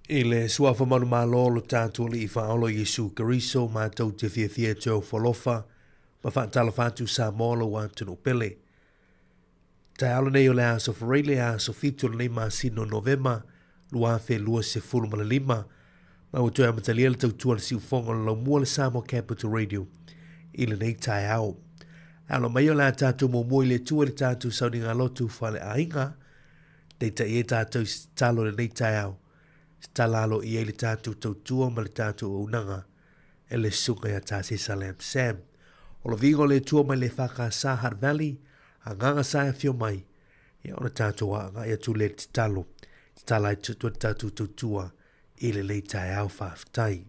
I le Suafa manumalo o lo tatou Alii Faaola Iesu Keriso, matou te fiafia e toe ofo alofa ma faatalofa atu Samoa lou atunuu pele. Taeao lenei o le aso Faraile, aso 7 o lenei masina o Novema 2025, ma ua toe amatalia le tautua a le siufofoga o le laumua le Samoa Capital Radio i lenei taeao. Alo mai o le a tatou muamua i le Atua i le tatou sauniga lotu faaleaiga, Taitai ai tatou i se tatalo i lenei taeao, se tala aloaia i le tatou tautua ma le tatou auaunaga e le Susuga ia Tā Sesa Lam Sam. O le viiga o le Atua mai le EFKS Hutt Valley, Agaga Sa e afio mai, ia ona tatou agai atu lea i le tatalo, tatala ai le tatou tautua i lenei taeao faafetai.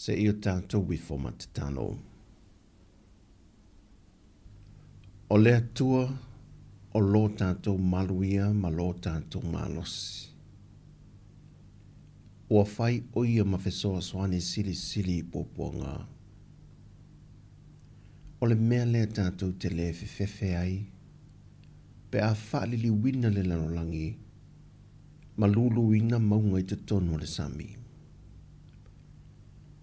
Se i o tatou ifo ma tatalo. O le Atua o lo tatou malu ia ma lo tatou malosi. Ua fai ʻo ia ma fesoasoani silisili i puapuaga. O le mea lea tatou te le fefefe ai pe a faaliliuina le lalolagi ma luluina mauga i totonu o le sami.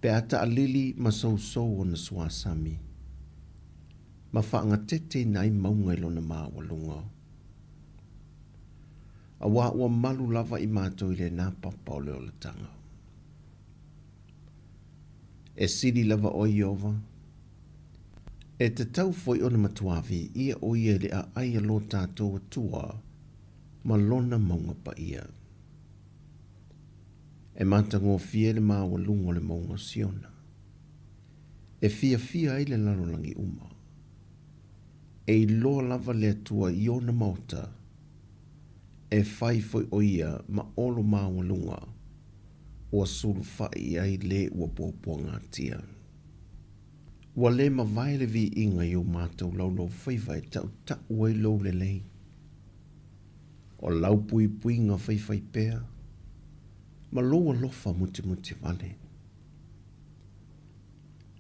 Pe a taalili ma sousou ona suasami, ma faagateteina ai mauga i lona maualuga. Auā ua malu lava i matou i lena papa o le olataga. E sili lava ʻoe Ieova, e tatau foi ona matuā viia ʻo ia i le aʻai a lo tatou Atua ma lona mauga paia. E matagofie le maualuga o le mauga o Siona. E fiafia ai le lalolagi uma. E iloa lava le Atua i ona maota, e fai foi ʻo ia ma olo maualuga, ua sulufaʻi i ai le ua puapuagatia. Ua le mavae le viiga i o matou laulaufaiva e taʻutaʻu ai lou lelei. O lau puipuiga faifaipea, ma lou alofa mutimuti wale.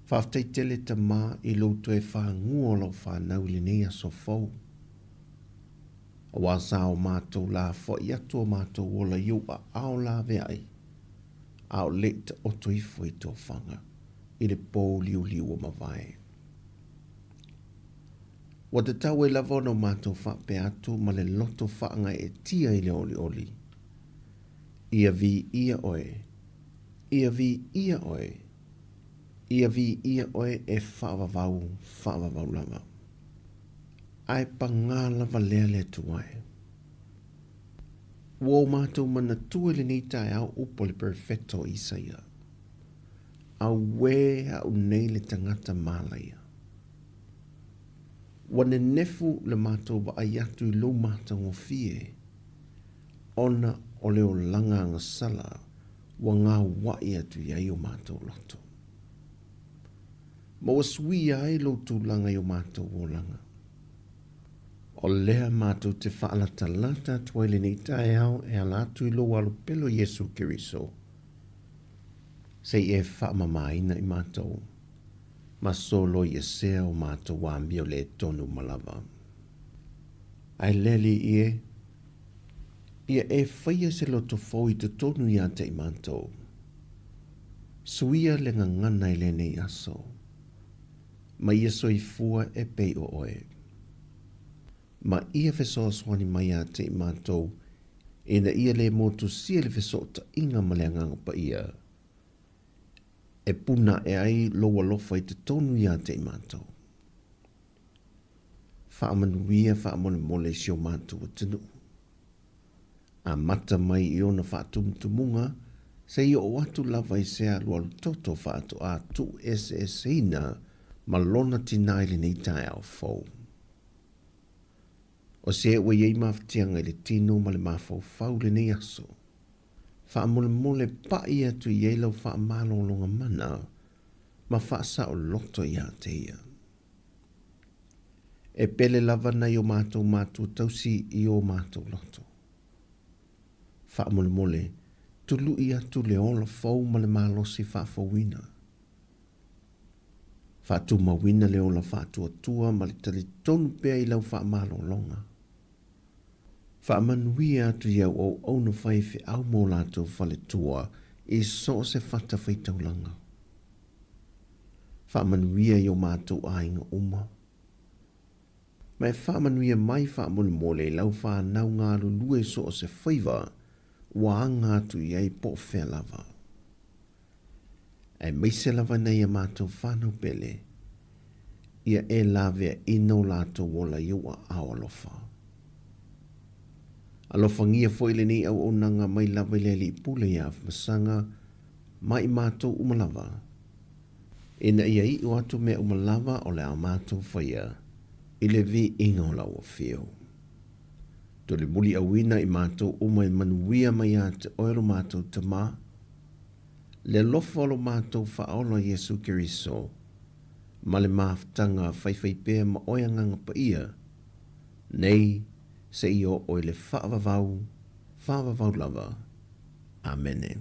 Faafetai tele Tamā i lou toe fagua o lau whanau i lenei aso fou. Auā sa o matou lafoai atu o matou ola i ou aao laveai, a o leʻi taoto ifo i tofaga i le pō liuliu ua mavae. Ua tatau ai lava ona o matou faapea atu ma le loto faagaeetia i le olioli, Ia viia oe, ia viia oe, ia viia oe e faavavau, faavavau lava. Ae pagā lava lea le Atua e. Ua o matou manatua i lenei taeao upu a le Perofeta o Isaia, Auē aʻu nei le tagata malaia. Ua nenefu le matou vaai atu i lou matagofie, ona o le olaga agasala ua gauaʻi atu i ai o matou loto. Ma ua suia ai lou tulaga i o matou olaga. O lea matou te faalatalata atu ai lenei taeao e ala atu i lou alopelo Iesu Keriso, se i e faamamaina i matou, ma soloiesea o matou amio le tonu uma lava. Ae le Alii e, ia e faia se loto fou i totonu iā te i matou. Suia le gagana i lenei aso, ma ia soifua e pei o oe. Ma ia fesoasoani mai iā te i matou, ina ia le motusia le fesootaiga ma le Agaga Paia, e puna aʻe ai lou alofa i totonu iā te i matou. Faamanuia faamolemole i si o matou atunuu. Amata mai i ona faatumutumuga seia oo atu lava i se alualu toto faatoa tuueseeseina ma lona tinā i lenei taeao fou. O se ua i ai mafatiaga i le tino ma le mafaufau i lenei aso, faamolemole paʻi atu i ai lau faamalologa mana ma faasaoloto iā te ia. E pele lava nai o matou matua tausi i o matou loto. Faamolemole, tuluʻi atu le ola fou ma le malosi faafouina. Faatumauina le ola faatuatua ma le talitonu pea i lau faamalologa. Faamanuia atu i au auauna faifeau ma o latou faletua i so o se fatafaitaulaga. Faamanuia i o matou aiga uma. Ma e faamanuia mai faamolemole i lau fanau galulue i so o se faiva ua aga atu i ai po o fea lava. Aemaise lava nai a matou fanau pele, ia e laveaina o latou ola i ou aao alofa. Alofagia foi lenei auaunaga mai lava i le Alii Pule iā Afamasaga ma i matou uma lava, ina ia iu atu mea uma lava o le a matou faia i le viiga o lau afio. Tolemuliauina i matou uma e manuia mai ia te oe lo matou Tamā, le alofa o lo matou Faaola Iesu Keriso, ma le mafutaga faifaipea ma oe Agaga Paia, nei seia oo i le faavavau, faavavau lava. Amene.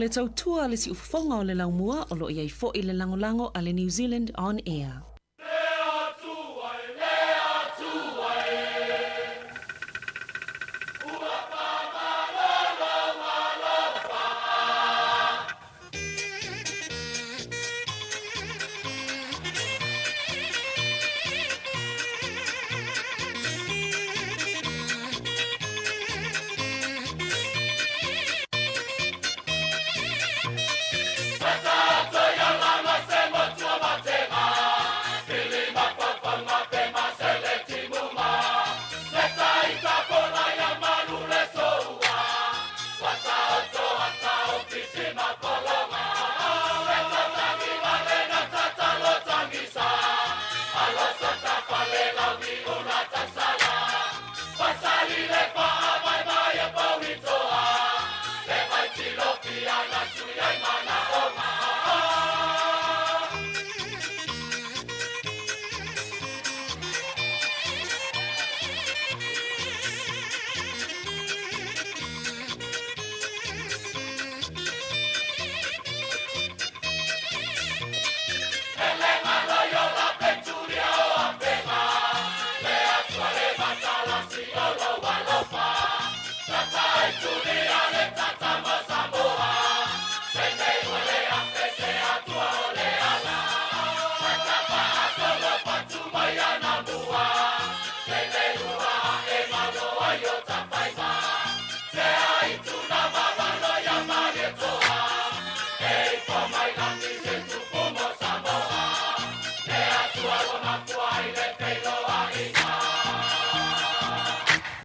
le tautua a le siufofoga o le laumua o lo o i ai foi le lagolago a le New Zealand On Air.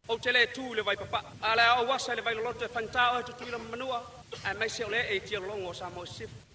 Ou te le tu i le vai papaa, a o le a ou asa i le vai loloto e faigata oe Tutuila ma Manua, aemaise o le ee i tialologo o Samoa i Sisifo.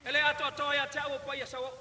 E le atoatoa ia te au o paia sauoo.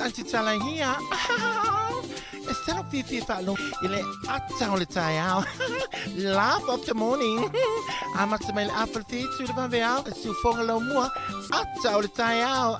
Aunty Tala here. E se lou fiafia e faalogo i le ata o le taeao. Laugh of the morning. Amata mai le afa le whitu i le vaveao, e siufoga lau mua, ata o le taeao.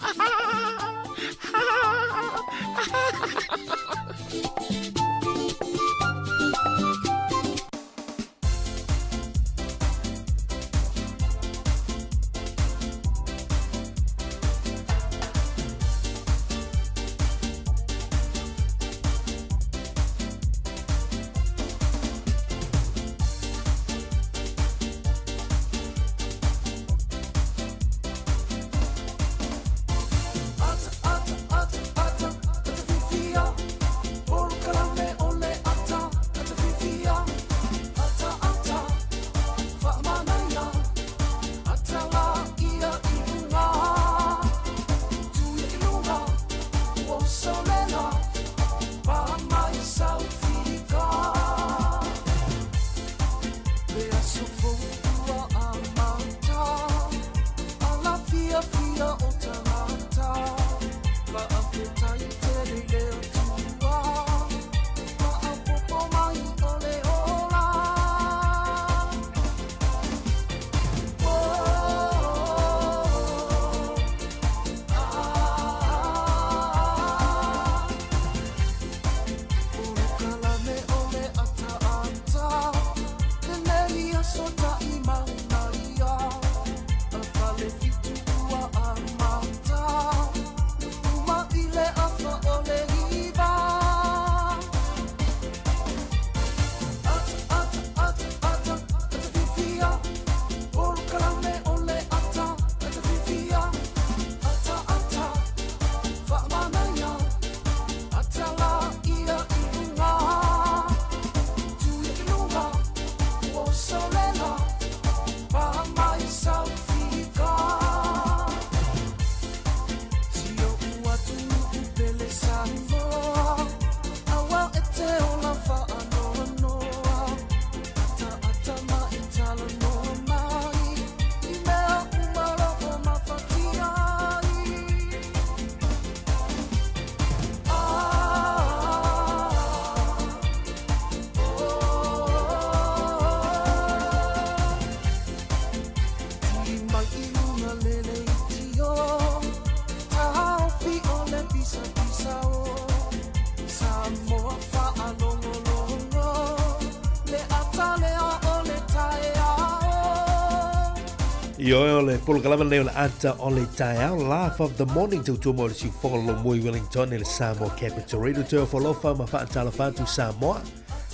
Ioe o le polokalame lenei o le ata o le taeao, Laugh of the Morning, tautua mo le siufogo lo mui Wellington i le Samoa Capital Radio. Toe o falofa ma faatalofa atu Samoa.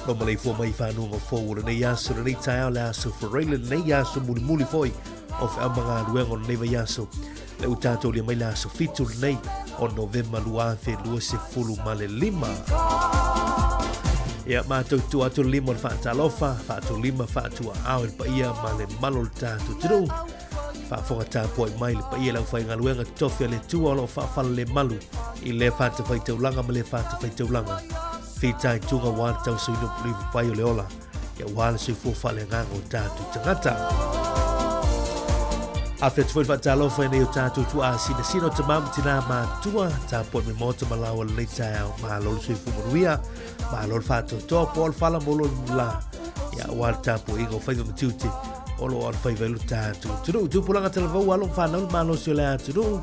Lo maleifua mai i fanuga fou o lenei aso, lenei taeao, le aso Ferreira, lenei aso mulimuli foi o feau ma galuega o lenei vaiaso. Le ua tatou lia mai le aso 7 lenei o Novema 2025. Ia, matou tua atu le lima o le faatalofa, faatulima, faatuaao i le paia ma le malo o le tatou atunuu. Faafofoga tapuai mai le paia i le aufaigaluega totofi a le Atua o lo o faafalelemalu i lea fatafaitaulaga ma lea fatafaitaulaga. Fitaituga aua le tausoina o pulivapai o le ola. Ia aua le soifua faaleagaga o tatou tagata. Afe atu foi le faatalofa i nei o tatou tuaasinasina o tamā ma tinā matua, tapuai mai maota ma laoa lenei taeao. Malo le soifua manuia, malo le faatoatoa, po o le fala mo lo la. Ia aua le tapuaiga o faiva ma tiute o lo o alofaiva i lo tatou atunuu. Tupulaga talavou alo ma fanau le malosi o le atunuu.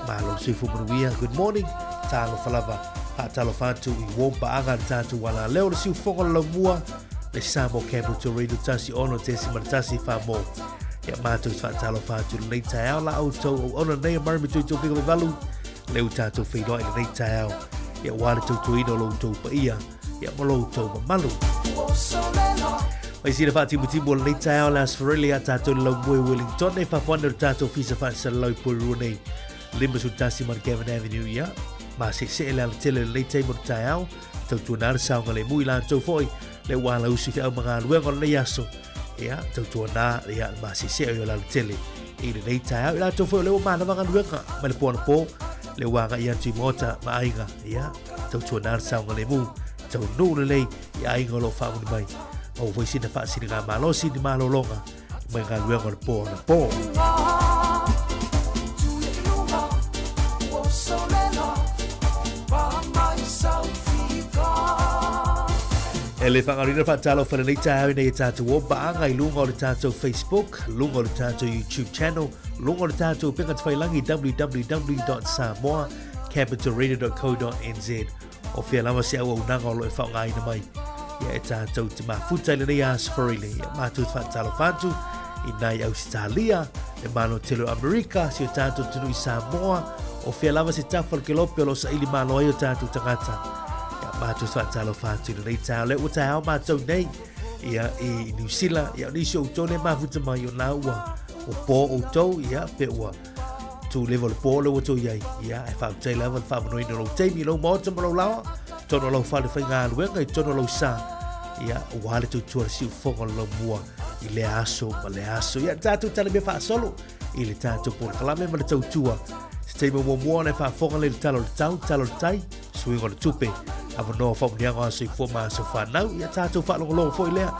Malo le soifua manuia. Good morning. Talofa lava. Faatalofa atu i uo paaga le tatou alaleo le siufogo le laumua le Samoa Capital Radio 16.1 wha Ia mātou te whaatalofa atu lenei taeao la outou o ona nei a Murray Matui Tōwhika Vaivalu le u tātou whairoa i lenei taeao ia wā le tautuaina o lo outou paia ia ma lo outou mamalu. Mai sina whaatimutimu o lenei taeao le Asfarelli a tātou le laumue Wellington e whawhana o le tātou fisa whaasalalau i Porirua nei 51 Mount Gavin Avenue ia ma se se le ala tele lenei taimi o le taeao tautuana le saogalemu i latou foi le ua ala usi feau ma galuega o lenei aso ia tautuana ia ma se se o le ala tele i lenei taeao i latou foi o le ua manava galuega mai le po anapo le ua agai atu i maota ma aiga ia tautuana le saogalemu taunuu lelei i aiga o lo o faamuli mai maua foi sina faasiliga malosi ni malologa mai galuega o le po anapo. E le faagaloina faatalofa lenei taeao ina ia tatou o paaga i luga o le tatou Facebook, luga o le tatou YouTube channel, luga o le tatou upega tafailagi www.samoacapitalradio.co.nz. O fea lava se auaunaga o lo o e faaaogaina mai ia e tatou te mafuta i lenei aso Farile. Ia matou te faatalofa atu i nai Ausitalia, le Malo tele o Amerika, si o tatou atunuu i Samoa, o fea lava se tafa o le kelope o lo o saili malo ai o tatou tagata. Ia matou te faatalofa atu i lenei taeao. Lea ua taeao matou nei ia, i Niu Sila, ia o nisi o outou lea mafuta mai o na ua ua po outou, ia, pe ua tū lewa o le pō le ua tou iai. Ia, e faafetai lava le faavanoaina o lou taimi, lou maota ma lou laoa, tonu o lau fale faigaluega i tonu o lau sa. Ia, ua le tautua le siufofoga o le laumua i lea aso ma lea aso. Ia, tatou tala mea faasolo i le tatou polokalame ma le tautua. Se taimi muamua ona e faafofoga lea i le tala o le tau, tala o le tai, suiga o le tupe, avanoa faamanuiaga o aso soifua ma aso fanau. Ia tatou faalogologo foi lea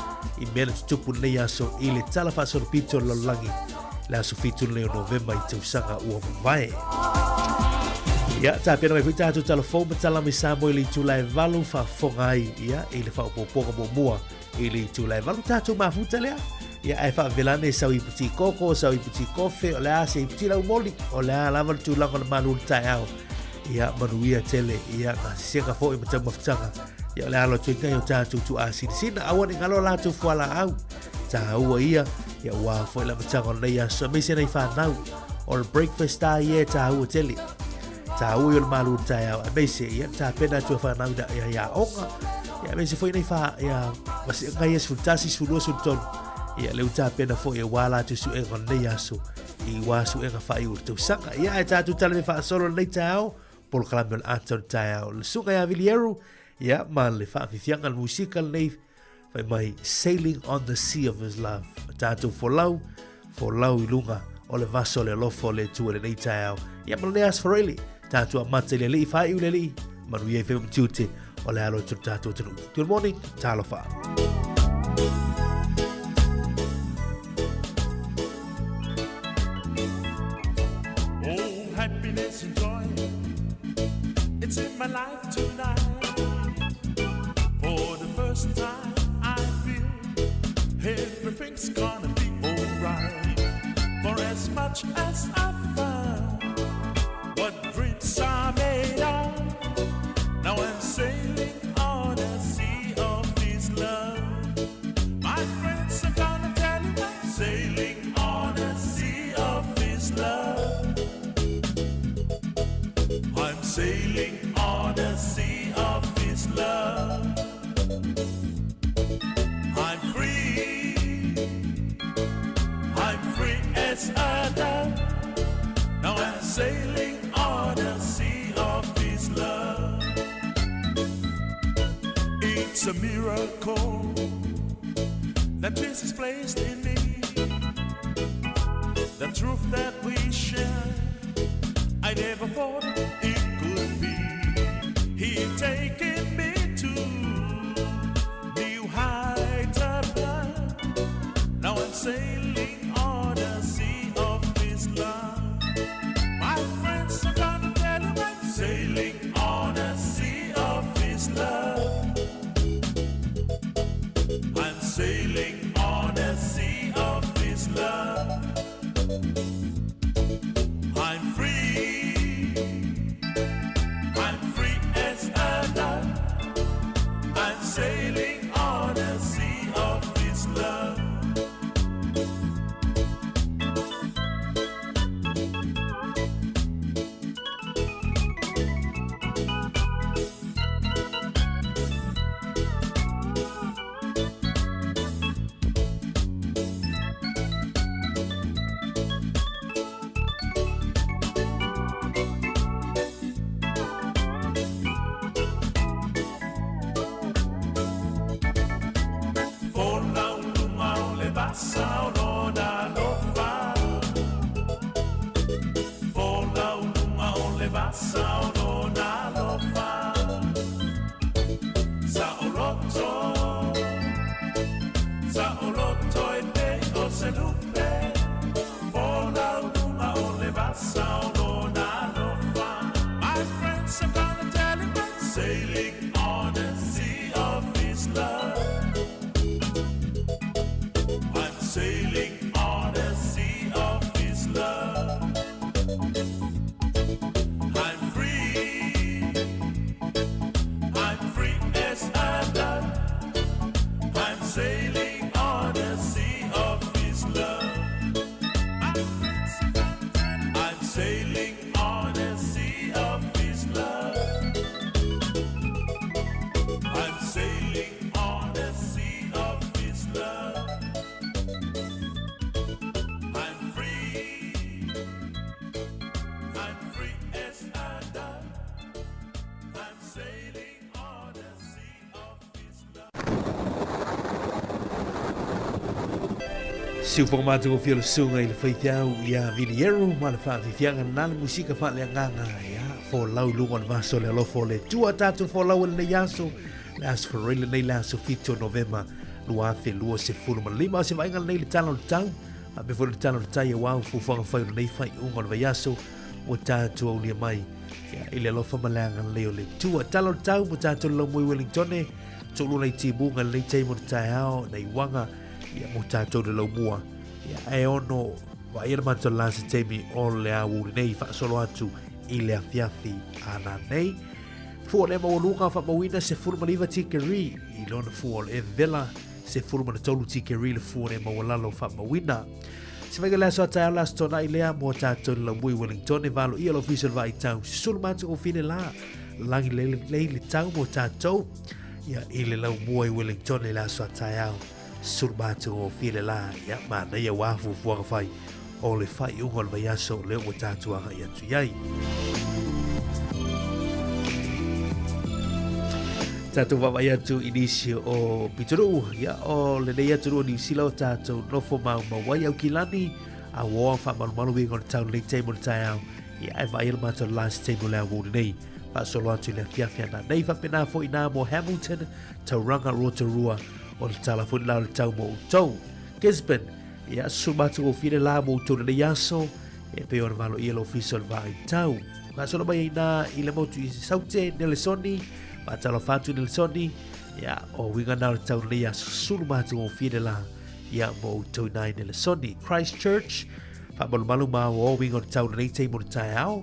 i mea na tutupu lenei aso i le tala faasolopito o le lalolagi le aso 7 lenei o Novema i tausaga ua mavae. Ia, tapena mai foi tatou tala fou ma tala mai Samoa i le itula e 8 faafofoga ai ia, i le faaopoopoga muamua i le itula e 8 tatou mafuta lea. Ia, ae faavelane sau ipu ti koko, sau ipu ti kofe, o le a se ipu ti laumoli, o le a lava le tulaga o le malu o le taeao. Ia, manuia tele, ia, gasesega foi ma taumafataga. Ia, o le alo atu ai o tatou tuuasinasina, aua ne i galo latou fualaau. Tāua ia, ia ua foi le amataga o lenei aso, aemaise nei whanau, o le breakfast a ia e tāua tele. Tāua i o le malu o le taeao, aemaise ia, tāpena atu e whanau ina ia ia onga, ia aemaise foi nei wha, ia, masi ngai ia 11, 12, 13, ia leu tāpena foi e wā lātou suega o lenei aso, i wā suega whai o le tausaga. Ia, e tātou tala me whaasolo lenei taeao, polokalame o le ata o le taeao. Le suga ia Vilieru, ia, ma le whaafifianga le musika lenei, Fai mai, sailing on the sea of his love. Tātou folau, folau i lunga o le vaso le alofa o le Atua i lenei taeao. Ia ma lenei aso Faraili, tātou amata i le alii, whaiu le alii, manuia i whenua matiute o le alo atu o le tātou atunuu. Good morning, talofa. Oh, happiness and joy, it's in my life tonight. For the first time, I feel everything's gonna be alright. For as much as I found what dreams are made of, now I'm sailing on a sea of his love. My friends are gonna tell you I'm sailing on a sea of his love. I'm sailing on the sea of his love. I'm free. I'm free as a dove. Now I'm sailing on the sea of his love. It's a miracle that Jesus placed in me. The truth that we share, I never thought it could be. He taken me to new heights above. Now I'm sailing on the sea of his love. My friends are gonna tell you I'm sailing on the sea of his love. I'm sailing on the sea of his love. I'm free. I'm free as a dove. I'm sailing on the sea of his love. Folau luga o le vasa o lona alofa. Folau luga o le vasa o lona alofa. Saoloto, saoloto e pei o se lupe. Folau luga o le vasa o lona alofa. My friends are gonna tell you I'm sailing on the sea of his love. Siufoga matagofie o le susuga i le faifeau ia Vilieru ma le faafiafiaga na le musika faaleagaga ia folau i luga o le vaso o le alofa o le Atua. Tatou folau i lenei aso, le aso Faraile lenei, le aso 7 o Novema 2025. O se vaaiga lenei i le tala o le tau, faapea foi le tala o le tai aua fuafuaga fai o lenei faaiuga o le vaiaso ua tatou aulia mai ia, i le alofa ma le agalelei o le Atua. Tala o le tau mo tatou le laumua i Wellingtone, toalua nai timuga i lenei taimi o le taeao, nai uaga ia mo tatou le laumua. Ia, ae ono vaai le matou la se taimi o le aoauli nei faasolo atu i le afiafi a nanei. Fua le maualuga faamauina 19 tikeri i lona fua o le vela 13 tikeri le fua le maualalo faamauina. Se faiga le aso a taeao le aso Toonai lea mo tatou le laumua i Wellington e valo ia le ofisa o le vaitau susulu matagofie la lagi lelei le tau mo tatou ia i le laumua i Wellington i le aso a taeao susulu matagofie le la ia manaia ua fuafuaga fai o le faaiuga o le vaiaso lea ua tatou agai atu i ai. Tatou vaavaai atu i nisi o pitonuu, ia o lenei atunuu o Niu Sila o tatou nofo maumau ai Aukilani, a ua faamalumalu uiga o le tau lenei taimi o le taeao, ia ae vaai le matou last taimi o le aoauli nei. Faasolo atu i le afiafi ana nei faapena foi nā mo Hamilton, Tauranga, Rotorua, o le tala foi la o le tau mo outou. Gisborne, ia susu matagofie le la mo outou lenei aso, e pei ona valoia le ofisa o le vaitau. Faasolo mai ai nā i le motu i Saute, Nelesoni, faatalofa atu Nelesoni, ia, o uiga nā o le tau lenei aso susulu matagofie le la, ia, mo outou nā i Nelesoni. Christchurch, faamalumalu ma o uiga o le tau lenei taimi o le taeao,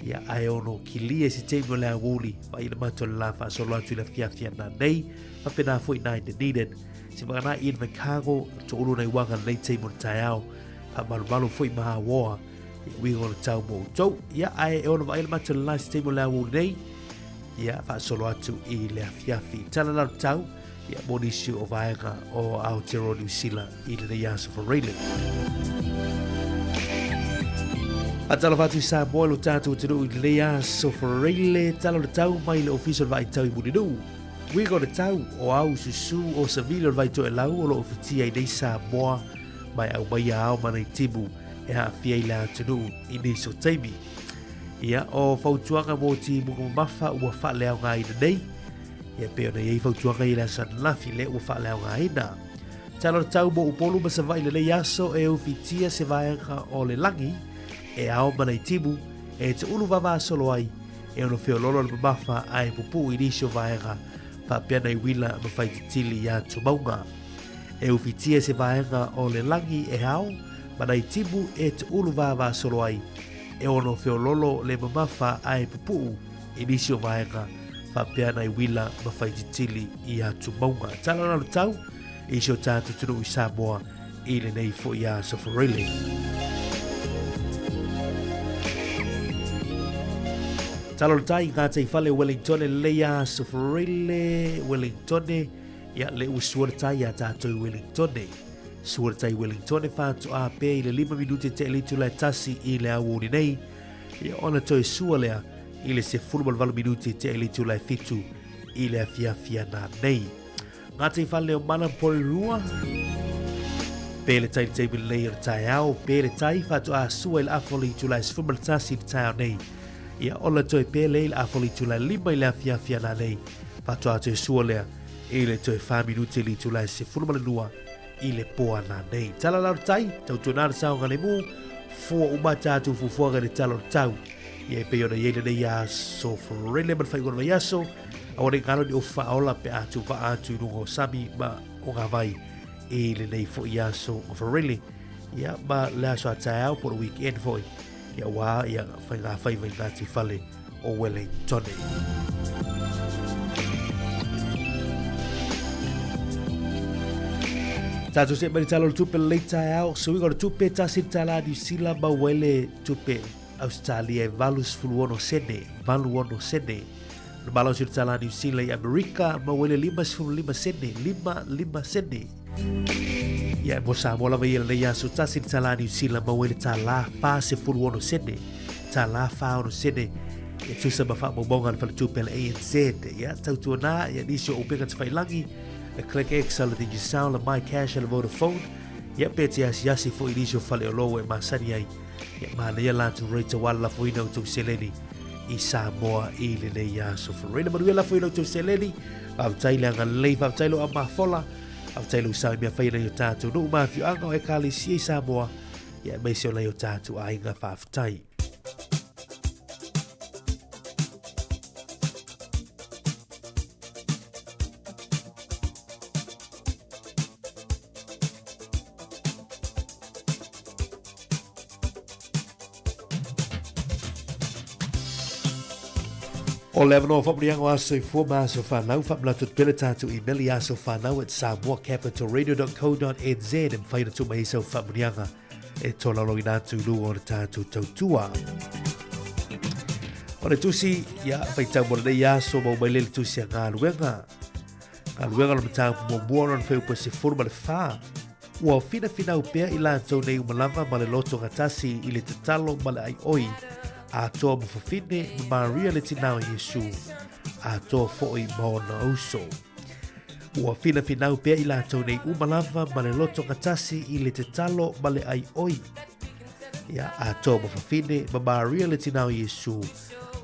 ia, ae ono kilia i se taimi o le aoauli, vaai le matou le la faasolo atu i le afiafi ana nei, faapena foi nā i Dunedin. Se whakana i Invercargill, toʻulu nei uaga lenei taimi o le taeao, faamalumalu foi ma auoa i uiga o le tau mo outou. Ia, ae e ono vaai le matou le last taimi o le aoauli nei, ia, faasolo atu i le afiafi. Tala la le tau, ia, mo nisi o vaega o Aotearoa Niu Sila i lenei aso Faraile. Faatalofa atu i Samoa lo tatou atunuu i lenei aso Faraile, tala o le tau mai le ofisa o le vaitau i Mulinuu. Uiga o le tau, o au susu o savili o le Vaitoelau o lo o fitia i nei Samoa ma e aumaia ao ma nei timu e aafia i le atunuu i nisi o taimi. Ia, o fautuaga mo timuga mamafa ua faaleaogaina nei. Ia, pei ona i ai fautuaga i le aso ananafi lea ua faaleaogaina. Tala o le tau mo Upolu ma Savaii lenei aso e ufitia se vaega o le lagi e ao ma nei timu e tuulu vavasolo ai e ono feololo le mamafa ae pupuu i nisi o vaega faapea nai uila ma faititili iā Tumauga. E ufitia se vaega o le lagi e ao ma nai timu e tuulu vavasolo ai e ono feololo le mamafa ae pupuu i nisi o vaega faapea nai uila ma faititili iā Tumauga. Tala la le tau i si o tatou atunuu i Samoa i lenei foi aso Faraile. Tala o le tai, ngā tei whale Wellington e lei aso Faraile, Wellington, ia le ua sua le tai a tātou i Wellington. Sua le tai Wellington e whātu a pē i le 5 minute te elitu lai tasi i le aoauli nei. Ia ona toe sua lea i le 18 minute te elitu lai 7 i le afiafi ana nei. Ngāti Whale o Mana Porirua. Pē le tai le taimi lenei o le taeao, pē le tai whātu a sua i le afa o le itula e 11 i le taeao nei. Ia ola toe pē le i le afa o le itula e 5 i le afiafi ana nei. Whātu a toe sua lea i le toe 4 minute i le itula e 12 i le po ana nei. Tala la o le tai, tautuana le saoga le mū, fua uma tātou fuafuaga i le tala o le tau. Ia e pei ona i ai lenei aso Faraile ma le faaiuga o le vaiaso, aua ne i galo ni o faaola pe a tūvaa atu i luga o sami ma o ngā vai i lenei foi aso o Faraile. Ia, ma le aso a taeao po o le weekend foi. Ia, wā, ia, whai ngā whaiva i Ngāti Whale o Wellington. Tātou se mai tala o le tupe le taeao, suiga o le tupe tasi le tala New Zealand maua ai le tupe Australia e 86 sene, 86 sene. Le malosi o le tala New Zealand i Amerika maua ai le 55 sene, 55 sene. Ia, mo Samoa lava ia lenei aso tasi le tala New Zealand maua ai le tala 46 sene, tala 46 sene. E tusa ma faamaumauga a le faletupe a le ANZ. Ia, tautuana, ia nisi o upega tafailangi, le ClickX, le Digicel, le MyCash, le Vodafone. Ia pe te asiasi foi i nisi o faleoloa ua e masani ai. Ia manaia latou rate aua le lafoina o outou seleni i Samoa i lenei aso. Floreina manuia lafoina o outou seleni. Faafetai le agalelei, faafetai lou aumafola, faafetai lou sao i mea fai a nai o tatou nuu ma afioaga o Ekalesia i Samoa, ia aemaise o nai o tatou aiga. Faafetai. O le avanoa faamuliaga o Aso Soifua ma Aso Fanau, faamanatu atu pea le tatou email i asofanau at samoacapitalradio.co.nz e mafai ona tuu mai ai sau faamuniaga e tolaulauina atu i luga o le tatou tautua. O le tusi, ia, faitau mo lenei aso, mau mai le le tusi a galuega. Galuega o le mataupu muamua o lona fuaiupu e 14. Ua finafinau pea i latou nei uma lava ma le loto gatasi i le tatalo ma le aioi, atoa ma fafine ma Maria le tinā o Iesu, atoa foi ma ona uso. Ua finafinau pea i latou nei uma lava ma le loto gatasi i le tatalo ma le aioi, ia, atoa ma fafine ma Maria le tinā o Iesu,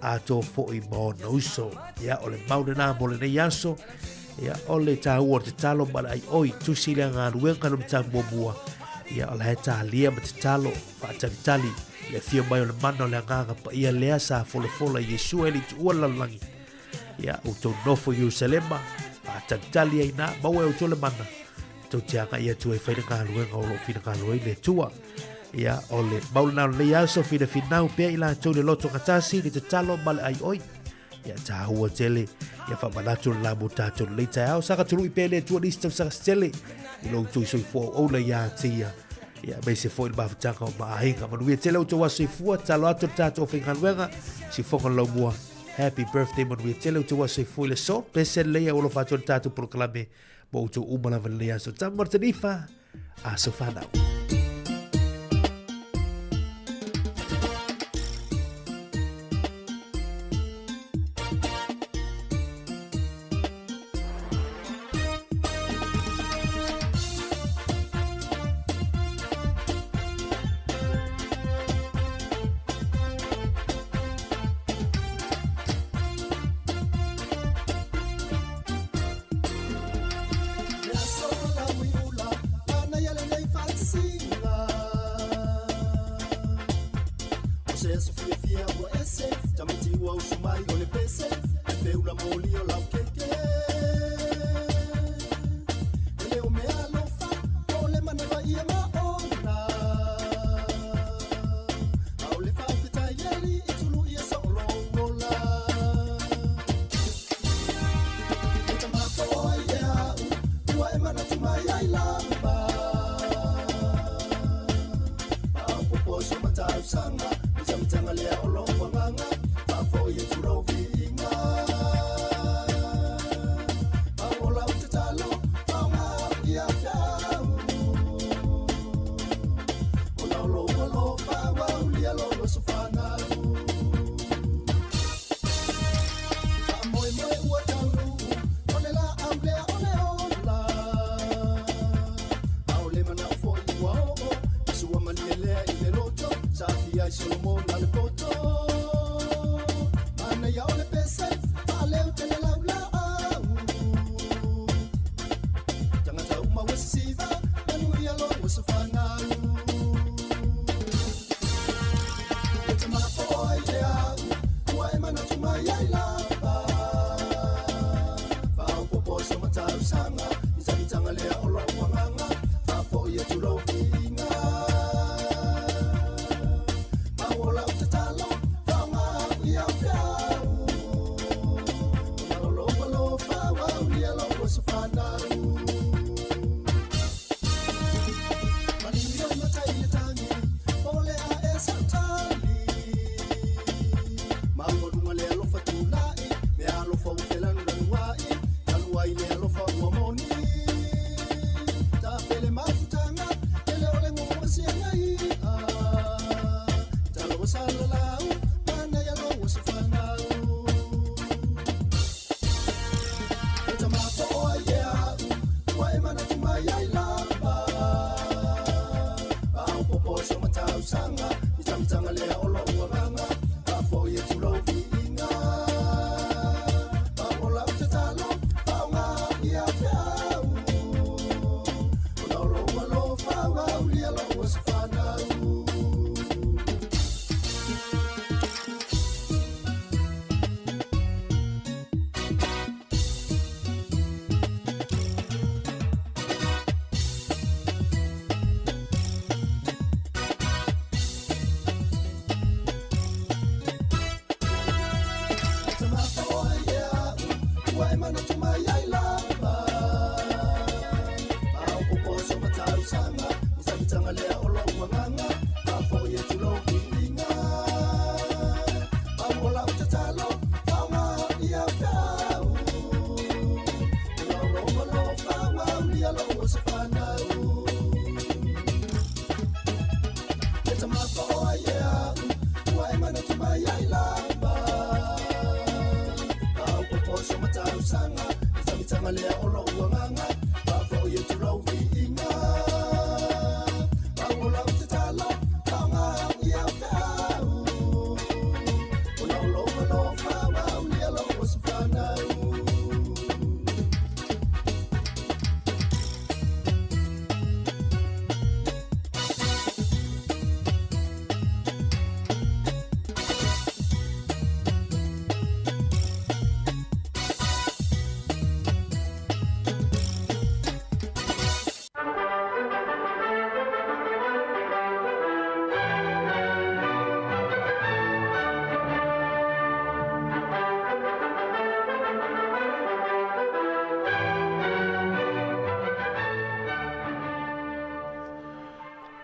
atoa foi ma ona uso. Ia, o le mau lenā mo lenei aso, Ia, o le tāua o le tatalo ma le aioi, tusi le galuega no mataupu muamua. Ia, o la e talia ma tatalo, faatalitali, le afio mai o le mana o le agaga paia lea sa folafola i Iesu e le i tuua le lalolagi. Ia, outou nofo i Ierusalema, faatalitali ai na, maua e outou le mana, tou te agai atu ai fai le galuega o lo o finagalo ai le Atua. Ia, o le mau lena o lenei aso, finafinau pea i latou le loto gatasi, le tatalo ma le aioi. Ia tāua tele, ia faamanatu le la mo tātou lelei taeao. Saka tului pea le Atua nisi tausaga se tele i lo outou soifua auauna ia te ia. Ia aemaise foi le mafutaga o maaiga. Manuia tele outou aso soifua, tatalo atu le tātou aufaigaluega, sifoga le laumua. Happy birthday, manuia tele outou aso soifua i le aso. Pese lelei a ua alofa atu ai le tātou polokalame mo outou uma lava i lenei aso. Tama Martinifa, aso fanau.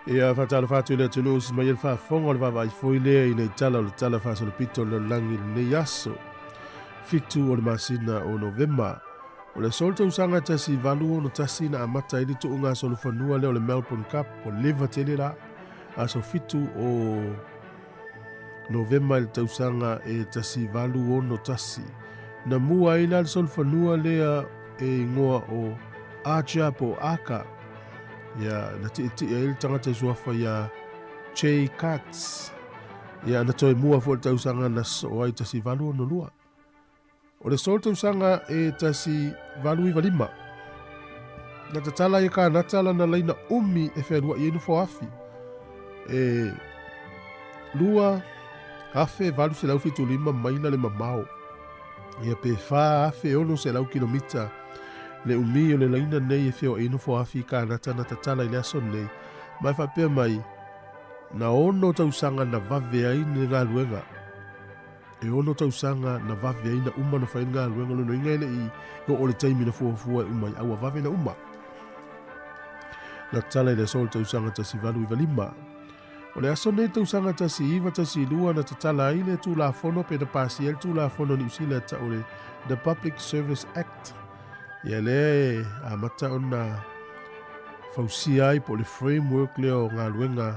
Ia faatalofa atu i le atunuu se mai le faafofoga o le vaavaai foi lea i nei tala o le Tala Faasolopito o le Lalolagi i lenei aso 7 o le masina o Novema. O le aso o le tausaga 1861 na amata ai le tuuga solofanua lea o le Melbourne Cup, ua leva tele la, aso 7 o Novema i le tausaga e 1861. Na mua ai la le solofanua lea e igoa o Archer po o Aka. Ia, na tietie ai le tagata i suafa ia Che Katz. Ia, na toe mua foi le tausaga na sosoo ai 1862. O le soo tausaga e 1895, na tatala ai e Kanata lana laina umi e fealuai ai nofoafi e 2,875 maila le mamao, ia pe 4,600 kilomita le umi o le laina nei e feoai ai nofoafi i Kanata na tatala i le aso nei, ma e faapea mai, na 6 tausaga na vave ai le galuega. E 6 tausaga na vave ai na uma na fai le galuega, lona uiga e le i oo le taimi na fuafua e uma ai, a ua vave na uma. Na tatala i le aso o le tausaga 1895. O le aso nei tausaga 1912 na tatala ai le Tulafono pe na pasia ai le Tulafono a Niu Sila e tau o le The Public Service Act. Ia lea e amata ona fausia ai po o le framework lea o galuega i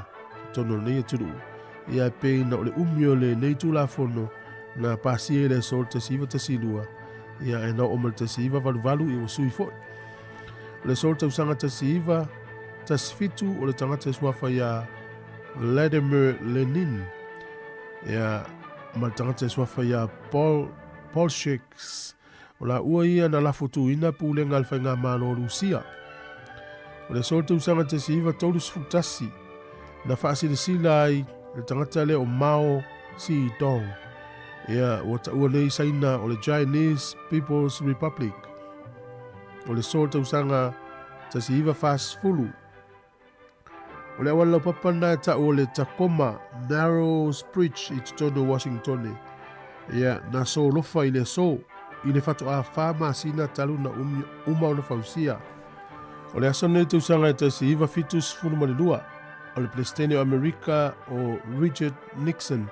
totonu o lenei atunuu. Ia e pei na o le umi o lenei Tulafono na pasia i le aso o le 1912, ia e na oo mai le 1988 ia ua sui foi. O le aso o le tausaga 1917 o le tagata e suafa ia Vladimir Lenin, ia ma le tagata e suafa ia Paul Bolsheviks. O laua ia na lafotuina pulega a le faigamalo o Lusia. O le aso o le tausaga 1931 na faasilasila ai le tagata lea o Mao Zedong, ia ua taua nei Saina o le Chinese People's Republic. O le aso o le tausaga 1940, o le auala laupapa lena e tau o le Tacoma Narrows Bridge i totonu o Washingtone, ia na solofa i le aso i le faatoa 4 masina talu na uma ona fausia. O le aso nei tausaga e 1972, o le Peresetene o Amerika o Richard Nixon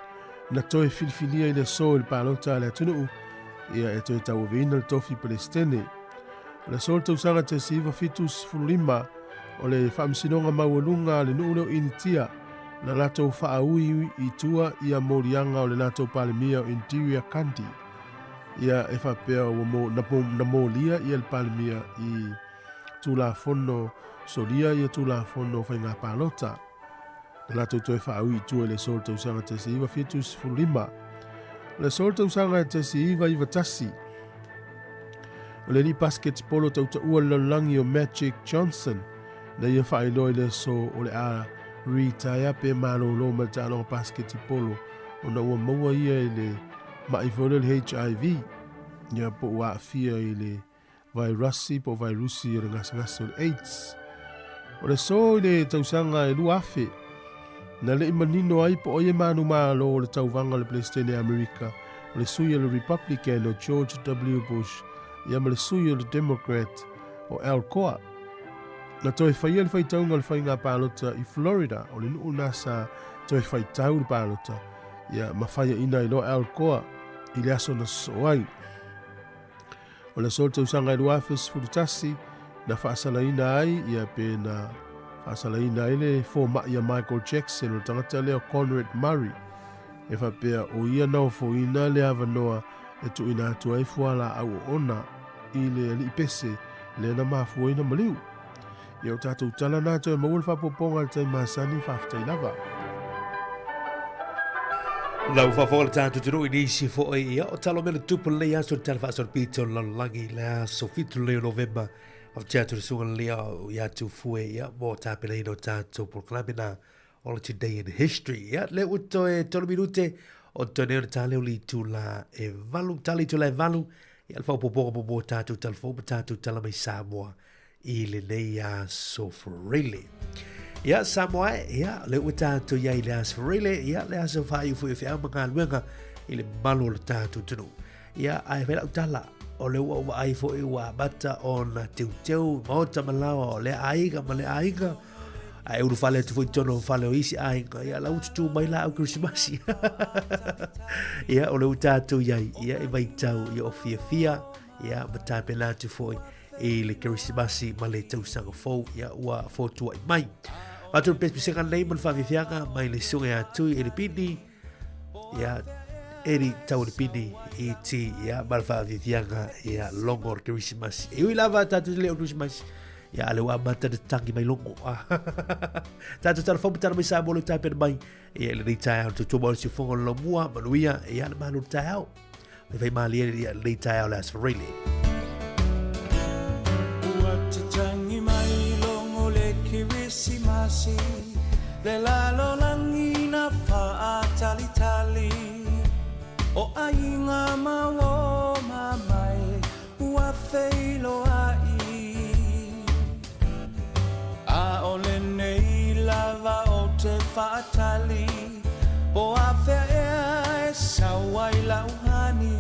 na toe filifilia i le aso i le palota a le atunuu, ia e toe tauaveina le tofi Peresetene. O le aso o le tausaga 1975, o le Faamasinoga Maualuga a le nuu lea o Initia na latou faaui i tua ia moliaga o le latou Palemia o Indira Gandhi. Ia e faapea ua mo, na, na molia ia le Palemia i Tulafono solia ia Tulafono o Faiga Palota. Na latou toe faaui i tua i le aso o le tausaga 1975. O le aso o le tausaga 1991, o le alii basketball tautaua o le lalolagi o Magic Johnson na ia faailoa i le aso o le a retire pe malolo mai le taaloga basketball ona ua maua ia i le mai foi lea o le HIV, ia po ua aafia i le vairasi po o vairusi o le gasegase o le AIDS. O le aso i le tausaga e 2000, na le i manino ai po o ai e manumalo o le tauvaga o le Peresetene Amerika, o le sui o le Republican o George W. Bush ia ma le sui o le Democrat o Al Gore. Na toe faia le faitauga o le faiga palota i Florida, o le nuu lena sa toe faitau le palota, ia ma faiaina ai loa Al Gore i le aso na sosoo ai. O le aso o le tausaga e 2011, na faasalaina ai ia pe na faasalaina ai le fomai a Michael Jackson, o le tagata lea o Conrad Murray, e faapea o ia na ofoina le avanoa e tuuina atu ai fualaau oona i le alii pese lea na mafua ai na maliu. Ia o tatou tala na toe maua le faapopoga i le taimi masani, faafetai lava. Lau faafofoga le tatou atunuu i nisi foi ia o talo mea na tupu lenei aso le tala faasolopito o le lalolagi le aso 7 lelei o Novema. Faafetai atu le susuga lelei ia Tufue ia mo tapenaina o tatou polokalame na o le Today in History. Ia le ua toe 3 minute o toe nei o le tale o le itula e 8, tale itula e 8, ia le faaopoopoga muamua o tatou tala fou ma tatou tala mai Samoa i lenei aso Friday. Ia, Samoa e, ia, le ua tātou ia i le aso Friday, ia, le aso whai ufo i whiau ma ngā i le malu o le tātou tunu. Ia, ai whai lau tala, o le ua ua ai fo i ua mata o na teuteu, maota ma lawa, o le aiga ma le aiga, ai uru whale atu fo i tono whale o isi aiga, ia, la utu mai la au Krisimasi. Ia, o le ua tātou ia, ia, i vai tau, ia, o fia fia, ia, ma tāpena atu fo i, i le Kerisimasi ma le tausaga fou ia ua fotua'i mai. Atu le pesepesega nei ma le faafiafiaga mai le susuga ia Tui Elipini, ia Eri Tau Elipini i ti ia ma le faafiafiaga ia logo o le Kerisimasi. E ui lava tātou te le o Kerisimasi, ia ale ua amata na tangi mai logo. Tātou tala fou ma tala mai Samoa lo tapena mai ia i lenei taeao le tutua mo le siufoga o le laumua, manuia ia le malo le taeao. Me whai mālie ia lenei taeao le aso Reile. Ua tatangi mai logo le Kerisimasi, le lalolagi na faatalitali. O aiga ma o mamae ua feiloai. A o lenei lava ou te faatali, po afea ea e sau ai lau hani,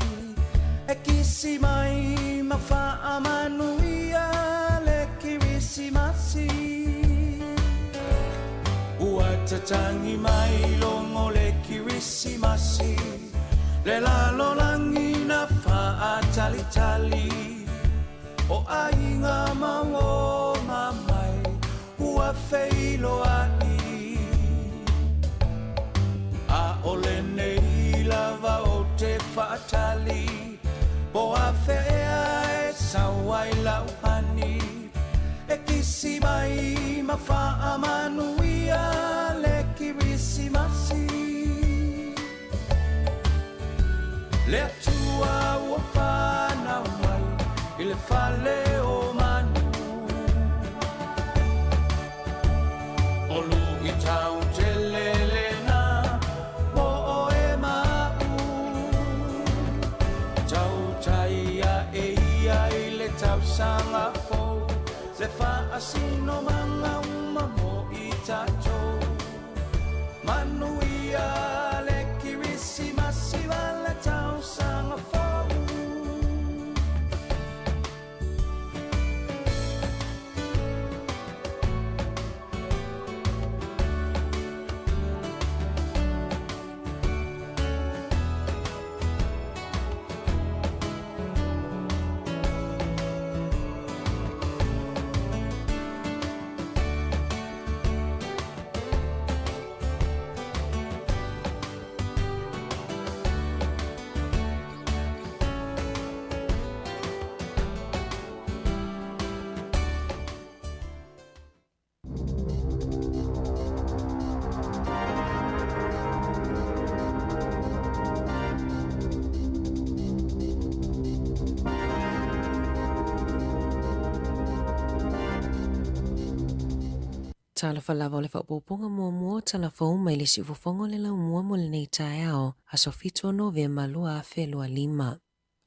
e kisi mai ma faamanuia le Kerisimasi. Ua tatangi mai logo le Kerisimasi, le lalolagi na faatalitali. O aiga ma o mamae ua feiloai. A o lenei lava ou te faatali, po afea ea e sau ai lau hani, e kisi mai ma faamanuia le Kerisimasi. Le Atua ua fanau mai i le fale o manu. O luitau tele lena mo oe ma aʻu. Tautai aʻe ia i le tausaga fou, le faasinomaga uma mo i tatou. Manuia le Kerisimasi ma le tausaga fou. Talofa lava o le faaopoopoga muamua o tala fou mai le siufofoga o le laumua mo lenei taeao, aso 7 o Novema 2025.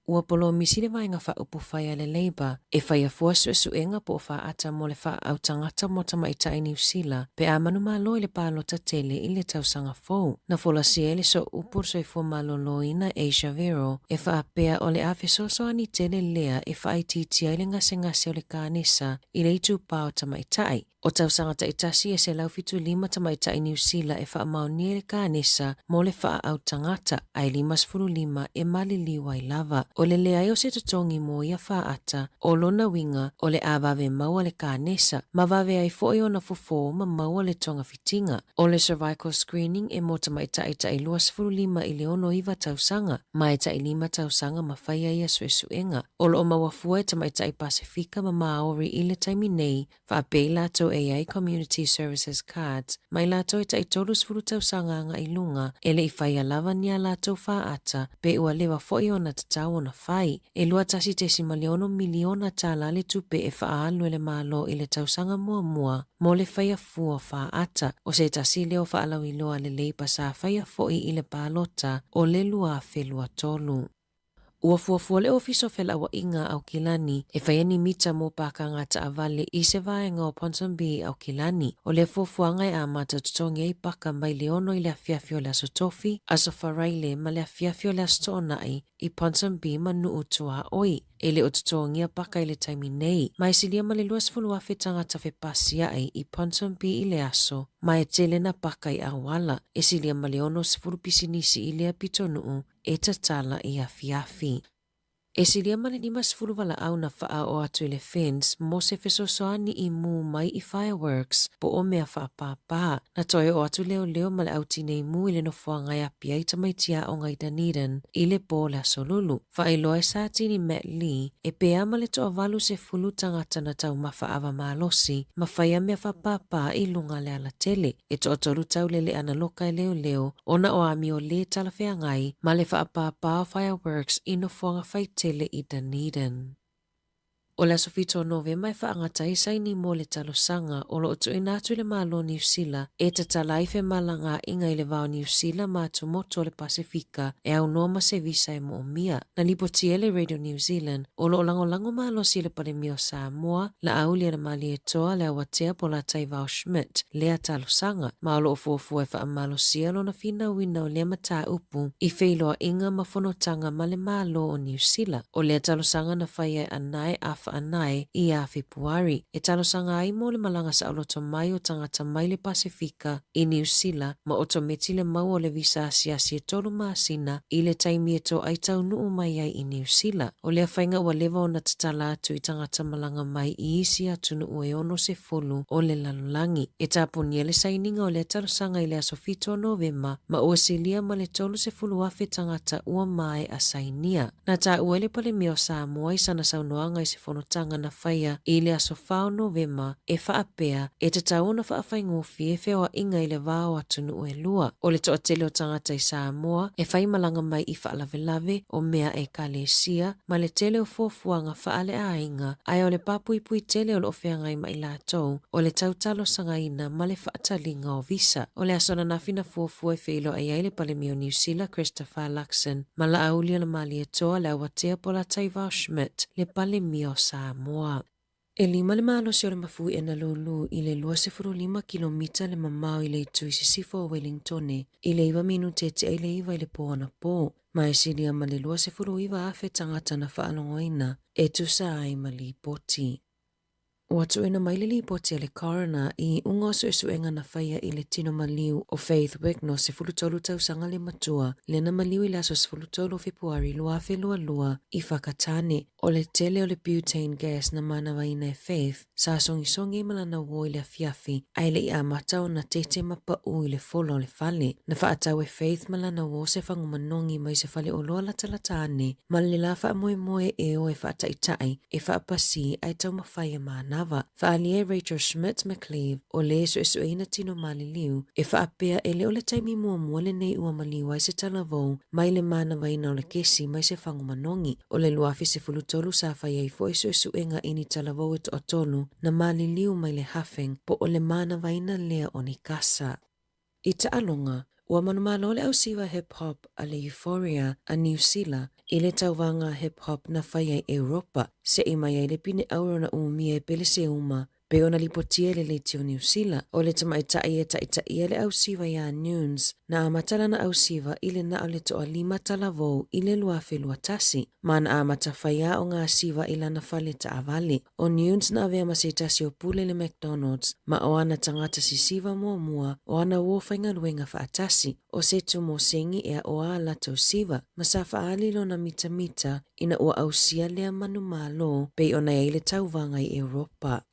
Ua polomisi le Vaega Faaupufai a le Labour e faia fua suesuega po o faata mo le faaautagata mo tamaitai Niu Sila pe a manumalo i le palota tele i le tausaga fou. Na folasia ai le sooupu o le soifua maloloina Asia Vero e faapea o le a fesoasoani tele lea e faaitiitia ai le gasegase o le kanesa i le itupa o tamaitai. O tausaga taitasi e 175 tamaitai Niu Sila e faamaonia i le kanesa mo le faaautagata, ae 55 e maliliu ai lava. O le leai o se totogi mo ia faata, o lona uiga o le a vave maua le kanesa, ma vave ai foi ona fofo ma maua le togafitiga. O le cervical screening e mo tamaitai tai 25 i le 69 tausaga, ma e tai lima tausaga ma faia ia suesuega. O lo o maua fua e tamaitai Pasefika ma Māori i le taimi nei, Faapea i latou e i ai Community Services Cards, ma i latou e tai 30 tausaga agai i luga, e le i faia lava ni a latou faata, pe ua leva foi ona tatau ona fai. E $21.6 miliona tala le tupe e faaalu e le Malo i le tausaga muamua mo le faia fua faata. O se tasi lea o faalauiloa lelei pa sa faia foi i le palota o le 2023. Ua fuafua le Ofisa o Felauaiga a Aukilani e faia ni mita mo pākanga taavale i se vaega o Ponsonby i Aukilani. O lea fuafuaga e amata totogi ai paka mai le 6 i le afiafi o le Aso Tofi, Aso Faraile ma le afiafi o le Aso Toonai i Ponsonby ma Nuu Tuaoi. E le o totogia paka i le taimi nei, ma e silia ma le 20,000 tagata fepasia'i i Ponsonby i le aso, ma e tele na paka i auala. E silia ma le 60 pisinisi i lea pitonuu e tatala i afiafi. E silia ma le 50 valaau na faaoo atu i le fence mo se fesoasoani i mū mai i fireworks po o mea faapāpā. Na toe oo atu leoleo ma le au tinei mū i le nofoaga e api ai tamaiti aoga i Dunedin i le pō o le Aso Lulu. Faailoa e Satini Matt Lee e pea ma le toavalu sefulu tagata na taumafa ava malosi ma faia mea faapāpā i luga le alatele. E toatolu taulele ana loka e leoleo ona o amio lē talafeagai ma le faapāpā o fireworks i nofoaga faitele i Dunedin. O le aso 7 o Novema e faagata ai saini mo le talosaga o lo o tuuina atu i le Malo o Niu Sila e tatala ai femalagaaiga i le va o Niu Sila ma atumotu o le Pasefika e aunoa ma se visa e moomia. Na lipotia e le Radio New Zealand o lo o lagolago malosi e le Palemia o Samoa, Laaulialemalietoa le Awatea Polataivao Schmidt lea talosaga, ma o lo o fuafua e faamalosia lona finauina o lea mataupu i feiloaiga ma fonotaga ma le Malo o Niu Sila. O lea talosaga na faia e ʻAnae a Faanae iā Fepuari, e talosaga ai mo le malaga saoloto mai o tagata mai le Pasefika i Niu Sila ma otometi le maua o le visa asiasi e tolu masina i le taimi e toai taunuu mai ai i Niu Sila. O lea faiga ua leva ona tatala atu i tagata malaga mai i isi atunuu e 60 o le lalolagi. E tapunia le sainiga o lea talosaga i le aso 7 o Novema ma ua silia ma le 30,000 tagata ua maea sainia. Na taua e le Palemia o Samoa i sana saunoaga i se fonotaga na faia i le aso 4 o Novema e faapea, e tatau ona faafaigofie feoaiga i le va o atunuu e lua. O le toatele o tagata i Samoa e fai malaga mai i faalavelave o mea Ekalesia ma le tele o fuafuaga faaleaiga, ae o le papuipui tele o lo o feagai ma i latou o le tau talosagaina ma le faataliga o visa. O le aso ananafi na fuafua e feiloai ai le Palemia o Niu Sila Christopher Luxon ma Laaulialemalietoa le Awatea Polataivao Schmidt le Palemia o Samoa. E lima le malosi o le mafuie na lūlū i le 25 kilomita le mamao i le itu i sisifo o Wellingtone i le 9 minute e tea i le 9 i le pō anapō, ma e silia ma le 29,000 tagata na faalogoina e tusa ai ma lipoti. Ua tuuina mai le lipoti a le coroner i iuga o suesuega na faia i le tino maliu o Faith Wignall, 13 tausaga le matua, lea na maliu i le aso 13 o Fepuari 2022 i Whakatane. O le tele o le butane gas na manavaina e Faith, sa sogisogī ai ma lana uō i le afiafi, ae le i amata ona tete ma paʻū i le fola o le fale. Na faatau e Faith ma lana uō se fagu manogi mai se faleoloa latalata ane ma le la faamoemoe e o e faataʻitaʻi, e faapasī ae taumafai e manava. manava. Faaalia e Rachel Schmidt McCleave, o le suesueina tino maliliu, e faapea e le o le taimi muamua lenei ua maliu ai se talavou mai le manavaina o le kesi mai se fagu manogi. O le 2013 sa fai ai foi suesuega i ni talavou e toatolu na maliliu mai le huffing po o le manavaina lea o ni kasa. I taaloga, ua manumalo le ausiva hip hop a le Euphoria a Niu Sila i le tauvaga hip hop na fai ai Europa, se'i mai ai le pine auro na umia e Peleseuma, pei ona lipotia e le Leitio Niu Sila. O le tamaitai e taitaia le ausiva iā Nunes, na amata lana ausiva i le na o le toalima talavou i le 2021, ma na amata fai aoga siva i lana fale taavale. ʻO Nunes na avea ma se tasi o pule le McDonald's ma o ana tagata sisiva muamua o ana uo faigaluega faatasi, o se tumosengi e aʻoa a latou siva, ma sa faaali lona mitamita ina ua ausia lea manumalo pei ona i ai le tauvaga i Europa.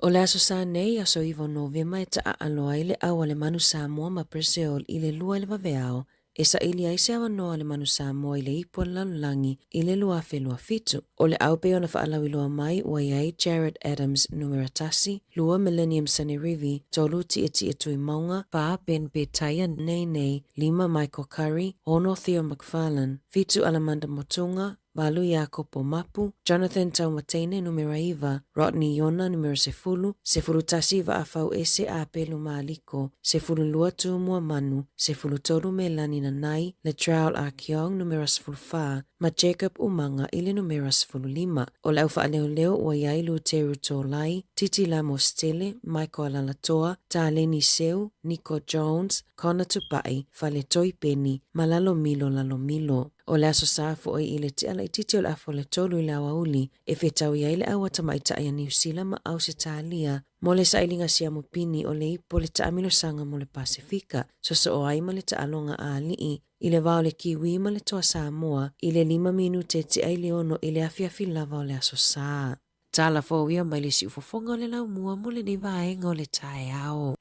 O le Aso Sa nei, aso 9 o Novema e taaalo ai le au a le Manu Samoa ma Brazil i le lua i le vaveao e saili ai se avanoa a le Manu Samoa i le ipu a le lalolagi i le 2027. O le au pei ona faalauiloa mai ua i ai Jared Adams numera tasi, lua Millennium Sanerivi, tolu Tietie Tuimauga, fa Ben Petaia Nei Nei, lima Michael Curry, ono Theo McFarlane, fitu Alamanda Motunga, valu Iakopo Mapu, Jonathan Taumateine numera iva, Rodney Iona numera sefulu, 11 Vaafauese Apelu Maliko, 12 Tumua Manu, 13 Melani Nanai, Latrell Akiong numera 14, ma Jacob Umaga i le numera 15. O le au faaleoleo ua i ai Luteru Tolai, Titi Lamos Tele, Michael Alalatoa, Taleni Seu, Nico Jones, Connor Tupai, Faletoi Peni, ma Lalomilo Lalomilo. O le Aso Sa foi i le tea laitiiti o le afa o le tolu i le aoauli e fetaui ai le au a tamaitai a Niu Sila ma Ausetalia mo le sailiga siamu pini o le ipu o le taamilosaga mo le Pasefika, sosoo ai ma le taaloga a alii i le va o le Kiwi ma le Toa Samoa i le lima minute tea i le ono i le afiafi lava o le Aso Sa. Tala fou ia mai le siufofoga o le laumua mo lenei vaega o le taeao.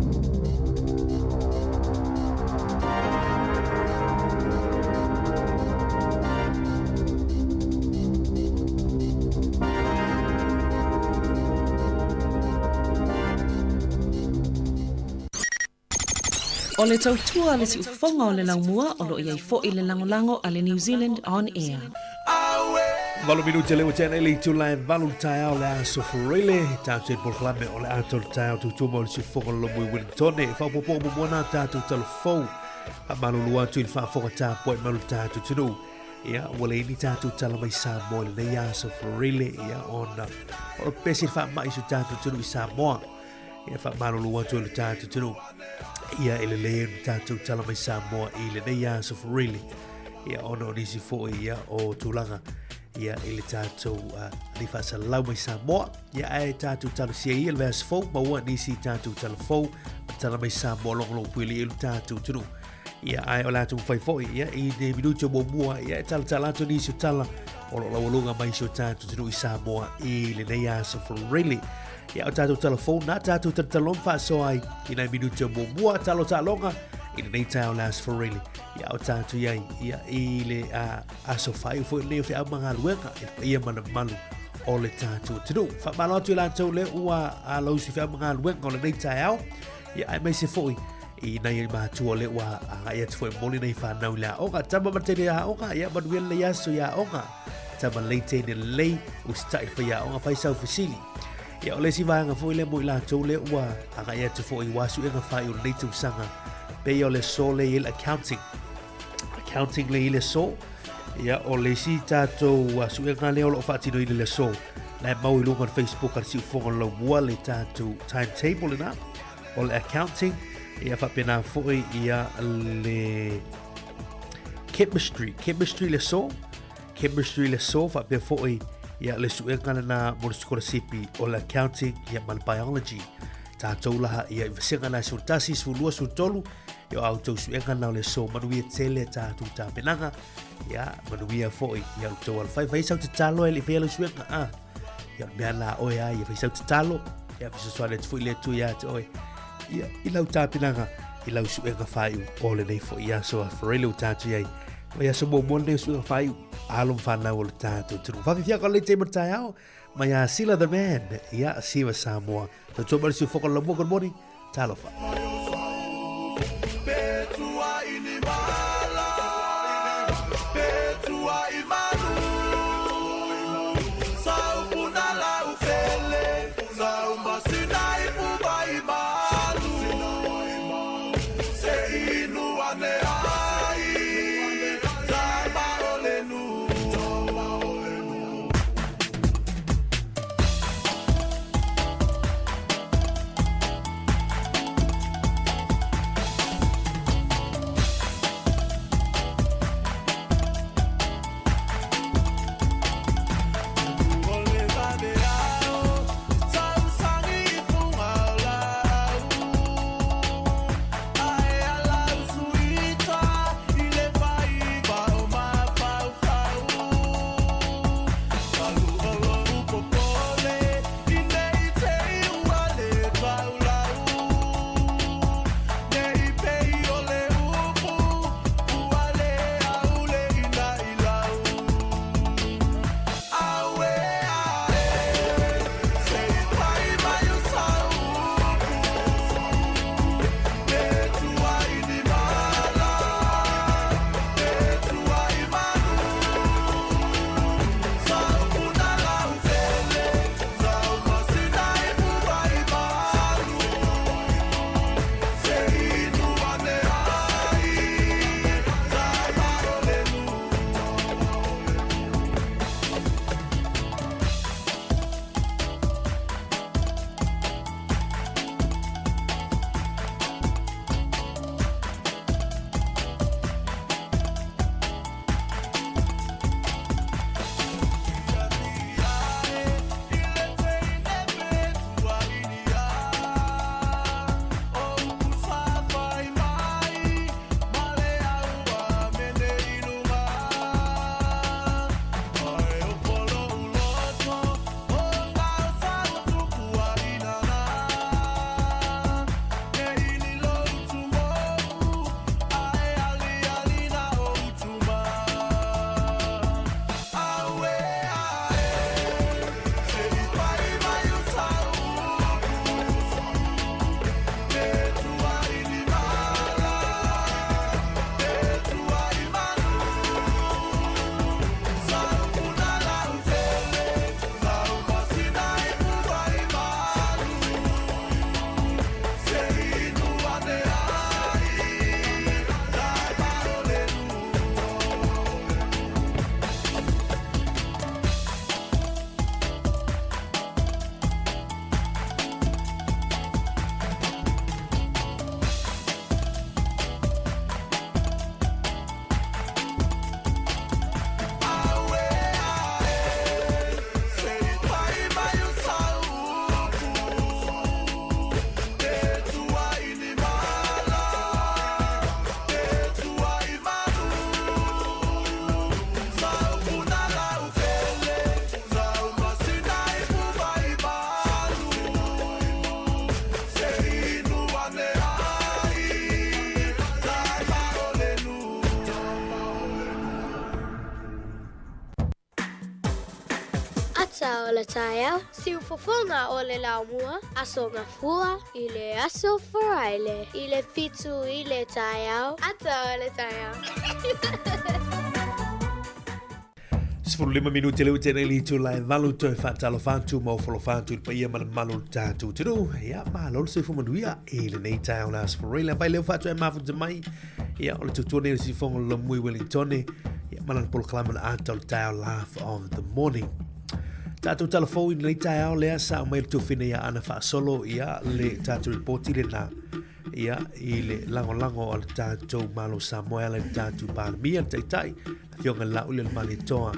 O le tautua a le siufofoga o le laumua o lo o i ai foi le lagolago a le New Zealand On Air. Valu minute le ua tea nei le itula e valu le taeao le aso Furile. Tātou i polokalame o le ato le taeao tautua mo le siufofoga o le laumua i Wellington. E faaopoopo muamua nā tātou talafou. Faamalulu atu i le faafofoga tapuai mai o le tātou atunuu. Ia, ua leai ni tātou tala mai Samoa i lenei aso Furile. Ia, ona o le pese faamai i so tātou atunuu i Samoa. Ia faamalulu atu i le tātou atunuu. Ia e lelei ai le tātou tala mai Samoa i lenei aso Furile. Ia ona o nisi foi ia o tulaga ia i le tātou uh, faasalau mai Samoa. Ia ae tātou talosia ia le vaiaso fou maua nisi tātou tala fou ma tala mai Samoa logologo puili i le tātou atunuu. Ia ae o le a taumafai foi ia i le minute o muamua ia e talatala atu nisi o tala o lo o laualuga mai si o tātou atunuu i Samoa i lenei aso Furile. Ia o tātou tala fou nā tātou talataloa ma faasoa ai i nai minute o muamua talo taaloga i lenei taeao le aso Furile. Ia o tātou i ai ia i le uh, aso faaiu foi lenei o feau ma galuega i le paia ma le mamalu o le tātou atunuu. Faamalo atu i latou le ua lausi feau ma galuega o lenei taeao. Ia aemaise foi i nai ai matua le ua agai atu foi moli nei whanau i le aoga. Tama ma tene aoga, ia manuia lelei aso i aoga. Tama lei tene lelei, usitai whai aoga, whai sau fesili. Ia o le isi vaega foi le mo i latou le ua agai atu foi i wasu enga whai o lenei tausaga. Pei o le so le i le accounting. Accounting le i le so. Ia o le isi tātou suega lea o loo faatinoina i le aso. La e mau i luga o le Facebook a le Siufofoga o le Laumua le tātou timetable lena o le accounting. Ia faapena foi ia le chemistry. Chemistry le aso. Chemistry le aso faapea foi ia le suega lena mo le sikolasipi o le accounting ia ma le biology. Tātou laha ia i vasega na e 11, 12, 13 ia o a outou suega na o le aso manuia tele tātou tapenaga. Ia, manuia foi, ia outou alofai, fai sau tatalo e le i faia lau suega, a. Ia, o le mea la oe a, ia fai sau tatalo, ia fesoasoani atu foi le Atua ia te oe. Ia, i lau tapenaga, i lau suega faaiu o lenei foi aso a Farele ua tatou i ai. Vaiaso muamua lenei o suiga faaiu, alo ma fanau o le tatou atunuu. Faafefea ka lenei taimi o le taeao, mai ia Sila the Man, ia Siva Samoa. Tautua mai le siufoka o le laumua, good morning, talofa. Ata o le taeao, siufofoga o le laumua, Aso Gafua i le aso Faraile i le 7 i le taeao, ata o le taeao. 15 minute le ute nei le itula e valu toe faatalofa atu ma ofolofa atu i le paia ma le mamalu o le tatou atunuu. Ia, malo le soifua manuia i lenei taeao le Aso Faraile. Afai lea ua faatoea mafuta mai, ia, o le tautua nei o le siufofoga o le Lomui Wellingtone, ia, ma lana polokalame o le ata o le taeao Laugh of the Morning. Tatou talafou i lenei taeao lea sa aumai le tofina ia Ana faasolo ia le tatou ripoti lena ia i le lagolago a le tatou Malo Samoa e ala i le tatou Palemia, le Taitai, Afioga i le Lauli o le Malietoa,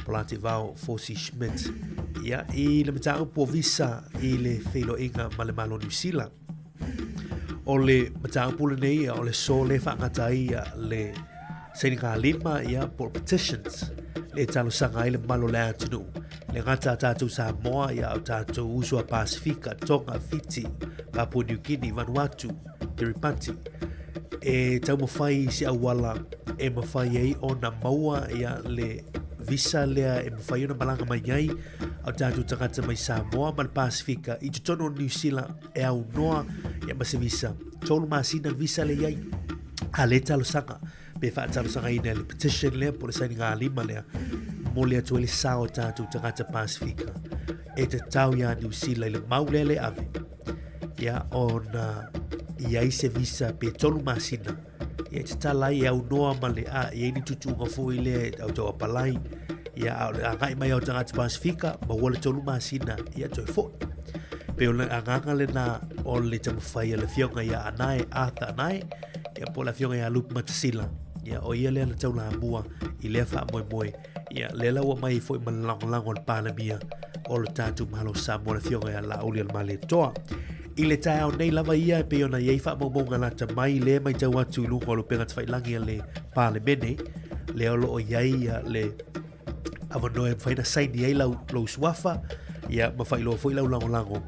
Polati Vao Fosi Schmidt, ia i le mataupu o visa i le feiloaiga ma le Malo Niu Sila. O le mataupu lenei, o le so le faagata ai ia le sainigalima ia po o petitions le talosaga ai le mamalu o le atunuu. Le gata a tātou Samoa ia o tātou uso a Pasifika, Tonga, Fiti, Papua New Guinea, Vanuatu, Kiribati, e taumafai i se auala e mafai ai ona maua ia le visa lea e mafai ona malaga mai ai o tatou tagata mai Samoa ma le Pasifika i totonu o Niu Sila e aunoa ia ma se visa. 3 masina le visa le i ai. A le talosaga, pe faatalosagaina le petition lea po o le sainigalima lea, momoli atu ai le sao o tatou tagata Pasifika e tatau iā Niu Sila i le mau lea le ave ia ona i ai se visa pe 3 masina ia e tatala ai e aunoa ma le a i ai ni tutuuga foi lea e au tau apalai ia a o le agai mai o tagata Pasifika maua le 3 masina ia toe foi. Pe o le agaga lena o le taumafai a le afioga ia Anae Arthur Anae ia po o le afioga ia Lupe Matasila ia o ia lea na taulamua i lea faamoemoe ia lea la ua mai foi ma le lagolago a le Palemia o le tatou Malo Samoa le afioga ia Laauli Malietoa. I le taeao nei lava ia e pei ona i ai faamaumauga lata mai lea matau atu i luga o le upega tafailagi a le Palemene lea o lo o i ai ia le avanoa e mafai ona saini ai lau, lou suafa ia ma faailoa foi lau lagolago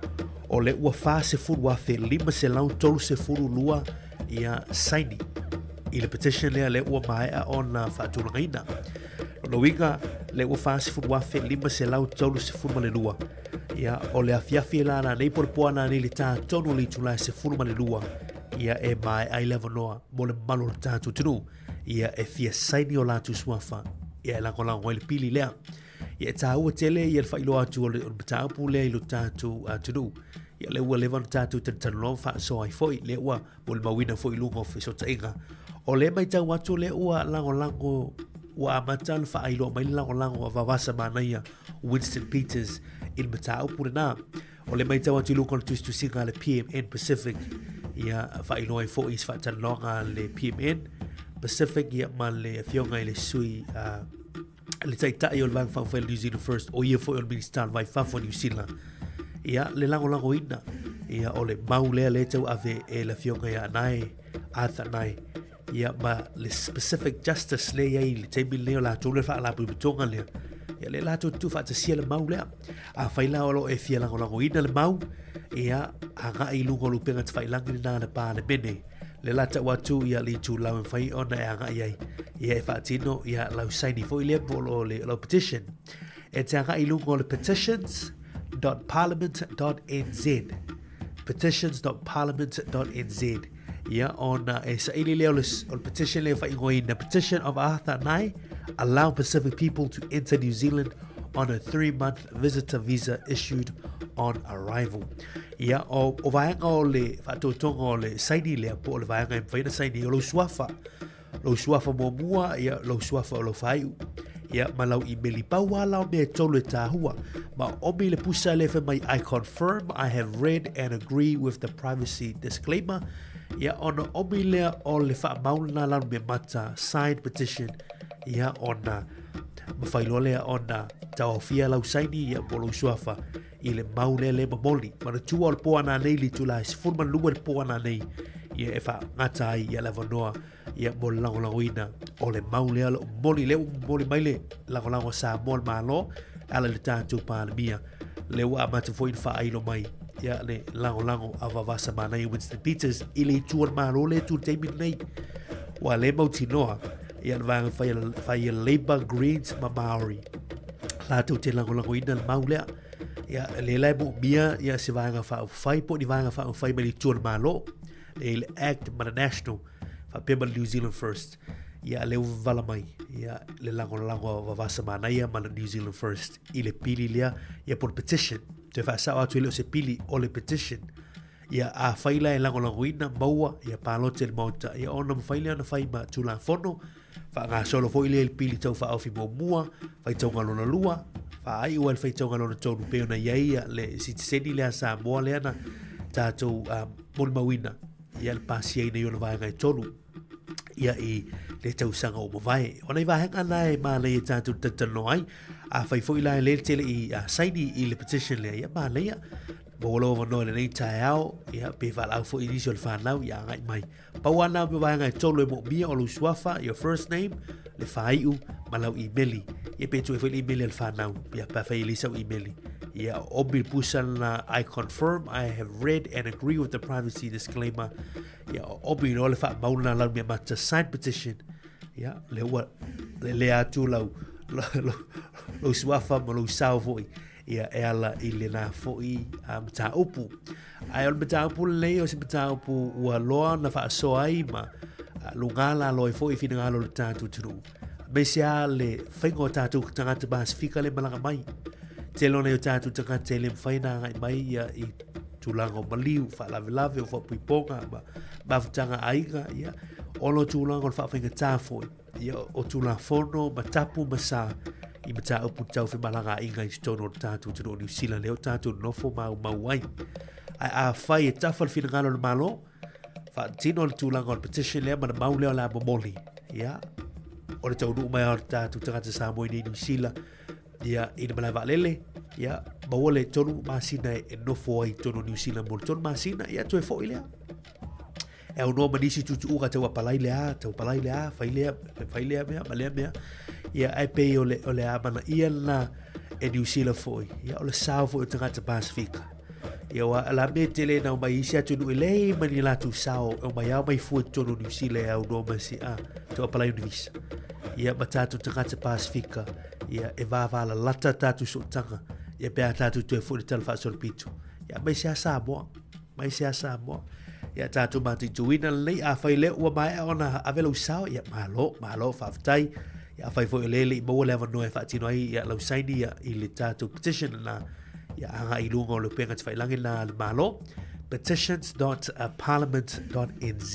o le ua 40,532 ia saini i le petition lea lea ua maea ona faatulagaina. Lona uiga lea ua 40,532 ia o le afiafi e lala nei po o le po ana nei le tā tonu o le itula e 12 ia e maea ai le avanoa mo le mamalu o le tatou atunuu ia e fia saini o latou suafa ia e lagolago ai le pili lea. Ia e tāua tele ia le faailoa atu o le mataupu lea i lo tatou atunuu. Ia lea ua leva ona tatou talatalanoa ma faasoa ai foi, lea ua molimauina foi i luga o fesootaiga. O lea matau atu lea ua lagolago, ua amata ona faailoa mai le lagolago a Vavasa Manaia Winston Peters i le mataupu lena. O lea matau atu i luga o le tusitusiga a le PMN Pacific, ia faailoa ai foi i se faatalanoaga a le PMN Pacific ia ma le afioga i le sui le taitai o le Vaega Faaupufai o le New Zealand First, o ia foi o le Minista o le Vai Fafo o Niu Sila. Ia, le lagolagoina, ia, o le mau lea le tau ave e le afioga ia Anae, Arthur Anae, ia, ma le specific justice lea i ai i le taimi lenei o latou le faalapotopotoga lea. Ia, lea latou te tuufaatasia le mau lea. Afai la o lo o e fia lagolagoina le mau, ia, agai i luga o le upega tafailagi lena a le Palemene. Le la tau atu ia le itulau e mafai ona e agai ai. Ia e faatino ia lau saini foi lea po o le lau petition. E te agai i luga o le petitions.parliament.nz petitions.parliament.nz Ia ona e saili lea o le, o le petition lea faaigoaina Petition of Arthur Anae Allow Pacific People to Enter New Zealand on a 3-month visitor visa issued on arrival. Ia, o, o vaega o le faatotoga o le saini lea, po o le vaega e mafai ona saini, o lou suafa. Lou suafa muamua, ia, lou suafa o lou faaiu. Ia, ma lau imeli. Pau a lao mea e tolu e tāhua. Ma omi le pusa le fai mai, I confirm I have read and agree with the privacy disclaimer. Ia, ona omi lea o le faamauna lau mea mata, signed petition. Ia, ona mafai loa lea ona tauaofia lau saini ia po lou suafa i le mau lea le momoli. Manatua o le po ana nei le itula e 12 le po ana nei ia e whaangata ai ia le avanoa ia mo le lagolagoina o le mau lea o momoli lea ua momoli mai le lagolago a Samoa le Malo e ala i le tatou Palemia lea ua amata foi ona faailo mai ia le lagolago a Vavasa Manaia Winston Peters i le itu o le Malo le itu i le taimi lenei ua le mautinoa ia le vaega fai fai a Labour Greens ma Maori latou te lagolagoina le mau lea ia le la e moomia ia se vaega faaupufai po o ni vaega faaupufai mai le itu o le Malo le le Act ma le National faapea ma le New Zealand First ia le ua vala mai ia le lagolago a Vavasa Manaia ma le New Zealand First i le pili lea ia po o le petition toe faasao atu e le o se pili o le petition Ia, afai la e lagolagoina, maua, ia palota i le Maota, ia ona mafai lea ona fai ma Tulafono, faagasolo foi lea i le pili taufaaofi muamua, faitauga lona lua, faaiu ai le faitauga lona tolu, pei ona i ai ia le sitiseni lea a Samoa lea na tatou molimauina, ia le pasiaina i ona vaega e tolu, ia i le tausaga ua mavae. O nai vaega na e manaia tatou te talatalanoa ai, afai foi la e le tele i saini i le petition lea, ia manaia, Maua lou avanoa i lenei taeao, ia, pe valaau foi i nisi o le whanau, ia agai mai. Pau ana o vaega e tolu e moomia o lou suafa, your first name, le whāiu, ma lau imeli. Ia pe tue foi le imeli a le whanau, ia pe whai i sau imeli. Ia, omi le pusa na, I confirm I have read and agree with the privacy disclaimer. Ia, omi loa le whaamauna lau mea mata sign petition. Ia, lea ua lelea atu lau, lou suafa ma lou sao foi, ia, e ala i lena foi mataupu. Ae o le mataupu lenei o se mataupu ua loa ona faasoa ai ma luga lalo ai foi finagalo o le tatou atunuu. Aemaise lava le faiga o tatou tagata Pasefika le malaga mai. Tele o nai o tatou tagata e le mafai ona agai mai ia i tulaga o maliu, faalavelave o faapuipoga ma mafutaga aiga, ia, ona o tulaga o le faafaigata foi, ia, o Tulafono ma tapu ma sa i mataupu tau femalagaaiga i totonu o le tatou atunuu o Niu Sila lea o tatou nonofo maumau ai. Ae afai e tafa le finagalo o le Malo, faatino le tulaga o le petition lea ma le mau lea o le a momoli, ia, o le taunuu mai o le tatou tagata Samoa i nei Niu Sila, ia, i le malae vaalele, ia, maua le 3 masina e nofo ai i totonu o Niu Sila mo le 3 masina, ia, toe foi lea. E aunoa ma nisi tuutuuga tau apalai le a, tau apalai le a, fai lea, fai lea mea, ma lea mea. Ia, ae pei o le, o le amanaia lena e Niu Sila foi, ia, o le sao foi o tagata Pasefika. Ia, ua la me tele na mai isi atunuu e leai ma ni latou sao, e omai lava omai fua i totonu o Niu Sila e aunoa ma se, a, tau apalai o ni visa. Ia, ma tatou tagata Pasefika, ia, e vavalalata tatou sootaga, ia, pe a tatou toe foi i le Tala Faasolopito. Ia, aemaise lava Samoa. Aemaise lava Samoa. Ia tatou mataituina lelei, afai lea ua maea ona ave lau sao, ia malo, malo, faafetai. Ia afai foi o lea e le i maua le avanoa e faatino ai ia lau saini ia i le tatou petition lena, ia agai i luga o le upega tafailagi lena a le Malo, petitions.parliament.nz.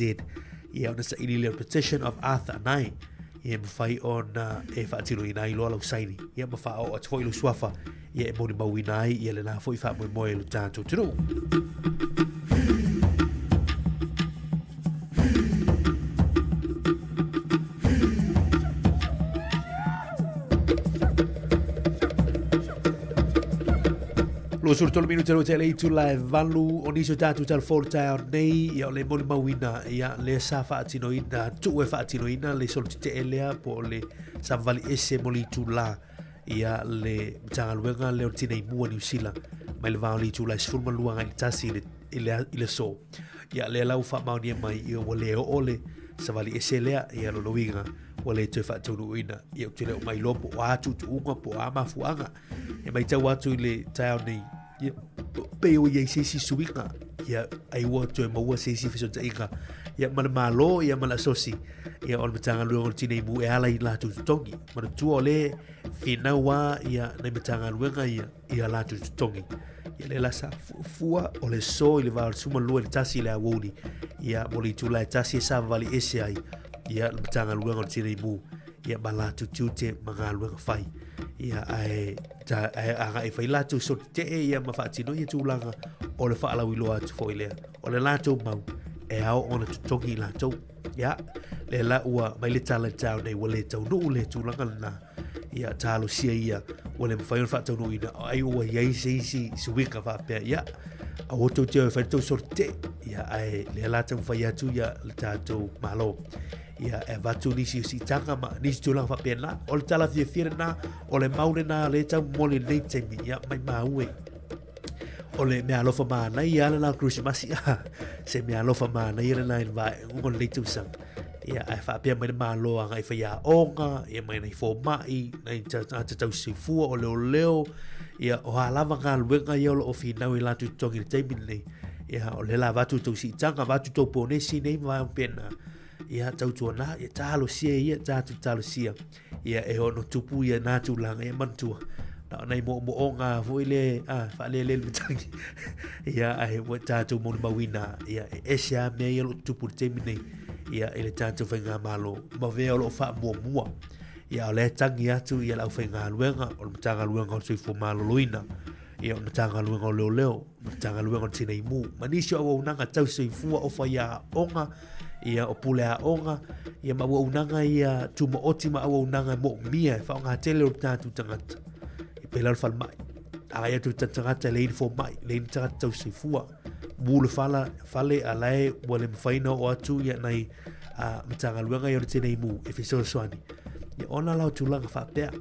Ia ona saili lea o le petition of Arthur Anae. Ia e mafai ona e faatinoina ai loa lau saini. Ia ma faaoo atu foi lou suafa ia e molimauina ai ia lena foi faamoemoe i lo tatou atunuu. 23 minute ro te le itula e valu o nisi o tātou talafou le taeao nei, ia o le molimauina, ia le sa faatinoina, tuu e faatinoina le solo tetee lea po o le savavali ese mo le itula ia le Matagaluega lea o le Tinei Mu a Niu Sila mai le va o le itula e 12 agai i le 1 i le, i le, i le aso. Ia lea la ua faamaonia mai ia ua le oo le savali ese lea, ia lona uiga ua le toe faataunuuina. Ia ou te le o mailoa po o a tuutuuga po o a mafuaaga. E matau atu i le taeao nei, ia, pei o i ai se isi suiga, ia, ai ua toe maua se isi fesootaiga, ia, ma le Malo, ia, ma le asosi, ia, o le Matagaluega o le Tinei Mu e ala i latou totogi. Manatua o le finau a ia nai Matagaluega ia, i a latou totogi. Ia le la sa fuafua o le so i le va o le 12 i le 1 i le aoauli, ia, mo le itula e tasi e savavali ese ai, ia, le Matagaluega o le Tinei Mu, ia, ma latou tiute ma galuega fai. Ia, ae, ta, ae agai fai latou soli tetee ia ma faatino ia tulaga o le faalauiloa atu foi lea. O le latou mau, e ao ona totogi i latou. Ia, le la ua mai le tala i le taeao nei, ua le taunuu le tulaga lena. Ia, talosia ia, ua le mafai ona faataunuuina, ai ua i ai se isi suiga faapea, ia, aua tou te o e fai le tou soli tetee. Ia, ae lea la taumafai atu ia le tatou Malo. Ia, e avatu nisi o siitaga ma nisi tulaga faapena. O le tala fiafia lena, o le mau lena le tau momoli i lenei taimi, ia, maimau e. O le mea alofa manaia lena o le Kerisimasi, se mea alofa manaia lena i le vaeauga o lenei tausaga. Ia, ae faapea mai le Malo agai faiaoga, ia mai nai fomai, nai tagata tausisoifua, o leoleo, ia, o a lava galuega ia o lo o finau i latou totogi i le taimi lenei. Ia, o lea la avatu tou siitaga, avatu tou ponesi nei ma vaega faapena. Ia, tautuana, ia talosia ia, tatou talosia. Ia, e ono tupu ia nā tulaga, ia manatua. Na o nai moomooga foi le, a, faalele le matagi. Ia, ae ua tatou molimauina, ia, e ese lava mea ia o lo o tutupu i le taimi nei, ia, i le tatou faigamalo, ma mea o lo o faamuamua. Ia, o lea e tagi atu ia le aufaigaluega o le Matagaluega o le Soifua Maloloina, ia, o le Matagaluega o Leoleo, Matagaluega o le Tinei Mu, ma nisi o auaunaga tau soifua o faiaoga, ia o pule aoga, ia ma auaunaga ia tumaoti ma auaunaga e moomia e faaaoga tele o le tatou tagata. E pei la o le falemai. Agai atu le tagata e leai ni fomai, leai ni tagata tau soifua. Mu le fala, fale a lae ua le mafai ona oo atu ia nai Matagaluega ia o le Tinei Mu e fesoasoani. Ia ona la o tulaga faapea.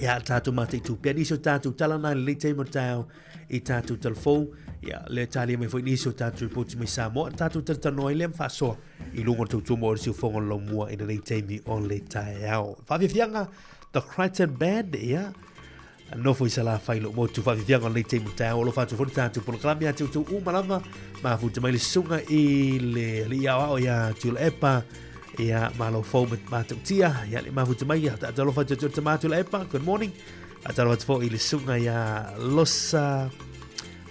Ia, tatou mataitu pea nisi o tatou tala na i lenei taimi o le taeao i tatou talafou. Ia, le talia mai foi nisi o tatou ripoti mai Samoa, tatou talatalanoa ai lea ma faasoa i luga o le tautua o le siufofoga o le laumua i lenei taimi o le taeao. Faafiafiaga, The Crichton Band, ia, nofo i Salafai lou motu. Faafiafiaga o lenei taimi o le taeao, o lo faatu foi le tatou polokalame ia te outou uma lava, mafuta mai le susuga i le alii aoao ia Tuilaepa, ia malo fou ma matautia, ia le mafuta mai, ia taatalofa atu atu tama Tuilaepa, good morning. Faatalofa atu foi i le susuga ia Losa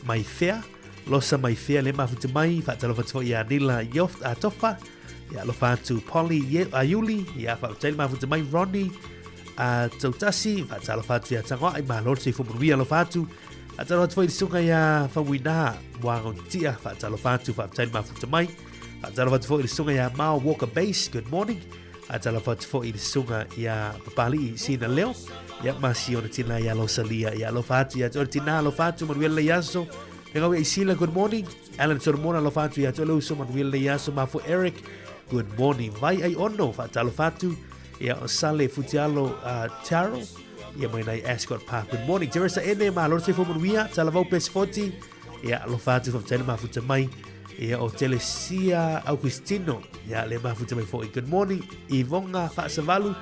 Maifea, Losa Maifea le mafuta mai, faatalofa atu foi ia Nila Yoft Atofa, ia alofa atu Polly Ye, Ayuli, ia faafetai le mafuta mai Ronnie a Tautasi, faatalofa atu ia Tangoai, malo le soifua manuia alofa atu. Faatalofa atu foi i le susuga ia Faumuina Muagotia, faatalofa atu, faafetai le mafuta mai. Faatalofa atu foi i le susuga ia Mao Walker Base, good morning. Faatalofa atu foi i le susuga ia Papali'i Sina Leo, ia ma si ona tina ia Losalia, ia alofa atu ia te oe le tina, alofa atu, manuia lenei aso. Fegau ia Isila, good morning. Alan Solomona, alofa atu ia te oe le uso, manuia lenei aso. Mafu Eric, good morning. Vai ai ono, faatalofa atu. Ia o Sale Futialo Taro, ia mai nai Ascot Park, good morning. Teresa Ene, malo le soifua manuia. Talavau Pesfoti, ia alofa atu, faafetai le mafuta mai. Ia o Telesia Augustino, ia le mafuta mai foi, good morning. Ivonga Faasavalu,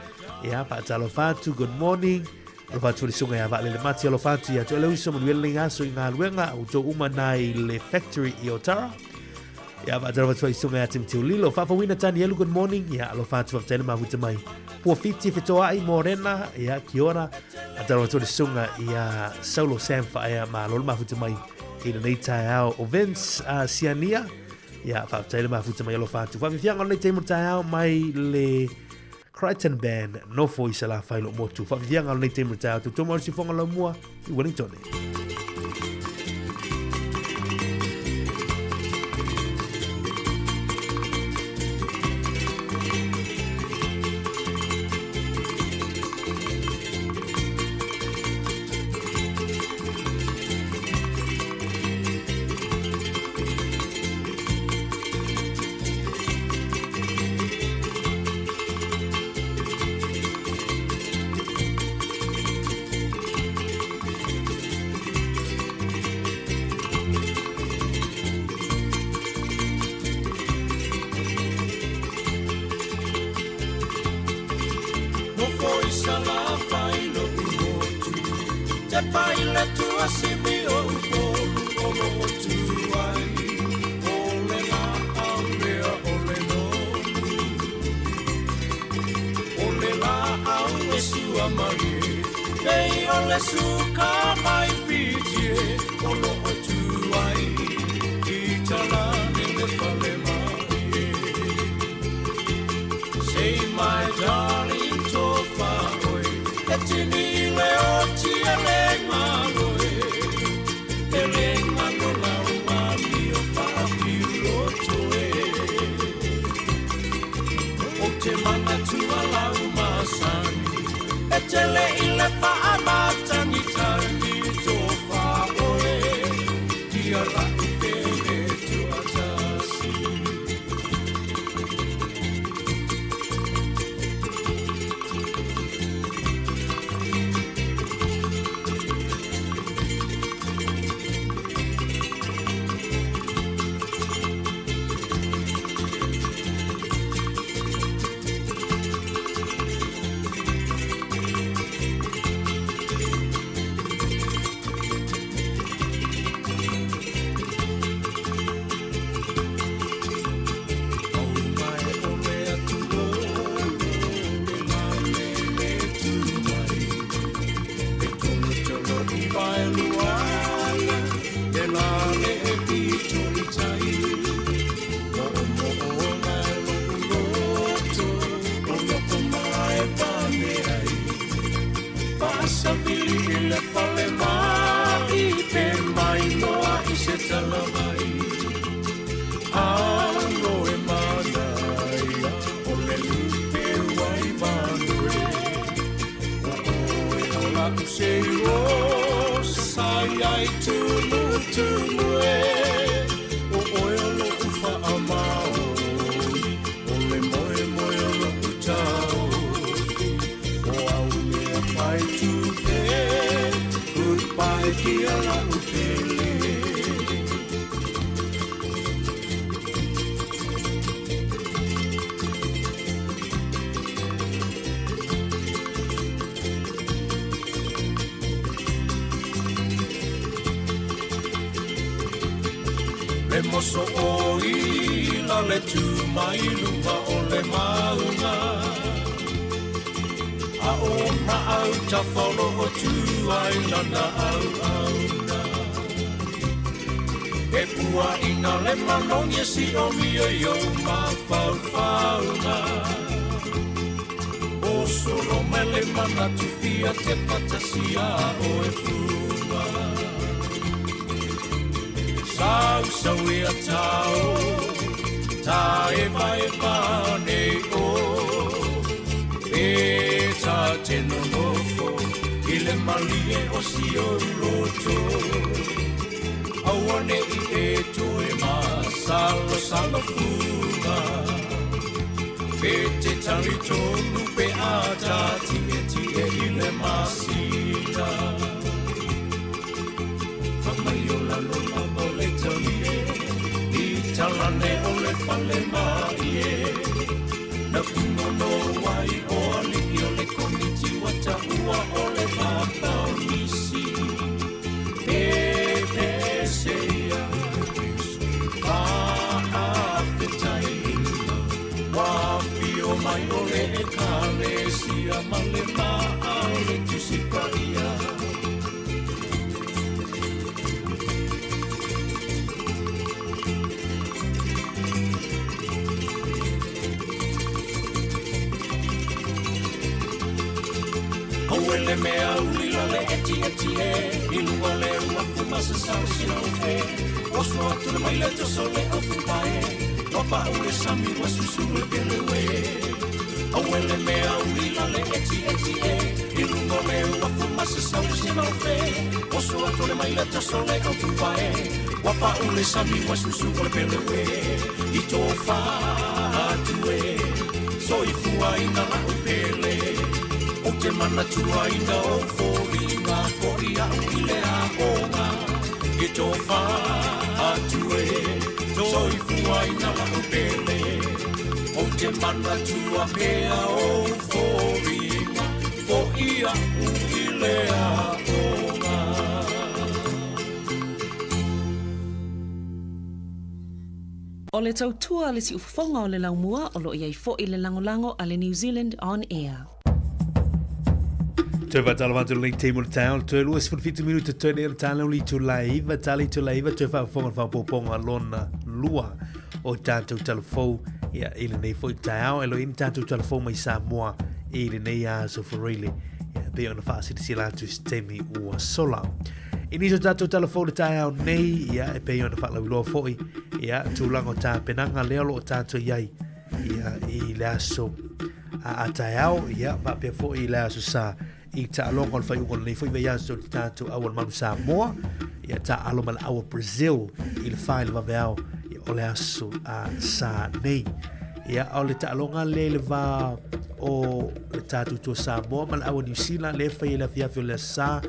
ia faatalofa atu, good morning. Alofa atu le susuga ia Vaalele Mati, alofa atu ia te oe le uso, manuia lenei aso i galuega, outou uma nai le factory i Otara. Ia faatalofa atu foi i susuga ia Timothy Lilo, faafouina Tanielu, good morning. Ia alofa atu, faafetai le mafuta mai. Puafiti Fetoai Morena, ia kia ora. Faatalofa atu le susuga ia Saulo Sam Faea, malo le mafuta mai i lenei taeao. O Vince Siania, ia faafetai le mafuta mai, alofa atu. Faafiafiaga o lenei taimi o le taeao mai le Crichton Band, nofo i Salafai lou motu. Faafiafiaga o lenei taimi o le taeao, tautua mai o le siufofoga laumua i Wellington. Nofo i Salafai lo'u motu, Tepa i le tuasivi o Upolu o lo o tu ai, O le laau lea o le nonu, O le laau e suamalie, Pei o le suka mai Fiji e, O lo o tu ai, I talane le fale malie. Say my darling tofa oe, E tini i le oti e le ngalo e, E le ngalo lau amio faafiuloto e. O te manatua lau masani, E tele i le faamatagitagi tofa oe, Tia la'u pele tuatasi. e tia la upele. Le moso o i la le tu mai lunga o le maunga. A o na au ta whalo o tu ai lana au auna. E pua ina le manongi si o mia yo ma whau whaunga. O solo mele mana tuwhia te patasia o e funga. Sau sau e a tau, ta e vai nei o. E ta te nonofo, i le malie o si o loto. Aua ne i e toe ma salo salo funga. Pe te tali tonu pe a ta tie tie i le masina. Whamaiola lona mo le talie, i talane o le fale mai e. Na puno wai o ali o le komiti wa taua o le papa o nisi. Pe pe se ia, fa a fetai, wa fio mai o le e kale sia ma le ma a o le tusipa ia. Auele mea uli le eti eti e, i lunga le ua fuma se sau sina o fe. Oso atu le mai le toso le au fupae, wapa o le sami wa susu le pele we. Auele mea uli le eti eti e, i lunga le ua fuma se sau sina o fe. Oso atu le mai le toso le au fupae, wapa o le sami wa susu le pele we. I tō whātu e, soifua ina la o pele. O te mana tuaina o fori ngā fori au i le a onga. I tō whātu e, soifua ina la o pele. O te mana tua pea o fori ngā fori au i le a onga. O le tautua le siufofoga o le laumua o loo iai fo'i le lagolago a le New Zealand On Air. Toe whātala le tēmu le tāo, toe lua sifuru fitu minuta toe ne le tālo li tu laiva, tali tu laiva, toe whaafonga whaapoponga lona lua o tātou talafou, ia i le nei foi tāo, e lo ini tātou talafou mai Samoa i le nei aso whareile, ia pe ona whaasirisila atu se temi ua sola. I niso tātou talafou le tāo nei, ia e pe ona whaalauiloa foi, ia tūlanga o tāpenanga leo lo o tātou iai, ia i le aso a taeao, ia whaapea foi i le aso sa i taaloga o le faaiuga o lenei foi vaiaso le tatou au manu Samoa, ia taalo ma le au Brazil i le 4 i le vaveao ia o le aso a sa nei. Ia o le taaloga le le va o le tatou tua Samoa ma le au New Zealand le fai le afiafi o le aso sa,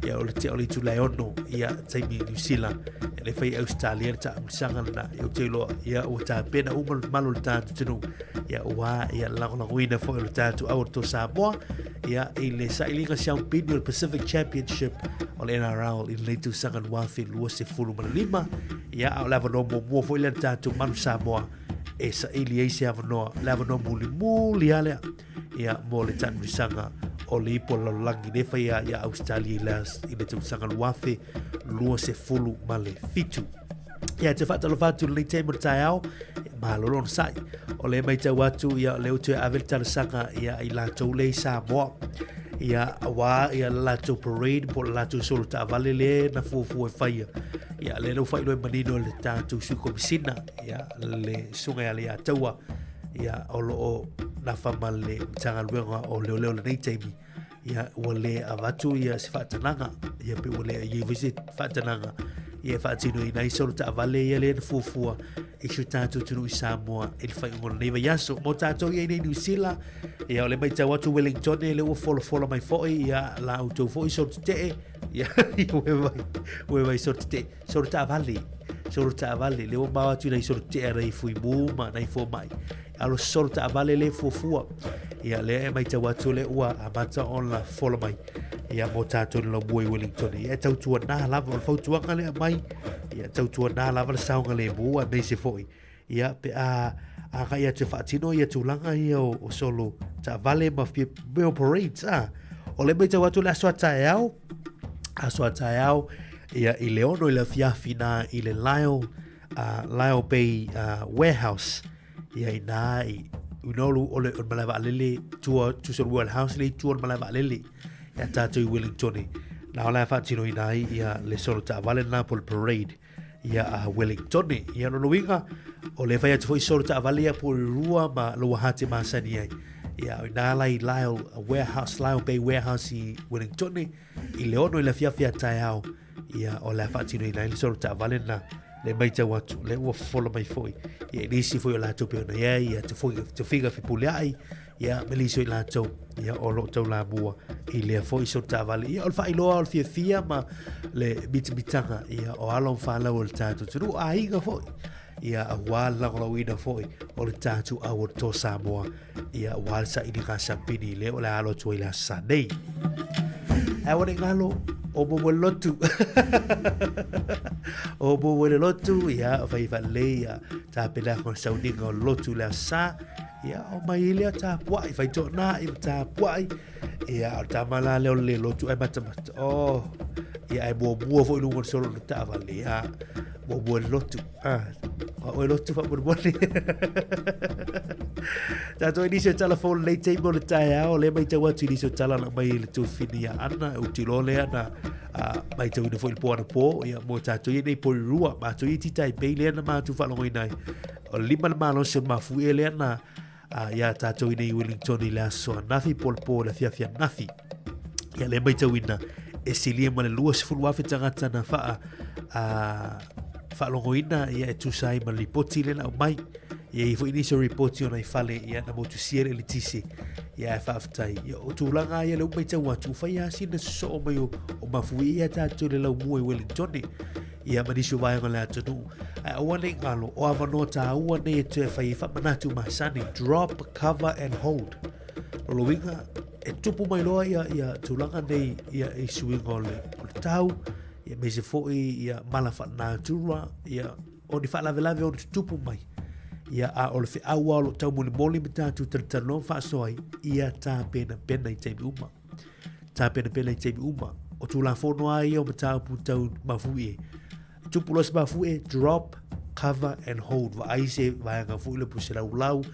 ia o le tea o le itula e ono ia taimi New Zealand, ia le fai Australia le taamulisaga lena ia o te iloa ia ua tapena uma le malo le tatou atunuu ia ua ia lagolagoina foi o le tatou au o le tua Samoa ia i le sailiga siaupini o le Pacific Championship o le NRL i lenei tausaga 2025 ia a o le avanoa muamua foi lea le tatou manu Samoa e saili ai se avanoa le avanoa mulimuli lava lea ia mo le taamilosaga o le ipu o le lalolagi le faia ia Australia i le tausaga 2027. Ia te whaatalofa atu lenei taimi o le taeao, malolo ona sa'i. O le maitau atu ia le utu e ave le talosaga ia i latou le i Samoa. Ia wā ia le latou parade po le latou solo taavale le na fuafua e faia. Ia le lau whailo e manino le tātou sui komisina ia le sunga ia le ia taua ia o lo o nafa ma le Matagaluega o Leoleo lenei taimi. Ia ua le avatu ia se faatanaga ia pe ua le iai foi se faatanaga Ia e faatinoina ai solo taavale ia lea na fuafua i si o tatou atunuu i Samoa i le faaiuga o lenei vaiaso. Mo tatou ia i nei Niu Sila, ia o le matau atu Wellington lea ua folafola mai foi, ia la outou foi solo tetee, ia ua vai, ua vai solo tetee, solo taavale, solo taavale, lea ua mao atu i nai solo tetee a nai fuimu ma nai fomai. Alo solo taavale lea fuafua. Ia lea e matau atu lea ua amata ona fola mai. Ia mo tatou le laumua i Wellington. Ia e tautuana lava o le fautuaga lea mai. Ia tautuana lava le saogalemu aemaise foi. Ia pe a agai atu e faatino ia tulaga ia o, o solo taavale ma mea o parades. Ah, o le matau atu le aso a taeao, aso a taeao, ia i le 6 i le afiafi na i le Lyle, Lyle Bay Warehouse. Ia inā i Unolu o le, o le malae vaalele tua tusa o le Warehouse le i tua o le malae vaalele ia tātou i Wellington. Nā o la e faatinoina ai ia le solo taavale nā po le parade ia a Wellington. Ia lona uiga, o le fai atu foi solo taavale ia Porirua ma Lower Hutt e masani ai. Ia o inā la i Lyle Warehouse, Lyle Bay Warehouse i Wellington i le 6 i le afiafi a taeao. Ia, o le a faatinoina ai le solo taavale na le matau atu, le ua fofola mai foi. Ia, i nisi foi o latou pei ona i ai, ia, te foi, te figa fepuleai, ia, me nisi o i latou, ia, o lo o taulamua i lea foi solo taavale. Ia, o le faailoa o le fiafia ma le mitamitaga, ia, o alo ma fanau o le tatou atunuu, aiga foi, ia, aua le lagolagoina foi o le tatou au o le Toa Samoa, ia, aua le sailiga siamupini lea o le a alo atu ai i le aso Sa nei. Ae ua ne i galo, o mo le lotu. O mo le lotu, ia, fai faalelei, ia, tapena ko le sauniga o le lotu i le aso Sa. Ia, o mai i lea tapuai, fai toonā i tapuai. Ia, o le tama la lea o le le lotu ai matamata. Oh, ia, ai muamua foi luga o le solo o le taavale, ia, muamua le lotu. Ah, o lotu faamolemole. Tātou i nisi o tala fou lenei taimi o le taeao, le matau atu i nisi o tala na mai i le tufini a Ana, e utilo lea na matauina foi i le po anapo, ia mo tātou i nei Porirua, mātou i Titai Bay lea na mātou faalogoina ai. O le lima le malosi o le mafuie lea na ia tātou i nei Wellington i le aso anafi, po le po le afiafi anafi. Ia le matauina, e silia ma le 20,000 tagata na whaa faalogoina ia e tusa ai ma le lipoti lea na aumai. Ia i foi nisi o ripoti ona i fale ia na motusia le eletise ia e faafetai. Ia o tulaga ia le uma i tau atu, whai a sina sosoo mai o, o mafui ia tātou le laumua i Wellington ia ma nisi o vaega o le atunuu. Ae aua nei ngalo, o avanoa tāua nei e toe whai e whaamanatu masani, drop, cover and hold. O lo uiga, e tupu mai loa ia, ia tulaga nei ia i suiga o le, o le tau, ia me se foi ia mala whaanatura, ia o ni faalavelave o tutupu mai. Ia a o le feau a o lo taumolimoli ma tātou talatalanoa ma faasoa ai, ia tāpenapena i taimi uma. Tāpenapena i taimi uma. O Tulafono a ia o mataupu tau mafuie. Tupu loa se mafuie, drop, cover and hold. Vaai se vaega foi le po se laulau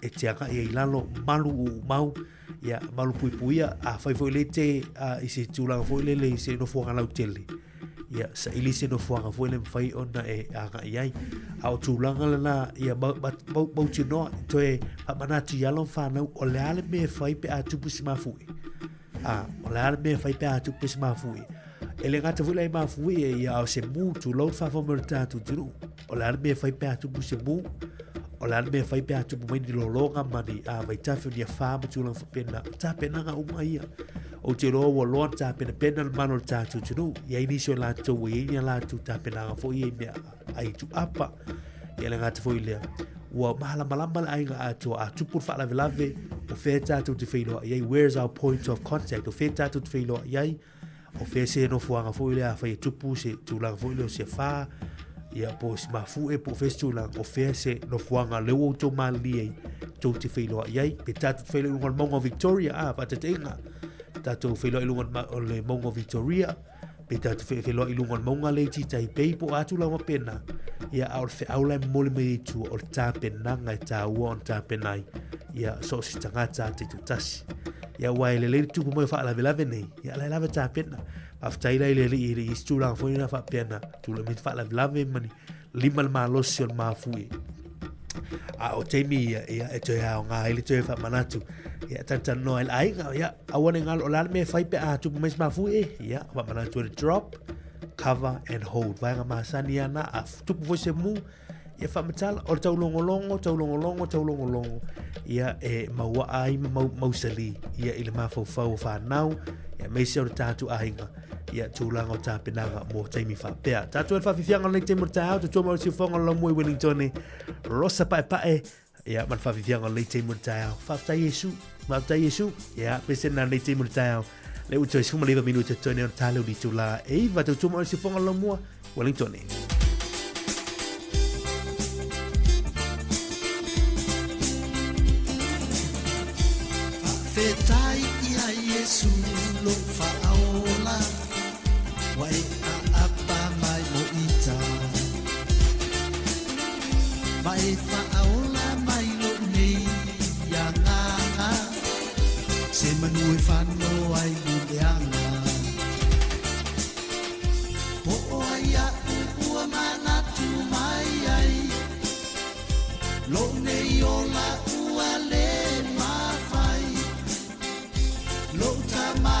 e te agai ai i lalo, malu uumau, ia malu puipuia, a fai foi le te a, i se tulaga foi lele i se nofoaga lautele. Ia, saili se nofoaga foi le mawhai ona e agai ai. A o tulaga lena, ia mautinoa, toe whamanatu i alo whanau, o le a le mea e whai pe a tupu si mafue. A, o le a le mea e whai pe a tupu si mafue. E le ngata foi lai mafue e ia o se mu, tulou whawha mo le tātou turu. O le a le mea e whai pe a tupu se mu, o le a le mea e whai pe a tupu mai ni lologa ma ni a vaitafe o ni awha ma tulaga whapena. Tāpenaga uma ia. Ou te iloa ua loa na tapenapena le mana o le tatou atunuu, i ai nisi o latou ua i ai ni a latou tapenaga foi ia i mea ai tuapa. Ia le gata foi lea, ua malamalama le aiga atoa, a tupu le faalavelave, o fea tatou te feiloai ai, where is our point of contact, o fea tatou te feiloai ai, o fea se nofoaga foi lea afai e tupu se tulaga foi lea o se afa, ia po o se mafu'e po o fea se tulaga, o fea se nofoaga lea ua outou malilie ai tou te feiloai ai, pe tatou te feiloai i luga o le mauga o Victoria, a faataitaiga, tatou feiloai i luga o le mauga o Victoria, pe tatou feiloai i luga o le mauga lea i Tītahi Bay, po o a tulaga faapena, ia a o le feau la e momoli mai ai i tua, o le tapenaga e taua ona tapena ai, ia so o se tagata a taitoatasi. Ia aua e lelei le tupu mai o faalavelave nei, ia la e lava tapena. Faafetai la i le Alii i le isi tulaga foi lena faapea na tulai mai faalavelave ma ni lima le malosi o le mafuie. A o taimi ia, ia e toe aoga ai le toe faamanatu. Ia talatalanoa ai le aiga, ia aua ne galo, o le a le mea e fai pe a tupu mai se mafuie, ia faamanatu ai le drop, Cover and hold. Vaega masani ana, a tupu foi se mu, ia faamatala, o le taulogologo, taulogologo, taulogologo, ia e mauaa ai ma mau, mausali, ia i le mafaufau o whanau, ia meise o le tātou aiga, ia tulaga o tapenaga mo taimi faapea. Tātou e le whawhiwhianga o lenei taimi o le taeao, tautua mai o le siufofoga o le laumua i Wellington, Rosa Paepae, ia ma le whawhiwhianga o lenei taimi o le taeao. Faafetai Iesu, faafetai Iesu, ia pese na lenei taimi o le taeao. Le ua toe 19 minute totoe nei o le tāleu li tūlā e iva tautua mai o le siufofoga o le laumua, Wellington. Faafetai ia Iesu lou faaola Ua e aapa mai mo ita Ma e faaola mai lou nei agaga Se manu e fano ai i leaga Po o ai aʻu ua manatu mai ai Lou nei ola ua le mafai Lou tama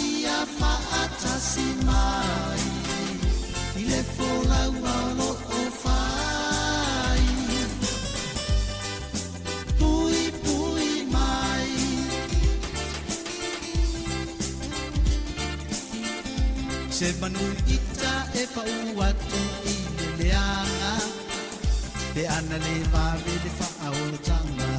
ia faatasi mai I le folauga o lo o fai Puipui mai Se manu ita e pau atu i le leaga Pe ana le vave le faaolataga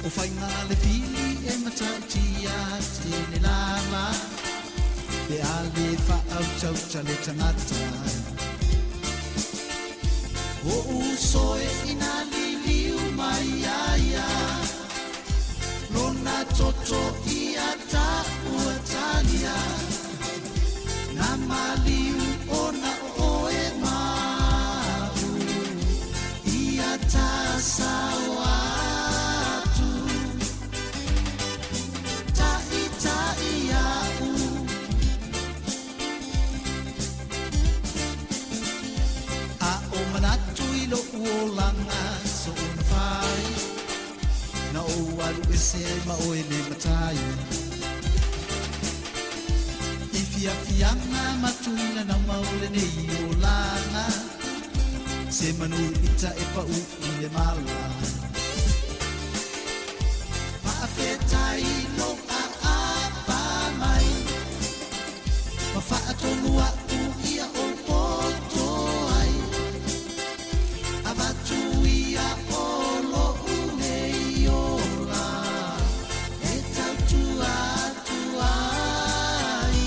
O faiga a le fili e matautia tele lava Pe a le faautauta le tagata O uso e ina liliu mai ia ia Lona toto ia taua talia Na maliu ona o oe ma'u Ia tasao atu Taʻitaʻi a'u A o manatu i loʻu olaga soona fai Na ou alu ese ai ma oe le matai I fiafiaga ma tuina nauma o lenei olaga Se manu ita e pau i le mala Faafetai lou aapa mai Ma faatonu a'u ia ou poto ai Avatu ia o loʻu nei ola E tautua atu ai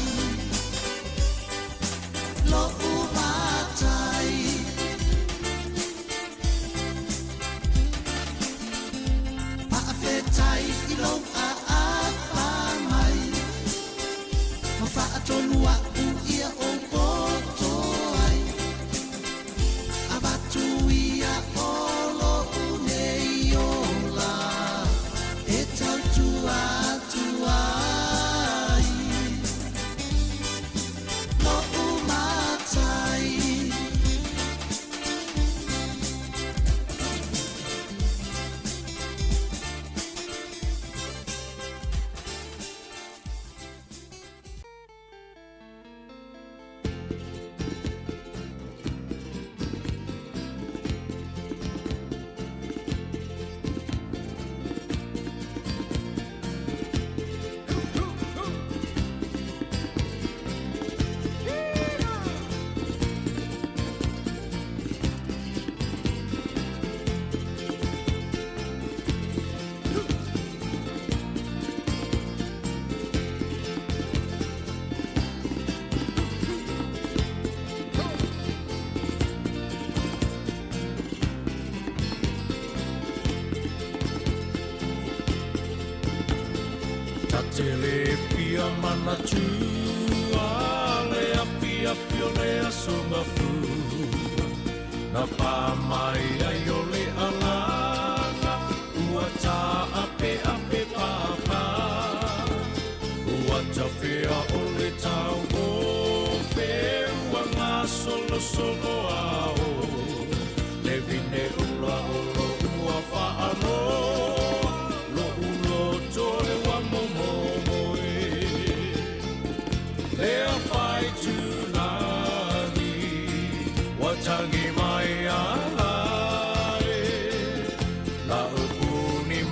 Loʻu matai Faafetai i lou aapa mai Ma faatonu a'u ia ou poto ai Avatu ia o loʻu nei ola E tautua atu ai Loʻu matai. Ta te le fia manatu a le afiafi o le aso Gafua Na pā mai ai o le alaga ua tā'ape'ape pāpā Ua tafea o le tauofe ua gasolosolo ao Le vine ula o lo'u ua faaloa Lo'u loto e ua momomoe Le.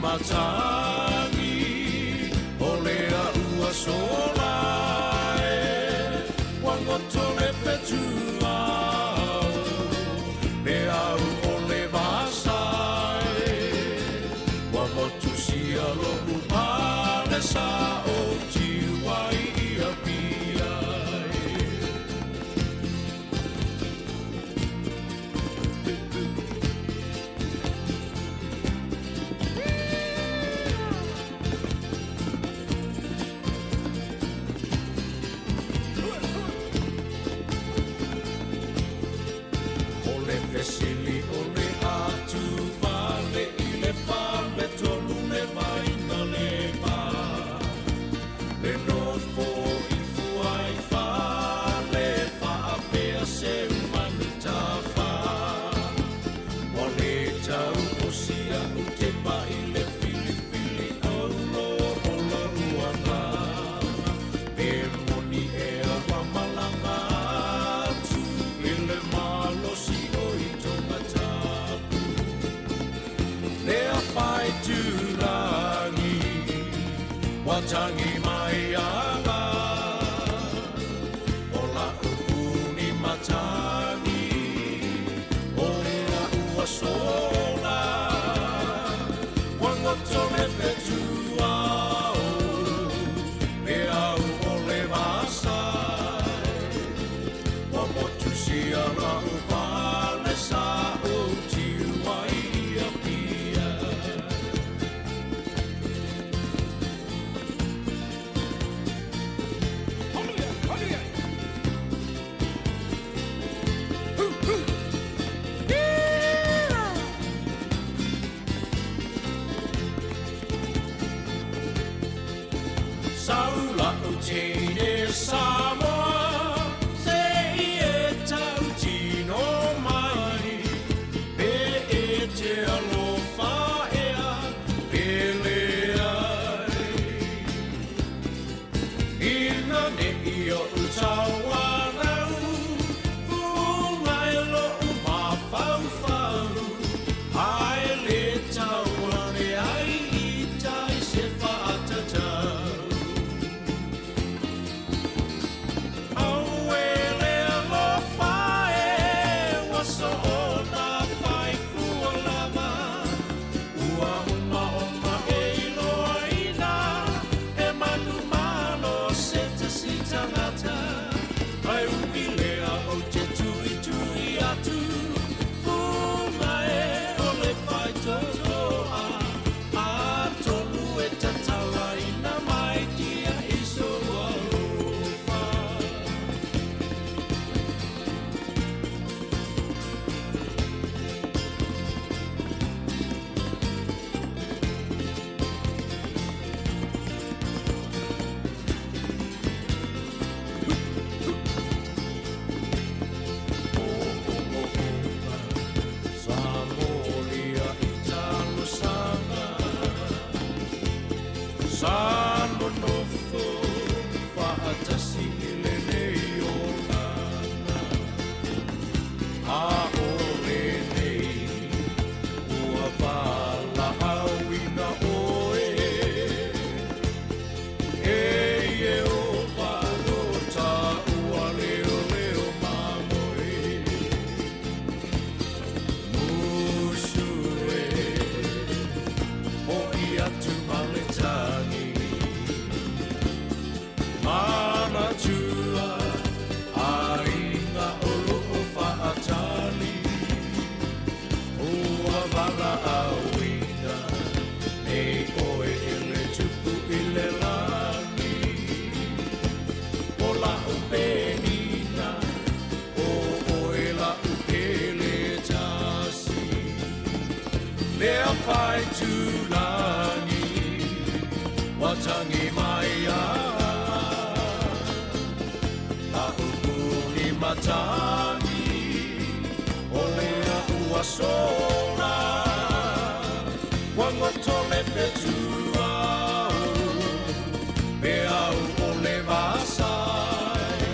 Matagi o le ua sola e Wangoto le fetuau Pe au o le vasai Wa motu sia lo upale sa o tiwai ia pia O le fesili o le atu vale i le fale tolu le vaina le pa Le nofo i fuai fale faapea se umanu tafa Wa le tau o sia u te pa i le filifili au lo o la uanga Pe moni ea wa malanga atu i le malosi o i tonga tapu Lea whai tūrangi, watangi mai ala. O la upuni matangi, o la ua sola. Wangoto le whetua o, pe au o le vasai. Wa motu sia la upale sa o tiwai ia pia. Saula o teine Samoa, se i e tau tino mai, pe e te alofa ea, pe leai. Ina ne i o utawarau, funga e lo umawhauwhau, ai le tauane ai i tai se whaatatau. Sa nonofo faatasi i lenei olaga. A o lenei ua valaauina oe. E Ieova lo taua leoleo mamoe. Musu e, o i atu ma le tangi. Manatua, aiga o loo faatali. Ua valaauina, nei oe i le tupu i le lagi. O lau penina, o oe lau pele tasi. Lea whai tūrangi, watangi mai a. La upuni matangi, o lea ua sola. Wangoto le whetua o, pe au o le vasai.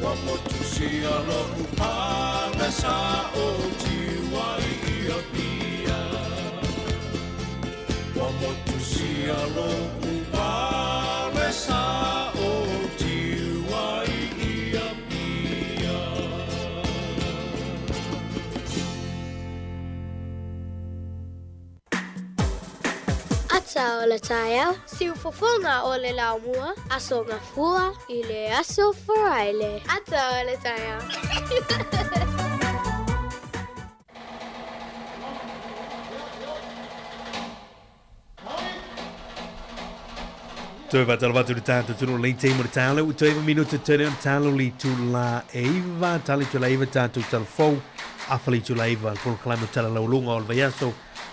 Wa motu sia lo upale sa o tiwai ia pia. Motusia lo'u pale sa o tiu ai i Apia. Ata o le taeao, siufofoga o le laumua, Aso Gafua i le Aso Faraile. Ata o le taeao. Toe whātalo wātu le tātou tunu lei te mo le tālo u toe minuta te leo tālo li tu la eiva tali tu la eiva tātou talo fou afa li tu la eiva polo kalama tala laulunga o le vaiaso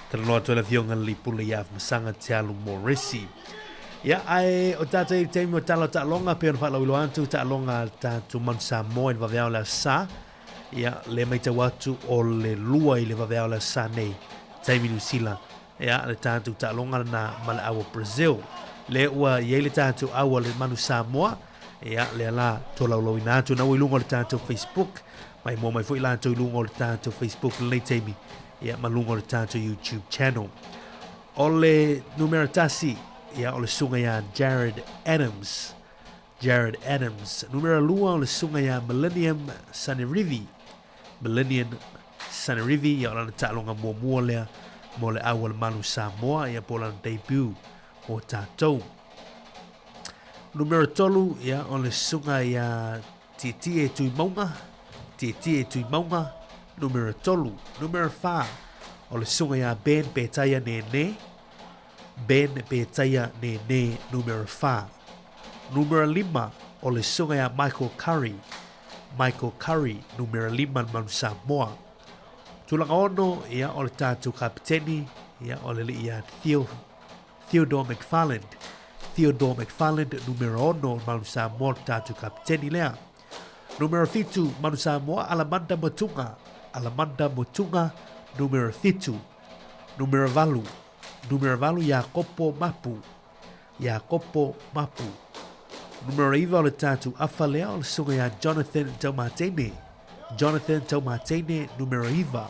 tala noa toe la fionga li pule ia masanga te alu Morrissey. Ia, ae o tātou i te mo talo taaloga pe ona whaalau ilo atu taaloga tātou Manu Samoa i le vaveao le sa. Ia, le maitau atu o le lua i le vaveao le sa nei, taimi Niu Sila, ia, le tātou taaloga lena ma le au o Brazil. Le ua i ai le tātou au a le Manu Samoa, ia, lea la, tolaulauina atu na ua i luga o le tātou Facebook, mai moa mai foi latou i luga o le tātou Facebook lenei taimi, ia, ma luga o le tātou YouTube channel. O le numera tasi, ia, o le susuga ia Jared Adams, Jared Adams. Numera lua o le susuga ia Millennium Sanerivi. Millennium Sanerivi, ia o lana taaloga muamua lea mo le au a le Manu Samoa, ia po o lana debut mo tatou. Numera tolu, ia o le susuga ia Tietie Tuimauga, Tietie Tuimauga, numera tolu. Numera whā, o le susuga ia Ben Petaia Nene, Ben Petaia Nene, numera whā. Numera lima, o le susuga ia Michael Curry, Michael Curry, numera lima le Manu Samoa. Tulaga ono, ia, o le tātou kapiteni, ia, o le alii ia Theo, Theodore McFarland, Theodore McFarland, numera ono, le Manu Samoa, le tātou kapiteni lea. Numera fitu, Manu Samoa, Alamanda Motunga, Alamanda Motunga, numera fitu. Numera valu, numera valu Iakopo Mapu, Iakopo Mapu. Numera iva o le tātou afa lea o le susuga ia Jonathan Taumateine, Jonathan Taumateine, numera iva.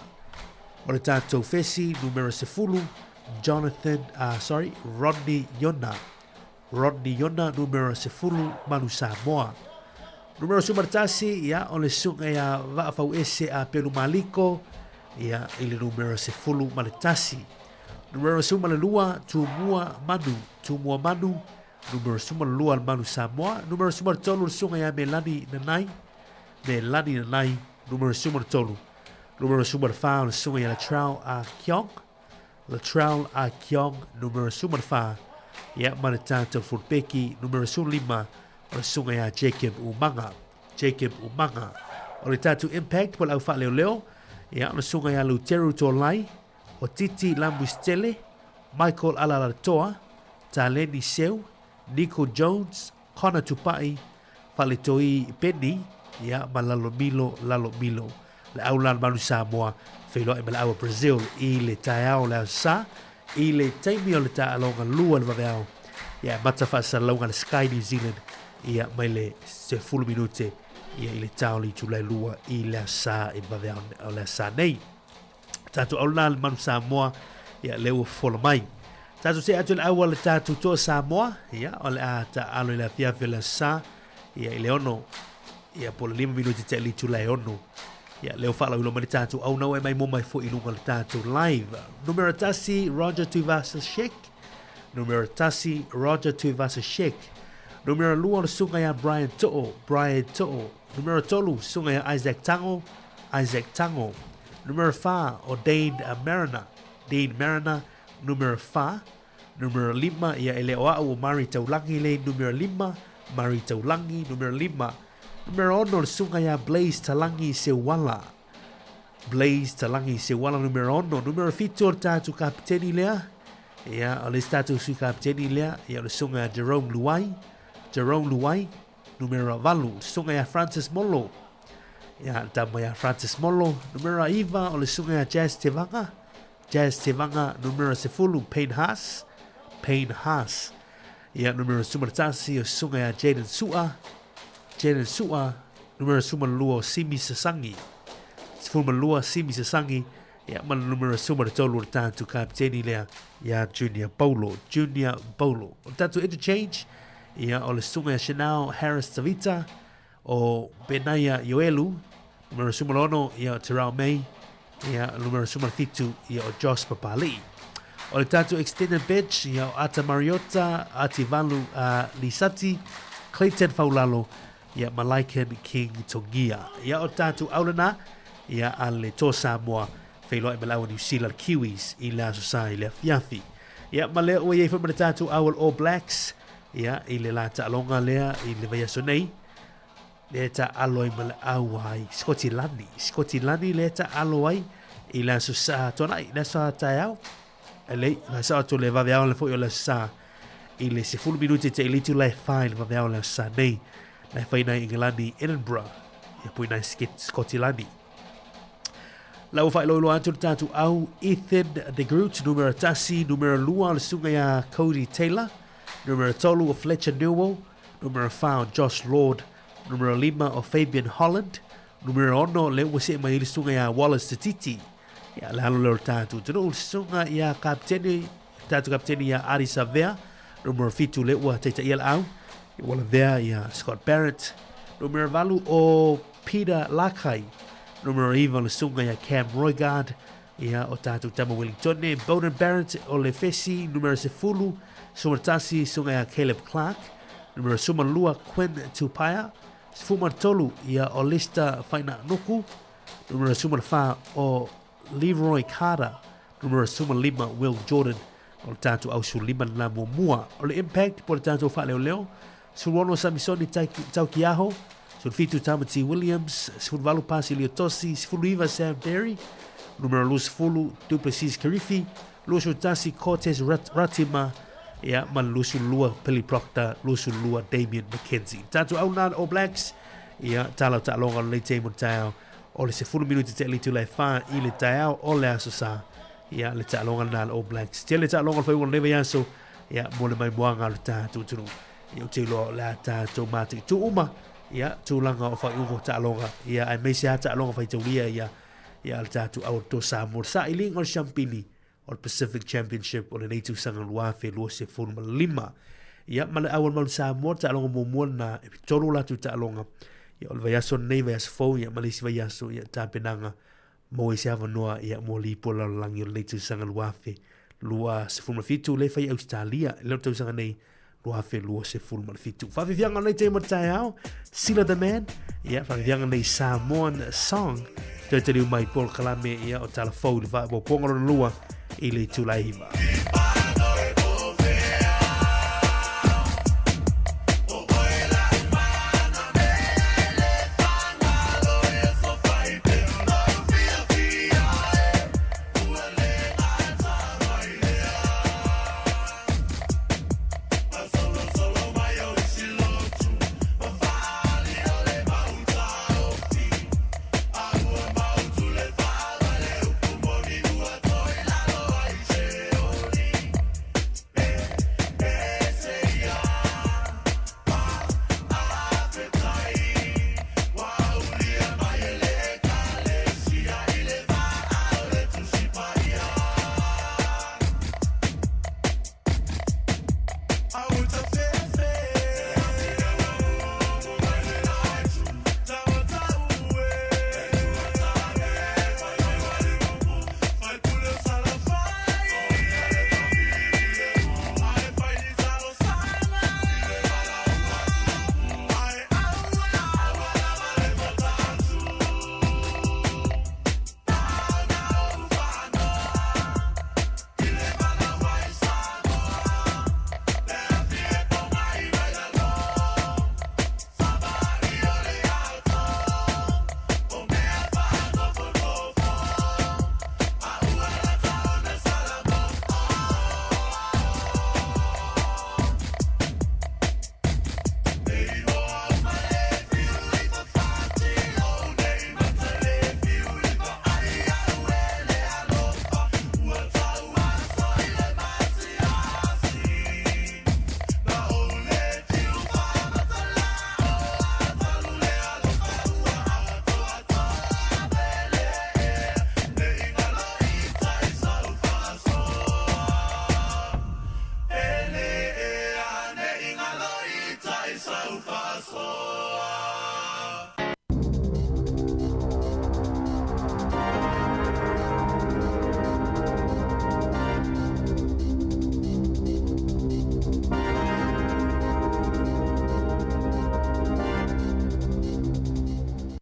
O le tātou fesi, numera sefulu, Jonathan, sorry, Rodney Iona, Rodney Iona, numera sefulu, Manu Samoa. Numera suma le tasi, ia, o le susuga ia Vaafauese a Pelu Maliko, ia, i le numera sefulu ma le tasi. Numera suma le lua, Tumua Manu, Tumua Manu, numera suma le lua le Manu Samoa. Numera suma le tolu, le susuga ia Melani Nanai, Melani Nanai, numera suma le tolu. Numera suma le whā, o le susuga ia Latrell A Kiong, Latrell A Kiong, numera suma le whā, ia, ma le tātou fulpeki, numera suma lima, o le susuga ia Jacob Umaga, Jacob Umaga. O le tātou Impact po o le au faaleoleo, ia, o le susuga ia Luteru Tolai, o Titi Lamuistele, Michael Alalatoa, Taleni Seu, Nico Jones, Connor Tupai, Faletoi Penny, ia, ma Lalomilo Lalomilo. Le au la Manu Samoa, feiloai ma le au a Brazil i le taeao o le Aso Sa, i le taimi o le taaloga lua le vaveao, ia, e mata faasalalauga le Sky New Zealand, ia, mai le 10 minute, ia, i le ta o le itula e lua i le Aso Sa i le vaveao o le Aso Sa nei. Tatou aula le Manu Samoa, ia, lea ua fofola mai. Tatou see atu i le au a le tatou toa Samoa, ia, o le a taalo i le afiafi o le Aso Sa, ia, i le ono, ia, po o le lima minuti tea i le itula e ono. Ia, lea ua faalauiloa mai le tatou au nau e mai mo mai foi i luga o le tatou live. Numera tasi, Roger Tuivasa Sheck. Numera tasi, Roger Tuivasa Sheck. Numera lua, o le susuga ia Brian To'o, Brian To'o. Numera tolu, susuga ia Isaac Tango, Isaac Tango. Numera whā, o Dane Mariner, Dean Mariner, numera whā. Numera lima, ia e le o a'u o Murray Taulangi le numera lima, Murray Taulangi, numera lima. Numera ono, le susuga ia Blaze Talangi Seuala, Blaze Talangi Seuala, numera ono. Numera fitu o le tātou kapiteni lea, ia, o le isi tātou sui kapiteni lea, ia o le susuga ia Jerome Luai, Jerome Luai, numera valu, le susuga ia Francis Molo, ia, le tama ia Francis Molo. Numera iva, o le susuga ia Jazz Tevaga, Jazz Tevaga, numera sefulu, Payne Haas, Payne Haas. Ia, numera suma le tasi, o susuga ia Jaden Su'a, Jaden Su'a, numera suma le lua o Simi Sasangi, sefulu ma le lua, Simi Sasangi, Ia, ma le numera 13 o le tatou kapiteni lea ia Junior Paulo. Junior Paulo. O le tatou interchange, ia, o le susuga ia Chanel Harris Tavita, o Benaia Ioelu, numera 16, ia, o Terrell May, ia, numera 17, ia, o Josh Papali'i. O le tatou extended bench, ia, o Ata Mariota, Ati Valu Lisati, Clayton Faulalo, ia ma Lycan King Tongia. Ia o tatou aulana, ia a le Toa Samoa, feiloai ma le au a New Zealand Kiwis i le aso sa i le afiafi. Ia ma lea ua i ai foi ma le tatou au a le All Blacks, ia i le la taaloga lea i le vaiaso nei, lea taalo ai ma le au ai Sikotilani. Sikotilani lea taalo ai i le aso sa tuanai, le aso sa taeao. E lei, la sao atu le vaveao le foi o le aso sa i le 10 minute te ilitu lai whai le vaveao le aso sa nei. Lai whai nei Ingelani Edinburgh, ia pui nei Sikotilani. La ua faailoilo atu le tatou au Ethan de Groot, numera 1, numera 2 o le susuga ia Cody Taylor, numera 3 o Fletcher Newell, numera 4 o Josh Lord, numera 5 o Fabian Holland, numera 6 le ua see mai ai le susuga ia Wallace Te Titi. Ia le alo lea o le tatou atunuu, le susuga ia Kapiteni, tatou kapiteni ia Ardie Savea, numera 7 le ua taitaia le au, ua lavea ia Scott Barrett, numera 8 o Peter Lakai, numera 9 o le susuga ia Cam Roigard, ia o tatou tama Wellingtone, Beauden Barrett o le Fesi, numera 10, 11, susuga ia Caleb Clark, numera 12 Quinn Tupaea, 13 ia o Lester Fainaanuku, numera 14 o Leroy Carter, numera 15 Will Jordan, o le tatou au 15 lena muamua. O le Impact po le tatou faaleoleo, 16 Samisoni Taukiaho, 17 Tamati Williams, 18 Pasi Liotosi, 19 Sam Berry, numera 20 Duplessis Karifi, 21 Cortez Ratima, ia, ma le 22 Billy Proctor, 22 Damien McKenzie. Tatou au na All Blacks, ia, tala taaloga o lenei taimi o le taeao, o le 10 minuti te alitu lai wha i le taeao o le aso sa, ia, le taaloga lena le All Blacks. Tele taaloga o le whaiunga o lenei vaiaso, ia, mo le maimoaga o le tatou atunuu. Ia, ou te iloa o le a tatou mataitu uma, ia, tulaga o faaiuga o taaloga, ia, aemaise lava taaloga faitaulia, ia, ia, le tatou au o le Toa Samoa, le sailiga o le siampini o le Pacific Championship o lenei tausaga 2025. Ia, ma le au o le Malu Samoa, le taaloga muamua lena, e tolu latou taaloga. Ia, o le vaiaso lenei, vaiaso fou, ia, ma le isi vaiaso, ia, tapenaga maua ai se avanoa, ia, mo lipo lalolagi o lenei tausaga 2027, lea e fai i Ausetalia, i le tausaga nei 2027. Faafiafiaga o lenei taimi o le taeao, Sila the Man, ia, faafiafiaga nei Samoan Song, toe taliu mai Paul Kalame, ia, o tala fou i le faaopoopoga lona lua i le itula e 9.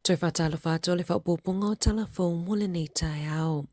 Toe faatalofa atu o le faaopoopoga o Tala Fou mo lenei taeao.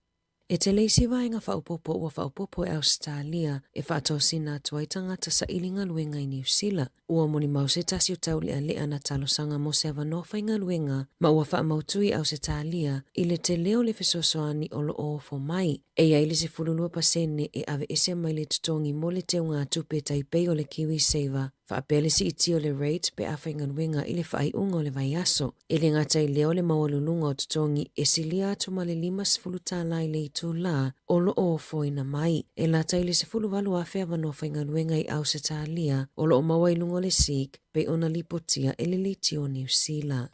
E tele isi vaega faaopoopo ua faaopoopo e Ausetalia e faatosina atu ai tagata saili galuega i Niu Sila. Ua molimau se tasi o taulealea na talosaga mo se avanoa faigaluega ma ua faamautu i Ausetalia i le tele o le fesoasoani o lo o ofo mai. E i ai le 12% e aveese mai le totogi mo le teugatupe tai pei o le KiwiSaver, faapea le siitia o le rate pe a faigaluega i le faaiuga o le vaiaso. E le gata i lea o le maualuluga o totogi e silia atu ma le $50 i le itulā o lo o ofoina mai. E lata i le 18,000 avanoa faigaluega i Ausetalia o lo o maua i luga o le Seek pei ona lipotia e le Leitio o Niu Sila.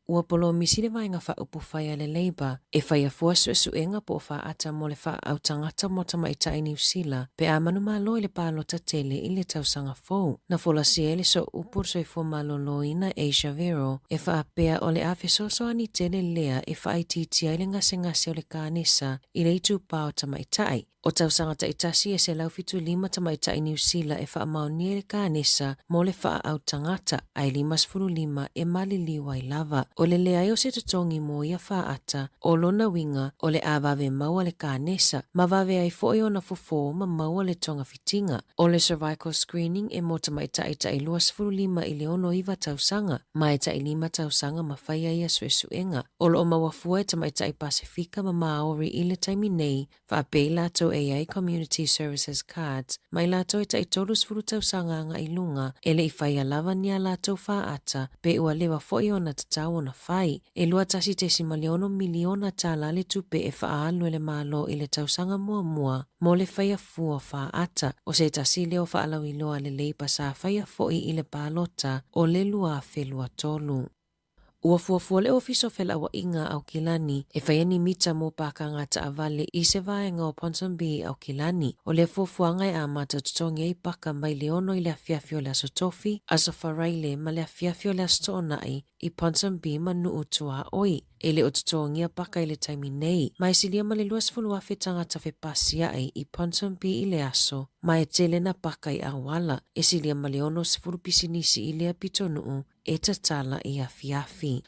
Ua polomisi le vaega faaupufai a le Labour e faia fua suesuega po o faata mo le faaautagata mo tamaitai Niu Sila pe a manumalo i le palota tele i le tausaga fou. Na folasia ai le sooupu o le soifua maloloina Asia Vero e faapea o le a fesoasoani tele lea e faaitiitia ai le gasegase o le kanesa i le itupa o tamaitai. O tausaga taitasi e 175 tamaitai Niu Sila e faamaonia i le kanesa mo le faaau tagata, ae 55 e maliliu ai lava. O le leai o se totogi mo ia faata, o lona uiga o le a vave maua le kanesa, ma vave ai foi ona fofo ma maua le togafitiga. O le cervical screening e mo tamaitai tai 25 i le 69 tausaga, ma e tai lima tausaga ma faia ia suesuega. O lo o maua fua e tamaitai Pasefika ma Māori i le taimi nei, faapea i latou e i ai Community Services Cards, ma i latou e tai 30 tausaga agai i luga, e le i faia lava ni a latou faata, pe ua leva foi ona tatau ona fai. E $21.6 miliona tala le tupe e faaalu e le Malo i le tausaga muamua mo le faia fua faata. O se tasi lea o faalauiloa lelei pa sa faia foi i le palota o le 2023. Ua fuafua le Ofisa o Felauaiga a Aukilani e faia ni mita mo pākanga taavale i se vaega o Ponsonby i Aukilani. O lea fuafuaga e amata totogi ai paka mai le 6 i le afiafi o le Aso Tofi, Aso Faraile ma le afiafi o le Aso Toonai i Ponsonby ma Nuu Tuaoi. E le o totogia paka i le taimi nei, ma e silia ma le 20,000 tagata fepasiaʻi i Ponsonby i le aso, ma e tele na paka i auala. E silia ma le 60 pisinisi i lea pitonuu e tatala i afiafi.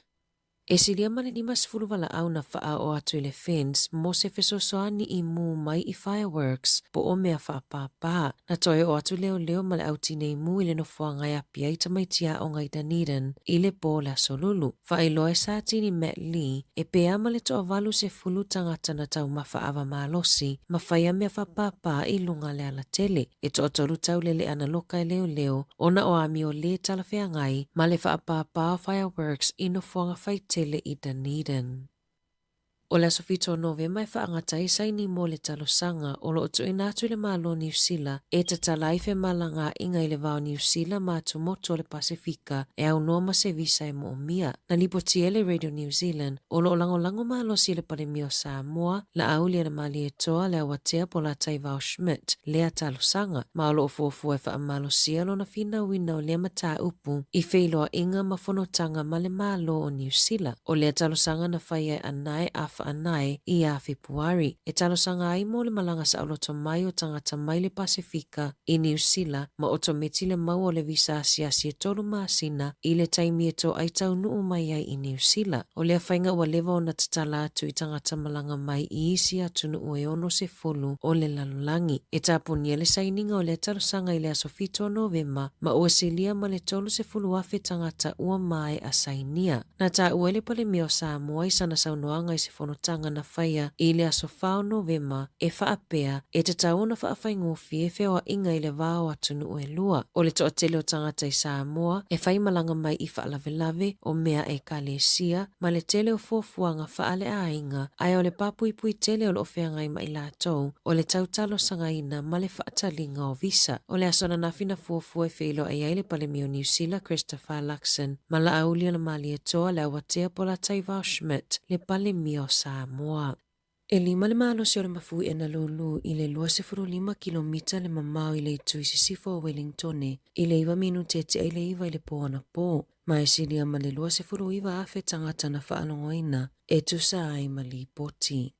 E silia ma le 50 valaau na faaoo atu i le fence mo se fesoasoani i mū mai i fireworks po o mea faapāpā. Na toe oo atu leoleo ma le au tinei mū i le nofoaga e api ai tamaiti aoga i Dunedin i le pō o le Aso Lulu. Faailoa e Satini Matt Lee e pea ma le toavalu sefulu tagata na taumafa ava malosi ma faia mea faapāpā i luga le alatele. E toatolu tau le leʻa na loka e leoleo ona o amio lē talafeagai ma le faapāpā o fireworks i nofoaga faitele i Dunedin. O le aso 7 o Novema e faagata ai saini mo le talosaga o lo o tuuina atu i le Malo o Niu Sila e tatala ai femalagaaiga i le va o Niu Sila ma atumotu o le Pasefika e aunoa ma se visa e moomia. Na lipoti e le Radio New Zealand o lo o lagolago malosi e le Palemia o Samoa, Laaulialemalietoa le Awatea Polataivao Schmidt lea talosaga, ma o lo o fuafua e faamalosia lona finauina o lea mataupu i feiloaiga ma fonotaga ma le Malo o Niu Sila. O lea talosaga na faia e Anae a Faanae ia Fepuari, e talosaga ai mo le malaga saoloto mai o tagata mai le Pasefika i Niu Sila ma otometi le maua o le visa asiasi e tolu masina i le taimi e toai taunuu mai ai i Niu Sila. O lea faiga ua leva ona tatala atu i tagata malaga mai i isi atunuu e 60 o le lalolagi. E tapunia le sainiga o lea talosaga i le aso 7 o Novema ma ua silia ma le 30,000 tagata ua maea sainia. Na taua e le Palemia o Samoa i sana saunoaga i se fonotaga na faia i le aso 4 o Novema e faapea, e tatau ona faafaigofie feoaiga i le va o atunuu e lua. O le toatele o tagata i Samoa e fai malaga mai i faalavelave o mea Ekalesia ma le tele o fuafuaga faaleaiga, ae o le papuipui tele o lo o feagai ma i latou o le tau talosagaina ma le faataliga o visa. O le aso ananafi na fuafua e feiloai ai le Palemia o Niu Sila Christopher Luxon ma Laauli-o-le-Malietoa le Awatea Polataivao Schmidt le Palemia o Samoa. E lima le malosi o le mafuie na lūlū i le 25 kilomita le mamao i le itu i sisifo o Wellingtone i le 9 minute e tea i le 9 i le pō anapō, ma e silia ma le 29,000 tagata na faalogoina e tusa ai ma lipoti.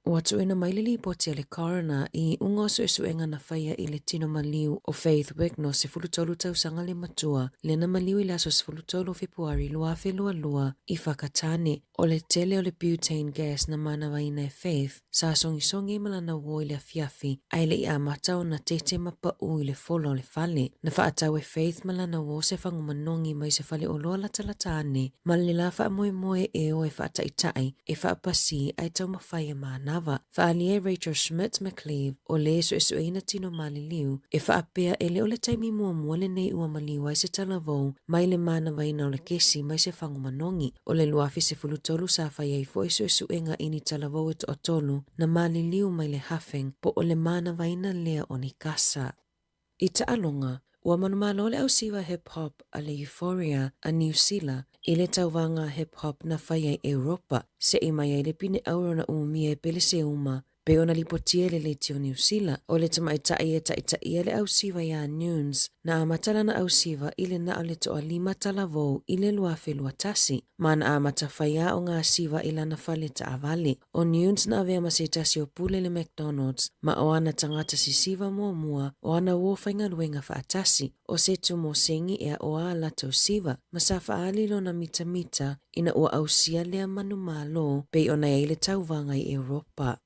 Ua tuuina mai le lipoti a le Coroner i iuga o suesuega na faia i le tino maliu o Faith Wignall, 13 tausaga le matua, lea na maliu i le aso 13 o Fepuari 2022 i Whakatane. O le tele o le butane gas na manavaina e Faith, sa sogisogi ai ma lana uo i le afiafi ae le i amata ona tete ma pau i le fola o le fale. Na faatau e Faith ma lana uo se fagu manogi mai se faleoloa latalata ane ma le la faamoemoe e o e faataitai, e faapasi ae taumafai e manava. Faaalia e Rachel Schmidt McCleave, o le e suesueina tino maliliu, e faapea e le o le taimi muamua lenei ua maliu ai se talavou mai le manavaina o le kesi mai se fagu manogi. O le 2013 sa fai ai foi suesuega i ni talavou e toatolu na maliliu mai le huffing po o le manavaina lea o ni kasa. I taaloga, ua manumalo le ausiva hip hop a le Euphoria a Niu Sila i le tauvaga hip hop na fai ai Europa, se'i mai ai le pine auro na umia e Peleseuma Pei ona lipotia e le Leitio Niu Sila, o le tamaitai e taitaia le ausiva iā Nunes, na amata lana ausiva i le na o le toalima talavou i le 2021, ma na amata fai aoga a siva i lana fale taavale. O Nunes na avea ma se tasi o pule le McDonald's, ma o ana tagata sisiva muamua o ana uo faigaluega faatasi, o se tumosengi e aʻoa a latou siva, ma sa faaali lona mitamita ina ua ausia lea manumalo pei ona i ai le tauvaga i Europa.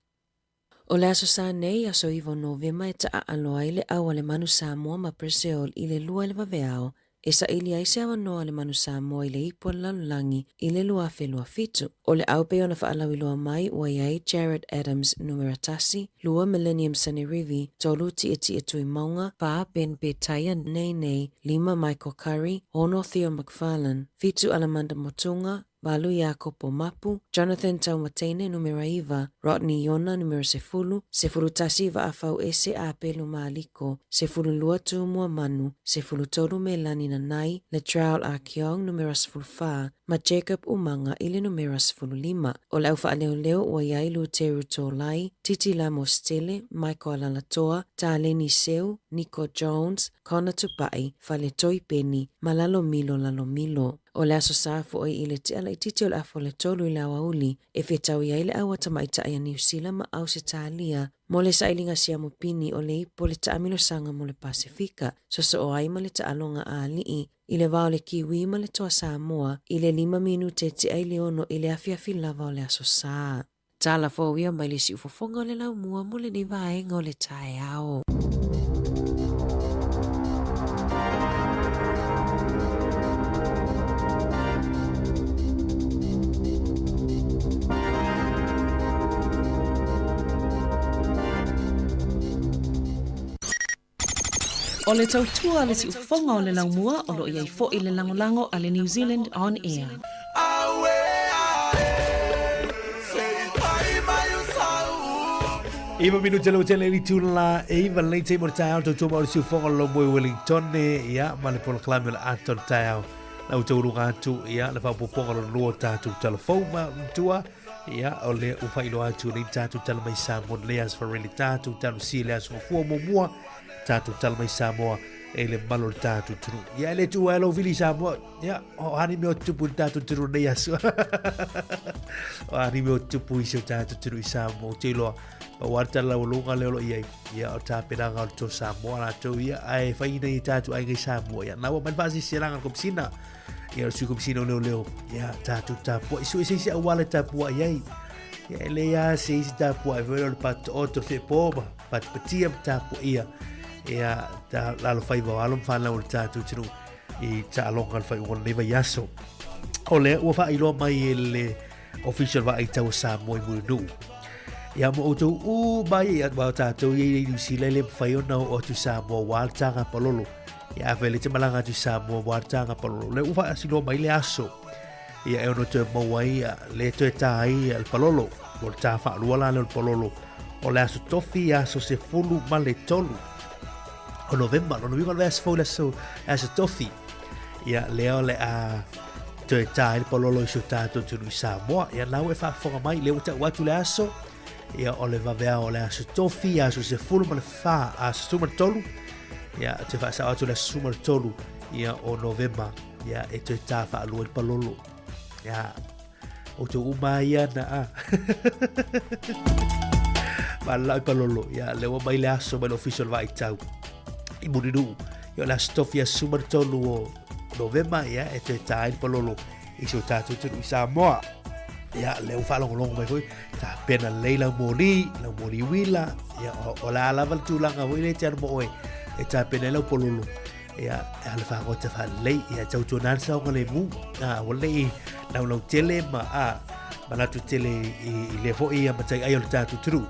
O le Aso Sa nei, aso 9 o Novema e taaalo ai le au a le Manu Samoa ma Brazil i le lua i le vaveao, e saili ai se avanoa a le Manu Samoa i le ipu a le lalolagi i le 2027. O le au pei ona faalauiloa mai ua i ai Jared Adams numera tasi, lua Millennium Sanerivi, tolu Tietie Tuimauga, fa Ben Petaia Nei Nei, lima Michael Curry, ono Theo McFarlane, 7 Alamanda Motunga, 8 Iakopo Mapu, Jonathan Taumateine numera 9, Rodney Iona numera 10, 11 Vaafau Ese Apelu Maliko, 12 Tumua Manu, 13 Melani Nanai, Latrell Arkeong numera 14, ma Jacob Umaga i le numera 15. O le au faaleoleo ua i ai Luteru Tolai, Titi Lamos Tele, Michael Alalatoa, Taleni Seu, Nico Jones, Connor Tupai, Faletoi Peni, ma Lalomilo Lalomilo. O le Aso Sa foi i le tea laitiiti o le afa o le tolu i le aoauli e fetaui ai le au a tamaitai a Niu Sila ma Ausetalia mo le sailiga siamu pini o le ipu o le taamilosaga mo le Pasefika, sosoo ai ma le taaloga a alii i le va o le Kiwi ma le Toa Samoa i le lima minute tea i le ono i le afiafi lava o le Aso Sa. Tala fou ia mai le siufofoga o le laumua mo lenei vaega o le taeao. O le tautua a le siufofoga o le laumua o lo o i ai foi le lagolago a le New Zealand On Air. Iwa minute le tele i tuna la e iwa lenei taimi o le taeao tautua ma o le siufofoga o le laumua i Wellington ia ma le polokalame o le ata o le taeao la outou luga atu ia le faaopoopoga lona lua o tatou talafou ma matua ia o le ua faailoa atu nei tatou tala mai Samoa nei aso farele tatou talosia le aso mafua muamua tatou tala mai Samoa e le malo le tatou tunu ia e le tuu ai lau vili Samoa ia o hani mea o tupu i le tatou tunu nei aso o hani mea o tupu i se tatou tunu i Samoa te iloa ma ua tala lau lunga leo lo iai ia o tapenaga o le to Samoa latou ia ae whai nei tatou aiga i Samoa ia na ua mai whaasisialanga komisina Ia o le sui komisina o leoleo, ia tātou tapuai. Sui se isi auala e tapuai ai. Ia e le a se isi tapuai foi o le patoto fe po ma patipatia ma tapuaia. Ia ta lalo faiva o alo ma whanau o le tātou tunu i taaloga le whaiunga o lenei vaiaso. O lea ua faailoa mai e le official vaai tau o Samoa i Mulinuu. Ia mo outou u mai ia ma tātou i i New Zealand le mawhai ona o atu Samoa wā le tānga palolo. Ia a le te malanga atu Samoa wā le tānga palolo. Le uwha asilo mai le aso. Ia e ono toe mau ai le toe tā ai le palolo. Mo le tā whaalua la le palolo. O le aso tofi aso se fulu ma le tolu. O November, no November le aso fou le aso, aso tofi. Ia lea o le a toe tā ai le palolo i so tātou tunu i Samoa. Ia nau e whaafonga mai, le ua tau atu le aso, ia o le vaveao o le aso tofi, aso se fulu ma le wha, aso suma le tolu, ia te whaasao atu le aso suma le tolu, ia o November, ia e toe tā whaalua le palolo. Ia, o te uma ia na a. Malalaʻi palolo, ia, lea ua mai le aso mai le ofisa o le vaaitau i Mulinuu. Ia, o le aso tofi aso 13 o Novema, ia, e toe tā ai le palolo i si o tātou atunuu i Samoa. Ia, lea ua faalogologo mai foi, tapena lelei lau moli, lau moli uila, ia, o, o le a lava le tulaga foi lea e te alu ma oe, e tapena ai lau pololo. Ia, e ala fagota faalelei, ia, tautuana le saogalemu, a, ua nei laulau tele ma, a, manatu tele i, i lea foi ia matai ai o le tātou atunuu.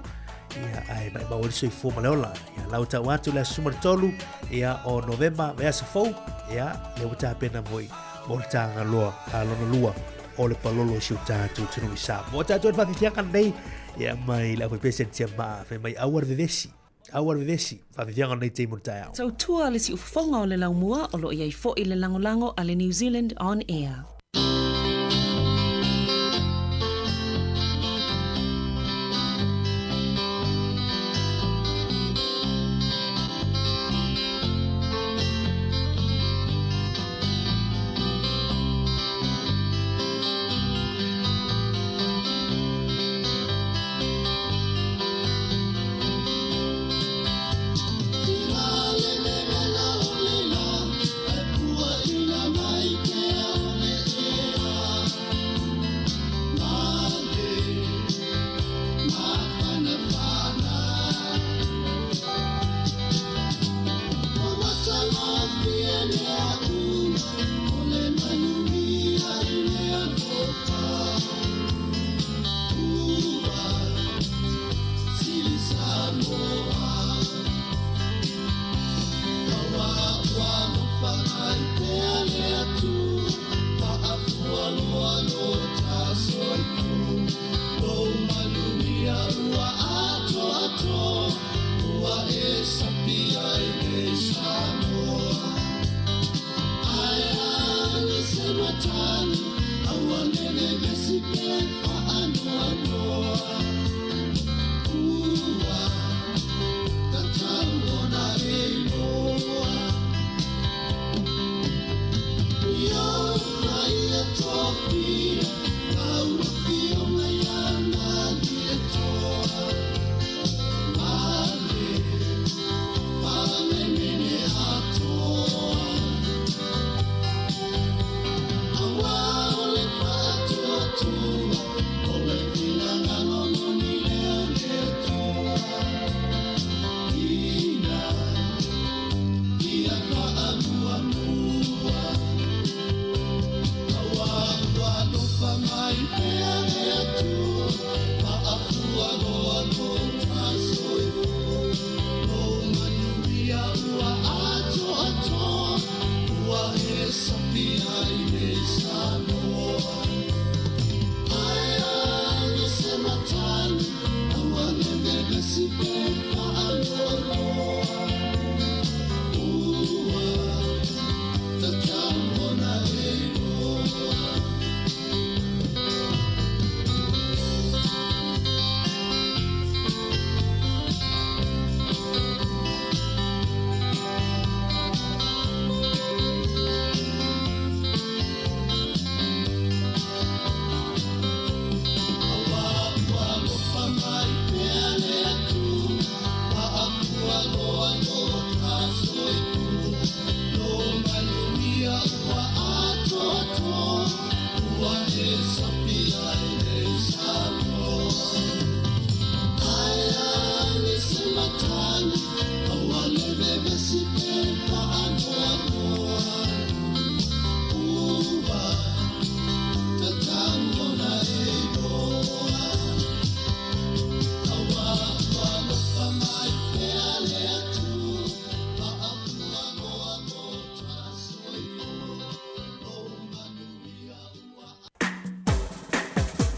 Ia, ae maumau ai le soifua ma le ola. Ia, lau tau atu le aso 13, ia, o Novema, vaiaso fou, ia, lea ua tapena moi mo le tāgaloa a lona lua o le palolo i si o tātou atunuu i Samoa. Tātou e whawhiwhianga nei, ia, mai le awhipese tia maa, whai mai aua le vevesi. Aua le vevesi, faafefiaga lenei taimi o le taeao. Tautua le siufofoga o le laumua o lo o i ai foi le lagolago a le New Zealand On Air.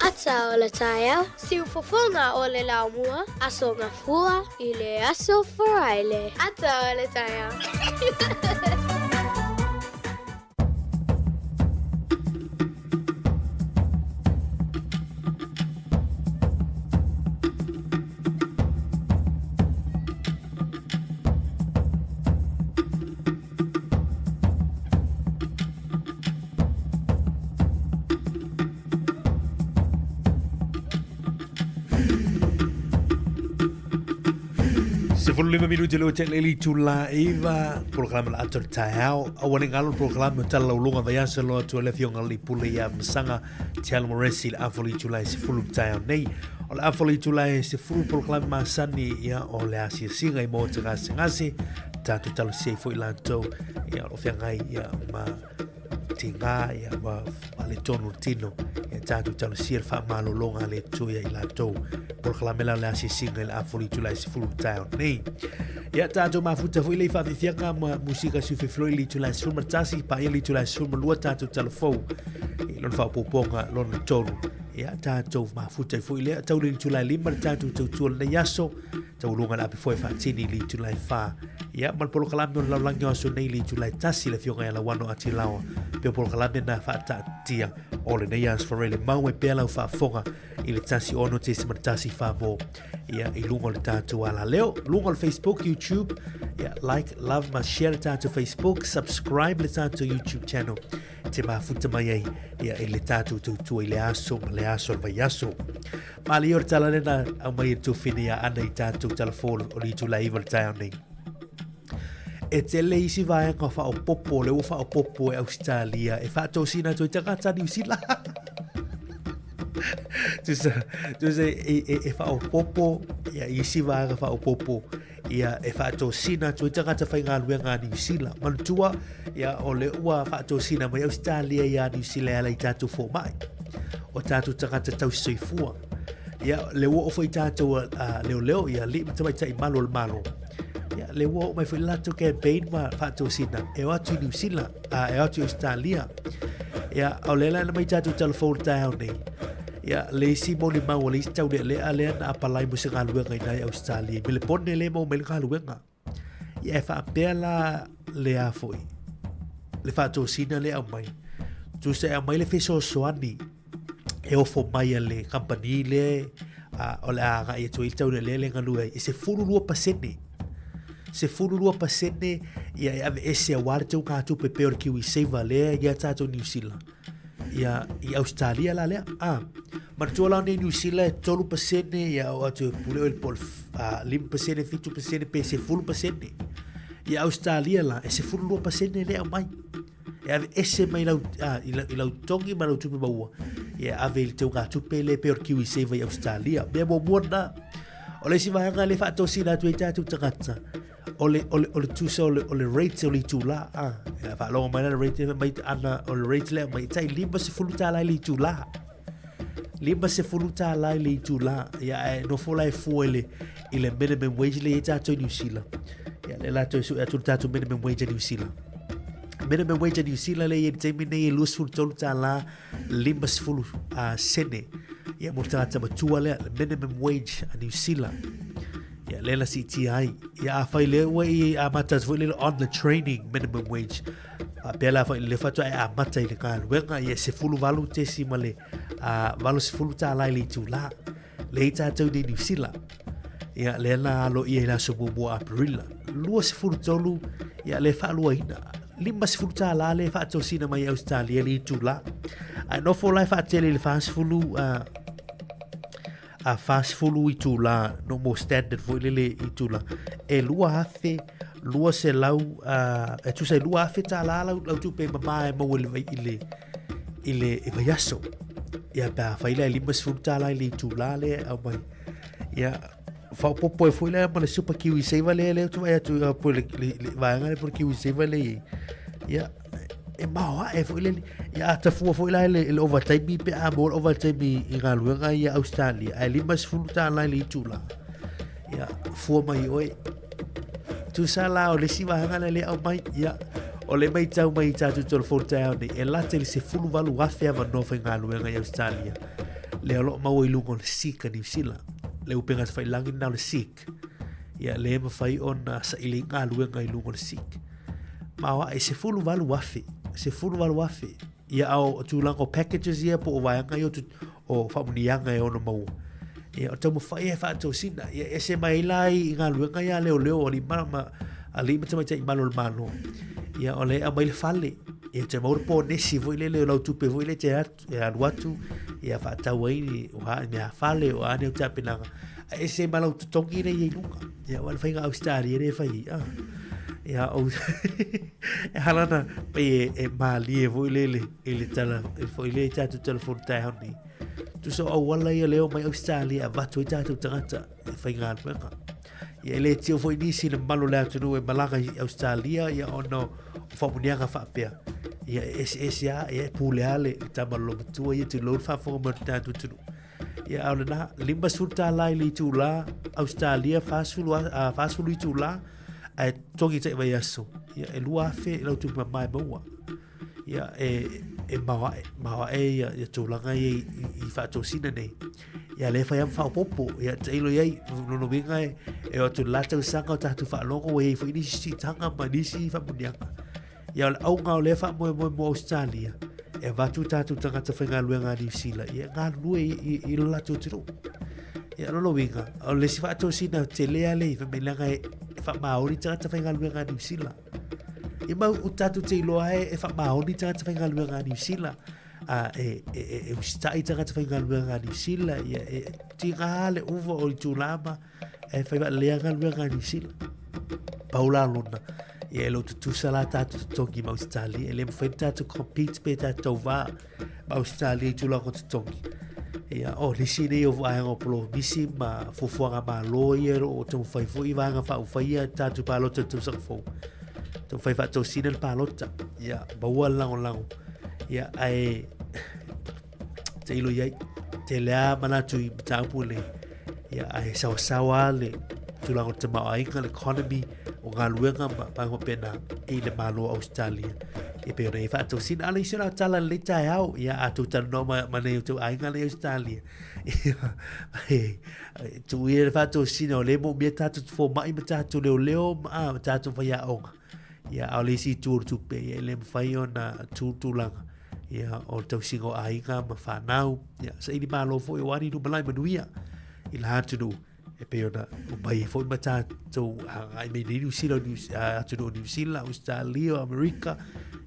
Ata o le taeao, siufofoga o le laumua, Aso Gafua i le Aso Faraile. Ata o le taeao. 15 minuti le ua tele le itula 9, polokalame la ato le taeao. Aua ne i galo le polokalame o Tala Lauloga vaiaso loa atu ai le Afioga i le Pule ia Masaga Tialo Moresi i le afa o le itula e 10 le taeao nei. O le afa o le itula e 10 polokalame masani ia o le asiasiga i maota gasegase, tatou talosia ai foi latou ia o lo o feagai ia ma tigā ia ma faaletonu le tino ia tatou talosia le faamalologa a le Atua ia i latou. Polokalame la o le asiasiga i le afa o le itula e 10 le taeao nei. Ia tatou mafuta foi le faafiafiaga ma musika siufefiloi i le itula e 11, paia le itula e 12 tatou talafou i lona faaopoopoga lona tolu. Ia tatou mafuta ai foi lea tau le itula e 5 le tatou tautua lenei aso taualuga le ape foe faatini i le itula e 4. Ia ma le polokalame o le lalolagi o aso nei i le itula e 1 le Afioga ia Lauano Atilaoa pe o polokalame na faataatia o lenei aso Farele mau ai pea lau faafofoga i le 16.14 mo ia i luga o le tatou alaleo, luga o le Facebook, YouTube, ia like, love ma share le tatou Facebook, subscribe le tatou YouTube channel te mafuta mai ai ia i le tatou tautua i le aso ma le aso o le vaiaso. Malie o le tala lena au mai e tofine ia ana i tatou talafo o le itula 9 le taeao nei. E tele isi vaega whaopopo, le ua whaopopo e Australia, e whaatosina atu i tagata New Zealand. Tusa, tusa e, e, e whaopopo, ia isi vaega whaopopo, ia e whaatosina atu i tagata whaingaluenga a New Zealand. Manatua, ia o le ua whaatosina mai Australia ia New Zealand e ala i tātou fōmai. O tātou tagata tausisoifua. Ia, le ua o foi tātou leo leo, ia li ma tamaitai malo le malo. Ia, le ua o mai foi latou campaign ma whaatosina e o atu i New Zealand, e o atu i Australia. Ia, o le la na mai tātou telefone taeao nei. Ia, le isi molimau o le isi taulealea lea na apalai mo se galuega i nai Australia. I Melepone le maua mai le galuega. Ia, e faapea la le a foi, le faatosina le aumai. Tusa e aumai le fesoasoani e ofo mai a le kamupani le o le a agai atu ai le taulealea le galue ai, e 12%. 12% ia e aveese aua le teugatupe pei o le KiwiSaver lea ia tatou New Zealand. Ia, i Australia la lea. Ah, manatua la nei New Zealand e 3% ia o atu e pule o le po o le 5%, 7% pe 10%. Ia Australia la e 12% le aumai. E aveese mai lau, i, lau, i lau togi ma lau tupe maua. Ia ave i le teugatupe le pei o le KiwiSaver i Australia. Mea muamua lena. O le isi vaega le faatosina atu ai tatou tagata, o le, o le, o le tusa o le, o le rate o le itula. Ah, ia faalogo mai la le rate mai ana o le rate lea mai tai $50 i le itula. $50 i le itula. Ia e nofo la e fua i le, i le minimum wage le i tātou i New Zealand. Ia le latou e sue atu le tātou minimum wage a New Zealand. Minimum wage a New Zealand le i le taimi nei e $23 50 sene. Ia mo le tagata matua lea, le minimum wage a New Zealand. Ia le la siitia ai. Ia afai le ua i amata atu foi le on the training minimum wage. A pea la foi le faatoa e amata i le galuega, ia 18.80 $ i le itula. Le i tātou nei New Zealand. Ia lea na alo ia i le aso muamua Aperila. 23 ia le faaluaina. $50 le faatosina mai Australia le itula. Ae nofo la e faatele i le 40 a 40 itula no mo standard foi lele itula. E 2,200 e tusa i $2,000 lau, lau tupe mama e maua i le, i le, i le i vaiaso. Ia pe a fai la e $50 i le itula le au mai. Ia faaopoopo ai foi lea ma le super kiwi saver lea lea ou te vaai atu po le, le, le vaega lea po le kiwi saver lea i ai. Ia e maoae foi lele. Ia a tafua foi la i le, i le overtime pe a maua le overtime i galuega ia Australia ae $50 i le itula. Ia fua mai oe. Tusa la o le isi vaega lea le aumai. Ia o le matau mai i tatou telefoni taeao nei, e lata i le 18,000 avanoa faigaluega i Australia. Lea o lo o maua i luga o le Seek a New Zealand. Le upega tafailagi lena o le Seek. Ia le mafai ona saili galuega i luga o le Seek. Ma o e 18,000. 18,000. Ia a o tulaga o packages ia po o vaega ia o, o faamuniaga e ono maua. Ia o taumafai e faatosina. Ia ese mai la i galuega ia leoleo o alii ma, ma, alii ma tamaitai malo o le Malo. Ia o le aumai le fale. Ia te maua le ponesi foi lele o lau tupe foi le te atu, e alu atu, ia faatau ai o a mea fale o a nei o tapenaga. Ae ese ma lau totogi lea i ai i luga. Ia, aua o le faiga Ausetalia lea e fai ai, a. Ia, ou, e hala na, pei e, e mālie foi lele, i le tala, foi lea i tātou telefoni taeao nei. Tusa o auala ia lea o mai Ausetalia e avatu ai tātou tagata e faigaluega. Ia, e le tio foi nisi i le mamalu o le atunuu e malaga i Ausetalia, ia, ona o faamanuiaga faapea. Ia, e eseese lava, ia, e pule lava le tama lolomatua ia, tulou le faafofoga mai o le tatou atunuu. Ia, a o lena, $50 i le itulā, Ausetalia 40, 40 itulā, ae totogi tai vaiaso. Ia, e 2,000 i lau tupe mama e maua. Ia, e, e maoae, maoae ia, ia tulaga ia i, i, i faatosina nei. Ia, lea fai lava ma faaopoopo. Ia, tailo i ai, lona uiga e, e oo atu i le la tausaga o tatou faalogo ua i ai foi nisi siitaga ma nisi faamanuiaga. Ia, o le auga o lea faamoemoe mo Ausetalia, e avatu tatou tagata faigaluega a Niu Sila, ia e galulue i, i, i lo latou atunuu. Ia, o lona uiga, o le isi faatosina tele lava lea i fai mai leaga e, e faamaoni tagata faigaluega a Niu Sila. Ia ma o tatou te iloa e, e faamaoni tagata faigaluega a Niu Sila, a, e, e, e, e usitai tagata faigaluega a Niu Sila, ia, e tiga le uva o itulā ma e fai waalelei galuega a Niu Sila. Pau la lona, ia e le o tutusa la tātou totogi ma Ausetalia, e le mawhai na tātou compete pe tātou tauvā ma Ausetalia i tulaga o totogi. Ia, o nisi nei o vaega o polomisi ma fuafuaga Malo ia o lo o taumafai foi i vaega faaupufai ia tātou palota i le tausaga fou. Taumafai faatosina le palota, ia, maua le lagolago. Ia, ae tailo i ai, tele lava manatu i mataupu nei. Ia, ae sawasawa lava le tulaga o le tamaoaiga, le economy, o galuega ma vaega faapena i le Malo o Ausetalia. E pei ona i ai faatosina. A o le isi o lau tala i lenei taeao, ia a outou talanoa ma, ma nai o outou aiga lea i Ausetalia, ia, e, tuu ia le faatosina o lea e moomia tatou fomai ma tatou leoleo ma, ma tatou faiaoga. Ia, a o le isi itu o le tupe, ia, e le mafai ona tu le tulaga ia, o le tausiga o aiga ma fanau, ia, saili malo foi aua ni lumanai manuia i la atunuu e pei ona omai ai foi ma tatou agai mai nei Niu Sila, atunuu o Niu Sila, Ausetalia, o Amerika,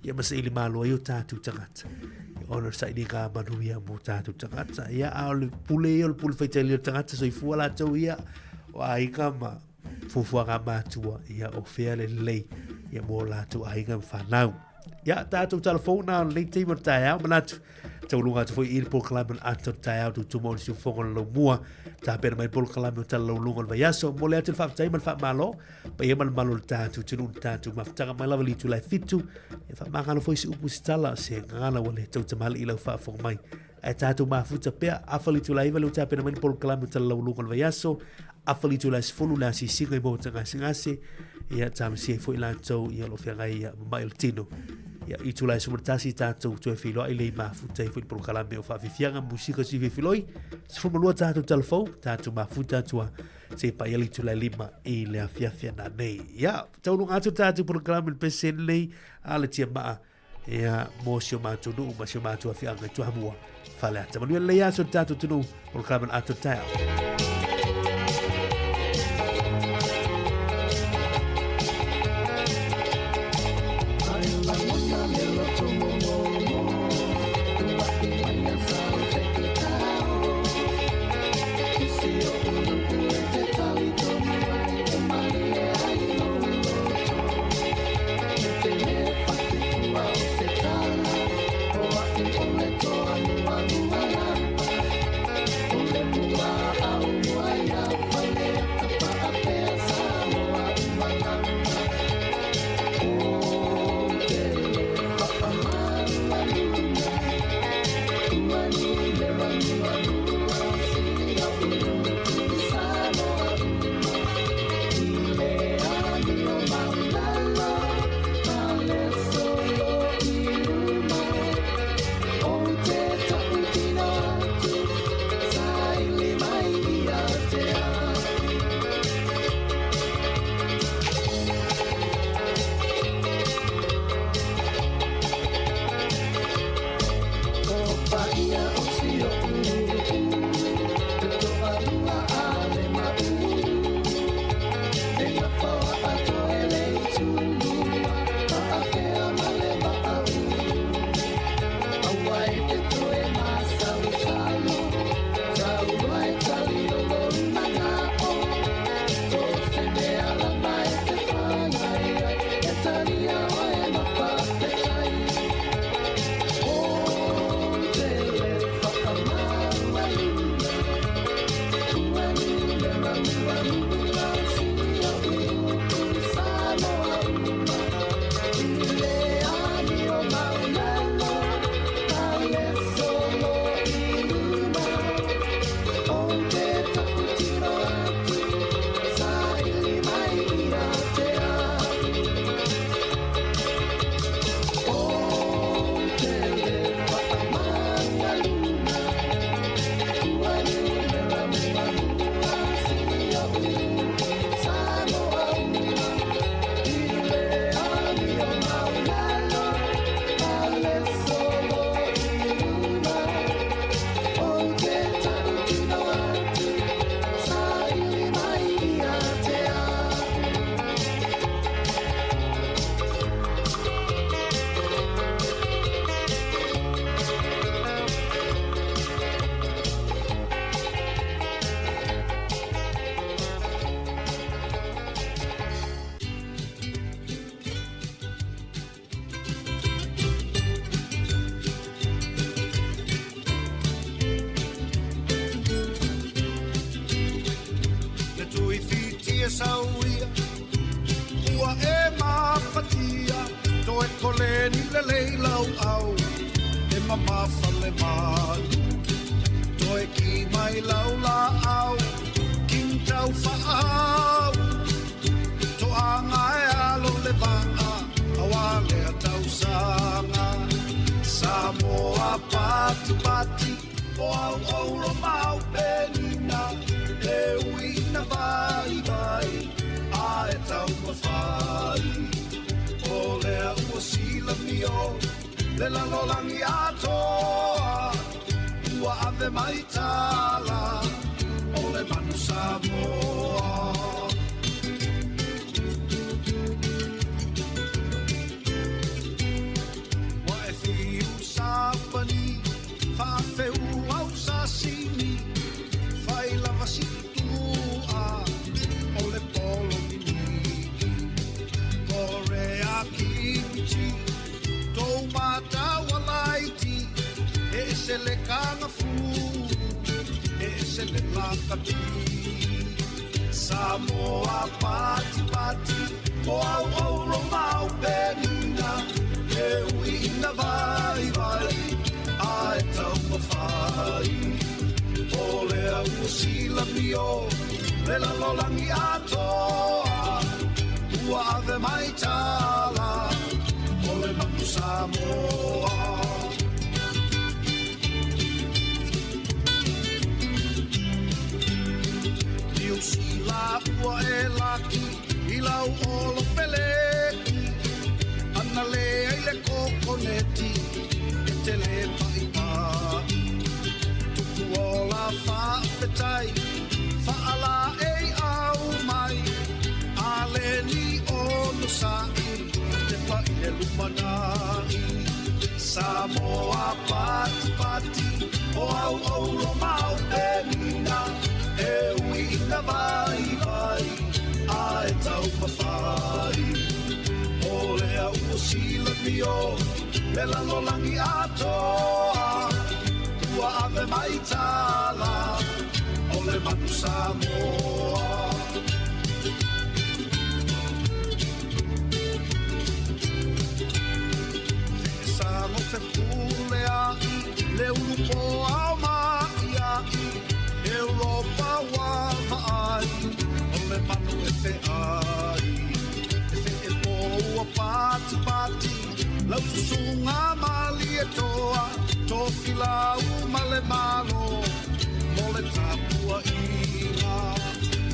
ia ma saili malo ai o tatou tagata. Ia, ona o le sailiga manuia mo tatou tagata. Ia, a o le pule ia o le pule faitalia o le tagata soifua latou ia, o aiga ma fuafuaga a matua, ia, o fea le lelei, ia, mo latou aiga ma fanau. Ia, tatou talafou na o lenei taimi o le taeao, manatu, tauluga atu foi i le polokalame o le ata o le taeao, tutumu o le siufofoga o le laumua, tapena mai le polokalame o tala lauluga o le vaiaso. Momoli atu le faafetai ma le faamalo, paia ma le mamalu o le tatou atunuu, le tatou mafutaga mai lava i le itula e 7, ia faamagalo foi se upu se tala, se gagana ua le tautamalii i lau faafofoga mai. Ae tatou mafuta pea, afa le itula e 9 lea ua tapena mai le polokalame o tala lauluga o le vaiaso, afa le itula e 10 le asiasiga i maota gasegase, ia talosia ai foi latou ia o lo o feagai ia ma mai o le tino. Ia itula e 11 tatou toe feiloai lea i mafuta ai foi le polokalame o faafiafiaga musika si filifiloi, 12 tatou talafou, tatou mafuta atu a se paia le itula e 5 i le afiafi ana nei. Ia, tauluga atu tatou polokalame le pese nei a le tiamaa Ia, mo si o matou nuu ma si o matou afioaga i Tuahamua, Faleata. Manuia lelei aso le tatou atunuu, polokalame o le ata o le taeao. ma Falemanu. Toe ki mai lau laau, king tau faahau. Toaga e alo le vaa, auā lea tausaga. Samoa patipati, o au auro ma au penina, e ui ina vaivai, a e taumafai. O lea ua silamio, le lalolagi atoa, ua ave mai tala, o le manu Samoa. Ua e fiu sapani, faafeu au sasini, fai lava si tutua, o le polo mimiki. Korea kimchi, tou mataualaiti, e ese le kagafu, e ese le lakapi. Samoa patipati, o au auro ma au penina, e ui ina vaivai, a e taumafai. O lea ua silamio, le lalolagi atoa, ua ave mai tala, o le manu Samoa. Niu Sila ua e laki, i lau olo peleki, ana le ai le kokoneti, e te le pai pai. Tupu ola faafetai, faala e au mai, a le ni ono sa'i, te pai le lumanai. Samoa patipati, o au auro ma au penina, e ui ina vaivai, a e taumafai. O lea ua silamio, le lalolagi atoa, ua ave mai tala, o le manu Samoa. Feesago fepulea'i, le ulu poao ma'ia'i, Europa ua vaai, o le manu e fe'ai. E fe'epo ua patipati, lau susuga Malietoa, Tofilau ma le Malo, mo le tapua'iga.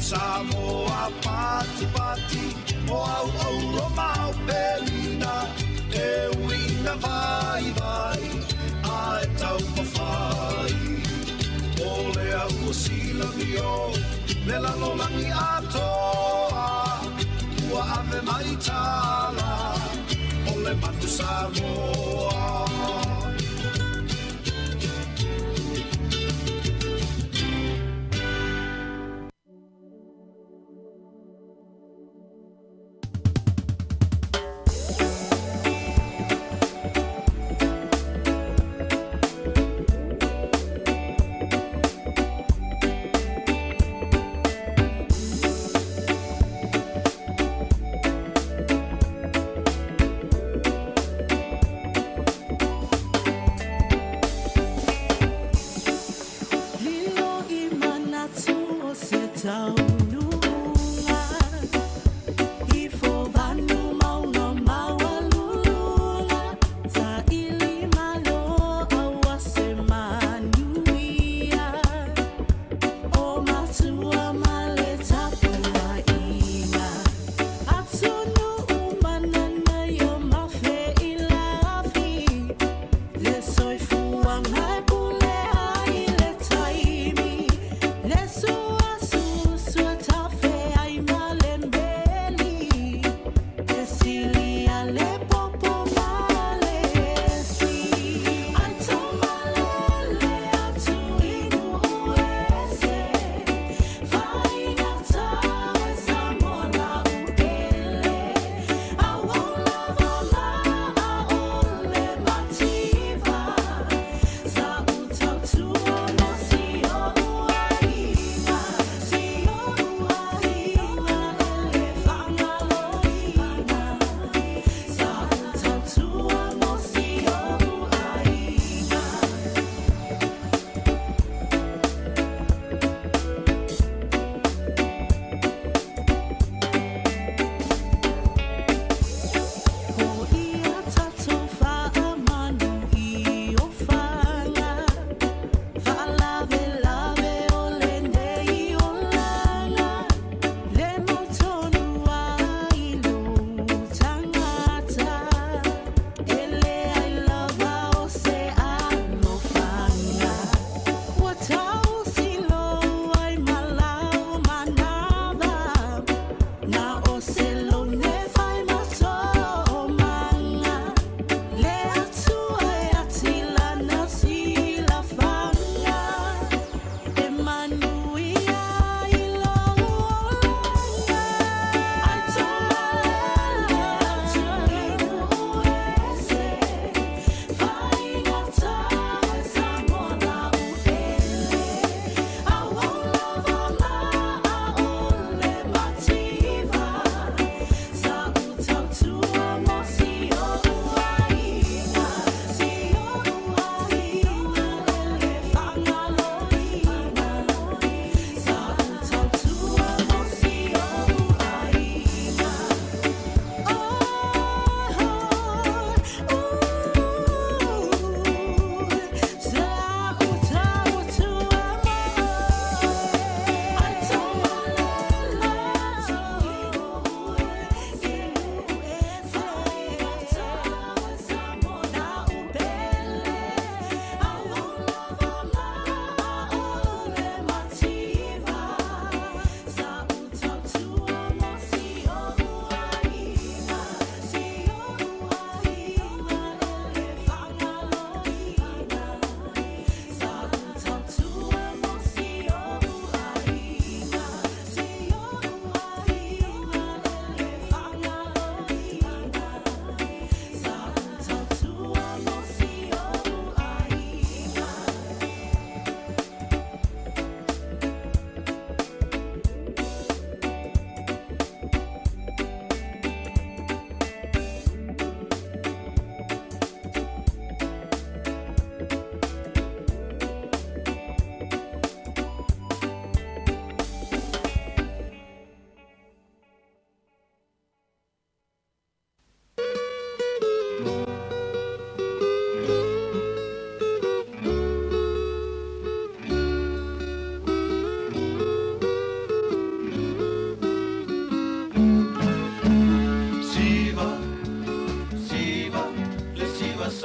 Samoa patipati, o au auro ma au penina, e ui ina vaivai, a e taumafai. O lea ua silamio, le lalolagi atoa, ua ave mai tala, o le manu Samoa.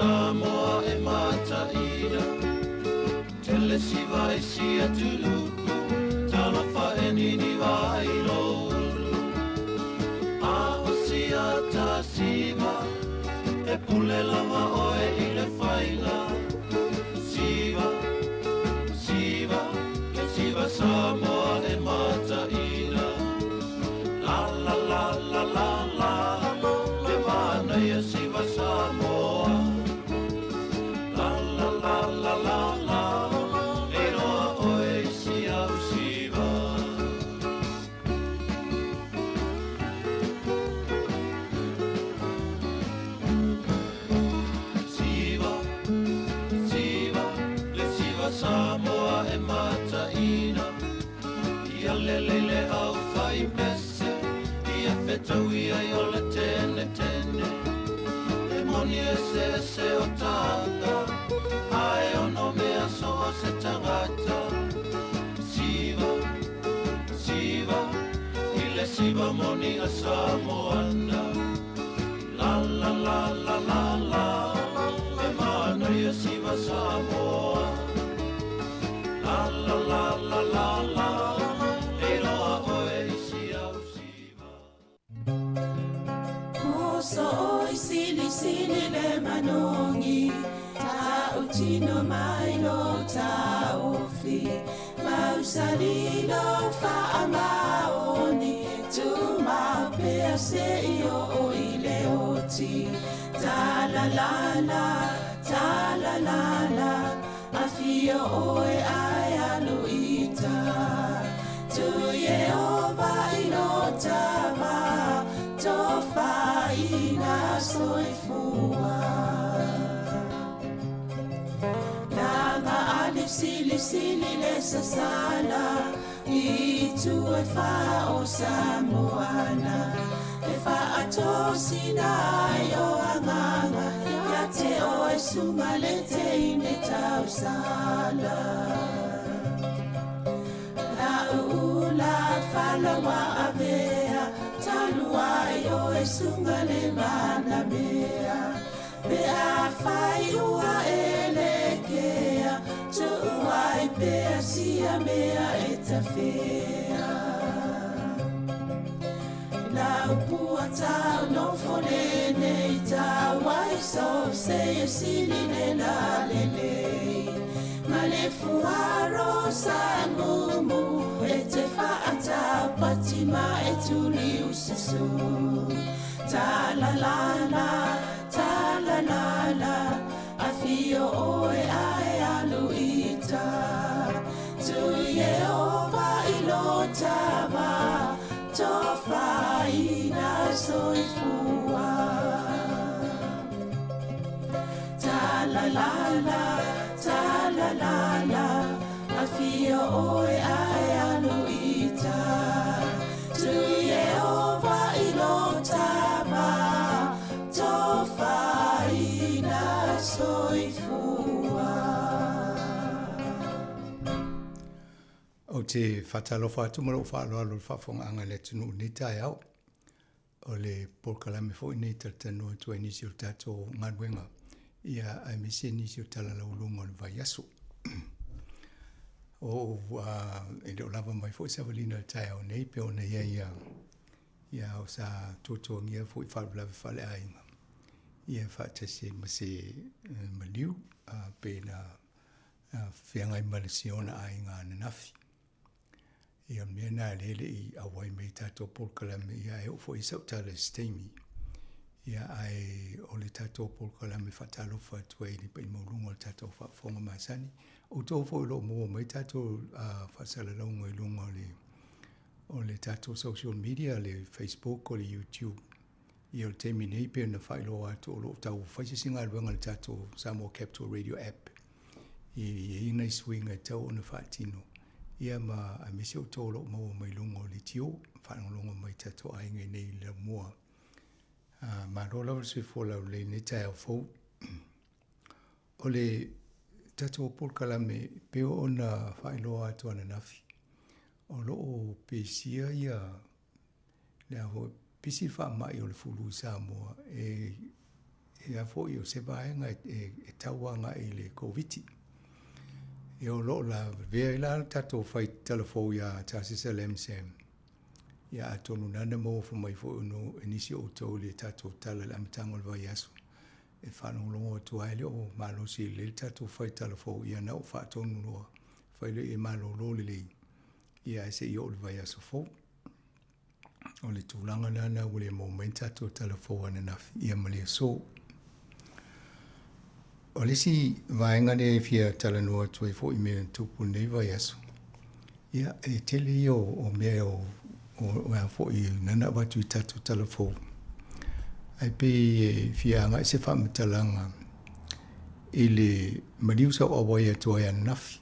Samoa e mataina Tele siva i si atunuu Talofa e niniva ai lou ulu A o siata siva E pule lava oe i le faiga Siva, siva, le siva Samoa e mataina La la la la la la Le manaia siva Samoa La la la la la la E iloa oe i si au siva. Siva, siva, le siva Samoa e mataina Ia lelei le au fai pese Ia fetaui ai o le tene tene E moni e se ese o tanga Ae ono mea so o se tangata Siva, siva, i le siva moni a Samoana La la la la la la E manaia siva Samoa La la la la la la E iloa oe i si au siva. Moso oi sili sili le manogi Ta'utino mai lo taofi Mausali lo faamaoni Tumau pea seia oo i le oti Talalala, talalala Afio oe ae alu i uta Tu Ieova i lo tava Tofaina soifua Laga ali sili sili le sasala I tu e wha o Samoana E whaatosina ai o anganga Ia te oe sunga le teine tausala La uula falawa avea Talu ai oe sunga le manamea Pe a whai ua e le kea Tu'u ai pea sia mea e tawhea La upua tau no fone nei tau ai so se e sili le la le le Ma le fuaro sa mumu e te whaata pati ma e tuli ususu Ta la la la, ta la la la Afio oe ae alu i uta Tu Ieova i lo tava Tofaina soifua Ta la la la, ta la la la Afio oe ae alu i uta Tu Ieova i lo tava Tofaina soifua Ou te faatalofa atu ma lou faaaloalo i le faafofogaaga a le atunuu i lenei taeao. O le polokalame foi lenei e talatalanoa atu ai i nisi o le tatou galuega, ia aemaise nisi o tala laualuga o le vaiaso. O e le o lava mai foi savaliga i le taeao nei pei ona i ai ia o sa tuatuagia foi faalavelave faaleaiga ia faatasi ai ma se maliu pe na feagai ma le siona aiga ananafi. Ia o le mea lena lea e le i auai mai i tatou polokalame, ia e oo foi i sau tala i se taimi. Ia ae o le tatou polokalame faatalofa atu ai i le paimauluga o le tatou faafofoga masani. Outou foi o lo o maua mai tatou faasalalauga i luga o le o le tatou social media, le Facebook o le YouTube. Ia o le taimi nei pei ona faailoa atu o lo o tau fai se isi galuega i le tatou Samoa Capital Radio App. E i ai nai suiga e tatau ona faatino, ia ma aemaise outou o lo o maua mai luga o leitio, faalogologo mai i tatou aiga i nei i le laumua. Malo lava le soifua laulelei i lenei taeao fou. O le tatou polokalame pei ona faailoa atu ananafi, o lo o pesia ia le a foi, pisi le faamai o le fulu i Samoa e Ia foi o se vaega e, e tau agai i le Koviti. Ia o lo o lavea ai la le tatou fai talafou iā Tasisa Lam Sam. Ia atonu na na maua fai mai foi ono e nisi o outou i le tatou tala i le amataga o le vaiaso e faalogologo atu ai e le o malosi lelei le tatou fai talafou ia na ou faatonu loa fai lea ia malolo lelei ia ae se i oo i le vaiaso fou. O le tulaga lena ua le maua mai ni tatou tala fou ananafi ia ma le aso. O le isi vaega lea e fia talanoa atu ai foi i mea na tupu i lenei vaiaso, ia e tele ia o mea o o a foi na na avatu i tatou tala fou. Ae pei e fia agai se faamatalaga i le maliu sa ou auai atu ai ananafi.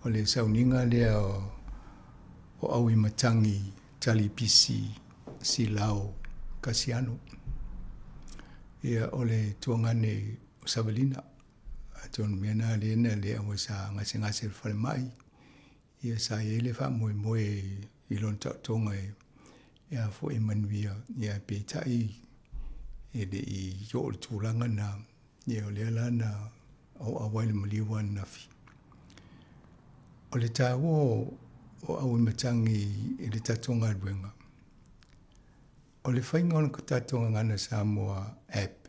O le sauniga lea o Auimatagi Talipisi Silao Kasiano. Ia, o le tuagane o Savalina. Atonu mea na lea na le auai sa gasegase i le falemai. Ia sa i ai le faamoemoe i lona taotoga e a foi e manuia. Ia peitai e le i oo i le tulaga na. Ia o lea la na auau ai le maliu ananafi. O le taua o Auimatagi i le tatou galuega, o le faiga o le tatou Gagana Samoa app,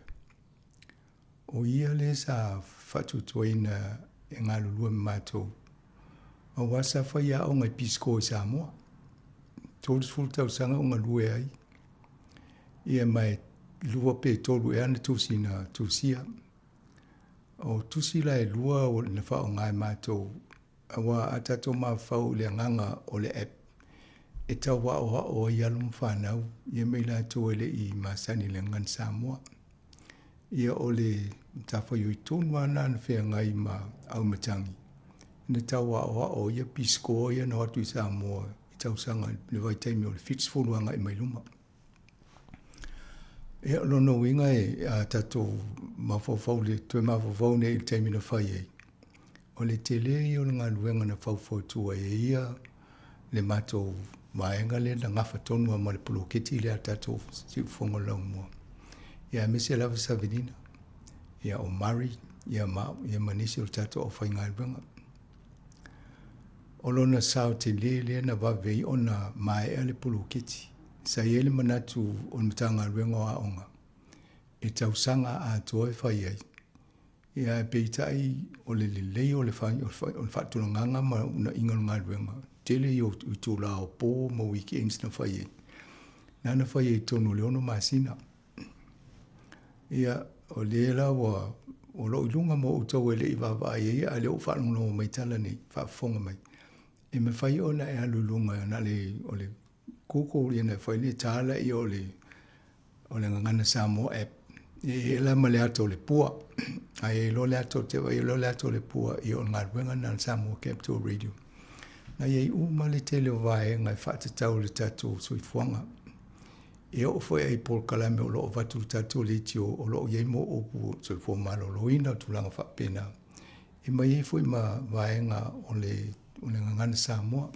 o ia lea sa faatuatuaina e galulue ma matou, aua sa fai aoga i Pisco i Samoa. 30 tausaga o galue ai, ia ma e 2 pe 3 ea ana tusi na tusia. O tusi la e 2 na faaaoga e matou, aua a tatou mafaufau i le agaga o le app, e tau aoao ai alo ma fanau ia ma i latou e le i masani i le gagana Samoa. Ia o le matafaioi tonu lava lena na feagai ma Auimatagi, na tau aoao ia pisikoa ia na o atu i Samoa i tausaga i le vaitaimi o le 70 agai mai luma. Ia, o lona uiga e a tatou mafaufau le toe mafaufau nei i le taimi na fai ai, o le tele ia o le galuega na faufautua ai e ia le matou vaega lea na gafa tonu lava ma le poloketi lea a le tatou Siufofoga o le Laumua. Ia aemaise lava Savelina, ia o Murray, ia ma au, ia ma nisi o le tatou aufaigaluega. O lona sao tele lea na vave ai ona maea le poloketi. Sa i ai le manatu o le Matagaluega o Aoga e tausaga atoa e fai ai, ia ae peitai o le lelei o le faatulagaga ma uunaiga o le galuega, tele ia o itula o po ma weekends na fai ai. Na na fai ai i totonu o le 6 masina. Ia, o lea la ua o lo o i luga mo outou e le i vaavaai ai, a o lea ua faalogologo mai i tala nei, faafofoga mai, e mafai ona e alu i luga na le o le Google ia na fai le ta lea o le o le Gagana Samoa app. E i ai la ma le ata o le pua. Ae i loa le ata o te vaai loa le ata o le pua, ia o le galuega lena a le Samoa Capital Radio. Na i ai uma le tele o vaega e faatatau i le tatou soifuaga. E oo foi i polokalame o lo o avatu i le tatou leitio o lo o i ai mo upu soifua maloloina o tulaga faapena. E mai ai foi ma vaega o le, o le Gagana Samoa.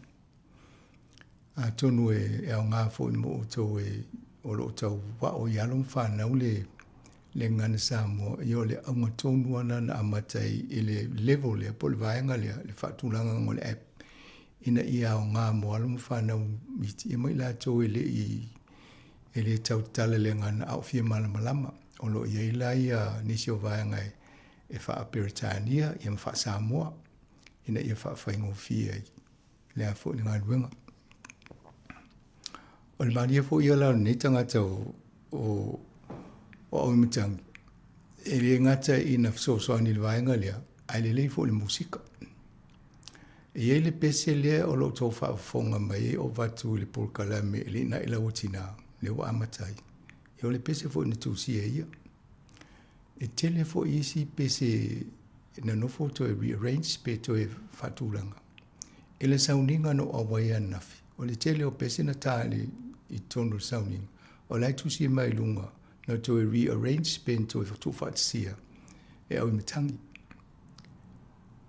Atonu e aoga foi mo outou e o lo o tau ao i alo ma fanau le le Gagana Samoa, ia o le auga tonu lava lena na amata ai i le level lea po o le vaega lea, le faatulagaga o le app ina ia aoga mo alo ma fanau iti, ia ma i latou e le i e le tau tatala i le gagana a o fia malamalama. O lo o i ai la ia nisi o vaega e faa-Peretania ia ma faa-Samoa ina ia faafaigofie ai le a foi le galuega. O le malie foi ia la o lenei tagata o, o, o Auimatagi, e le gata ina fesoasoani i le vaega lea, ae lelei foi le musika. E i ai le pese lea o lo o tau faafofoga mai ai o avatu i le polokalame e le i na'i lau tina, lea ua amata ai. Ia o le pese foi na tusia e ia. E tele foi isi pese na nofo toe rearrange pe toe faatulaga. I le sauniga na ou auai ananafi, o le tele o pese na ta i totonu o le sauniga, o la e tusi mai i luga na toe rearrange pe na toe tuufaatasia e Auimatagi.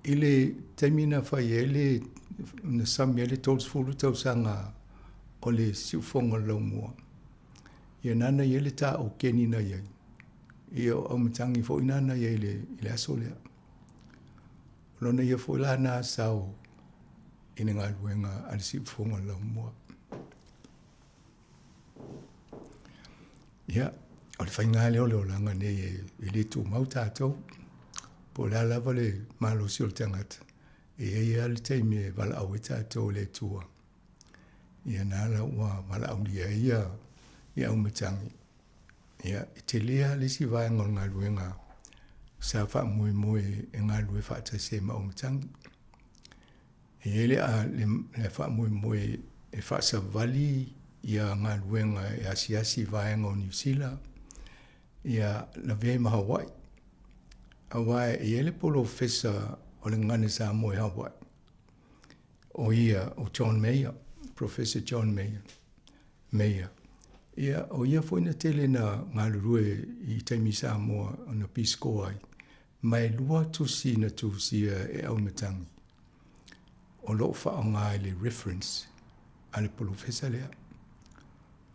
I le taimi na fai ai le, na sami ai le 30 tausaga o le siufofoga o le laumua, ia nana i ai le tā okeni na i ai. Ia o Aumatagi foi na na iai i le aso lea. O lona ia foi la na sao i le galuega a le Siufofoga o le Laumua. Ia, o le faiga lea o le olaga nei e le tumau tatou. Po o le a lava le malosi o le tagata, e i ai lava le taimi e valaau ai tatou e le Atua. Ia na ala ua valaaulia ai ia Aumatagi. Ia, e tele lava le isi vaega o le galuega sa faamoemoe e galulue faatasi ai ma Aumatagi. E i ai le, le, le faamoemoe e faasavali ia galuega e asiasi i vaega o Niu Sila, ia lavea ai ma Hawaii. Aua e i ai le polofesa o le Gagana Samoa i Hawaii, o ia o John Mayer, Professor John Mayer. Mayer. Ia, o ia foi na tele na galulue i taimi Samoa na pisikoa ai. Ma e lua tusi na tusia e Aumatagi o lo o faaaoga i le reference a le polofesa lea.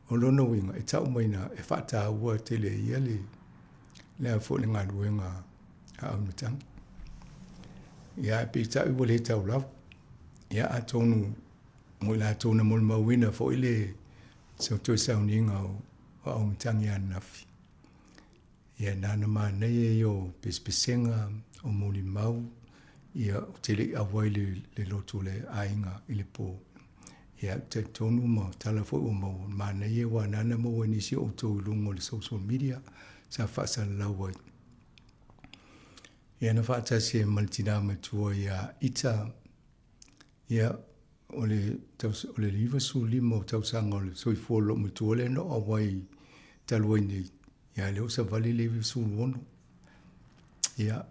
O lona uiga, e tau mai na e faataua tele e ia le, le a foi le galuega a Aumatagi. Ia, ae peitai ua le tau lava. Ia, atonu mo i latou na molimauina foi le toe sauniga o Aumatagi ananafi, Ia na ona manaia ia o pesepesega, o molimau, ia ou te le i auai i le lotu o le aiga i le po. Ia ou te talitonu ma tala foi ua maua, manaia aua na ona maua e nisi o outou i luga o le social media sa faasalalau ai. Ia na faatasi ai ma le tina matua ia Ita, Ia, o le, o le 95 o tausaga o le soifua o lou matua lea na ou auai talu ai nei, ia lea ua savali le 96. Ia,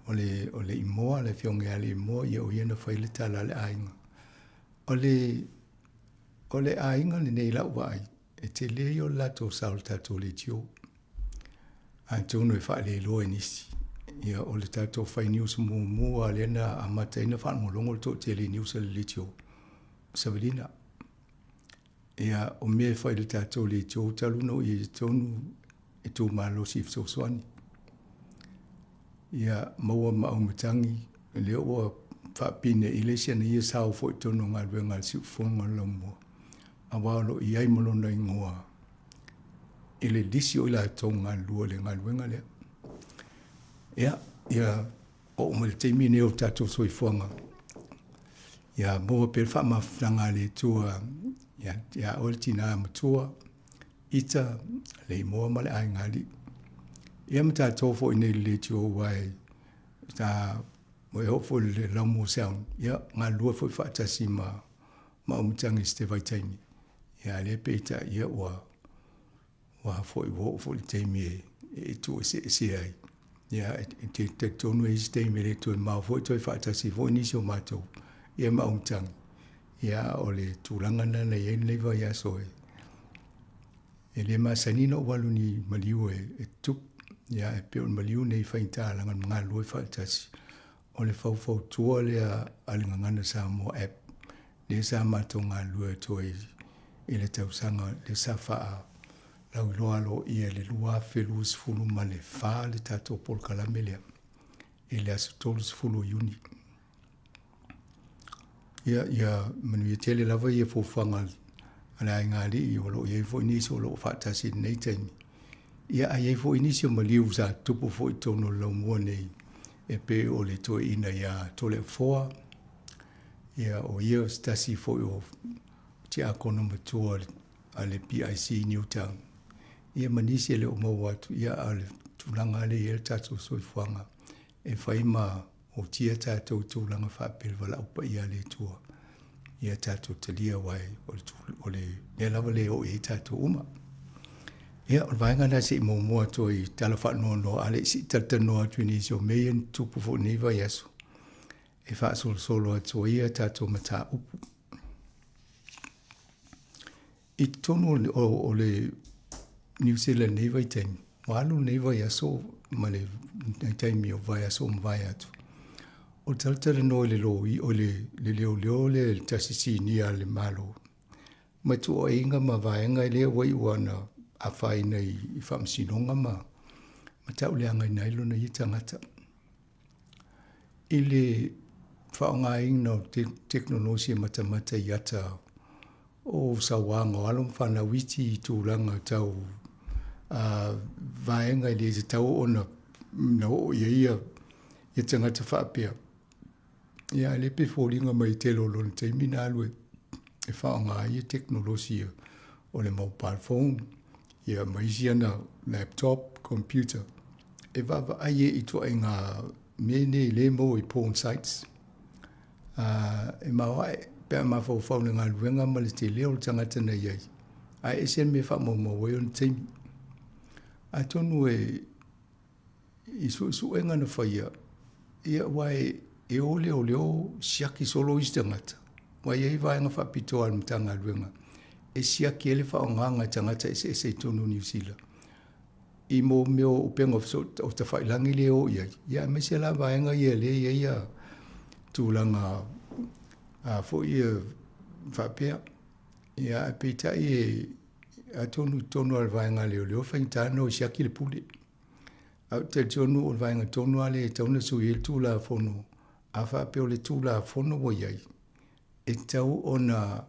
o le, o le Imoa, le afioga ia Leimoa, ia o ia na fai le tala a le aiga. O le, o le aiga lenei i lau vaai, e tele ia o le latou sao i le tatou leitio. Atonu e faaleiloa e nisi. Ia, o le tatou fai news muamua lea na amata ai ona faalogologo le toatele i news a le leitio, o Savalina. Ia, o mea e fai i le tatou leitio talu ona ou i ai i totonu, e tumalosi e fesoasoani. Ia, maua ma Aumatagi, lea ua faapinei le isi ana ia sao foi i totonu o galuega a le Siufofoga o le Laumua, aua o lo o i ai ma lona igoa i le lisi o i latou galulue i le galuega lea. Ia, ia oo mai le taimi lenei o le tatou soifuaga, ia maua pea le faamafutaga a le Atua ia, ia oe le tina matua, Ita, Leimoa ma le aiga alii. Ia ma tatou foi nei i le leitio aua e sa e oo foi i le Laumua Sound, ia galulue foi faatasi ma ma Aumatagi i se vaitaimi. Ia a lea peitai, ia ua ua foi ua oo foi le taimi e e tuueseese ai. Ia e te talitonu e i ai se taimi e le toe mamao foi toe faatasi foi nisi o matou ia ma Aumatagi. Ia o le tulaga lena na i ai lenei vaiaso e e le masani ona ou alu i ni maliu e e tutupu. Ia e pei o le maliu nei faigata leaga na galulue faatasi. O le faufautua lea a le Gagana Samoa App lea sa matou galulue atu ai i le tausaga lea sa faalauiloa aloaia i le 2024 le tatou polokalame lea i le aso 30 o Iuni. Ia, ia manuia tele lava ia fuafuaga a le aiga alii o lo o i ai foi nisi o lo o faatasi i lenei taimi. Ia, a i ai foi nisi o maliu sa tupu foi i totonu o le laumua nei e pei o le toeaina ia Toleafoa, ia o ia o se tasi foi o tiakono matua a le PIC i Newtown. Ia ma nisi e le o maua atu, ia a o le tulaga lava lea e i ai le tatou soifuaga e fai ma otia tatou i tulaga faapea le valaau paia a le Atua. Ia tatou talia aua o le mea lava lea e oo i ai tatou uma. Ia, o le vaega lena se i muamua atu ai i tala faanoanoa, a le i se i talatalanoa atu i nisi o mea ia na tutupu foi i lenei vaiaso e faasolosolo atu ai a tatou mataupu. I totonu o le Niu Sila i lenei vaitaimi, ua alu lenei vaiaso ma le taimi o vaiaso ua mavae atu, o le talatalanoa i le loi, o le leoleo lea le tasi sinia a le Malo, ma tuuaiga ma vaega lea ua iu lava ina afaina i faamasinoga ma. Matauleagaina ai lona ia tagata. I le faaaogaina o tekonolosi e matamata i ata o sauaga o alo ma fanau iti i tulaga tau vaega e le tatau ona oo i ai ia tagata faapea, ia a o lea e pei e foliga mai i le tele o lona taimi na alu e faaaoga ai ia tekonolosi ia o le mobile phone ia ma isi ana laptop, computer e vaavaai ai i ituaiga mea nei lea e maua i porn sites. E maoae pe a mafaufau i le galuega ma le tele o le tagata na i ai, ae ese le mea e faamaumau ai ona taimi. Atonu e i suesuega na faia, ia aua e o leoleo siaki solo isi tagata, aua e i ai vaega faapitoa a le Matagaluega e siaki ai le faaaogaga e tagata eseese i totonu o Niu Sila i mo mea o upega o tafailagi lea e o i ai, ia aemaise la vaega ia lea e i ai tulaga foi ia faapea. Ia ae peitai e atonu i totonu lava o le vaega a leoleo e faigata ona o e siaki le pule. Ae ou te talitonu o le vaega tonu lava lea e tatau ona sui ai le Tulafono, a faapea o le Tulafono ua i ai, e tatau ona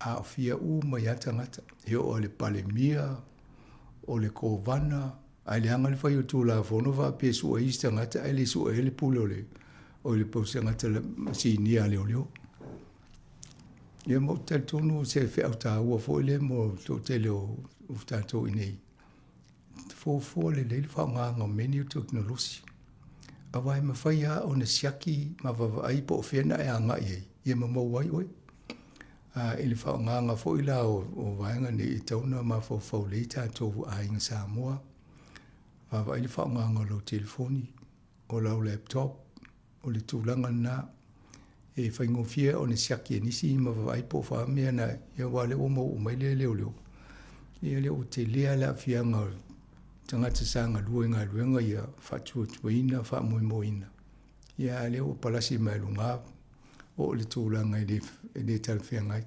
aofia uma ai lava tagata, e oo lava i le Palemia, o le Kovana, ae leaga le fai o le Tulafono faapea e sue isi tagata ae le sue ai le pule o le o le tagata sinia a leoleo. Ia ma ou te talitonu o se feau taua foi lea mo le toatele o tatou i inei, fuafua lelei le faaaogaina o mea nei o tekonolosi. Aua e mafai lava ona siaki ma vaavaai po o fea na e agai ai, ia ma maua ai oe. A, i le faaaogaina foi la o vaega nei, e tatau ona mafaufau lelei tatou aiga Samoa, vaavaai le faaaogaina o lau telefoni, o lau laptop, o le tulaga lena. E faigofie ona siaki e nisi ma vaavaai po o a mea na, ia aua o lea ua maua uma mai e leoleo, ia lea ua tele lava le aafiaga o tagata sa galue i galuega ia faatuatuaina, faamoemoeina, ia a o lea ua palasi mai luga oo i le tulaga e le talafeagai.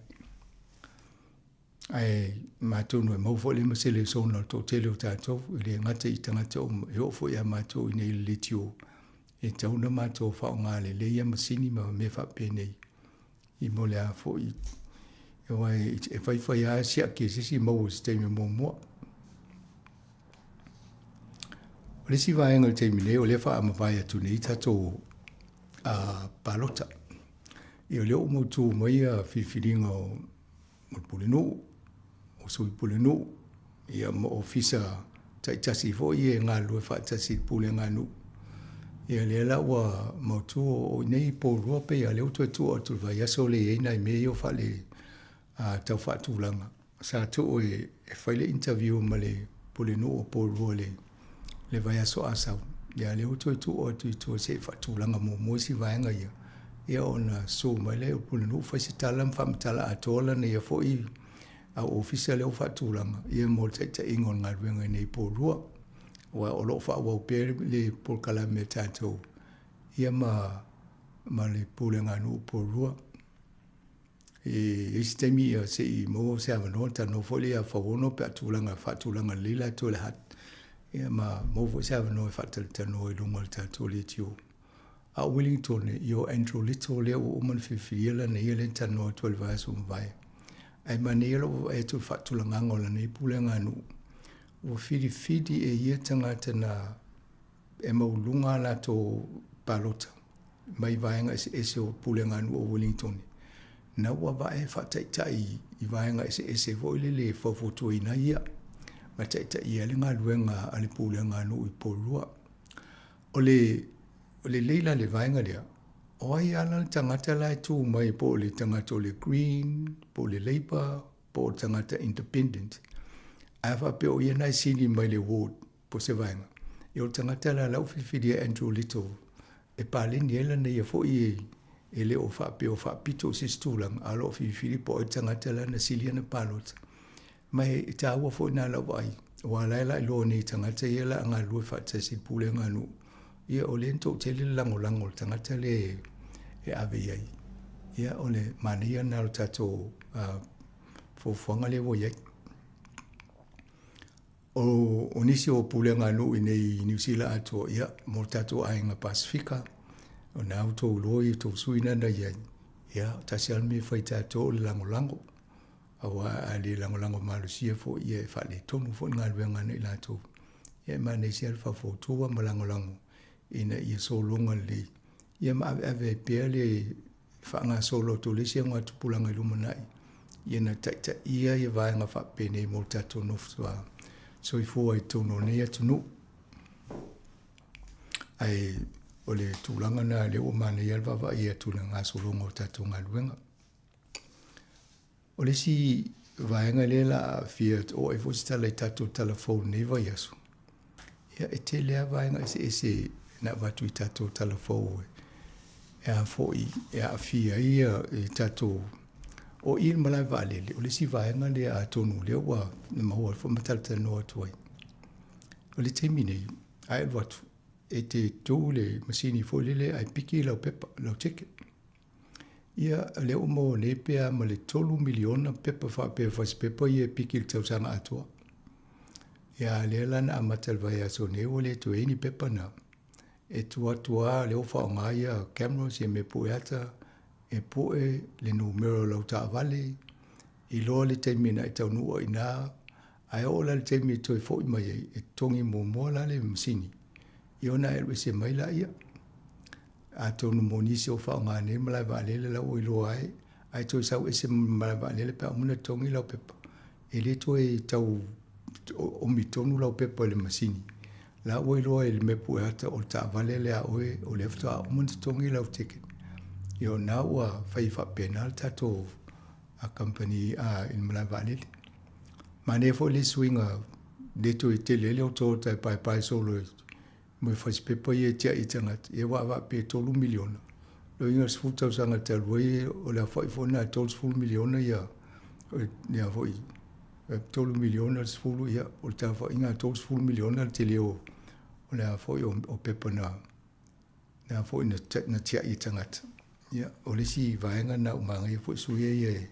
Ae atonu e maua foi lea ma se lesona o le toatele o tatou, e le gata i tagata uma, e oo foi ia matou i inei i le leitio, e tatau ona matou faaaoga lelei ia masini ma mea faapenei i mo le a foi, aua e faifai lava siaki e se isi maua i se taimi o muamua. O le isi vaega i le taimi nei, o lea e faamavae atu nei tatou palota. Ia o lea ua mautu mai ia filifiliga o le Pulenuu, o Sui Pulenuu, ia ma Ofisa taitasi foi ia e galulue faatasi i le Pulega a nuu. Ia lea la ua mautu o i inei i Poulua pei lava o lea ua toe tuu atu i le vaiaso lea e i ai nai mea ia o faale tau faatulaga. Sa tuu e fai le interview ma le Pulenuu o Poulua i le vaiaso a sau, ia a o lea ua toe tuu atu i tua se i faatulaga muamua isi vaega ia, ia ona susu mai lea o le Pulenuu fai se tala ma faamatala atoa lana ia foi au ofisa lea ua faatulaga ia mo le taitaiga o le galuega i inei i Poulua. Aua o lo o faaauau pea le polokalame a tatou ia ma le Pulega a Nuu o Poulua. I isi taimi ia se i maua se avanoa talanoa foi lea ia Fauono pe a tulaga faatulaga lelei latou i le hut ia ma maua foi se avanoa e faatalatalanoa i luga o le tatou leitio. A o Wellington, ia o Andrew Little lea ua uma ona filifilia lana ia lea na talanoa atu ai i le vaiaso ua mavae. Ae manaia lou vaavaai atu i le faatulagaga o lana ia pulega a nuu, ua filifili e ia tagata na e maualuluga a latou palota mai vaega eseese o pulega a nuu o Wellington, na ua vae faataitai i vaega eseese foi lele e faufautuaina ai ia ma taitaia ai le galuega a le pulega a nuu i Porirua. O le lelei la i le vaega lea, o ai lava la le tagata la e tu mai po o le tagata o le Green, po o le Labour, po o le tagata Independent, a faapea o ia na e sili mai le ward po o se vaega, ia o le tagata la la ua filifilia e Andrew Little e paleni ai lana ia foi e le o faapea o faapito i se isi tulaga, a o lo o filifili po o ai le tagata la na sili ana palota. Ma e taua foi lena i lau vaai, aua o la e lailoa nei i tagata ia o le a galulue faatasi i le pulega a nuu, ia o lea na toatele le lagolago a le tagata lea e ave i ai. Ia o le manaia lena o le tatou fuafuaga lea ua i ai. O nisi o pulega a nuu iinei i Niu Sila atoa, ia, mo le tatou aiga Pasefika, o lena ua outou iloa i tou sui na na i ai, ia, tasi lava le mea e fai e tatou o le lagolago, aua a le lagolago malosia foi, ia e faaletonu foi le galuega a i latou. Ia e manaia lava le faufautua ma lagolago ina ia sologa lelei, ia ma aveave ai pea le faagasolo atu o le isi augatupulaga i lumanai, ia na taitaia ia vaega faapenei mo le tatou nofo soifua i totonu o lenei atunuu. Ae o le tulaga lena lea ua manaia le vaavaai atu i le gasologa o le tatou galuega. O le isi vaega lea la aafia oo ai foi se tala i tatou tala fou i lenei vaiaso, ia e tele lava vaega eseese na avatu i tatou tala fou e a foi e aafia ai ia tatou o i le malae vaalele, o le isi vaega lea atonu o lea ua maua foi ma talatalanoa atu ai. O le taimi nei, a e alu atu, e te tu i le masini foi lele ae piki lau pepa, lau ticket. Ia, lea ua maua nei pe a ma le 3 miliona pepa faapea fasipepa ia e piki i le tausaga atoa. Ia, a lea la na amata i le vaiaso nei ua le toe i ai ni pepa na. E tuu atu lava lea ua faaaoga ia cameras ia mea pue ata, e pue le numera o lau taavale, iloa le taimi na e taunuu ai i ina, ae oo la i le taimi e toe foi mai ai, e totogi muamua la le masini, ia ona e alu ese mai laia. Atonu mo nisi o faaaoga nei malae vaalele la ua iloa ai, ae toe sau ese ma le malae vaalele pe a uma ona totogi lau pepa, e le toe tau omi tonu lau pepa i le masini. La ua iloa e le mea pue ata o le taavale lea a oe, o lea faatoa uma ona totogi lau ticket. Ia o lena ua fai faapena le tatou kamupani i le malae vaalele. Manaia foi le suiga le toe tele ai le otaota e paepae solo ma fasipepa ia e tiai e tagata, ia aua a faapea e $3 miliona, lona uiga o le 10 tausaga talu ai o le aofai foi lena e $30 miliona ia, ia foi, 3 miliona le 10, ia o le aofaiga e $30 miliona le tele o le a foi o pepa na, na foi na tiai e tagata. Ia, o le isi vaega lena ua manaia foi suia ia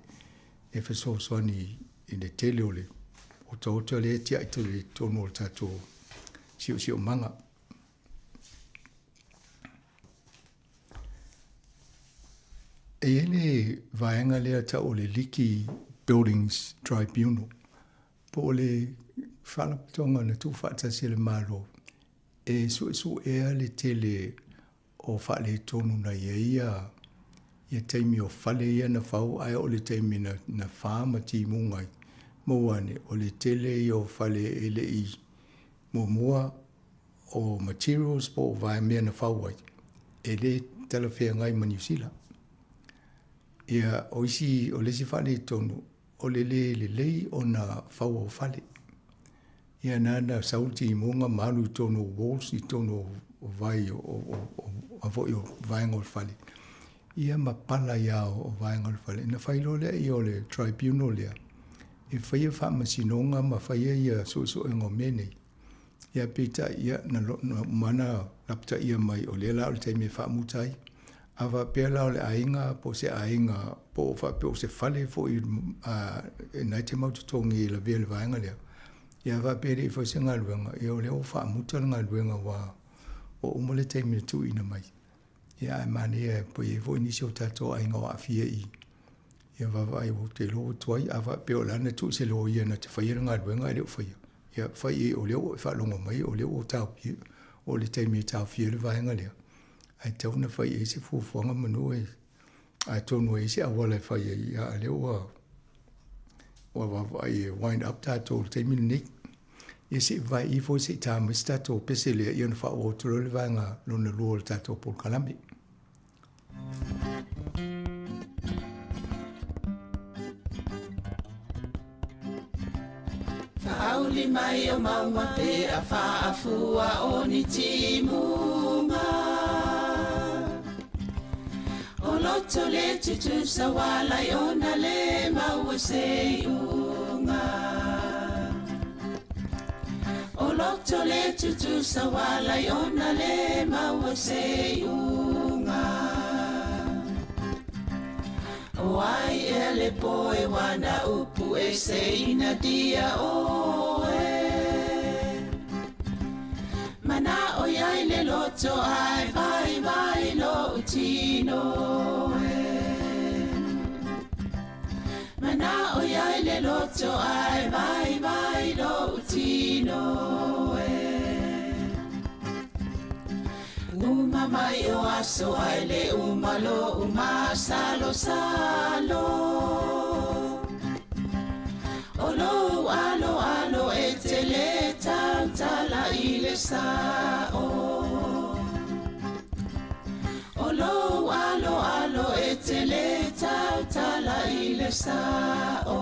e fesoasoani i le tele o le otaota lea e tiai i totonu o le tatou siosiomaga. E i ai le vaega lea e tau o le Leaky Buildings Tribunal, po o le faalapotopotoga na tuufaatasi e le Malo e suesuea le tele o faaletonu na i ai ia taimi o fale ia na fau ae oo i le taimi na fa ma timuga ai, maua ane o le tele ia o fale e le i muamua o materials po o vae mea na fau ai e le talafeagai ma Niu Sila. Ia o isi o le isi faaletonu o le le lelei ona fau o fale. Ia na na sau le timuga ma alu i totonu o walls i totonu o vai o foi o vaega o le fale. Ia ma pala ai lava o vaega o le fale. Na fai loa lea o le tribunal lea e faia faamasinoga ma faia ia suesuega o mea nei. Ia peitai ia na uma ona lapataia mai o lea la o le taimi e faamuta ai. A faapea la o le aiga po o se aiga po o faapea o se fale foi na e te mau totogi e lavea i le vaega lea, ia a faapea e le i fai se galuega, ia o lea ua faamuta le galuega ua uma le taimi e tuuina mai. Ia ae manaia po o i ai foi nisi o tatou aiga o aafia i i, ia vaavaai ou te iloa ua tuai. A faapea o la na tuu i se loia na te faia le galuega ae le o faia, ia fai i ai o lea ua e faalogo mai o lea ua taofia, o le taimi e taofia ai le vaega lea, ae tatau ona fai i ai se fuafuaga manu e atonu e i ai se auala e fai ai, a o lea ua ua vaavaai e wind up tatou i le taimi lenei. Ia se i vaai ifo se i ta mai se tatou pese lea ia ona faaauau atu loa le vaega lona lua o le tatou polokalame. Faauli mai o mauga pe a faafua o ni timuga. O loto le tutusa walai ona le maua se iuga. O loto le tutusa walai ona le maua se iuga. O ai ea le poe wana upu e se ina dia oe. loto ae vaivai lo'u tino e. Mana'o iai le loto ae vaivai lo'u tino e. Uma mai o aso ae le uma lo'u masalosalo. O lou aloalo e te lē tautala i le sa'o. O lou aloalo e te lē tautala i le sa'o.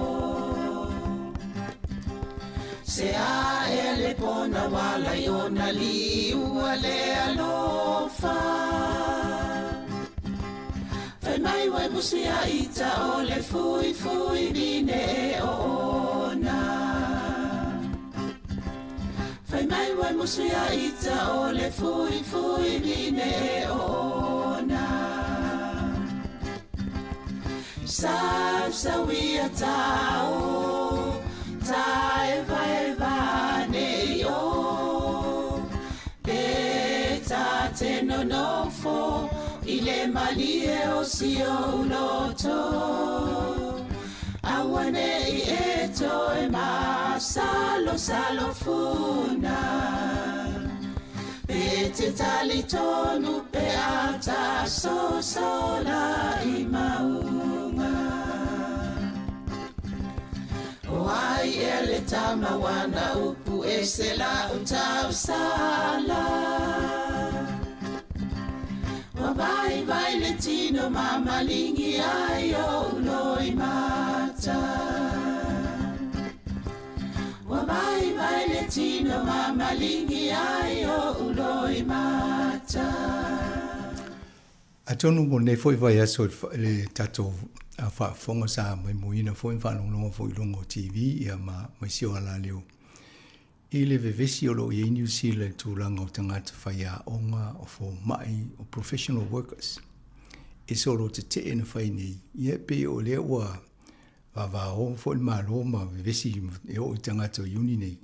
Se a ea le pona ua ala ai ona liua le alofa. Fai mai ua e musu ia ita o le fuifui vine e oona. Fai mai ua e musu ia ita o le fuifui vine e oona. Sausauia tao, taevaeva nei o. Pe ta te nonofo i le malie o si ou loto. Aua nei e toe masalosalo funa. Pe te talitonu pe a ta sosola i mauga. O ai ea le tama ua na upu ese la'u tausala. Ua vaivai le tino ma maligi ai o'u loimata. Ua vaivai le tino ma maligi ai o'u loimata. Atonu mo lenei foi vaiaso i le tatou faafofoga sa maimoina foi ma faalogologo foi i luga o TV ia ma isi o alaleo i le vevesi o lo o i ai Niu Sila i le tulaga o tagata faiaoga, o fomai, o professional workers e solo tetee na fai nei, ia e pei o lea ua vavao foi le Malo ma vevesi e oo i tagata o iuni nei,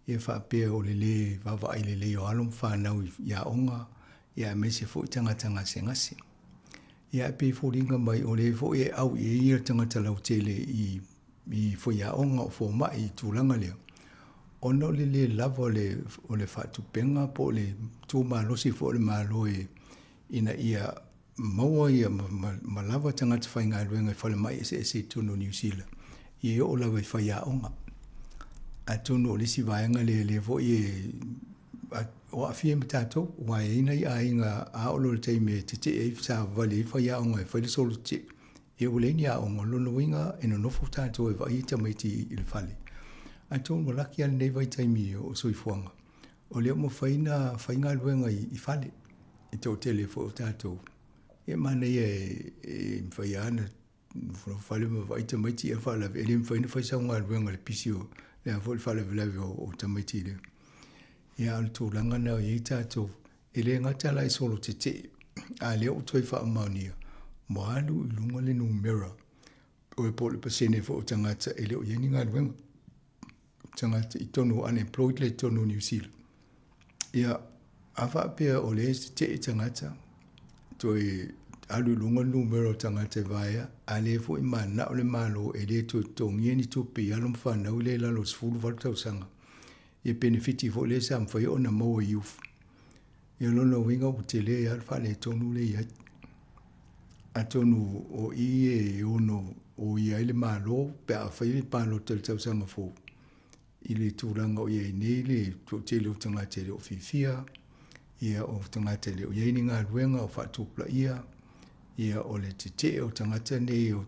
ia faapea o le lē vaavaai lelei o alo ma fanau i aoga, ia aemaise foi tagata gasegase. Ia e pei e foliga mai o lea foi e au i ai ia tagata lautele i i faiaoga o fomai i tulaga lea, ona o le lē lava o le o le faatupega po o le tumalosi foi o le Malo e ina ia maua ia ma, ma, ma lava tagata faigaluega i falemai eseese i totonu o Niu Sila, ia e oo lava i faiaoga. Atonu o le isi vaega lea lea foi e o aafia ma tatou, aua e i ai nai aiga a oo loa i le taimi e tetee ai, savavali ai faiaoga e fai le solo tetee, ia ua leai ni aoga. O lona uiga e nonofo tatou e vaai tamaiti i le fale. Atonu ua laki lava lenei vaitaimi o soifuaga, o lea ua mafai ona fai galuega i fale i toatele foi o tatou. Ia e manaia e mafai lava ona nofo fale ma vaai tamaiti ia faalavelave, e le mafai ona fai sau galuega i le pisi o le a foi le faalavelave o tamaiti i le. Ia a o le tulaga lena o i ai tatou, e le gata la i solo tetee, a o lea ua toe faamaonia, ua alu i luga le numera o po o le pasene foi o tagata e le o i ai ni galuega, tagata i totonu o unemployed lea i totonu o Niu Sila. Ia, a faapea o lea e tetee tagata, toe alu i luga le numera o tagata e vaea, a lea foi mananao le Malo e le toe totogia ni tupe i alo ma fanau lea i lalo o le 18 tausaga, ia penefiti foi lea sa mafai ona maua i youth. Ia lona uiga ua tele ai lava le faaletonu lea i ai. Atonu o i e ono oia ai le Malo pe a fai le palota i le tausaga fou i le tulaga o i ai nei le toatele o tagata e le o fiafia, ia o tagata e le o i ai ni galuega o faatupulaia, ia o le tetee o tagata nei, o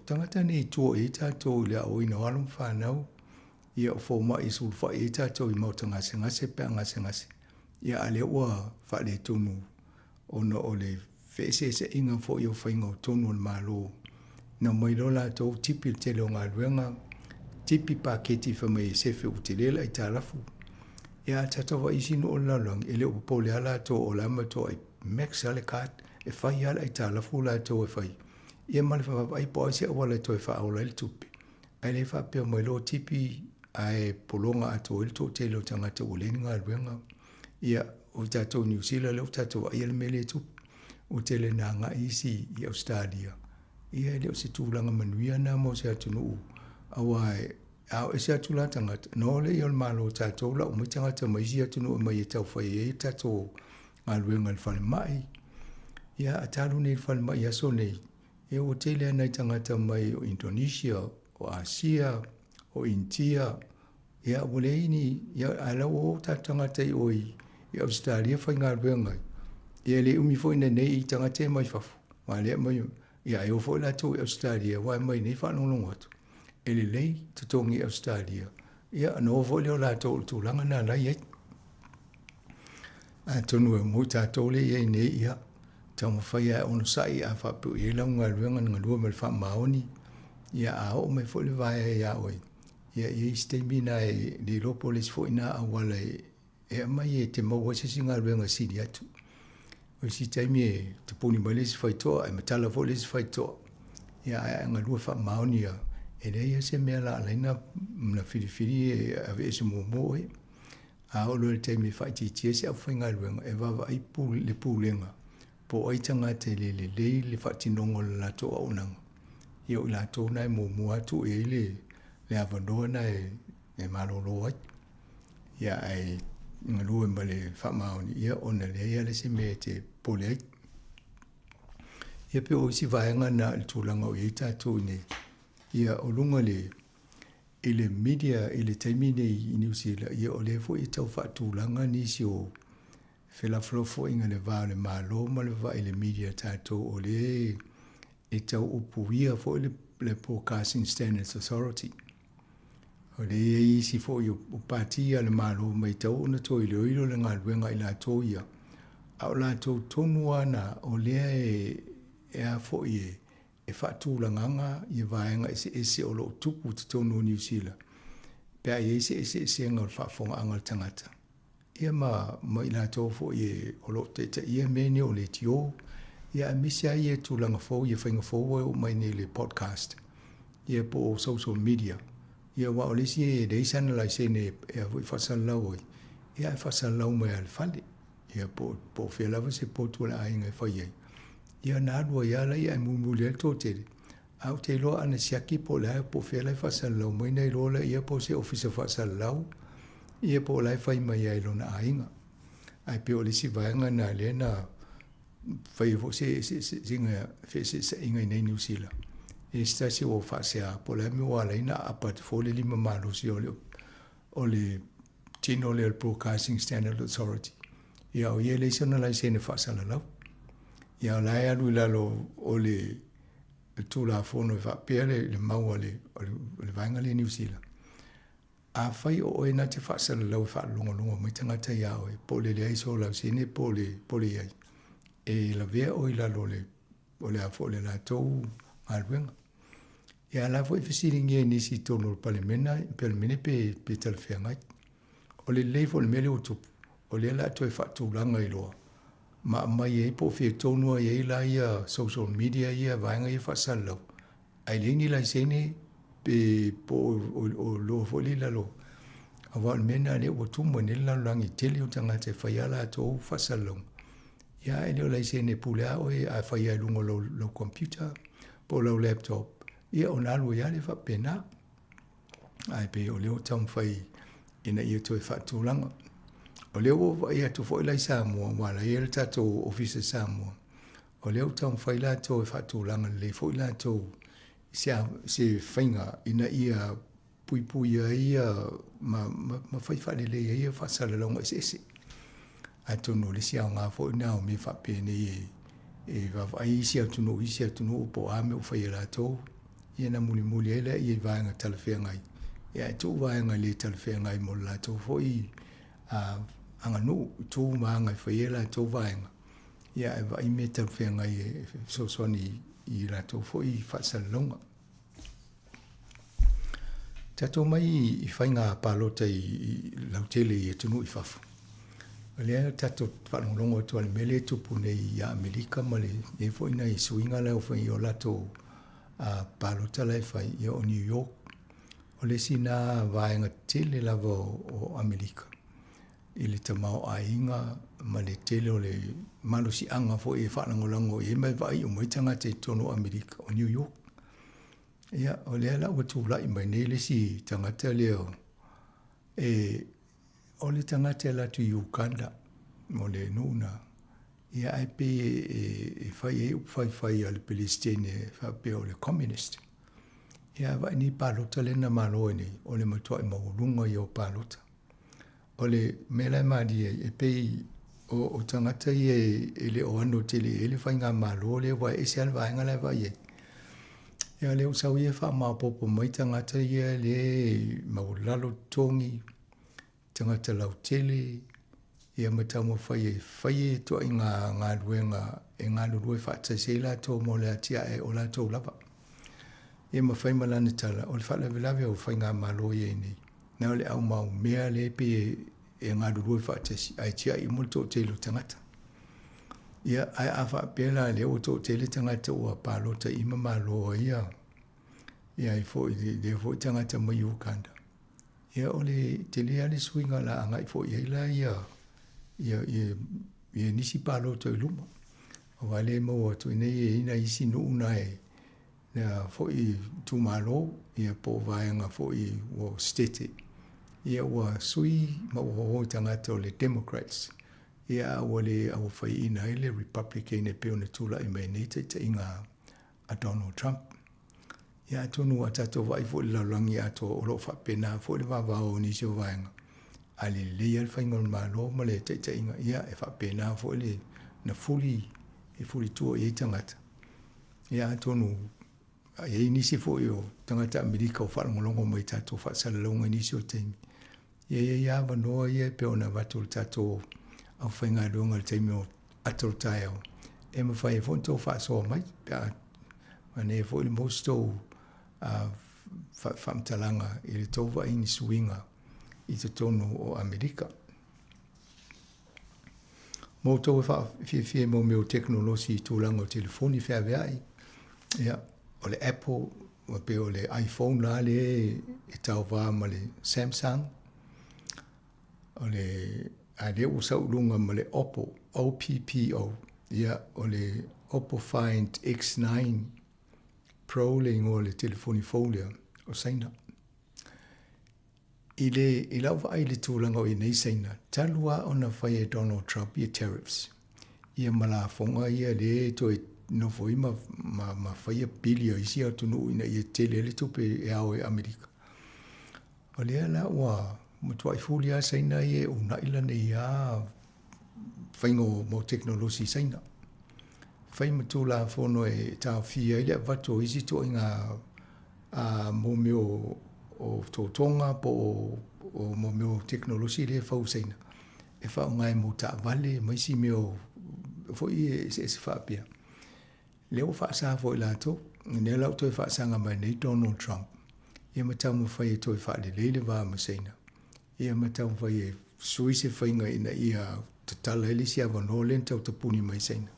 tagata nei i tua i ai tatou i le aoaoina o alo ma fanau, ia o fomai e sulufai ai tatou i maota gasegase pe a gasegase, ia a lea ua faaletonu ona o le feeseeseaiga foi o faiga o tonu o le Malo, na omai loa latou tipi le tele o galuega, tipi paketi fai mai e sefe ua tele le aitalafu. Ia a tatou vaai i isi nuu o le lalolagi, e le o popole lava latou o la e matuai max lava le card, e fai lava le aitalafu latou e fai, ia ma le vaavaai po o ai se auala e toe faaola ai le tupe. Ae le faapea mai loa tipi ae pologa atoa ai le toatele o tagata ua leai ni galuega. Ia, o tatou Niu Sila lea ua tatou vaaia le mea lea e tupu. Ua tele ina agai isi i Ausetalia, ia e le o se tulaga manuia lena mo se atunuu, aua a o ese atu la tagata, ona o lea o le Malo o tatou lau mai tagata mai isi atunuu e aumai e tau fai ai tatou galuega i le falemai. Ia a talu nei i le falemai i aso nei, ia ua tele lava nai tagata mai o Indonesia, o Asia, o Initia, Ia, ua leai ni, ia, ae la ua o tatou tagata i o i, i Ausetalia faigaluega ai. Ia, e le umi foi ina nei i tagata ia mai fafo, aua lea e aumai, ia, e o foi latou i Ausetalia, aua e aumai nei faalogologo atu, e lelei totogi i Ausetalia. Ia, ona o foi lea o latou i le tulaga lena la e i ai. Atonu e mo i tatou lea e i ai nei, ia, taumafai lava e onosai a faapea o i ai lau galuega na galue ma le faamaoni, ia, a oo mai foi le vaea ia oe, Ia, e i ai isi taimi na e le iloa po o le isi foi na auala e aumai e te maua ai se isi galuega e sili atu. O isi taimi e tapuni mai le isi faitoa, e matala foi le isi faitoa. Ia, ae a e galue faamaoni lava, e leai lava se mea la ala ai ona filifili e aveese muamua oe. A oo loa i le taimi e faaitiitia se aufaigaluega, e vaavaai le pulega po o ai tagata e le lelei le faatinoga o le latou auaunaga, ia o i latou na e muamua atu i ai le, le avanoa na e, e malolo ai. Ia ae galue ma le faamaoni, ia ona leai lava se mea e te popole ai. Ia pei o isi vaega na i le tulaga o i ai tatou i inei, ia o luga i le i le media i le taimi nei i Niu Sila, ia o lea foi e tau faatulaga nisi o felafolafoaiga i le va o le Malo ma le va i le media tatou o lea e tau upuia foi le, le Broadcasting Standards Authority. O lea e i ai isi foi o, o pati a le Malo mai tau ona toe iloilo le galuega a i latou ia, a o latou tonu lava na o lea e, e a foi e, e faatulagaga ia vaega eseese o lo o tupu i totonu o Niu Sila pe a i ai se eseesega o le faafofogaaga a le tagata. Ia ma, ma i latou foi e, o lo o taitaia mea nei o leitio, ia aemaise lava ia tulaga fou, ia faiga fou ua oo mai nei i le podcast, ia po o social media. Ia aua o le isi e leai sana laisene e a foi faasalalau ai, ia ae faasalalau mai lava i le fale. Ia po, po o fea lava se potu a le aiga e fai ai. Ia ona alu ai lava lea ae mulimuli ai le toatele. Ae ou te iloa ana siaki po o le a po o fea la e faasalalau mai ona iloa lea po o se ofisa faasalalau ia po o la e fai mai lava i lona aiga. Ae pei o le isi vaega lena lea na fai ai foi se eseeseiga feeseeseaiga i inei i Niu Sila. E se tasi ua faasea po o le a le mea ua ala ai ona aapa atu fua le lima malosi o le o le tino lea o le Broadcasting Standard Authority. Ia o ia e leai sona laisene faasalalau. Ia o la e alu i lalo o le Tulafono e faapea le, le mau a le, o le, o le vaega lea i Niu Sila. Afai o oe na te faasalalau e faalogologo mai tagata iā oe, po o le leai so lausene po o le, po o le i ai, e lavea oe i lalo o le, o le a foi o le latou galuega. Ia a la foi e fesiligia e nisi i totonu o le Palemena, Palemene pe, pe talafeagai. O le lelei foi o le mea lea ua tupu, o lea o le a toe faatulaga ai loa ma aumai ai po o fea tonu ai ai la ia social media ia vaega ia faasalalau, ae leai ni laisene pe po o, o loa foi lea i lalo. Aua o le mea lena lea ua tumu ai nei le lalolagi tele o tagata e fai a latou faasalalauga. Ia ae le o laisene e pule lava oe a fai lava i luga o lau, lau computer po o lau laptop, ia ona alu ai lava lea faapena. Ae pei o lea ua taumafai ina ia toe faatulaga. O lea ua vaai atu foi la i Samoa, aua o la e i ai le tatou Ofisa i Samoa, o lea ua taumafai latou e faatulaga lelei foi latou i se, se faiga ina ia puipuia ai ma, ma, ma fai faalelei ai faasalalauga eseese. Atonu o le isi aoga foi lena o mea faapenei e, e vaavaai isi atunuu, isi atunuu po o a mea ua fai e latou, ia ona mulimuli ai lea i vaega talafeagai, ia ae tuu vaega le talafeagai mo le latou foi aganuu, tu ma aga e fai ai latou vaega, ia ae vaai mea talafeagai e fesoasoani i latou foi faasalalauga. Tatou mai i faiga palota i lautele i atunuu i fafo. O lea tatou faalogologo atu i le mea lea e tupu nei ia Amerika ma le i foi nai suiga la e fai i o latou palota la e fai, ia o New York. O le isi na vaega tele lava o Amerika. i le tamaoaiga ma le tele o le malosiaga foi e faalagolago i ai ma e vaai uma ai tagata i totonu o Amerika, o New York. Ia, o lea la ua tulai mai nei le isi tagata lea e o le tagata e alu atu i Uganda, o le nuu lena, ia ae pei e fai ai upu faifai a le Peresetene e faapea o le Communist. Ia ae vaai nei palota lea na malo ai nei, o le matuai maualuga ia o palota. O le mea la e malie ai, e pei o tagata ia e le o ano tele i ai le faigamalo lea aua e ese lava le vaega la e vaai ai. Ia o lea ua sau ia faamaopoopo mai tagata ia lea e maualalo totogi, tagata lautele, ia ma taumafai e fai ituaiga galuega e galulue faatasi ai latou mo le atiae o latou lava. Ia ma fai ma lana tala, o le faalavelave o faigamalo i ai nei, na o le au maumea lea e pei e galulue faatasi ae tiai uma le toatele o tagata. Ia, ae a faapea la lea ua toatele tagata ua palota i ma malo ai ia, ia ai foi lea foi tagata mai Uganda. Ia o le tele lava le suiga o le a agai foi i ai la ia ia ia ia nisi palota i luma. Aua lea e maua atu nei e i ai nai isi nuu na e lea foi itumalo ia po o vaega foi ua sitete ia ua sui ma ua o i tagata o le Democrats ia a ua le aufaiina ai le Republican e pei ona tulai mai nei taitaiga a Donald Trump. Ia atonu ua tatou vaai foi i le lalolagi atoa o lo o faapena foi le vavao o nisi o vaega a lelei lava le faiga o le Malo ma le taitaiga, ia e faapena foi le na fuli e fulitua i ai tagata. Ia atonu e i ai nisi foi o tagata Amerika o faalogologo mai i tatou faasalalauga i nisi o taimi, ia e i ai lava avanoa ia e pei ona avatu e le tatou aufaigaluega i le taimi o ata o le taeao, e mafai ai foi ona outou faasoa mai pe a manaia foi le maua se tou faamatalaga i le tou vaai i ni suiga i totonu o Amerika. Mo outou e faafiafia i mea o tekonolosi i tulaga o telefoni feaveai, ia, o le Apple, e pei o le iPhone la lea e tauva ma le Samsung, o le, a lea ua sau i luga ma le Oppo, O-P-P-O, ia, o le Oppo Find X9 Pro le igoa o le telefoni fou lea o Saina. I le, i lau vaai i le tulaga o i ai nei Saina, talu lava ona fai e Donald Trump ia tariffs, ia ma lafoga ia lea e toe nofo ai ma, ma, ma faia pili a isi atunuu ina ia tele ai le tupe e ao e Amerika. O lea la ua matuai fuli lava Saina ia e uunai lana ia faiga o mau tekonolosi i Saina. Fai ma Tulafono e taofia ai le avatu o isi ituaiga a mo mea o totoga po o mo mea o tekonolosi lea e fau i Saina e faaaoga ai mo taavale ma isi mea foi e eseese faapea. Lea ua faasa foi latou, lea la ua toe faasaga mai nei Donald Trump ia ma taumafai e toe faalelei le va ma Saina ia ma taumafai e sui se faiga ina ia tatala ai le isi avanoa lea na tau tapuni mai Saina.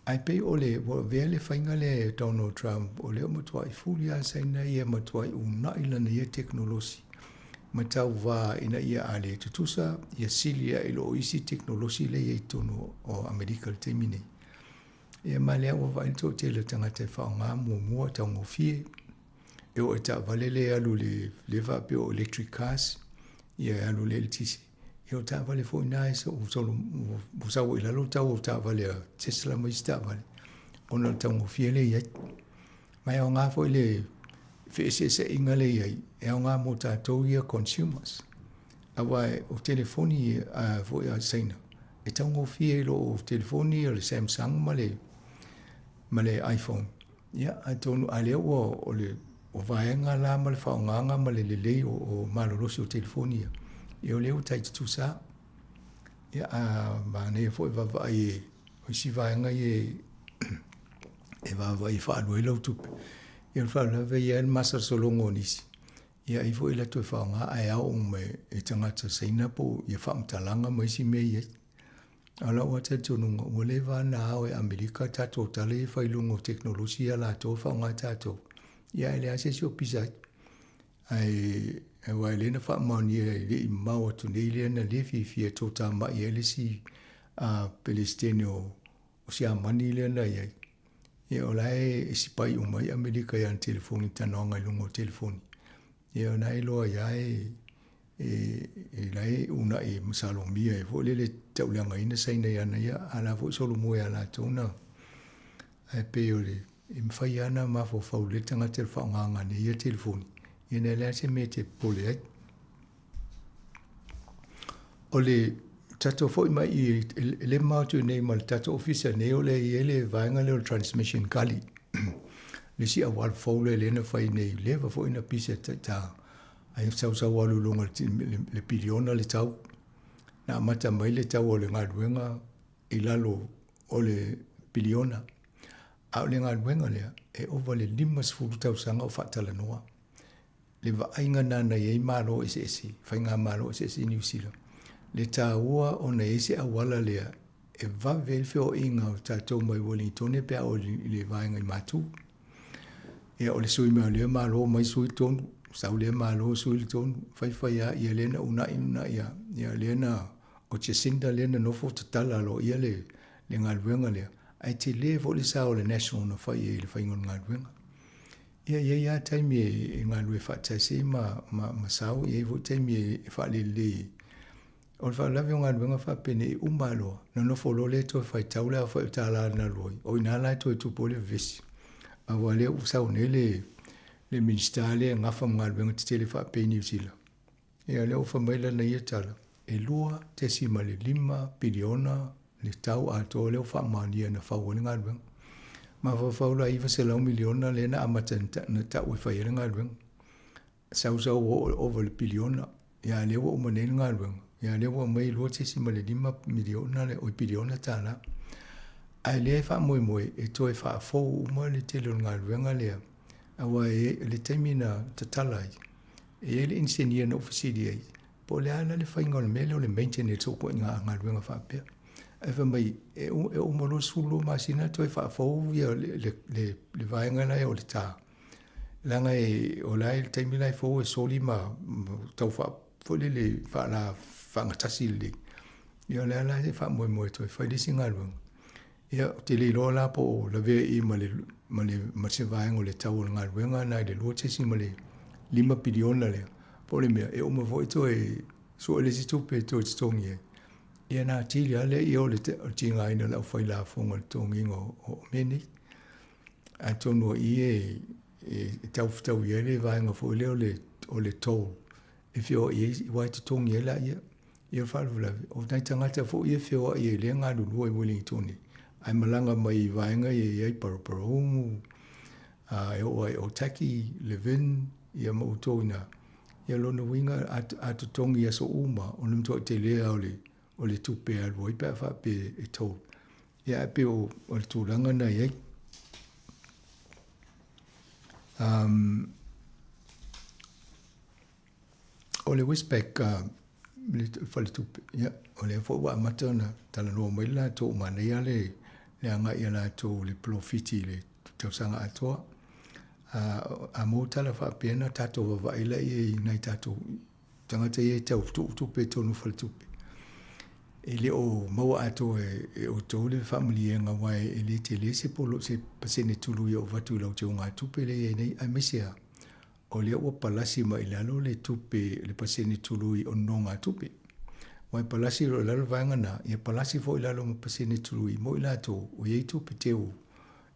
Ae pei o le, ua avea le faiga lea e Donald Trump, o lea ua matuai fuli lava Saina ia matuai uunai lana ia tekonolosi ma tauva ina ia a le tutusa ia sili ae i lo isi tekonolosi lea e i ai i totonu o Amerika i le taimi nei. Ia ma lea ua vaai le toatele o tagata e faaaoga muamua taugofie. E oo i taavale lea e alu i le, lea faapea o electric cars, ia e alu i le eletise. Ia o taavale foi na e ua sau ai i lalo le tau o taavale a Tesla ma isi taavale, ona o le taugofie lea e i ai. Ma e aoga foi le feeseeseaiga lea e i ai, e aoga mo tatou ia consumers. Aua o telefoni foi a Saina, e taugofie i lo o telefoni o le Samsung ma le, ma le iPhone. Ia, atonu a lea ua o le o vaega la ma le faaaogaga ma le lelei o, o malolosi o telefoni ia, ia o lea ua tai tutusa. Ia, a manaia foi vaavaai e o isi vaega ia e, e vaavaai e faaalu ai lau tupe. Ia o le faalavelave ia le masalosaloga o nisi. Ia ai foi la toe faaaoga ae ao uma e tagata Saina po o ia faamatalaga ma isi mea e i ai. A o lau lava talitonuga, ua leva lava ona ao e Amerika tatou tala ia e fai i luga o tekonolosi ia latou e faaaoga e tatou, ia ae leai lava se isi o pisa ai. Ae Aua e lē na faamaonia e le i mamao atu nei lea na lē fiafia e toatamai ai le isi Peresetene o Siamani lea na i ai. Ia o la e sipai uma ai Amerika i ana telefoni, talanoaga i luga o telefoni. Ia o na e iloa ai lava e, e, e la e uunai e masalomia ai foi lele tauleagaina Saina i ana ia, a la foi solomua ia latou na. Ae pei o le, e mafai lava ona mafaufau lelei le tagata i le faaaogaina o ia telefoni, ia na e leai se mea e te popole ai. O le tatou foi mai i e le mamao atu nei ma le tatou ofisa nei o lea e i ai le vaega lea o le transmission gully. Le isi auala fou lea lea na fai nei, leva foi na pisa ta ai sau sau alu i luga le piliona le tau. Na amata mai le tau o le galuega i lalo o le piliona. A o le galuega lea, e ova i le 50 tausaga o faatalanoa. Le vaaiga lena na i ai Malo eseese, faigamalo eseese i Niu Sila, le taua ona i ai se auala lea e vave ai le feoaiga o tatou mai Uelintone pe a oo i le vaega i Matu. Ia, o le sui mai o lea Malo mai sui tonu, sau lea Malo sui le tonu, faifai lava, ia lea na uunai uunai lava, ia lea na, o Jacinda lea na nofo tatala aloaia le galuega lea, ae tele foi le sao o le National na fai ai i le faiga o le galuega. Ia, e i ai lava taimi e galulue faatasi ai ma, ma, ma sao, e i ai foi taimi e faalelelei ai. O le faalavelave o galuega faapenei e uma lava loa, nonofo loa lea toe faitau le aofai o tala na alu ai, o i ina la e toe tupu ai le vevesi. Aua o lea ua sau nei le, le Minisita lea e gafa ma galuega tetele faapea i Niu Sila, Ia, o lea ua fai mai lana ia tala, e 2.5 piliona le tau atoa lea ua faamaonia na fau ai le galuega. Mafaufau la 900 miliona lea na amata na tau e fai ai le galuega. Sau sau ua oo ova i le piliona. Ia, a lea ua uma nei le galuega. Ia, a lea ua aumai e 2.5 miliona le, oi piliona tala. Ae lea e faamoemoe e toe faafou uma le tele o le galuega lea, aua e le taimi na tatala ai, E i ai le inisinia na ou fesili ai, po o le a la le faiga o le mea lea o le maintenance o ituaiga galuega faapea. Ae fai mai, e uma loa le 12 masina toe faafou ia le vaega la e o le tā. Leaga e, o la e le taimi la e fou e soli ma tau faa, foi lele faala faagatasi lelei. Ia o lea la e faamoemoe toe fai le isi galuega. Ia, ou te le iloa la po o lavea i i ma le, ma le, ma se vaega o le tau o le galuega na i le 2.5 piliona lea, po o le mea, e uma foi toe sue le isi tupe e toe totogi ai. Ia na atili lava lea ia o le tigaina o le aufailafoga i le totogiina o mea nei. Atonu o i e, e taufetaui ai le vaega foi lea o le, o le toll e feoai ai, aua e totogi ai laia. Ia o le faalavelave, o nai tagata foi ia e feoai ai lea e galulue i Wellington nei, ae malaga mai i vaega ia e i ai Paraparaumu, e oo ai i Otaki, Levin, ia ma outou i ina. Ia o lona uiga, a totogi i aso uma, o le matuai tele lava o le, o le tupe e alu ai pe a faapea e toll. Ia ae pei o le tulaga lena e i ai. Um, O le Westpac le faletupe, ia, o lea foi ua amata ona talanoa mai le latou, manaia le agai a latou i le polofiti i le tausaga atoa. A maua tala faapea ona tatou vaavaai laia i nai tatou tagata ia e tau tuu tupe i totonu o faletupe. E le o maua atoa e outou le faamaliega aua e le tele se pasene tului o avatu i lau teugatupe lea e i ai nei, aemaise lava o lea ua palasi mai i lalo le tupe, le pasene tului o nonogatupe. Aua e palasi loa i lalo le vaega lena, ia palasi foi i lalo ma pasene tului mo i latou o i ai tupe teu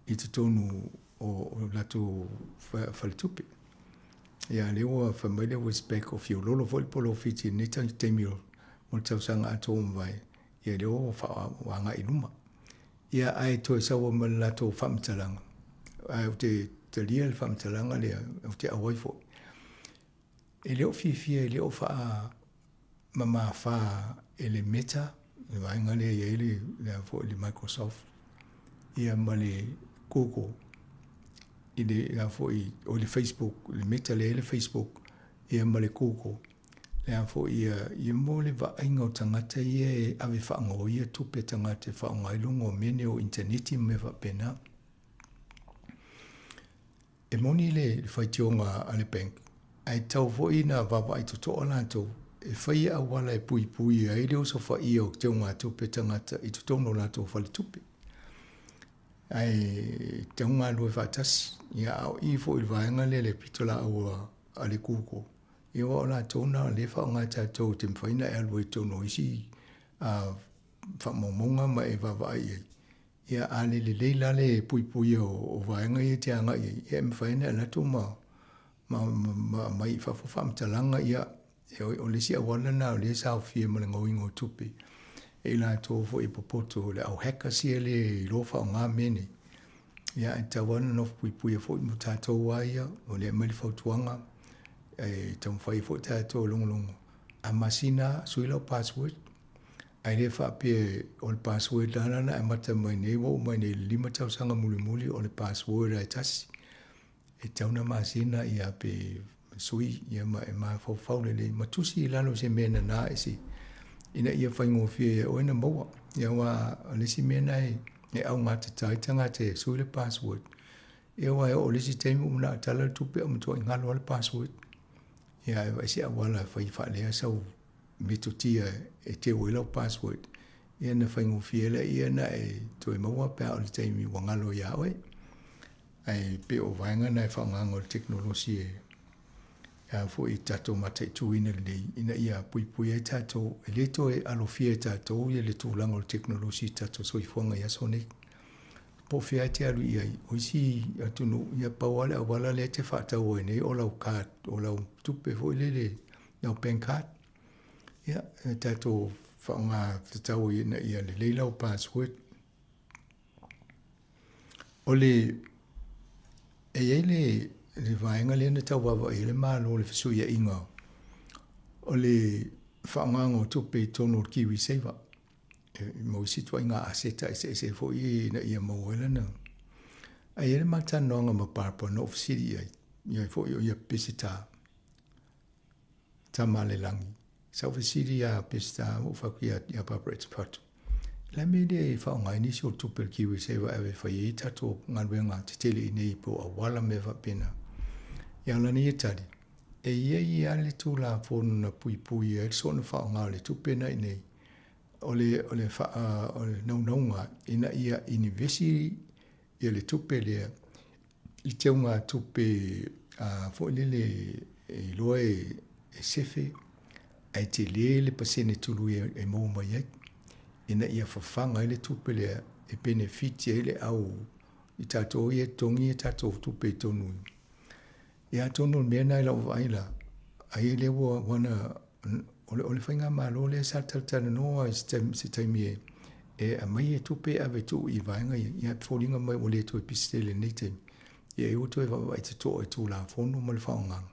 i totonu o latou faletupe. Ia lea ua fai mai le Westpac o fiololo foi le polofiti i lenei taimi o le tausaga atoa ua mavae, ia lea ua agai i luma. Ia ae toe sau ai ma le latou faamatalaga, ae ou te talia le faamatalaga lea, ou te auai foi. E le o fiafia, e le o faamamafa e le Meta, le vaega lea e i ai le, le, foi, le Microsoft, ia ma le Google, i le, la foi, o le Facebook, le Meta lea e i ai le Facebook, ia ma le Google. Le a foi ia, ia mo le vaaiga o tagata ia e ave faagaoia tupe a tagata e faaaoga ai luga o mea nei o initaneti ma mea faapena. E moni le faitioga a le bank. Ae tatau foi ona vaavaai totoa latou e fai auala e puipui ai le osofaia o teugatupe tagata i totonu o latou faletupe. Ae tatau ona galulue faatasi. Ia a o i foi i le vaega lea le pitolaau a le Google, ia aua o latou na o lea e faaaoga e tatou e te mafai ona e alu ai i totonu o isi faamaumauga ma e vaavaai i ai. Ia a le lelei la le puipuia o vaega ia e te agai i ai, ia e mafai ona e alu atu ma ma aumai i fafo faamatalaga, ia, o le isi auala lena o lea e saofia ma le gaoiga o tupe e i latou foi e popoto, le au hackers ia le iloa faaaoga mea nei. Ia, ae tatau lava ona nofo puipuia foi mo tatou lava ia, o lea e aumai le fautuaga, e taumafai ai foi tatou e logologo, a masina lava, sui lau password. Ae le faapea o le password la na e amata mai nei ua oo mai nei i le 5 tausaga mulimuli o le password lava e tasi. E tatau ona masina ia pe sui ia ma e mafaufau lelei ma tusi i lalo se mea nana e se ina ia faigofie ia oe na maua. Ia aua o le isi mea na e augatata ai tagata e sui le password. Ia aua e oo i le isi taimi ua manao e tala le tupe ae ua matuai galo lava le password. Ia ae vaai se auala e fai faalea sau metotia e teu ai lau password, ia ona faigofie lea ona e toe maua pe a oo i le taimi ua galo ia oe. Ae pei o vaega na e faaaogaina o le tekonolosi e a foi e tatou mataituina lelei ina ia puipui ai tatou, e le toe alofia e tatou ia le tulaga o le tekonolosi i tatou soifuaga i aso nei. Po o fea e te alu i ai, o isi atunuu, ia pau lava le auala lea e te faatau ai nei o lau card, o lau tupe foi lele, lau bank card. Ia, e tatou faaaoga tatau ina ia lelei lau password. O le, e i ai le, le vaega lea na tau vaavaai ai le Malo i le fesuiaiga o le faaaogaina o tupe i totonu o le Kiwi Saver ma isi ituaiga aseta eseese foi ina ia maua ai lana. Ae i ai le ma talanoaga ma Barbara na ou fesili i ai, i ai foi o ia Peseta, Tamalelagi. Sa ou fesili ia Peseta, ua ou fai atu ia Barbara e te fatu. Le a mea lea e faaaoga ai nisi o tupe a le KiwiSaver e ave e fai ai tatou galuega tetele i inei po o auala ma mea faapena. Ia o lana ia tali, e i ai lava le Tulafono na puipui ai le soona faaaoga o le tupe na i inei, o le, o le, faa, o le naunauga ina ia inivesi ia le tupe lea i teugatupe foi lele e iloa e sefe ae tele le pasene tului e maua mai ai ina ia fafaga ai le tupe lea e penefiti ai le au i tatou ia e totogi a tatou tupe i totonu Ia atonu o le mea lena i lau vaai la, ai lea ua ua na o le faigamalo lea sa talatalanoa i se taimi e e aumai e tupe e ave e tuu i vaega ia, ia e foliga mai ua le toe pisi tele i lenei taimi. Ia ua toe vaavaai totoa i Tulafono ma le faaaogaga.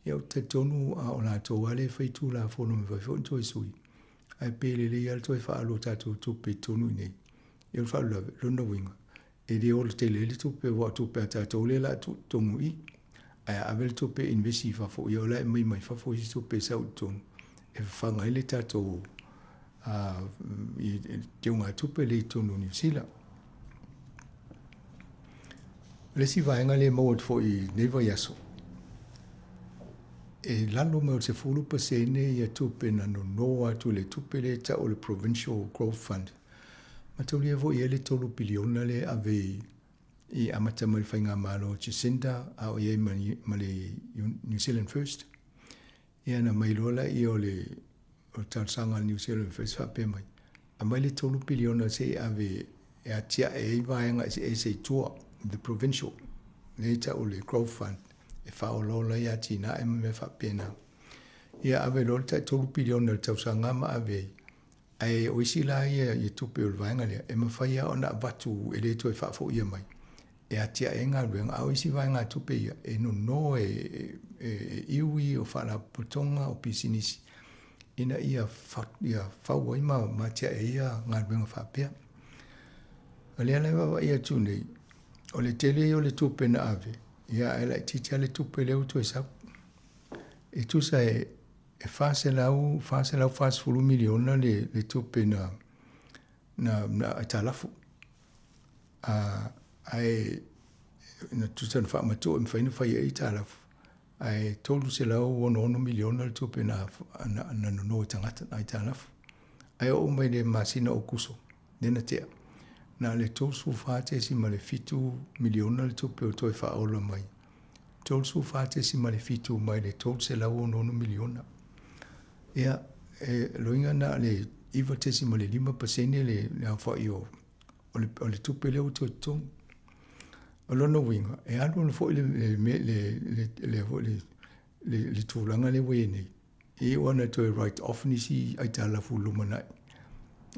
Ia ou te talitonu a o latou lava lea e fai Tulafono e mafai foi ona toe sui, ae pe lelei lava le toe faaalu o tatou tupe i totonu i inei. Ia o le faalavelave, lona uiga, e le ola tele ai le tupe aua o tupe a tatou lea o le a tuu i totonu i i. Ae a ave le tupe e invest i fafo, ia o la e aumai mai fafo isi tupe e sau i totonu e fafaga ai le tatou teugatupe lea i totonu o Niu Sila. O le isi vaega lea e maua atu foi i lenei vaiaso, e lalo mai o le 10% ia tupe na nono atu i le tupe lea e tau o le Provincial Growth Fund. Mataulia foi i ai le $3 piliona lea e ave i amata mai le faigamalo a Jacinda a o i ai ma le New Zealand First. Ia na aumai loa lea o le talosaga a le New Zealand First faapea mai, aumai le $3 piliona se i ave e atiae ai vaega eseese i tua, the provincial, lea e tau o le Growth Fund, e faaolaola ai atinae ma mea faapena. Ia ave loa le tai $3 piliona i le tausaga ma ave ai. Ae o isi la ia i tupe o le vaega lea, e mafai lava ona avatu e le toe faafoia mai e atiae ai galuega, a o isi vaegatupe ia, e nono e iwi, o faalapotopotoga, o pisinisi, ina ia fau ai ma atiae ai ia galuega faapea. O lea la e vaavaai atu nei, o le tele ia o le tupe na ave, ia ae laitiiti lava le tupe lea ua toe sau. E tusa e e 400, 440 miliona le, le tupe na, na, na aitalafu. A, ae na tusa na faamatuu e mafai ona fai ai aitalafu. Ae $366 miliona le tupe na, na, na nono e tagata, na aitalafu. Ae oo mai le masina o Kuso, lea na tea, na o le $34.7 miliona le tupe o toe faaola mai. 34.7 mai le 366 miliona. Ia, e loiga na o le 9.5% le, le aofai o, o le, o le tupe lea ua toe totogi. O lona uiga, e alu alu foi le, le, le, le, le, le, le, le tulaga lea ua i ai nei, e iu ana toe write off nisi aitalafu lumanai.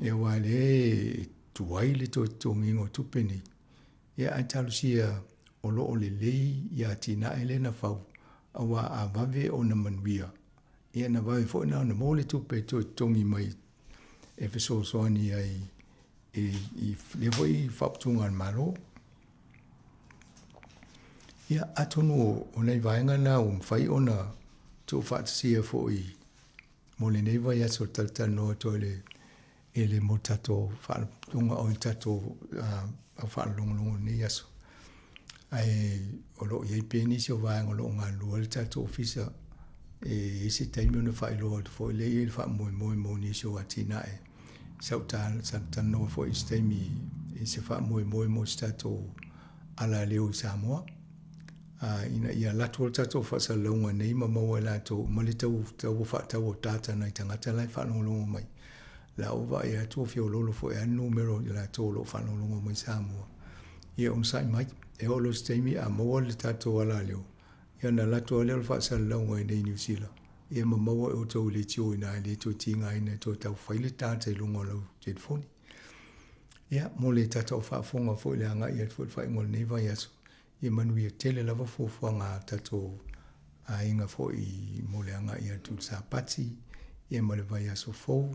Ia aua lea e tuai le toe totogiina o tupe nei. Ia ae talosia o lo o lelei ia atinae lea na fau, aua a vave ona manuia, ia na vave foi na ona maua le tupe e toe totogi mai e fesoasoani ai i, i lea foi faaputuga a le Malo. Ia, atonu o, o nai vaega na ua mafai ona tuufaatasia foi mo lenei vaiaso talatalanoa atu ai le i le mo tatou faalapotopotoga o i tatou au faalogologo i lenei aso. Ae o lo o i ai pea nisi o vaega o lo o galulue ai le tatou ofisa e i ai se taimi ona faailoa atu foi lea i ai le faamoemoe mo nisi o atinae sa ou talanoa foi i se taimi i se faamoemoe mo se tatou alaleo i Samoa ina ia alu atu le tatou faasalalauga nei ma maua e latou ma le tau tau faatau o data nai tagata la e faalogologo mai. La ua vaai atu ua feoloolo foi lava le numera o i latou o lo o faalogologo mai Samoa. Ia onosai mai, e oo loa se taimi a maua le tatou alaleo, ia ona alu atu lava lea o le faasalalauga i inei i Niu Sila, ia ma maua e outou i leitio i ina e le toe tigaina e toe tau fai le data i luga o lau telefoni. Ia, mo le tatou faafofoga foi i le agai atu foi i le faaiuga o lenei vaiaso, Ia manuia tele lava fuafuaga a tatou aiga foi mo le agai atu i le Sapati ia ma le vaiaso fou.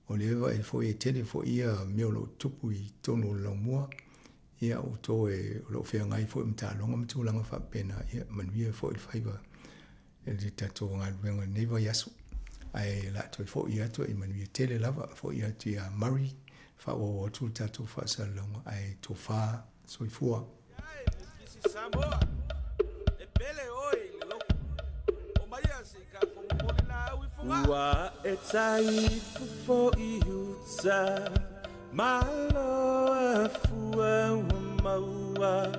O lea vaai foi e tele foi ia mea o lo o tutupu i totonu o le laumua. Ia o outou e o lo o feagai foi ma taaloga ma tulaga faapena. Ia manuia foi le faiva i le tatou galuega i lenei vaiaso. Ae o le a toe foi atu e manuia tele lava, foi atu ia Murray, faaauau atu le tatou faasalalauga ae tofa soifua. Ua e tai fofo i uta Malo a fua ua maua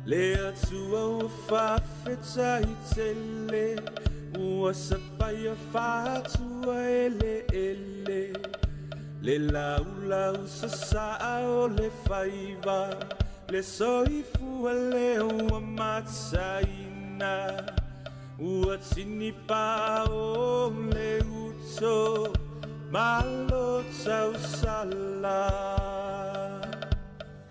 Le Atua ua faafetai tele Ua sapaia faatua eleele Le laulau sasaa o le faiva Le soifua lea ua mataina Ua tini pao le uto Malo tausala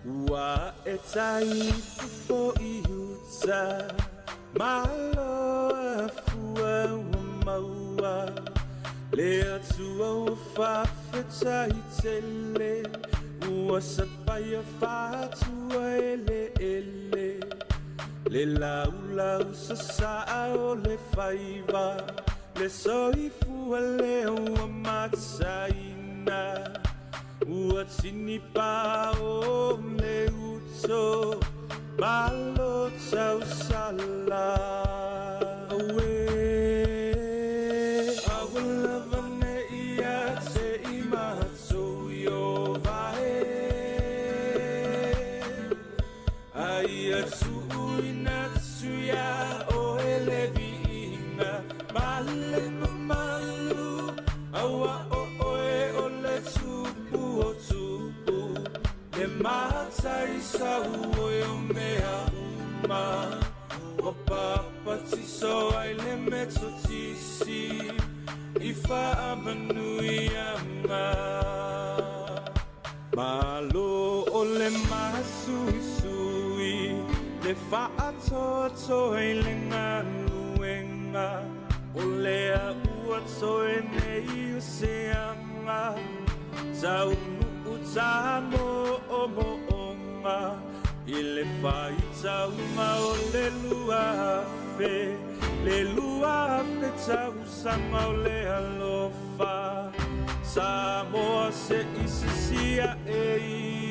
Ua e tai fofo i uta Malo a fua ua maua Le Atua ua faafetai tele Ua sapaia faatua eleele Le laulau sasaa o le faiva Le soifua lea ua mataina Ua tini pao le uto Malo tausala Auē Aua lava ne i ia te i matou i o vae A ia tuuina atu iā oe le viiga ma le mamalu, Aua o oe o le Tupu o tupu, le matai sauoi o mea uma, Ua papatiso ai le Metotisi i faamanuiaga. Malo o le masuisui, le faatoatoa i le galuega, o lea ua toe nei o se aga, taunuu tamoomoonga i le faitauga o le 2000, le 2000 tausaga o le alofa. Samoa se i sisi aʻe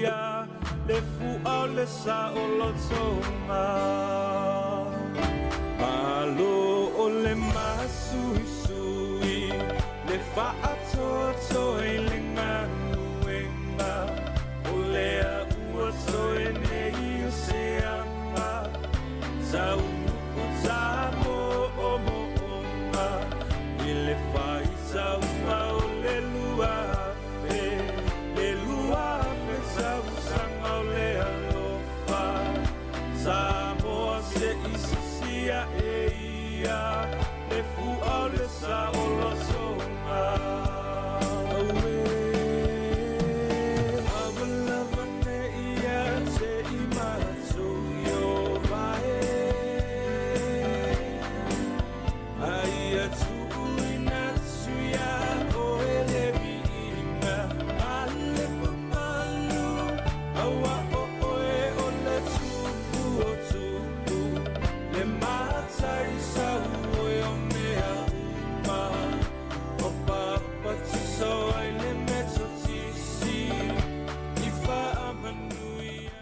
ia le fua o le saolotoga. Malo. O le masuisui le faatoatoa i le galuega o lea ua toe nei o se aga taunuu tamoomooga i le faitauga o le 2000 le 2000 tausaga o le alofa Samoa se'i sisi aʻe ia le fua o le saolotoga. Auē, aua lava ne'i ia te i matou Ieova e, a ia tuuina atu iā oe le viiga ma le mamalu, auā o oe o le Tupu o tupu, le Matai sau oe o mea uma, ua papatiso ai le Metotisi i faamanuiaga.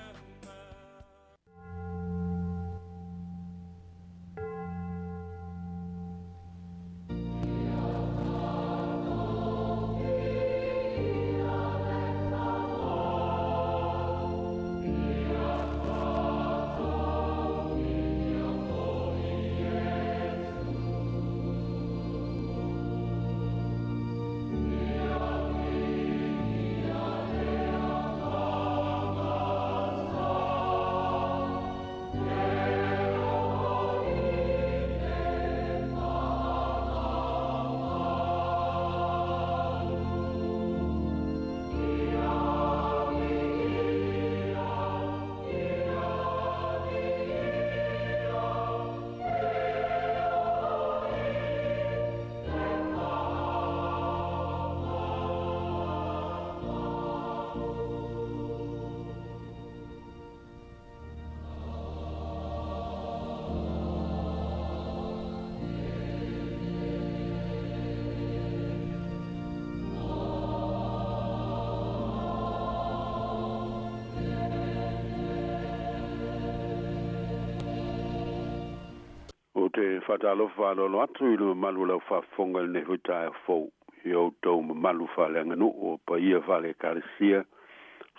Ou te faatalofa faaaloalo atu i le mamalu o le aufaafofoga i lenei foi taeao fou i o outou mamalu faaleaganuu, o paia faale-Ekalesia,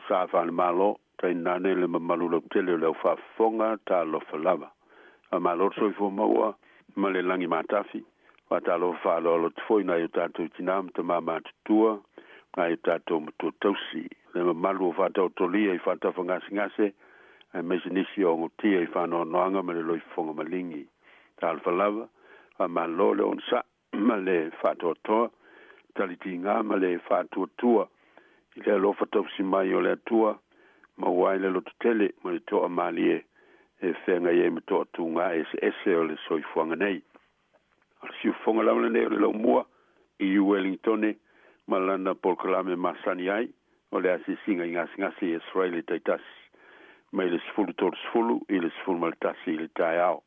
sa faale-Malo, tainane le mamalu lautele o le aufaafofoga, talofa lava. Faamalo le soifua maua ma le lagi matafi. Faatalofa faaaloalo atu foi i nai o tatou tinā ma tamā matutua, nai o tatou matua tausi, le mamalu o faataotolia i faatafagasegase, aemaise nisi o ogotia i faanoanoaga ma le loifofoga maligi. Talofa lava, faamalo le onosai ma le faatoatoa, talitiga ma le faatuatua i le alofa tausi mai o le Atua, maua ai le lototele ma le toamalie e feagai ai ma toatuga eseese o le soifuaga nei. O le siufofoga lava lenei o le laumua i Wellingtone ma lana polokalame masani ai o le asiasiga i gasegase i Australia taitasi mai le 10:30 i le 11 i le taeao.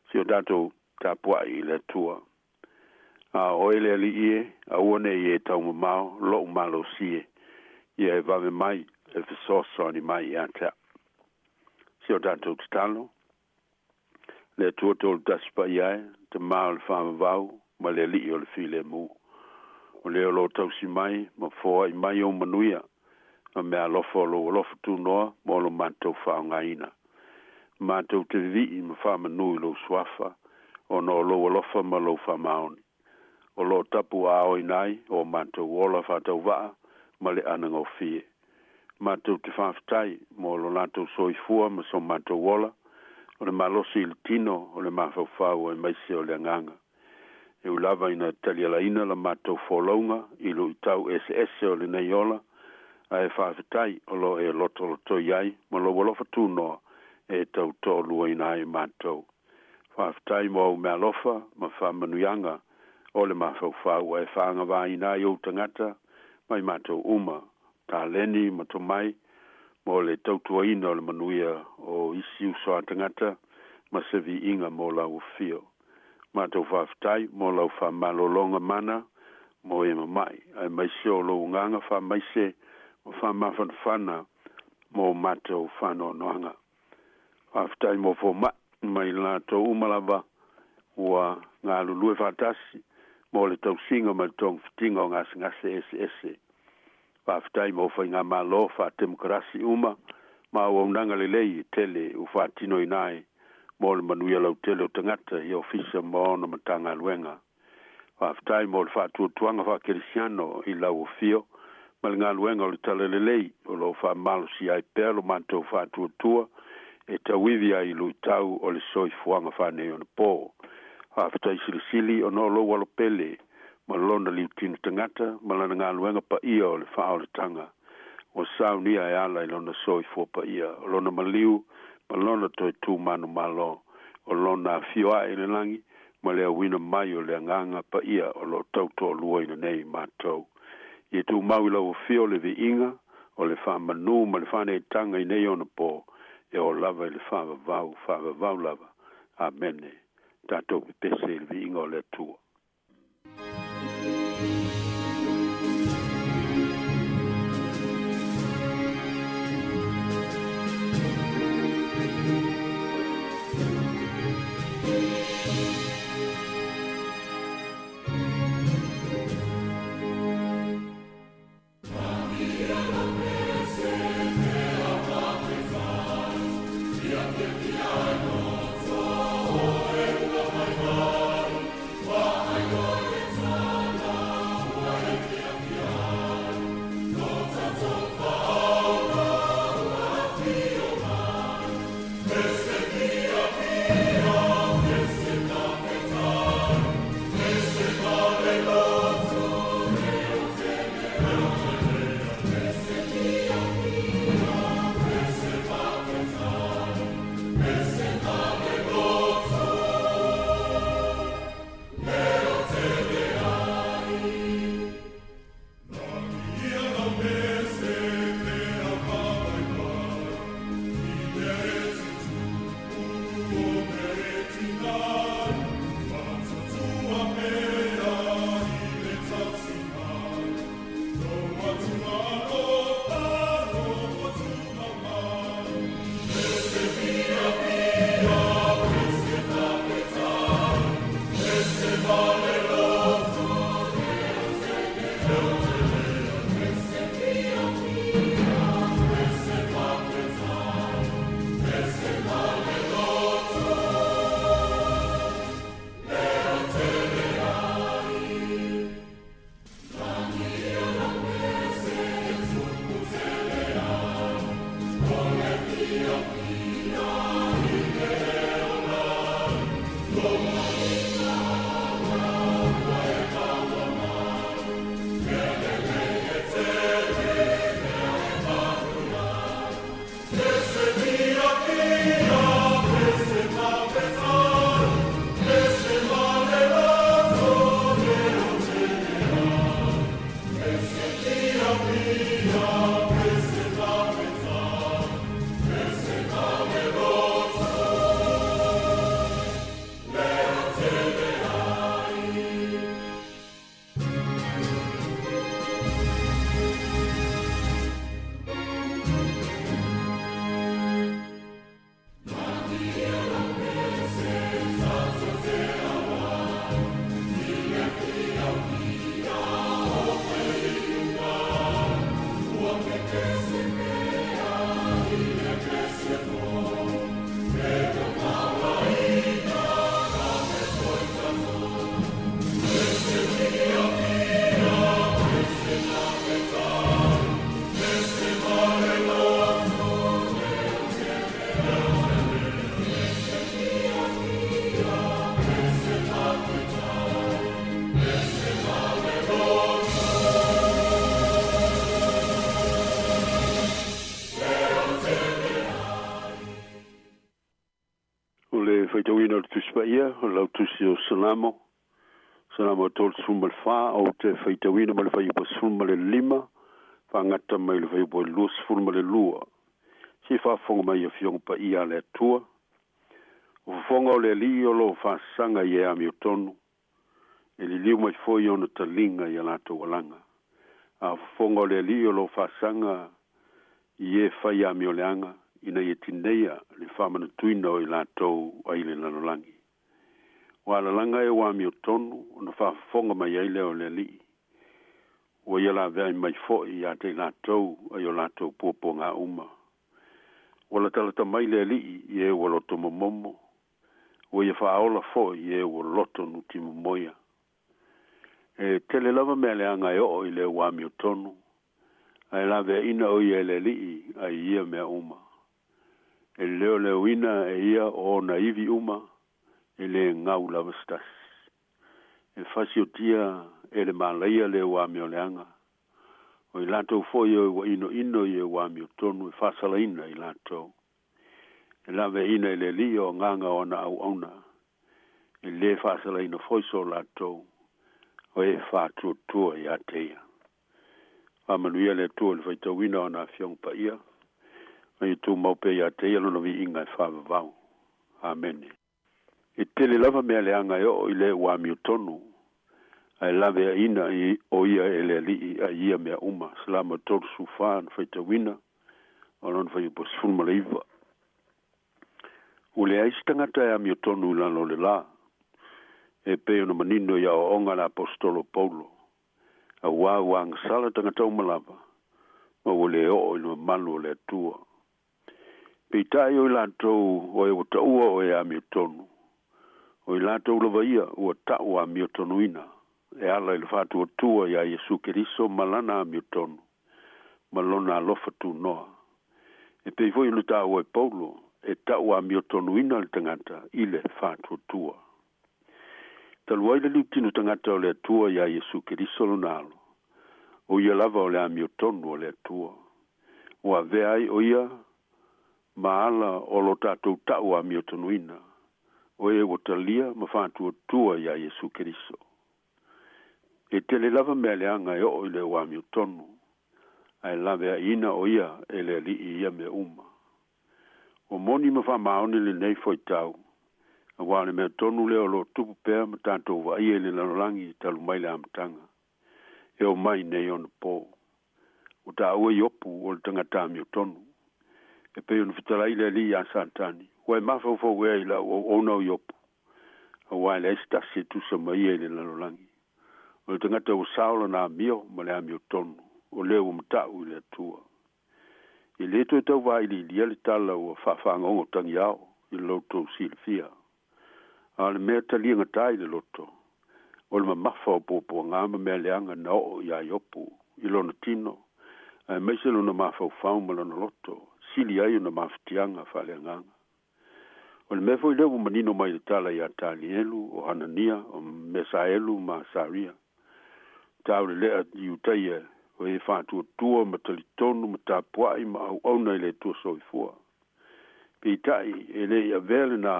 Si o tatou tapuai i le Atua. A oe le Alii e, aua nei e taumamao lo'u malosi e, ia e vave mai e fesoasoani mai ia te a'u. Si o tatou tatalo, le Atua tolu tasi paia e, Tamā o le faavavau ma le Alii o le filemu. O lea o lo tausi mai ma foai mai ou manuia ma mea alofa o lou alofa tunoa mo lo matou faaaogaina. Matou te vivii ma faamanu i lou suafa, ona o lou alofa ma lou faamaoni. O loo tapu aoina ai o matou ola faatauvaa ma le anagofie. Matou te faafetai mo lo latou soifua ma so matou ola, o le malosi i le tino, o le mafaufau aemaise o le agaga. E ui lava ina talialaina la matou folauga i luitau eseese o lenei ola, ae faafetai o loo e lotolotoi ai ma lou alofa tunoa e tau toaluaina ai matou. Faafetai mo au meaalofa ma faamanuiaga o le mafaufau ae faagavāina ai ou tagata mai matou uma, taleni ma tomai mo le tautuaina o le manuia o isi uso a tagata ma se viiga mo lau afio. Matou faafetai mo lau faamalologa mana mo e mama'i, aemaise o lou agaga faamaise ma faamafanafana mo matou faanoanoaga. Faafetai mo foma'i mai latou uma lava Ua galulue faatasi mo le tausiga ma le togafitiga o gasegase eseese. Faafetai mo faigamālō faatemokarasi uma ma auaunaga lelei e tele ua faatinoina ai mo le manuia lautele o tagata i ofisa ma ona matagaluega. Faafetai mo le faatuatuaga faakerisiano i lau afio ma le galuega o le talalelei o loo faamalosia ai pea lo matou faatuatua e tauivi ai i luitau o le soifuaga faaneionapo. Faafetai silisili ona o lou alopele ma lona liutino tagata ma lana galuega paia o le faaolataga ua saunia e ala i lona soifua paia, o lona maliu ma lona toe tu manumalo, o lona afio ae i le lagi ma le auina mai o le agaga paia o loo tautoaluaina nei matou. Ia tumau i lau afio le viiga o le faamanū ma le faaneetaga i nei ona pō e oo lava i le faavavau, faavavau lava. Amene. Tatou pepese i le viiga o le Atua. O le faitauina o le Tusi Paia, o lau Tusi o Salamo, Salamo 34, ou te faitauina ma le fuaiupu 15, faagata mai le fuaiupu 22. Se faafofoga mai Afioga Paia a le Atua. O fofoga o le Alii o lo o faasaga i e amiotonu, e liliu mai foi ona taliga i a latou alaga. A o fofoga o le Alii o lo o faasaga i e fai amioleaga, ina ia tineia le faamanatuina o i latou ai le lalolagi. Ua alalaga e ua amiotonu ona faafofoga mai ai lea o le Alii. Ua ia laveai mai foi ia te i latou ai o latou puapuaga uma. Ua latalata mai le Alii i e ua loto momomo, ua ia faaola foi i e ua loto nutimomoia. E tele lava mea leaga e oo i le ua amiotonu, ae laveaiina o ia e le Alii ai ia mea uma. E leoleoina e ia o ona ivi uma, e lē gau lava se tasi. E fasiotia e le malaia le ua amioleaga. O i latou foi e ua inoino i e ua amiotonu e faasalaina i latou. E laveaiina e le Alii o agaga o ana auauna. E lē faasalaina foi so latou o e faatuatua iā te ia. Faamanuia le Atua i le faitauina o ana Afioga Paia, ma ia tumau pea iā te ia Lona viiga e faavavau. Amene. E tele lava mea leaga e oo i le ua amiotonu, ae laveaiina o ia e le Alii ai ia mea uma. Salamo 34 na faitauina o lona fuaiupu 19. Ua leai se tagata e amiotonu i lalo o le lā, e pei ona manino i aoaoga a le aposetolo o Paulo, auā ua agasala tagata uma lava, ma ua lē oo i le mamalu o le Atua. Peitai o i latou o e ua taua o e amiotonu, o i latou lava ia ua ta'u amiotonuina e ala i le faatuatua iā Iesu Keriso ma lana amiotonu ma lona alofa tunoa. E pei foi ona taua e Paulo, e ta'u amiotonuina le tagata i le faatuatua. Talu ai le liutino tagata o le Atua iā Iesu Keriso lona Alo, o ia lava o le amiotonu a le Atua. Ua avea ai o ia ma ala o lo tatou ta'u amiotonuina, o e ua talia ma faatuatua iā Iesu Keriso. E tele lava mea leaga e oo i le ua amiotonu, ae laveaiina o ia e le Alii ia mea uma. Ua moni ma faamaoni lenei fuaitau, auā o le mea tonu lea o lo o tupu pea ma tatou vaaia i le lalolagi talu mai le amataga, e oo mai nei ona po. Ua taua Iopu o le tagata amiotonu. E pei ona fetalai le Alii iā Satani, Ua e mafaufau ea i lau auauna o Iopu, auā e leai se tasi e tusa ma ia i le lalolagi. O le tagata ua sao lona amio ma le amiotonu, o lea ua mata'u i le Atua. E lē toe tau vailiilia le tala ua faafagogo tagiao i lo outou silafia. A o le mea taliagatā i le loto, o le mamafa o puapuagā ma mea leaga na oo iā Iopu i lona tino, aemaise lona mafaufau ma lona loto, sili ai ona mafatiaga faaleagaga. O le mea foi lea ua manino mai le tala iā Tanielu, o Hanania, o Mesaelu ma Asaria, taulelea Iutaia o e faatuatua ma talitonu ma tapuai ma auauna i le Atua Soifua. Peitai, e le i avea lenā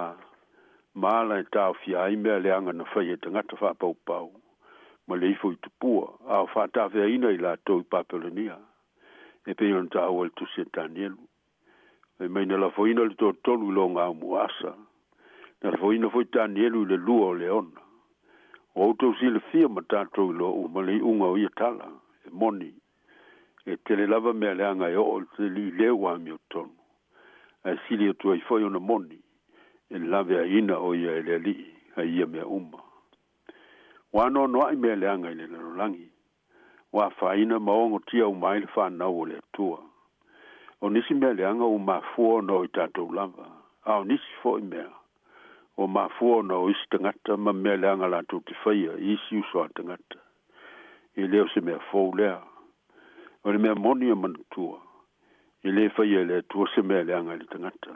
ma ala e taofia ai mea leaga na faia e tagata faapaupau ma le ifo i tupua, a o faatafeaina i latou i Papelonia, e pei ona taua i le tusi a Tanielu. Fai mai na lafoina le toatolu i logaumu asa, na lafoina foi Tanielu i le lua o leona. Ua outou silafia ma tatou iloa uma le iuga o ia tala, e moni, e tele lava mea leaga e oo i le ua amiotonu, ae sili atu ai foi ona moni, e laveaiina o ia e le Alii ai ia mea uma. Ua anoanoai mea leaga i le lalolagi, ua afaina ma ogotia uma ai le fanau o le Atua. O nisi mea leaga ua mafua ona o i tatou lava, a o nisi foi mea ua mafua ona o isi tagata ma mea leaga latou te faia i isi uso a tagata. E le o se mea fou lea. O le mea moni e manatua, e lē faia e le Atua se mea leaga i le tagata.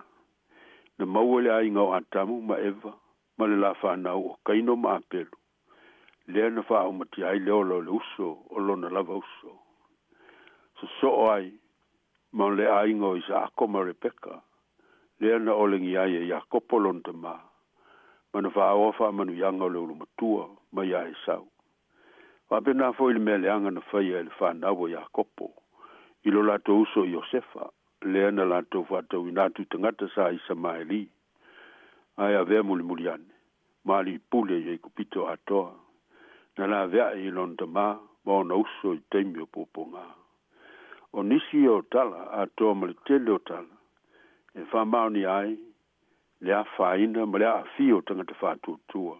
Na maua i le aiga o Atamu ma Eva ma le la fanau o Kaino ma Apelu, lea na faaumatia ai le ola o le uso o lona lava uso. Sosoo ai ma le aiga o Isaako ma Rebeka, lea na olegia ai e Iakopo lona tamā, ma na faaoa faamanuiaga o le ulumatua mai iā Esau. Faapena foi le mea leaga na faia e le fanau a Iakopo i lo latou uso Iosefa, lea na latou faatauina atu i tagata sa Isamaeli, ae avea mulimuli ane ma alii pule i Aikupito atoa. Na laveai i lona tamā ma ona uso i taimi o puapuagā. O nisi o tala atoa ma le tele o tala e faamaonia ai le afaina ma le aafia o tagata faatuatua.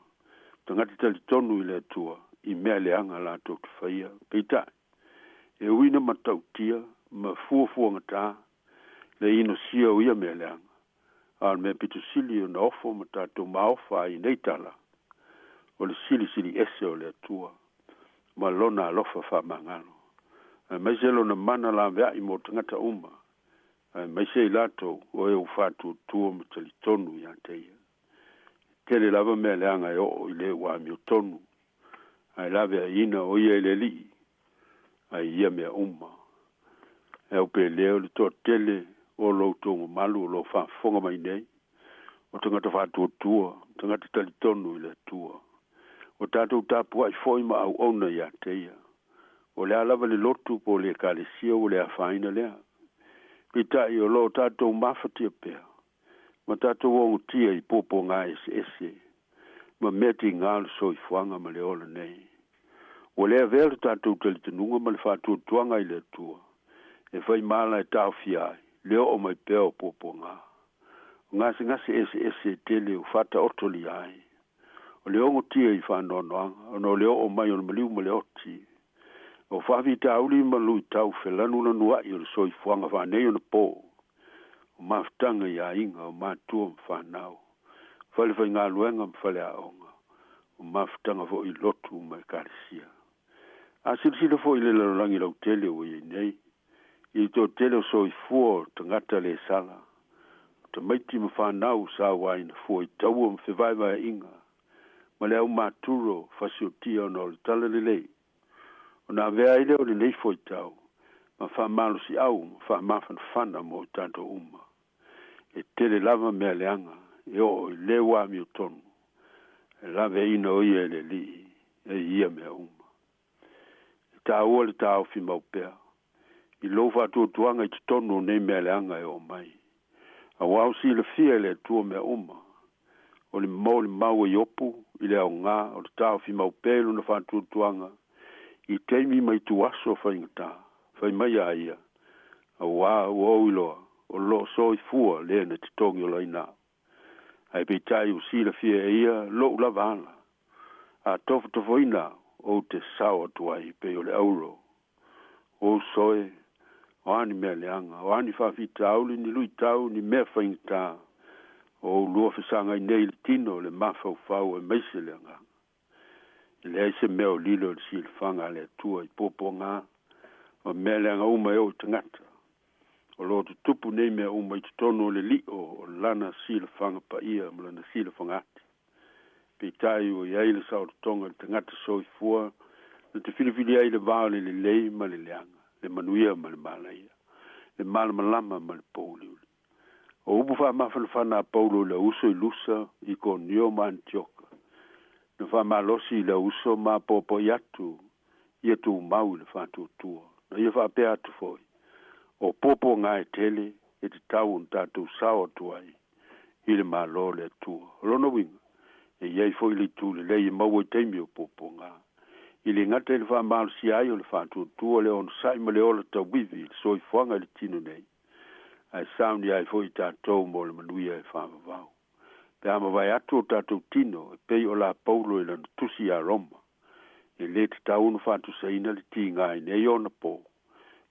Tagata talitonu i le Atua i mea leaga latou te faia. Peitai, e ui ina matautia ma fuafuagatā le inosia o ia mea leaga, a o le mea pito sili ona ofo ma tatou maofa ai i nei tala, o le silisili ese o le Atua ma Lona alofa faamagalo, aemaise Lona mana laveai mo tagata uma, aemaise i latou o e ua faatuatua ma talitonu ia te Ia. E tele lava mea leaga e oo i le ua amiotonu, ae laveaiina o ia e le Alii ai ia mea uma. E au pe lea o le toatele o lo outou mamalu o lo o faafofoga mai nei, o tagata faatuatua, tagata talitonu i le Atua. Ua tatou tapuai foi ma auauna ia te Ia. O le a lava le lotu po o le ekalesia ua le afaina lea. Peitai o lo o tatou mafatia pea ma tatou ogotia i puapuaga eseese ma mea tiga o le soifuaga ma le ola nei. Ua le avea lo tatou talitonuga ma le faatuatuaga i le Atua e fai mala e taofia ai le oo mai pea o puapuaga. O gasegase eseese e tele ua faataotolia ai. O le ogotia i faanoanoaga ona o le oo mai o le maliu ma le oti. O faafitauli ma luitau felanulanuai o le soifuaga faaneionapo. O mafutaga i aiga, o matua ma fanau, falefaigaluega ma faleaoga, o mafutaga foi i lotu ma ekalesia. A silasila foi i le lalolagi lautele ua i ai nei, i le toatele o soifua o tagata le sala, o tamaiti ma fanau sauaina fua i taua ma fevaevaeaiga, ma le aumaturo fasiotia ona o le talalelei, ona avea ai lea o lenei fuaitau ma faamalosiau ma faamafanafana mo i tatou uma. E tele lava mea leaga e oo i le ua amiotonu, e laveaiina o ia e le Alii e ia mea uma. E taua le taofi mau pea i lou faatuatuaga i totonu o nei mea leaga e oo mai. Auā ua silafia e le Atua mea uma, o le molimau a Iopu i le aoga o le taofi mau pea i lona faatuatuaga i taimi ma ituaso faigata, fai mai a ia, Auā ua ou iloa, o lo o soifua le na totogi olaina au. Ae peitai ua silafia e ia lou lava ala, a tofotofoina au, ou te sao atu ai pei o le auro. O uso e, o a ni mea leaga, o a ni faafitauli, ni luitau, ni mea faigata, o oulua fesagai nei i le tino, le mafaufau aemaise le agaga. E leai se mea o lilo i le silafaga a le Atua i puapuaga ma mea leaga uma e oo i tagata. O lo o tutupu nei mea uma i totonu o le lio o lana silafaga paia ma lana silafaga ati. Peitai ua i ai le saolotoga i le tagata soifua na te filifili ai le va o le lelei ma le leaga, le manuia ma le malaia, le malamalama ma le pouliuli. O upu faamafanafana a Paulo i le uso i Lusa, Ikonio ma Anitioka, na faamalosi i le uso ma apoapoai atu ia tumau i le faatuatua. Na ia faapea atu foi, o puapuaga e tele e tatau ona tatou sao atu ai i le Malo o le Atua. O lona uiga, e i ai foi le itu lelei e maua i taimi o puapuaga. E le gata i le faamalosia ai o le faatuatua, le onosai ma le ola tauivi i le soifuaga i le tino nei, ae saunia ai foi i tatou mo le manuia e faavavau. Pe a mavae atu o tatou tino e pei o la Paulo i lana tusi iā Roma, e lē tatau ona faatusaina le tiga i nei ona pō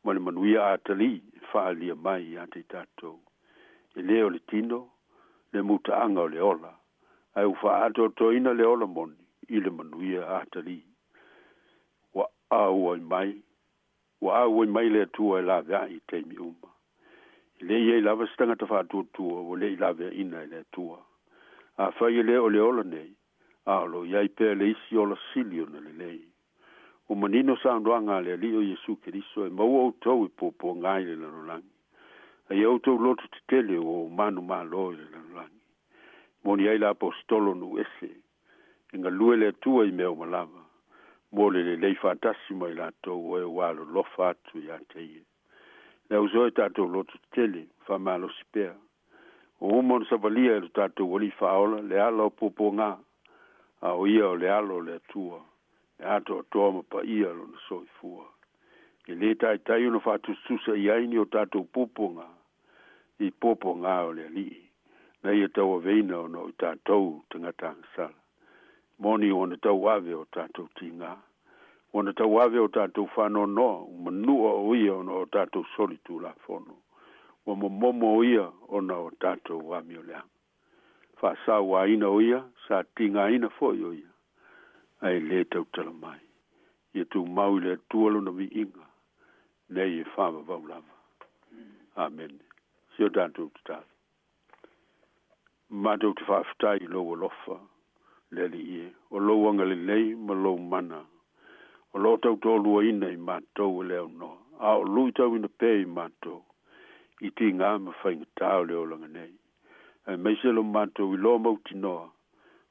ma le manuia atalii e faaalia mai ia te i tatou. E lē o le tino le mutaaga o le ola, ae ua faaatoatoaina le ola moni i le manuia atalii. Ua auai mai, ua auai mai le Atua e laveai i taimi uma. E le i ai lava se tagata faatuatua ua le i laveaiina e le Atua. Afai e le o le ola nei, a o lo o i ai pea le isi ola sili ona lelei. Ua manino saunoaga a le Alii o Iesu Keriso e maua outou i puapuaga i le lalolagi, a ia outou loto tetele ua ou manumalo i le lalolagi. Moni ai le Aposetolo nuu ese, e galue le Atua i mea uma lava, mo le lelei faatasi ma i latou o e ua alolofa atu ia te ia. Le ausoa e tatou loto tetele, faamalosi pea. Ua uma ona savalia e lo tatou Alii Faaola le ala o puapuaga, a o ia o le Alo o le Atua, e atoatoa ma paia lona soifua. E lē taitai ona faatusatusa i ai ni o tatou puapuaga i puapuaga o le Alii, na ia tauaveina ona o i tatou tagata agasala. Moni ua na tauave o tatou tigā, ua na tauave o tatou faanoanoa, ua manua o ia ona o tatou solitulafono, ua momomo o ia ona o tatou amioleaga. Faasauaina o ia, sa tigaina foi o ia, ae lē tautala mai. Ia tumau i le Atua lona viiga, nei e faavavau lava. Amene. Si o tatou tatalo. Matou te faafetai i lou alofa, le Alii e, o lou agalelei ma lou mana, o loo tautoaluaina i matou e le aunoa, a o luitauina pea i matou, i tigā ma faigata o le olaga nei. Aemaise lo matou iloa mautinoa,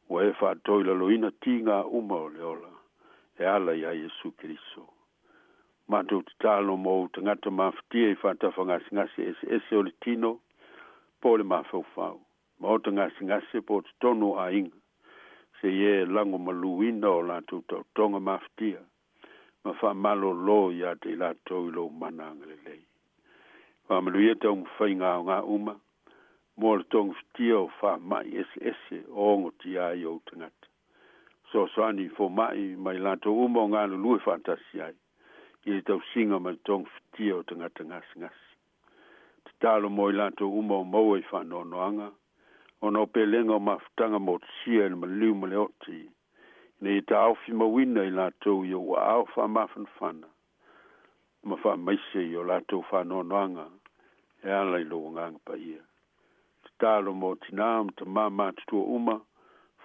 ua e faatoilaloina tigā uma o le ola, e ala iā Iesu Keriso. Matou tatalo mo ou tagata mafatia i faatafagasegase eseese o le tino po o le mafaufau, maota gasegase po o totonu o aiga, seia e lagomaluina o latou taotoga mafatia, ma faamalōlō iā te i latou i lou mana agalelei. Faamanuia taumafaiga aogā uma mo le togafitia o faama'i eseese o ogotia ai ou tagata. Fesoasoani i foma'i ma i latou uma o galulue faatasi ai i le tausiga ma le togafitia o tagata gasegase. Tatalo mo i latou uma o maua i faanoanoaga ona o pelega o mafutaga motusia i le maliu ma le oti, ina ia taofimauina i latou i ou aao faamafanafana ma faamaise i o latou faanoanoaga e ala i lou Agaga Paia. Tatalo mo tinā ma tamā matutua uma,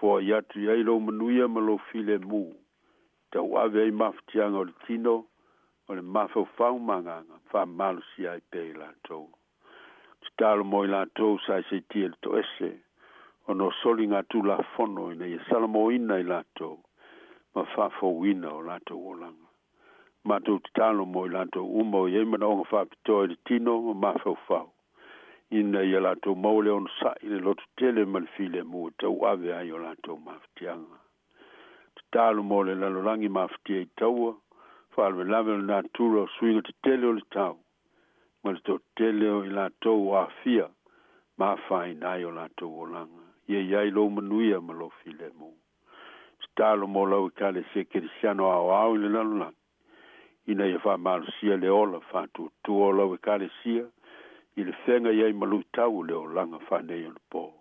foai atu i ai lou manuia ma lou filemu, tauave ai mafatiaga o le tino, o le mafaufau ma agaga, faamalosia ai pea i latou. Tatalo mo i latou sa seitia i le toese, ona o soligatulafono ina ia salamoina i latou ma faafouina o latou olaga. Matou tatalo mo i latou uma o i ai manaoga faapitoa i le tino ma mafaufau, ina ia latou maua le onosa'i, le lototele ma le filemu e tauave ai o latou mafatiaga. Tatalo mo le lalolagi mafatia i taua, faalavelave o le natura o suiga tetele o le tau, ma le toatele o i latou o aafia ma afaina ai o latou olaga. Ia i ai lou manuia ma lou filemu. Tatalo mo lau Ekalesia Kerisiano aoao i le lalolagi, ina ia faamalosia le ola faatuatua o lau Ekalesia i le feagai ai ma luitau o le olaga faaneionapo.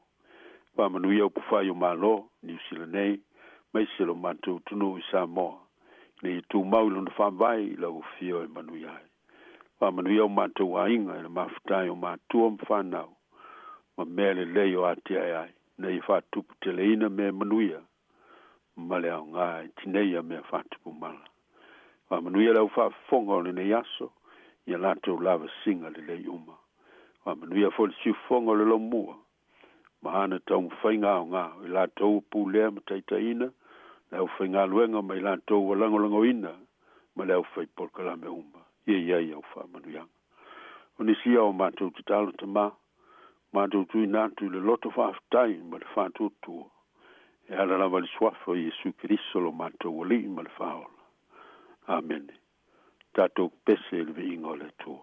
Faamanuia upufai o Malo, Niu Sila nei, aemaise lo matou atunuu i Samoa, ina ia tumau i lona faavae i lau afio e manuia ai. Faamanuia o matou aiga i le mafuta ai o matua ma fanau, ma mea lelei o atiae ai, ina ia faatuputeleina mea manuia ma le aogā e tineia mea faatupu mala. Faamanuia le aufaafofoga o lenei aso, ia latou lavasiga lelei uma. Faamanuia foi le siufofoga o le laumua, ma ana taumafaiga aogā, o i latou ua pulea ma taitaiina le aufaigaluega ma i latou ua lagolagoina ma le aufai polokalame uma. Ia i ai au faamanuiaga. O nisi ia o matou tatalo Tamā, matou tuuina atu i le loto faafetai ma le faatuatua, e ala lava i le suafa o Iesu Keriso lo matou Alii ma le Faaola. Amene. Tatou pese i le viiga o le Atua.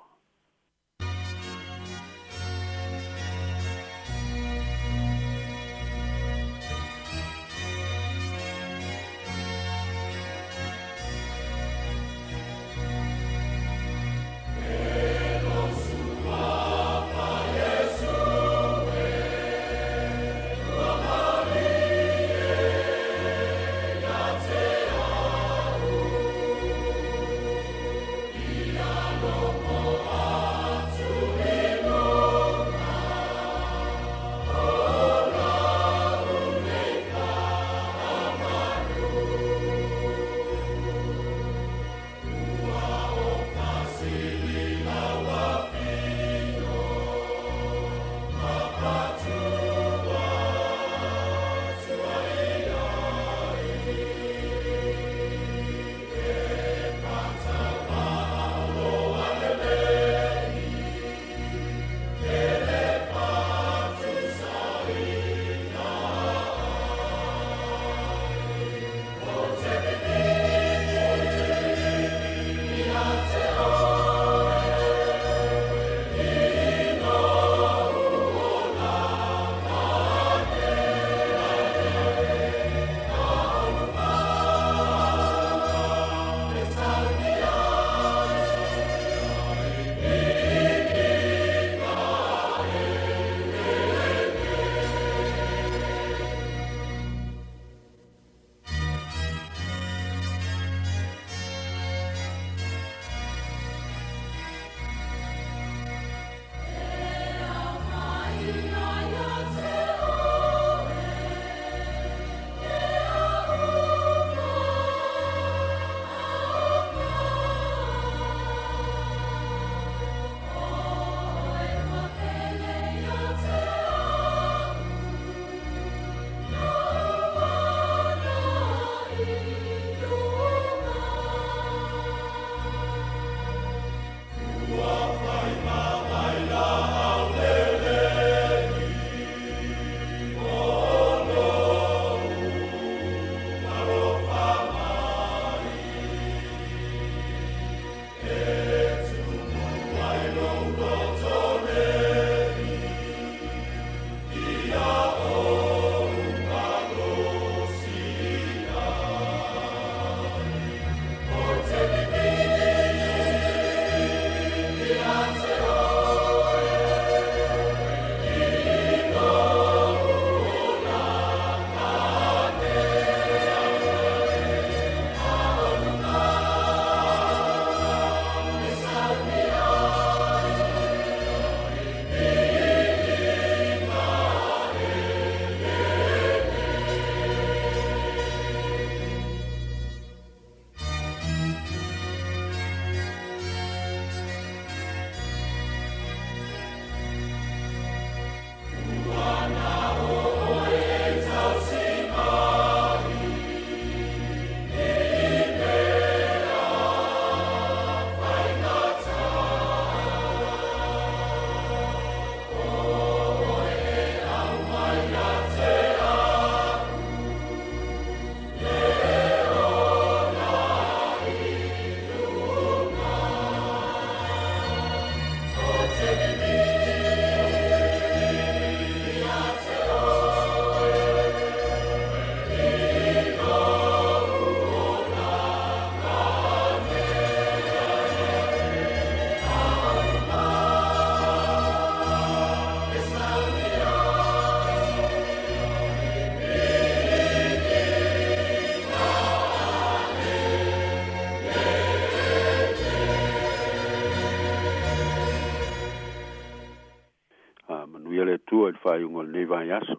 Faamanuia le Atua i le faaiuga o lenei vaiaso.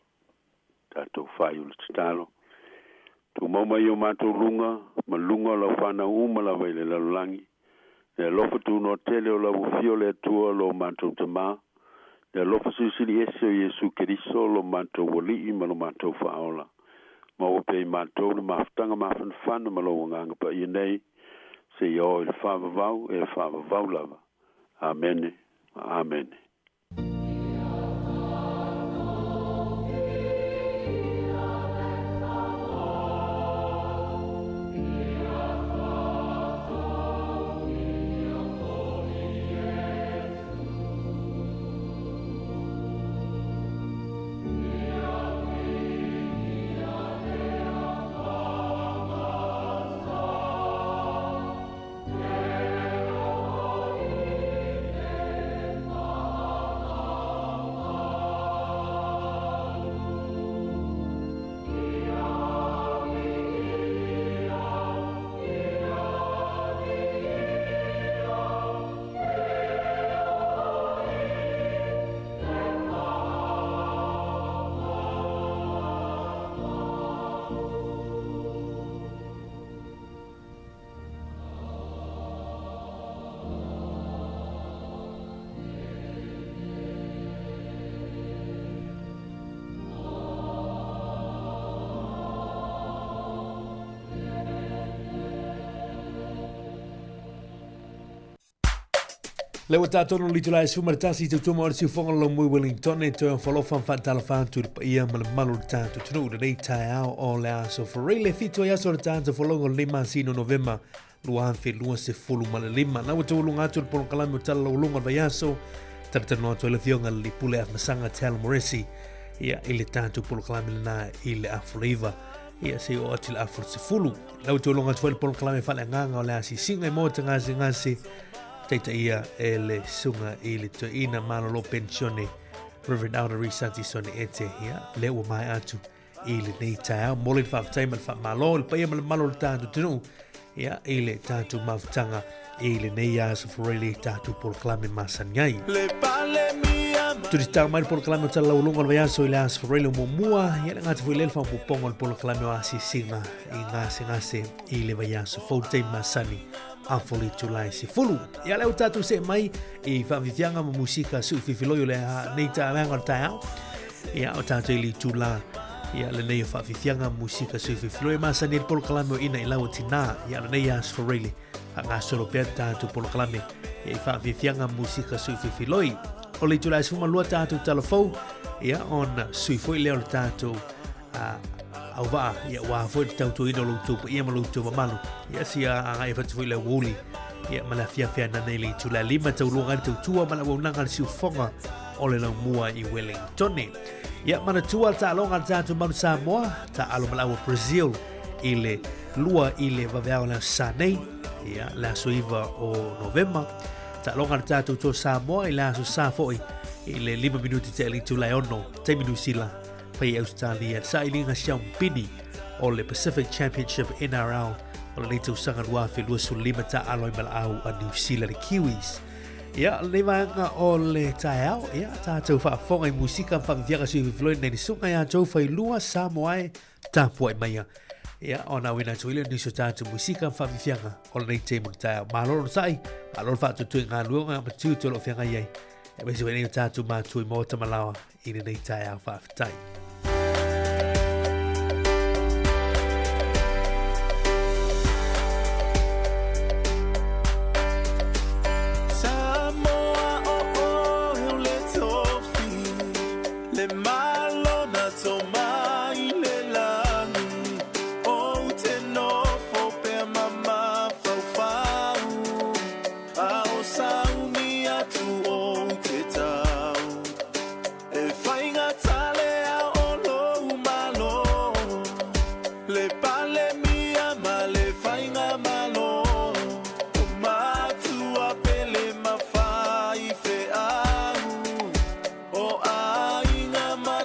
Tatou faaiu le tatalo. Tumau mai i o matou luga ma luga o lau fanau uma lava i le lalolagi, le alofa tunoa tele o lau Afio le Atua lo matou Tamā, le alofa silisili ese o Iesu Keriso lo matou Alii ma lo matou Faaola. Maua pea i matou le mafutaga mafanafana ma lou Agaga Paia nei, seia oo i le faavavau e faavavau lava. Amene ma Amene. Le ua tatou no litula e suma le tasi te tuma o le siufonga lo mui Wellington e toe falofa whaatalofa atu le paia ma le malu le tātou tunu le nei taeao o le aso Faraile fitu ai aso le tātou folongo le masino Novema 2025. Na ua taualuga atu le polokalame o Tala Laualuga o le vaiaso, talatalanoa atu ai le Afioga i le Pule Afamasaga Tal Moresi ia i le tatou polokalame lena i le afoleiva ia se i oo atu i le afo 10. Na ua taualuga atu foi le polokalame faaleagaga o le asiasiga i maota gasegase taitaia e le susuga i le toeaina malolo penisione Reverend Elder Risati Sone Ete ia lea ua maea atu i lenei taeao. Momoli le faafetai ma le faamalo i le paia ma le mamalu o le tatou atunuu ia, i le tatou mafutaga i lenei aso Faraile tatou polokalame masani ai. Turitau mai le polokalame o Tala Laualuga o le vaiaso i le aso Faraile o muamua, ia le gata foi lea le faaopoopoga o le polokalame o asiasiga i gasegase i le vaiaso fou le taimi masani a le itula e 10. Ia lea ua tatou see mai i faafiafiaga ma musika suufifiloi o le nei taeaga o le taeao. Ia o tatou i le itula ia lenei o faafiafiaga ma musika suufifiloi e masani ai le polokalame o Ina i Lau o Tinā. Ia lenei aso Faraile faagasolo pea le tatou polokalame ia i faafiafiaga ma musika suufifiloi. O le itula e 12 tatou talafou ia ona sui foi lea o le tatou auvaa ia aua foi le tautuaina o lo outou paia ma lo outou mamalu ia sia agai fatu foi le aoauli ia ma le afiafi anana i le itula e 5 tauluga ai le tautua ma le auaunaga a le siufofoga o le laumua i Wellingtone. Ia manatua le taaloga a le tatou Manu Samoa, taalo ma le au a Brazil i le 2 i le vaveao le aso Sa nei, ia le aso 9 o Novema. Taaloga a le tatou Toa Samoa i le aso Sa foi i le 5 minuti tea i le itula e 6, taimi Niu Sila, fai i Ausetalia, le sailiga siaupini o le Pacific Championship NRL o lenei tausaga 2025 taalo ai ma le au a Niu Sila le Kiwis. Ia, lenei vaega o le taeao, ia, tatou faafofoga i musika ma faafiafiaga sui fifiloi nei le susuga ia Joe Failua Samoa e tapuai maia. Ia, ona auina atu ai lea o nisi o tatou musika ma faafiafiaga o lenei taimi o le taeao. Malo le onosai, malo le faatuatua i galuega ma tiute o lo o feagai ai. Aemaise foi nei o tatou matua i Maota Malaoa i lenei taeao faafetai. Samoa o oe o le tofi, le malo na tomai le lagi, ou te nofo pea ma mafaufau, a o sauni atu ou te tau. E faigata le ao o lou malo, le Palemia ma le Faigamalo, o matua pele ma faifeau, o aiga ma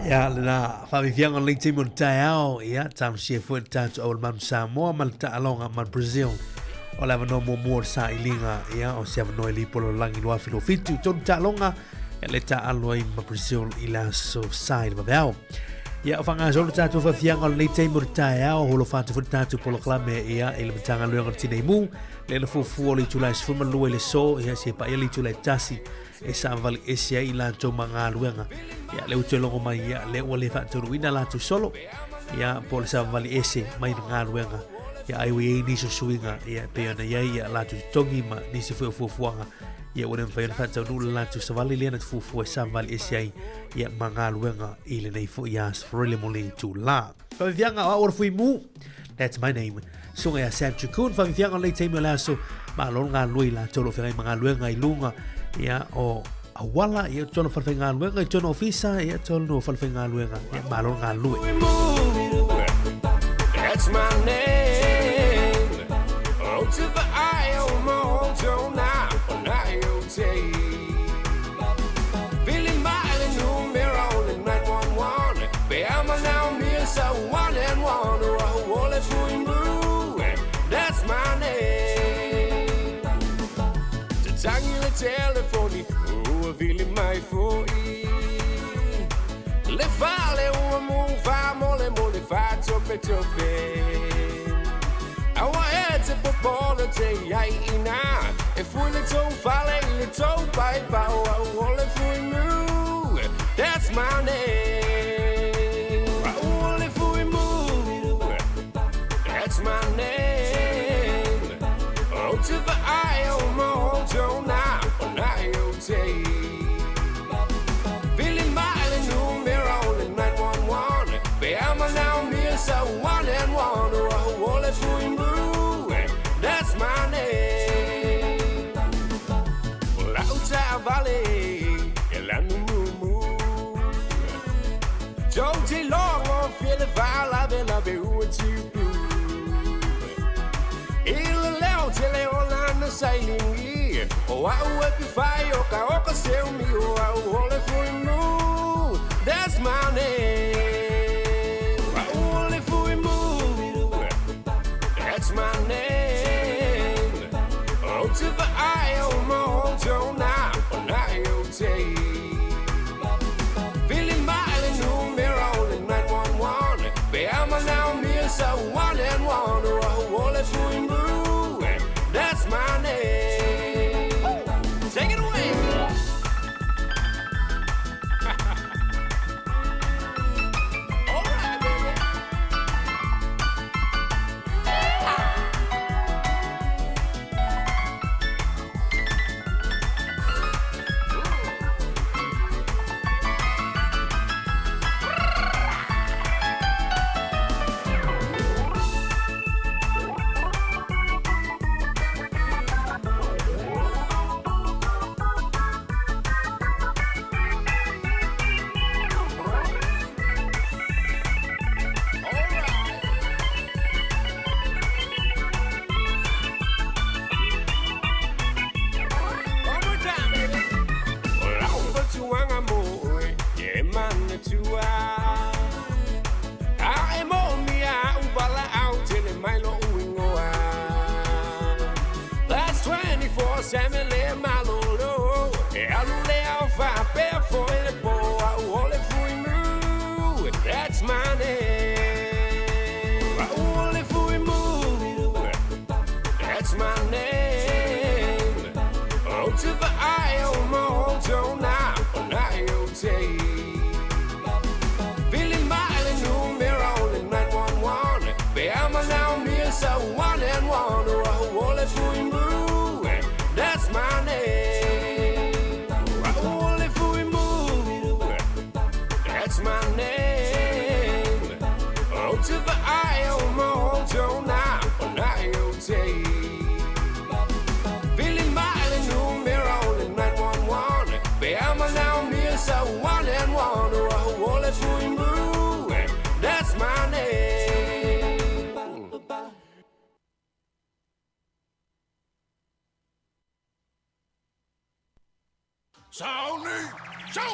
Ia, lena faafiafiaga o lenei taimi o le taeao, ia, talosia foi le tatou aualemanu Samoa ma le taaloga ma le Brazil. O le avanoa muamua o le sailiga, ia, o se avanoa i le Ipu o le Lalolagi 2027. Tolu taaloga, ia, le taaalo ai ma Brazil i le aso sa i le vaveao. Ia, o faagasolo le tatou faafiafiaga o lenei taimi o le taeao, holofa atu foi le tatou polokalame, ia, i le Matagaluega o le Tinei Mu, lea na fuafua o le itula e 12 i le aso, ia, seia paia le itula e 1, e savavali ese ai i latou ma galuega. Ia, lea ua toe logo mai, ia, lea ua le faataunuuina latou solo, ia, po o le savavali ese mai le galuega. Ia, ai ua i ai nisi o suiga, ia, e pei ona i ai ia latou totogi ma nisi foi o fuafuaga, ia, ua le mafai ona faataunuu le latou savali lea na fuafua e savavali ese ai, ia, ma galuega i lenei foi aso Faraile mo le itula. Faafiafiaga o au o le Fuimu. That's my name. Susuga ia Sam Chukun. Faafiafiaga o lenei taimi o le aso. Malo le galulue i latou o lo o feagai ma galuega i luga ia, o auala, ia, totonu o falefaigaluega, i totonu o ofisa, ia, totonu o falefaigaluega. Ia, malo le galulue. That's my name. Oh, to the I O M O T O na na O T. Billy Miley numero 911. Be ama now me so one and one. Oh, all it for That's my name. Te tangi le telefoni, ua vili mai foi. Le fale ua mu fa mole mole fa tope tope. Aua e te popolo te iai ina. E fui le tau fale i le tau pai pau au o le fui mu. That's my name. Au o le fui mu. That's my name. Oh, to the I O M O T O na na O T. Billy Miley numero 911. Be ama now me so one and one. Oh, o le fui mu. That's my name. Lau ta vale, e lanu mumu. Tau te longo fele vala vela ve ua tipu. I le leo te le o lana sailingi. O au e piwhai o ka oka seu mi o au o le fui mu. That's my name. Au o le fui mu. That's my name. Oh, to the I O M O T O na na O T. Billy Miley numero 911. Be ama now me so one and one. Oh, o le fui mu. That's my name. Take it away. All right, baby. One more time, baby. Lau fatuanga mo, ye mana tua. A e mo mi a uvala au tele mai lo uingoa. That's 24/7 le malolo. E alu le au fa pe fo le po au o le fui mu. That's my name. Au o le fui mu. That's my name. Oh, to the I O M O T O na na O T. Billy Miley numero 911. Be ama now me so one and one. Oh, o le fui mu. That's my name. Oh, o le fui mu. That's my name. Oh, to the I O M O T O na na O T. Billy Miley numero 911. Be ama now me so one and one. Oh, o le fui mu. That's my name. Sauni! Show!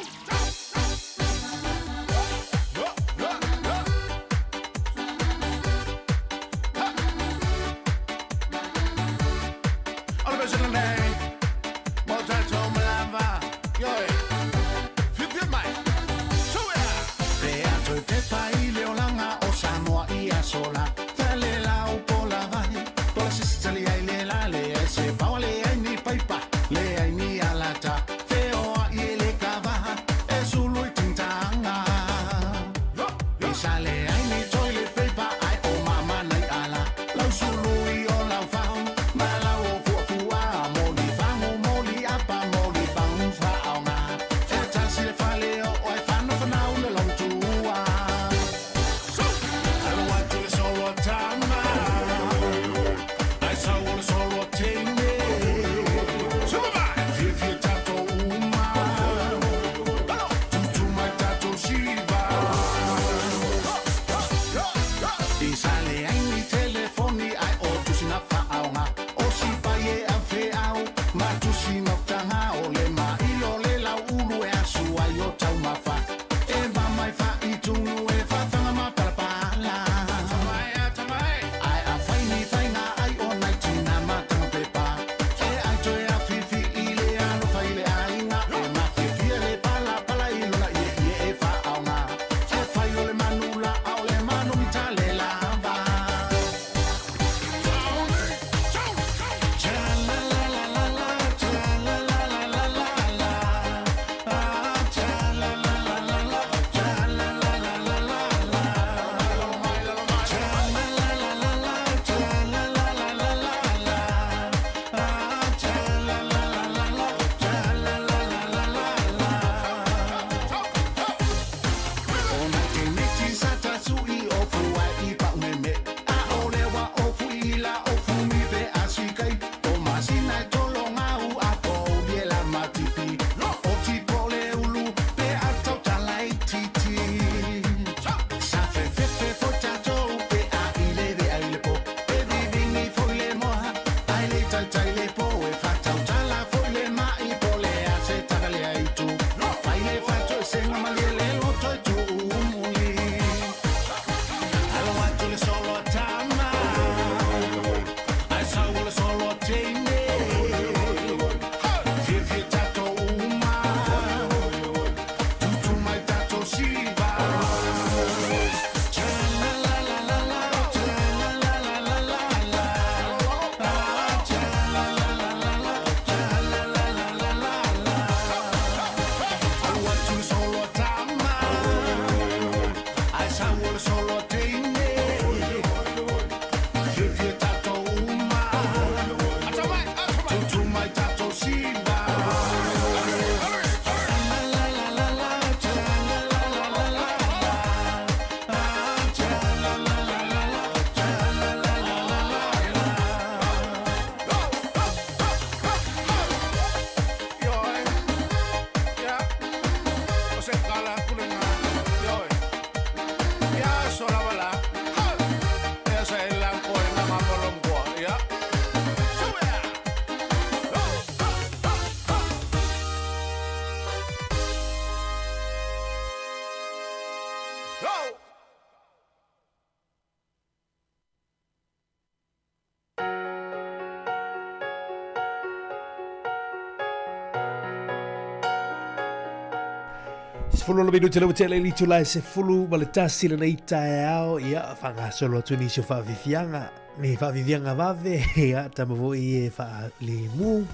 Sefulu le minute le utele li tula e sefulu ma le tasi le nei taeao ia whangasolo atu ni sio whaafifianga ni whaafifianga vave ia tama fo i e whaalimu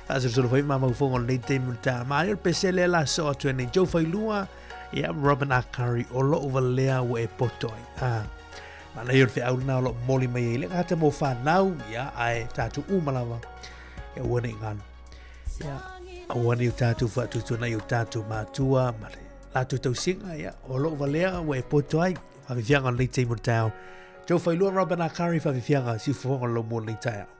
whaasolosolo fai mama ufongo le nei teimu ta maani o le pesele la so atu e nei Joe Failua ia Robin Akari o loo walea ua e poto ai. Ah. Mana i o le feau lena o loo momoli mai ai le gata mo whanau ia ae tātou uma lava ia ua nei ngalo. Ia aua nei o tātou whaatutua i o tātou mātua ma le lātou tausiga ia o loo walea ua e poto ai whaafifianga o lenei taimi o le taeao. Joe Failua Robin Akari whaafifianga siufofoga o le laumua o lenei taeao.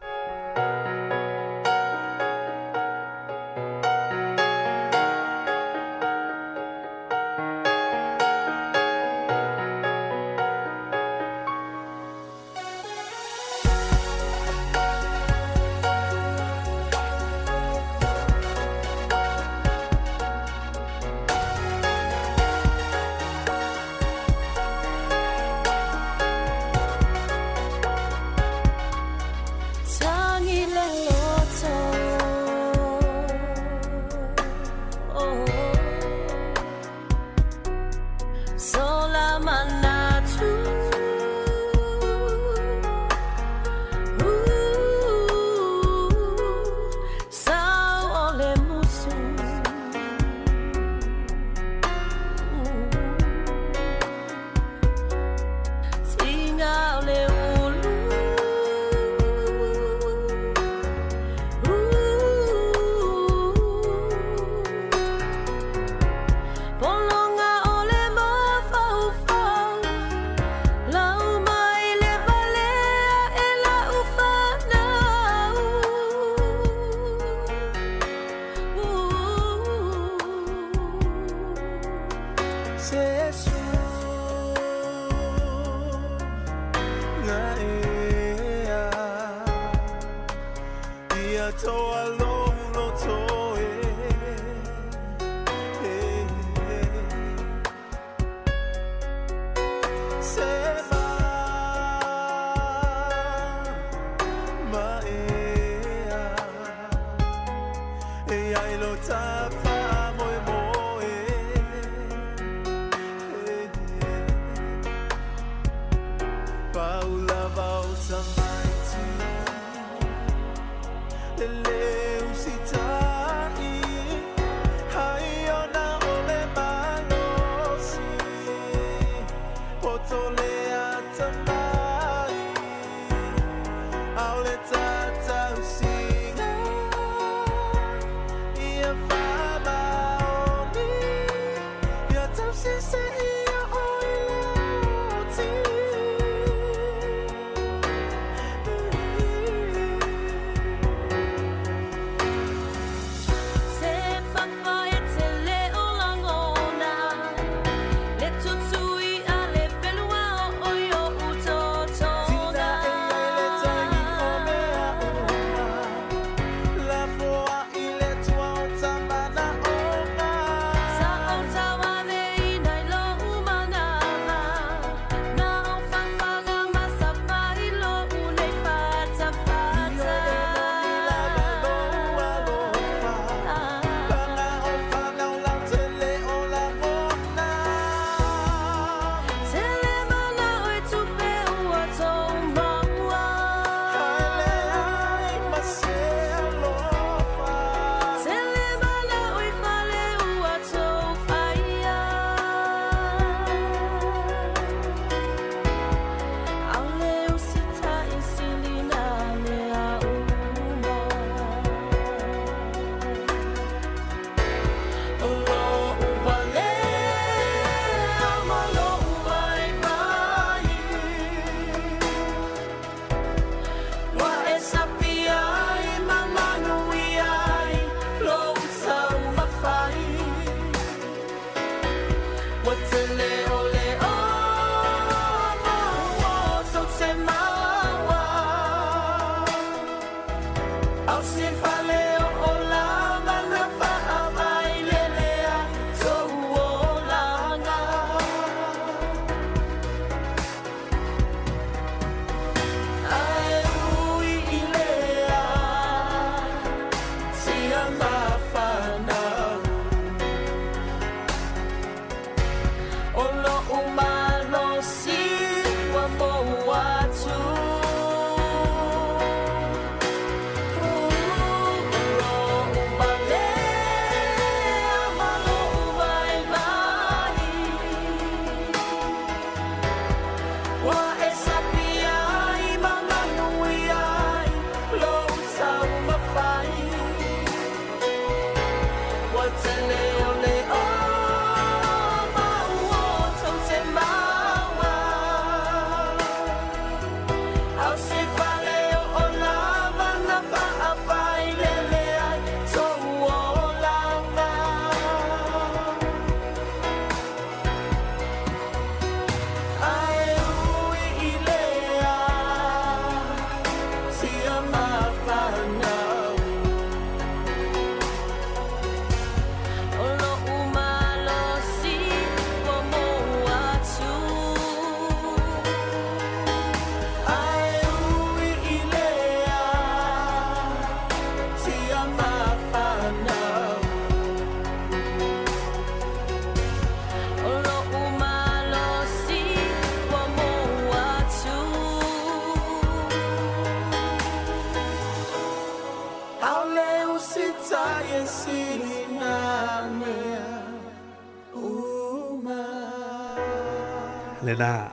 Lena,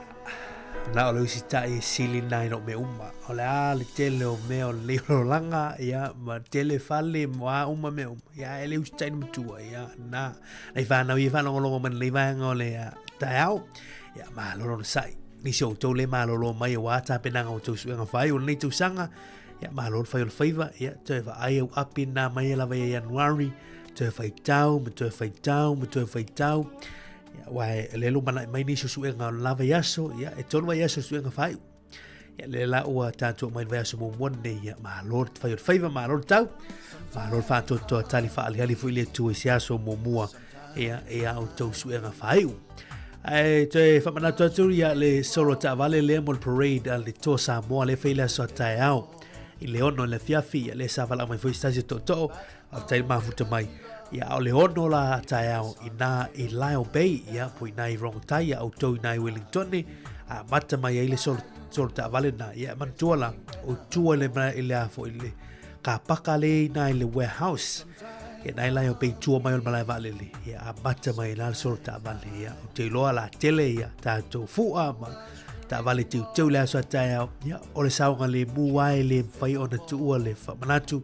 na o le usitai e sili nai no me uma. O le a le tele o mea o le langa, ia, ma tele fale, mo a uma mea uma. Ia, e le usitai ni matua, ia, na. Nei whanau i whanau man le vaenga o le taeao. Ia, ma lolo na sai. Nisi o tau le malolo mai o wā tāpenanga o tau suenga whai o nei tausaga. Ia, malo le whai o le whaiva. Ia, toe wha ai au api nā mai e lava ia Januari. Toe whai tau, ma toe whai tau, ma toe whai tau. Ia, aua e le lumanai mai nisi o suega o le la vaiaso, ia, e 3 vaiaso o suega faaiu. Ia, le la ua tātou mai le vaiaso muamua nei, ia, malo le fai o le faiva, malo le tau, malo le faatoatoa tali faalihali foi le Atua i se aso muamua, ia, e a outou suega faaiu. Ae toe faamanatu atu ia le solo taavale lea mo le parade a le Toa Samoa le fai le aso a taeao i le 6 i le afiafi, ia le sa valaau mai foi se tasi o tootoo, faafetai le mafuta mai. Ia, a o le 6 la taeao i nā i Lyall Bay, ia, po i nā i Rongotai, ia outou i nā i Wellington, a mata mai ai le solo, solo taavale nā. Ia, manatua la, o tua le, i le a foi le kapaka le i nā i le warehouse. Ia, nā i Lyall Bay, tua mai o le malae vaalele. Ia, a mata mai nā le solo taavale. Ia, o te iloa la tele, ia, tātou fua ma taavale teuteu le aso a taeao. Ia, o le saoga le mu ai le mawhai ona tuua le whamanatu.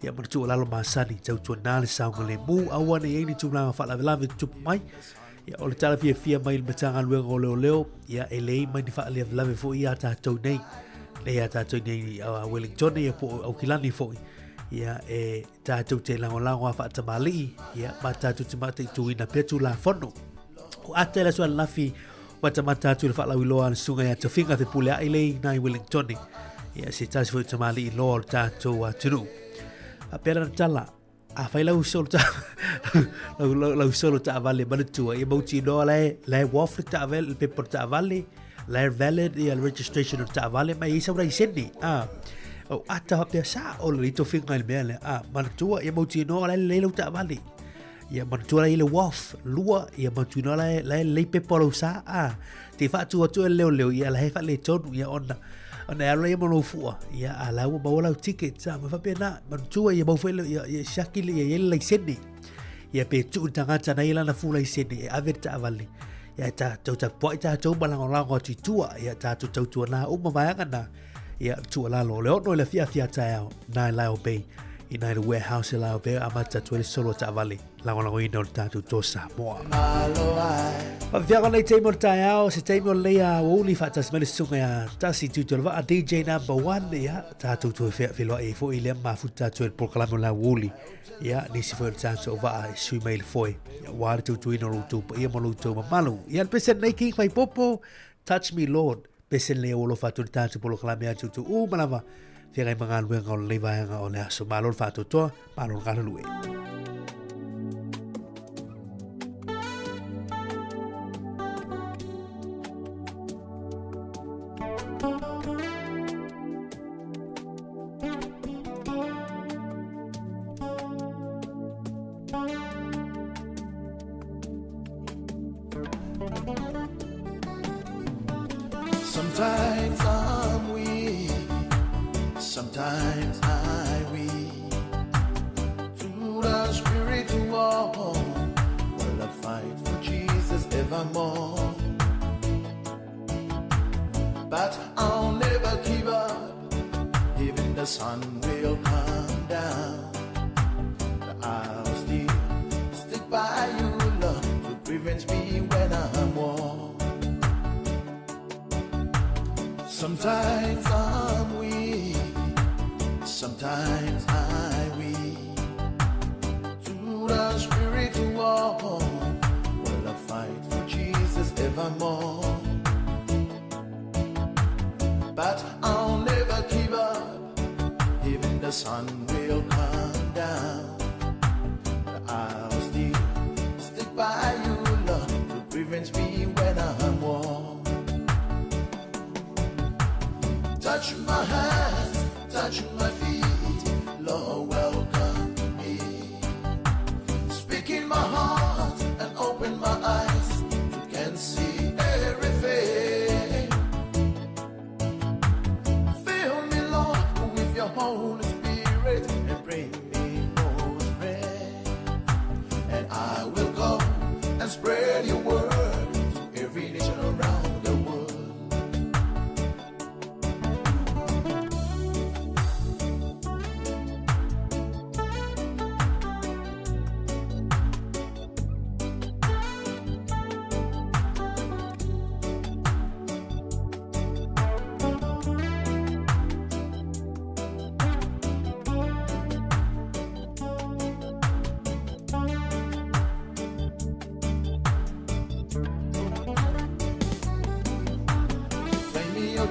Ia ma le tuualalo masani, tautuana le saogalemu, aua ne i ai ni tulaga faalavelave tutupu mai. Ia, o le tala fiafia mai le Matagaluega o Leoleo, ia, e leai mai ni faalavelave foi ia tātou nei, nei ia tātou nei a Wellington ia po o Aukilani foi. Ia, e tātou te lagolago a faatamalii, ia, ma tātou te mataituina pea tulafono. O ata e le aso ananafi, matamata atu i le faalauiloa a le susuga ia Tofiga Fepuleai le i nai Wellington. Ia, se tasi foi o tamalii loa o le tātou atunuu. Faapea lana tala, a fai lau solo ta lau, lau, lau solo taavale manatua, ia mautinoa la e, la e waff le taavale, le pepa o le taavale, la e valid ia le registration o le taavale, ma e i ai sau laisene. Ah, o ata faapea sa o le tofiga i le mea lea. Ah, manatua, ia mautinoa la e lelei lau taavale. Ia manatua la i le waf, lua, ia manatua la la lei pepa o lau sa, a, te whaatu atu e leo leo, ia la he wha tonu, ia ona, ona e alo ia mo fua, ia a la ua maua lau ticket, sa, ma whapea nā, manatua ia mau whaile, ia, ia siaki le, ia ia le laisene, ia pe tuu tangata na ia lana fu laisene, e ave le taavale, ia ta tau ta puai ta tau malangolango atu i tua, ia ta tau tautua nā uma vaeanga nā, ia tuualalo o le 6 i le afiafi a taeao nā i Lyall Bay i nā i le warehouse i Lyall Bay amata atu ai le solo taavale lagolagoina o le tātou Toa Samoa. Faafefiaga nei taimi o le taeao, se taimi o lenei a aoauli faatasi mai le susuga ia Tasi Tuitualavaa, DJ number one, ia, tātou toe feloai ai foi lea mafuta atu ai le polokalame o le aoauli, ia, nisi foi o le tātou vaa e sui mai le foe, ia, ua le tautuaina o lo outou paia ma lo outou mamalu. Ia, le pese nei King Faipopo, Touch Me Lord, pese lenei ua alofa atu i le tātou polokalame a tutu uma lava, feagai ma galuega o lenei vaega o le aso. Malo le faatoatoa, malo le galulue. Sometimes I'm weak, sometimes I weep. Through the spiritual, well, I fight for Jesus evermore. But I'll never give up, even the sun will come down. I'll still stick by you, Lord, to prevent me when I'm worn. Sometimes I'm weak, sometimes I weep. To the spiritual, well, I fight for Jesus evermore. But I'll never give up, even the sun will come down. I'll still stick by you, Lord, to prevent me when I'm worn. Touch my hands, touch my feet, Lord, welcome me. Speak in my heart and open my eyes to can see everything. Fill me, Lord, with your Holy Spirit and bring me more strength. And I will go and spread your word to every nation around the world.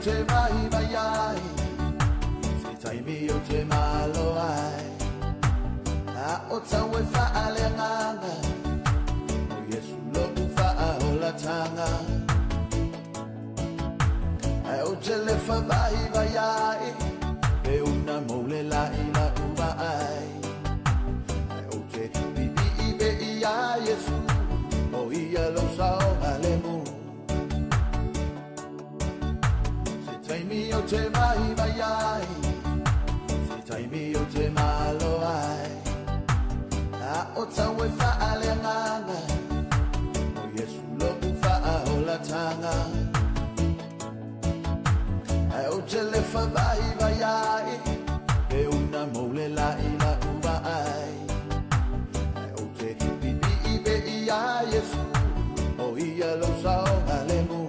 te vaivai ai, Se taimi ou te malo ai, A o tau e faaleagaga, O Iesu lo'u faaolatanga. Ae ou te lefa vaivai ai, Pe una mou le la'i la'u vaai, Ae ou te piipii be iā Iesu, O ia lou saogalemu. Se taimi ou te vaivai ai, Se taimi ou te malo ai, A o tau e faaleagaga, O Iesu lo'u faaolatanga. Ae ou te lefa vaivai ai, Pe una mou le la'i la'u vaai, Ae ou te piipii be iā Iesu, O ia lou saogalemu.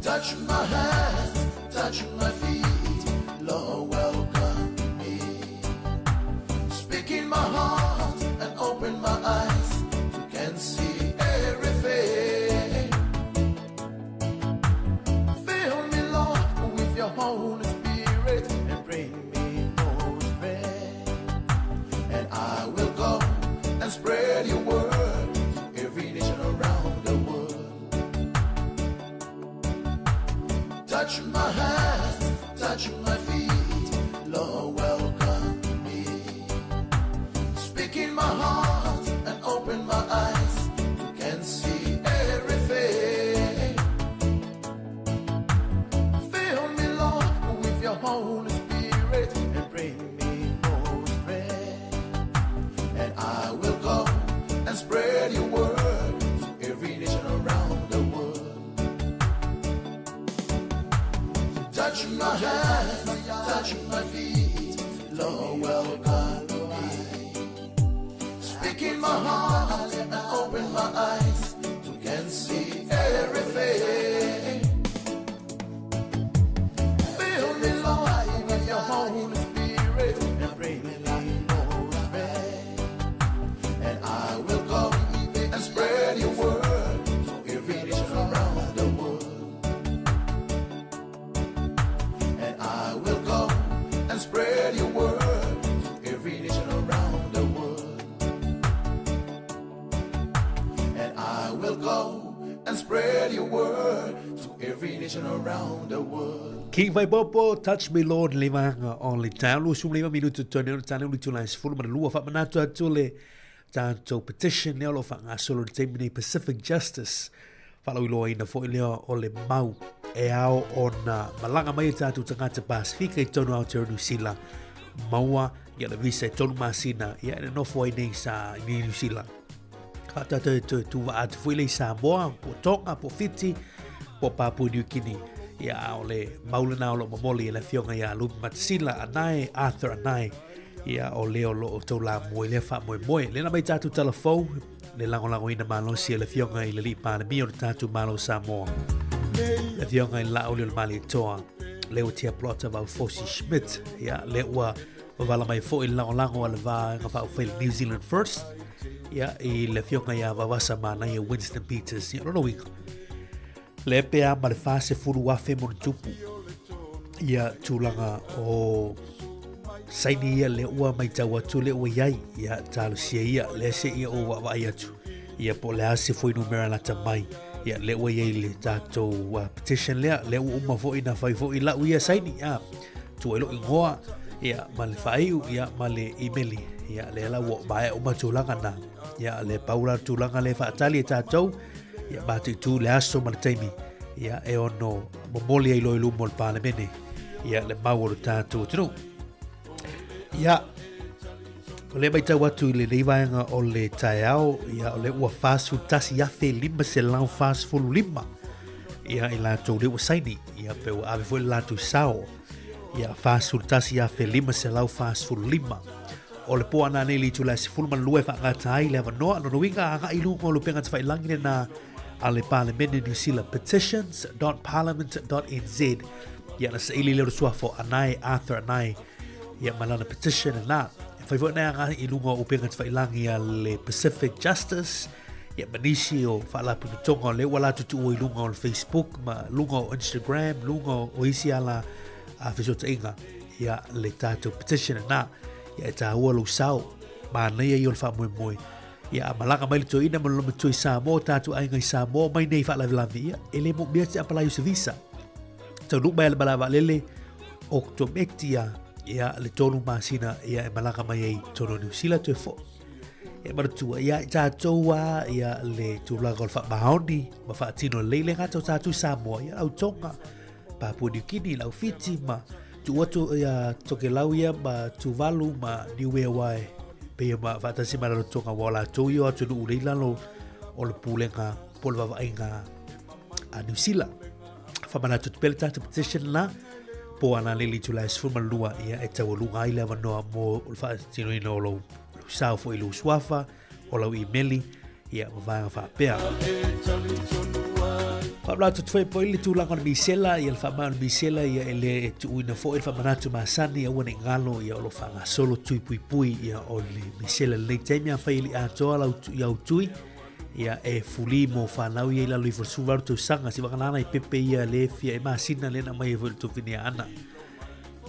Touch my hands, touch my feet, Lord, welcome me. Speak in my heart and open my eyes to can see everything. Fill me, Lord, with your Holy Spirit and bring me more strength. And I will go and spread your word to every nation around the world. Touch my hands, touch my feet, Lord, welcome me. Speak in my heart and open my eyes to can see everything. Fill me, Lord, with your Holy Spirit and bring me more strength. And I will go and spread your word to every nation around the world. Touch my hands, touch my feet, Lord, welcome me. Speak in my heart and open my eyes to can see everything. Fill me, Lord, with your Holy Spirit and bring me more strength. And I will go and spread your word to every nation around the world. And I will go and spread your word to every nation around the world. And I will go and spread your word to every nation around the world. King Faipopo, Touch Me Lord, le vaega o le taeao, 25 minute tonu o le taeao le itula e 12 faamanatu atu le tatou petition lea o lo o faagasolo i le taimi nei Pacific Justice faalauiloaina foi lea o le mau e ao ona malaga mai e tatou tagata Pasifika i totonu o Aotearoa Niu Sila maua ia le visa e 3 masina ia e nofo ai nei sa i Niu Sila. Faatatou e toe tuvaa atu foi le i Samoa, po Tonga, po Fiti, po Papua New Guinea. Ia a o le mau lena o lo momoli e le afioga ia Lupe Matasila, Anae, Arthur Anae, ia o lea o lo o taulamua i lea faamoemoe. Lena mai tatou tala fou, le lagolagoina malosi e le afioga i le Alii Palemia o le tatou Malo o Samoa. Le afioga i le Laauli o le Malietoa, Leuatea Plota Vaufosi Schmidt, ia lea ua Wavala mai foi le lagolago a le Vaega Faaupufai le New Zealand First, ia, i le afioga ia Vavasa Manaia Winston Peters. Ia, lona uiga, le pe a ma le 40,000 mo le tupu ia tulaga o saini ia le ua maitau atu le ua iai ia talosia ia le se ia o vaavaai atu ia po o le a se fuainumera lata mai ia le ua iai le tatou petition lea le ua uma foi na fai foi lau ia saini a tuu ai lou igoa ia ma le faaiu ia ma le imeli ia lea la ua maea uma tulaga na ia le pau la tulaga le faatali e tatou ia mataitu le aso ma le taimi ia e ono momoli ai loa i luma o le Palemene ia le mau o le tatou atunuu. Ia, o le maitau atu i lenei vaega o le taeao, ia o le ua 41,545 ia i latou le ua saini, ia pe ua ave foi le latou sao, ia 41,545. O le po ana nei le itula e 12 e faagata ai le avanoa, lona uiga agai i luga o lupega tafailangi lena a le Palemene Niu Sila, petitions.parliament.nz, ia na saili lea o le suafa o Anae, Arthur Anae, ia ma lana petition lena. E fai foi na agai i luga o upega tafailangi a le Pacific Justice, Ia ma nisi o faalapotopotoga o lea ua latou tuua i luga o le Facebook ma luga o Instagram, luga o isi ala a fesootaiga, ia le tatou petition lena. Ia e taua lou sao, manaia ia o le faamoemoe. Ia a malaga mai le toeaina ma le loma i Samoa, tatou aiga i Samoa mai nei faalavelave, ia e le moomia se apalai o se visa. Taunuu mai le malae vaalele okotometi ia, ia le 3 masina ia e malaga mai ai totonu o Niu Sila toe foi. E manatua ia i tatou a ia le tulaga o le faamaoni ma faatino lelei le gata o tatou i Samoa, ia lau Tonga, Papua New Guinea, lau Fiti ma tuu atu ia Tokelau ia ma Tuvalu ma Niue aua e pei ma faatasi ma Rarotonga ua o latou ia o atunuu lea i lalo o le pulega po o le vaavaaiga a Niu Sila. Faamanatu atu pea le tatou petition la po ana lele i Tulae 12 ia e taualuga ai le avanoa mo le faatinoina o lou sao foi i lou suafa, o lau imeli, ia ma vaega faapea. Faamanatu atu foi po i le tulaga o le misela, ia le faamai o le misela, ia e le e tuuina foi le faamanatu masani, aua ne i galo, ia o lo o faagasolo tui puipui, ia o le misela lenei taimi, afai e le i atoa lau au tui, ia e fuli mo whanau ia i lalo ifo le 18 tausaga, si wakanana i pepe ia le fia e masina le na mai e foi le tofine a ana.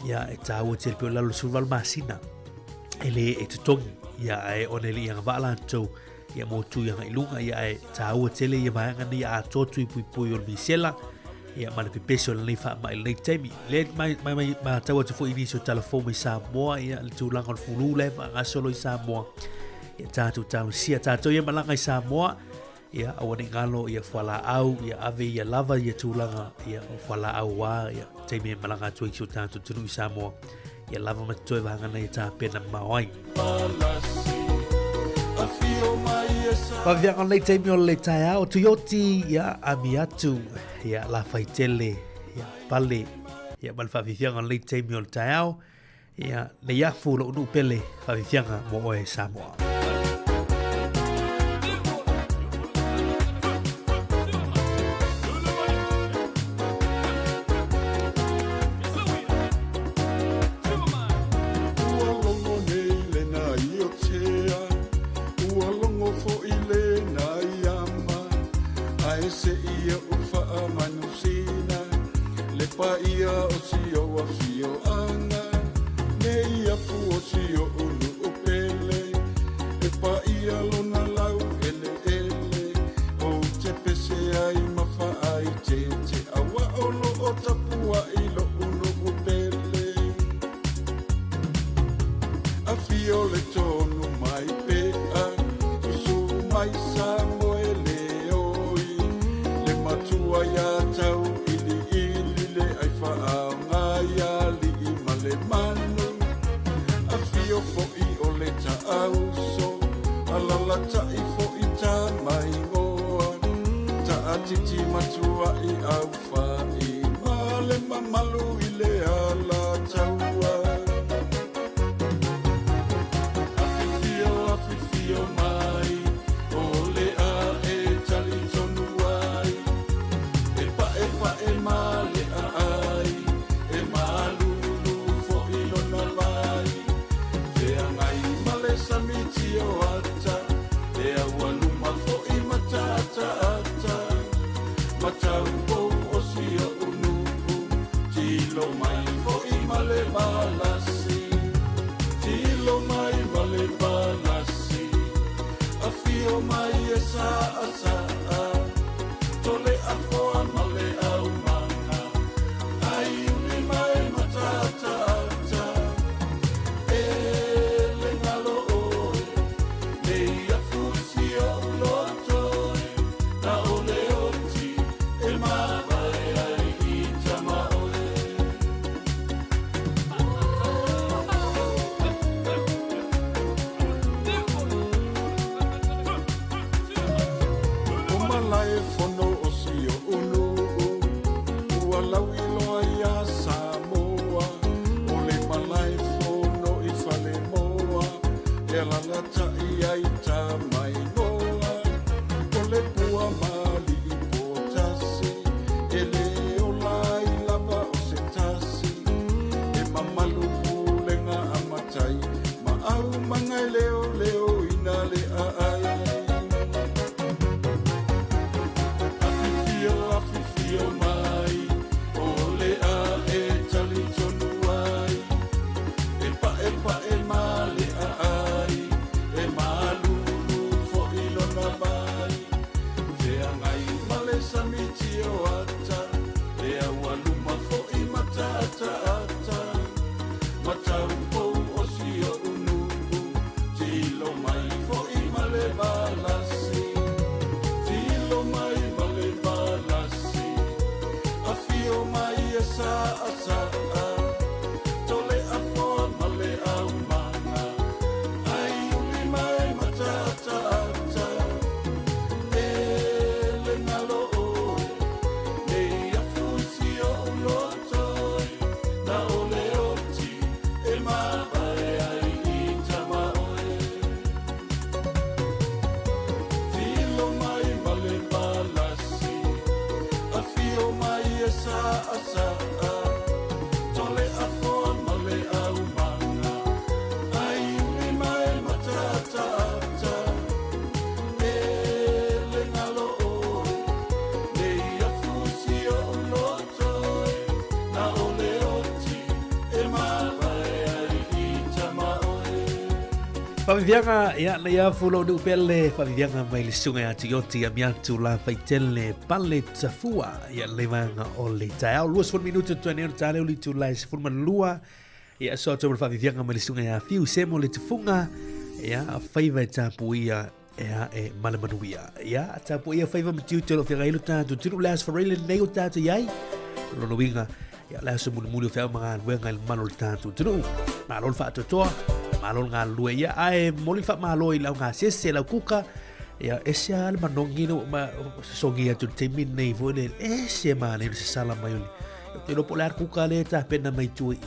Ia e tāua tele pe o lalo le 18 masina e le e totogi, ia e ona e le i agavaa latou, ia mo tui aga i lunga, ia e tāua tele ia vaega nei a atoa tui puipui o le misela, ia ma le pepesi o lenei faamai lenei taimi. Le mai mai mai ma tau atu foi i nisi o tala fou mai Samoa, ia le tulaga o le fulu le faagasolo i Samoa. Ia tātou talosia, tātou ia malaga i Samoa, ia aua ne i galo ia fualaau, ia ave ia lava ia tulaga, ia o fualaau wā, ia taimi e malaga atu ai ki o tātou tunu i Samoa, ia lava ma te toe vahangana ia tāpena mamao ai. Faafeaga o lenei taimi o le taeao, Tuioti, ia ami atu, ia la faitele, ia pale, ia ma le faafiafiaga o lenei taimi o le taeao, ia nei afu lou nuu pele, faafiafiaga mo oe Samoa. Ua logo nei le na i o tea, ua logo foi le na i ama, ae se ia u whaamanusina, le pa ia o si o afio anga, nei afu o si o unu o pele, e pa ia lona lau ele ele, o te pese ai ma whaai te te awa o lo o tapua i lo unu o pele. Afio le tonu mai pea, susu mai sa moe le oi, le matua ia tau ili ili le ai whaanga ia li i ma le manu. Afio foi o le taauso, alala tai foi ta mai ngoa, ta atiti matua i au whai, ma le mamalu i le ala taua. Afifio, afifio mai, o le a e tali tonu ai, e pa e pa e ma le a ai, e malulu foi lona vai, fea ngai ma le samiti o ata, e aua luma foi matata ata, matau pou o si o unu'u, tilo mai foi ma le malasi, tilo mai ma le malasi, afio mai e sa a sa a, tole afoa ma le au manga, ai uli mai matata ata, e le ngalo oe, nei afu si o lotoe, na ole oti, e mavae ai i tama oe. O malae fono o si o unu, ua lau iloa ia Samoa, o le malae fono i Falemoa, e alala tai ai ta mai ngoa, o le pua mali i Pōtasi, e le ola ai lava o se tasi, e mamalu pulega a matai, ma au manga e leo leo ina le a ai. Faaviviaga, ia, nei afu lou nuu pele, faaviviaga mai le susuga ia Tioti Amiatu la faitele pale tafua, ia le vaega o le taeao. 20 minuti o totoe nei o le ta lea o le itula e 12, ia, so atu ma le faaviviaga mai le susuga ia Fiu Semo le tufuga, ia, faiva e tapuia e ae ma le manuia. Ia, tapuia faiva ma tiute o lo o feagai ai lo tatou atunuu, le Aso Faraile lenei o tatou i ai. O lona uiga, ia, o le aso mulimuli o feau ma galuega i le mamalu o le tatou atunuu. Malo le faatoatoa, malo le galulue. Ia, ae momoli le faamalo i le augasese, le aukuka, ia, ese lava le manogi lea ua ma sosogi atu i le taimi lenei foi lele, ese manaia le sasala mai o le, ou te iloa po o le a le kuka lea e tapena mai tua i i.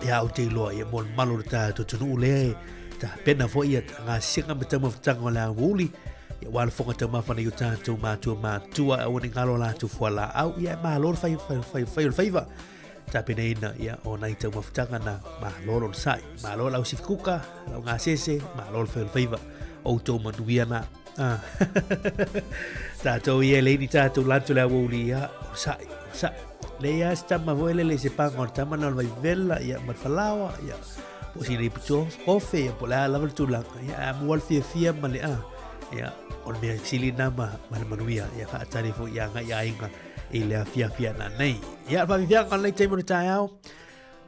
Ia, ou te iloa, ia, mo le mamalu o le tatou atunuu lea e tapena foi ia gasesega ma taumafataga o le aoauli, ia, aua le fofoga taumafa nei o tatou matua matutua, aua ne i galo a latou fualaau, ia, e malo le fai, fai, fai, fai o le faiva tapenaina ia o nai taumafataga na malo le onosai, malo le au sifi kuka, le au gasese, malo le fai o le faiva, outou manuia na. Ah. Tātou ia le ni tātou lanto le aoauli, ia, onosai, onosai. Le ia se tama foi lele se panga o le tama na o le vaivela, ia, ma le falaoa, ia, po o sina ipu kofe, ia, po o le a lava le tulaga, ia, a mua le fiafia ma le a, ia, o le mea sili na ma, ma le manuia, ia, faatali foi ia ngai aiga i le afiafi ana nei. Ia, faafiafiaga o lenei taimi o le taeao,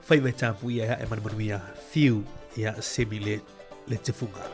faiva e tapuia e ae ma le manuia, fiu, ia, semi le, le tefuga.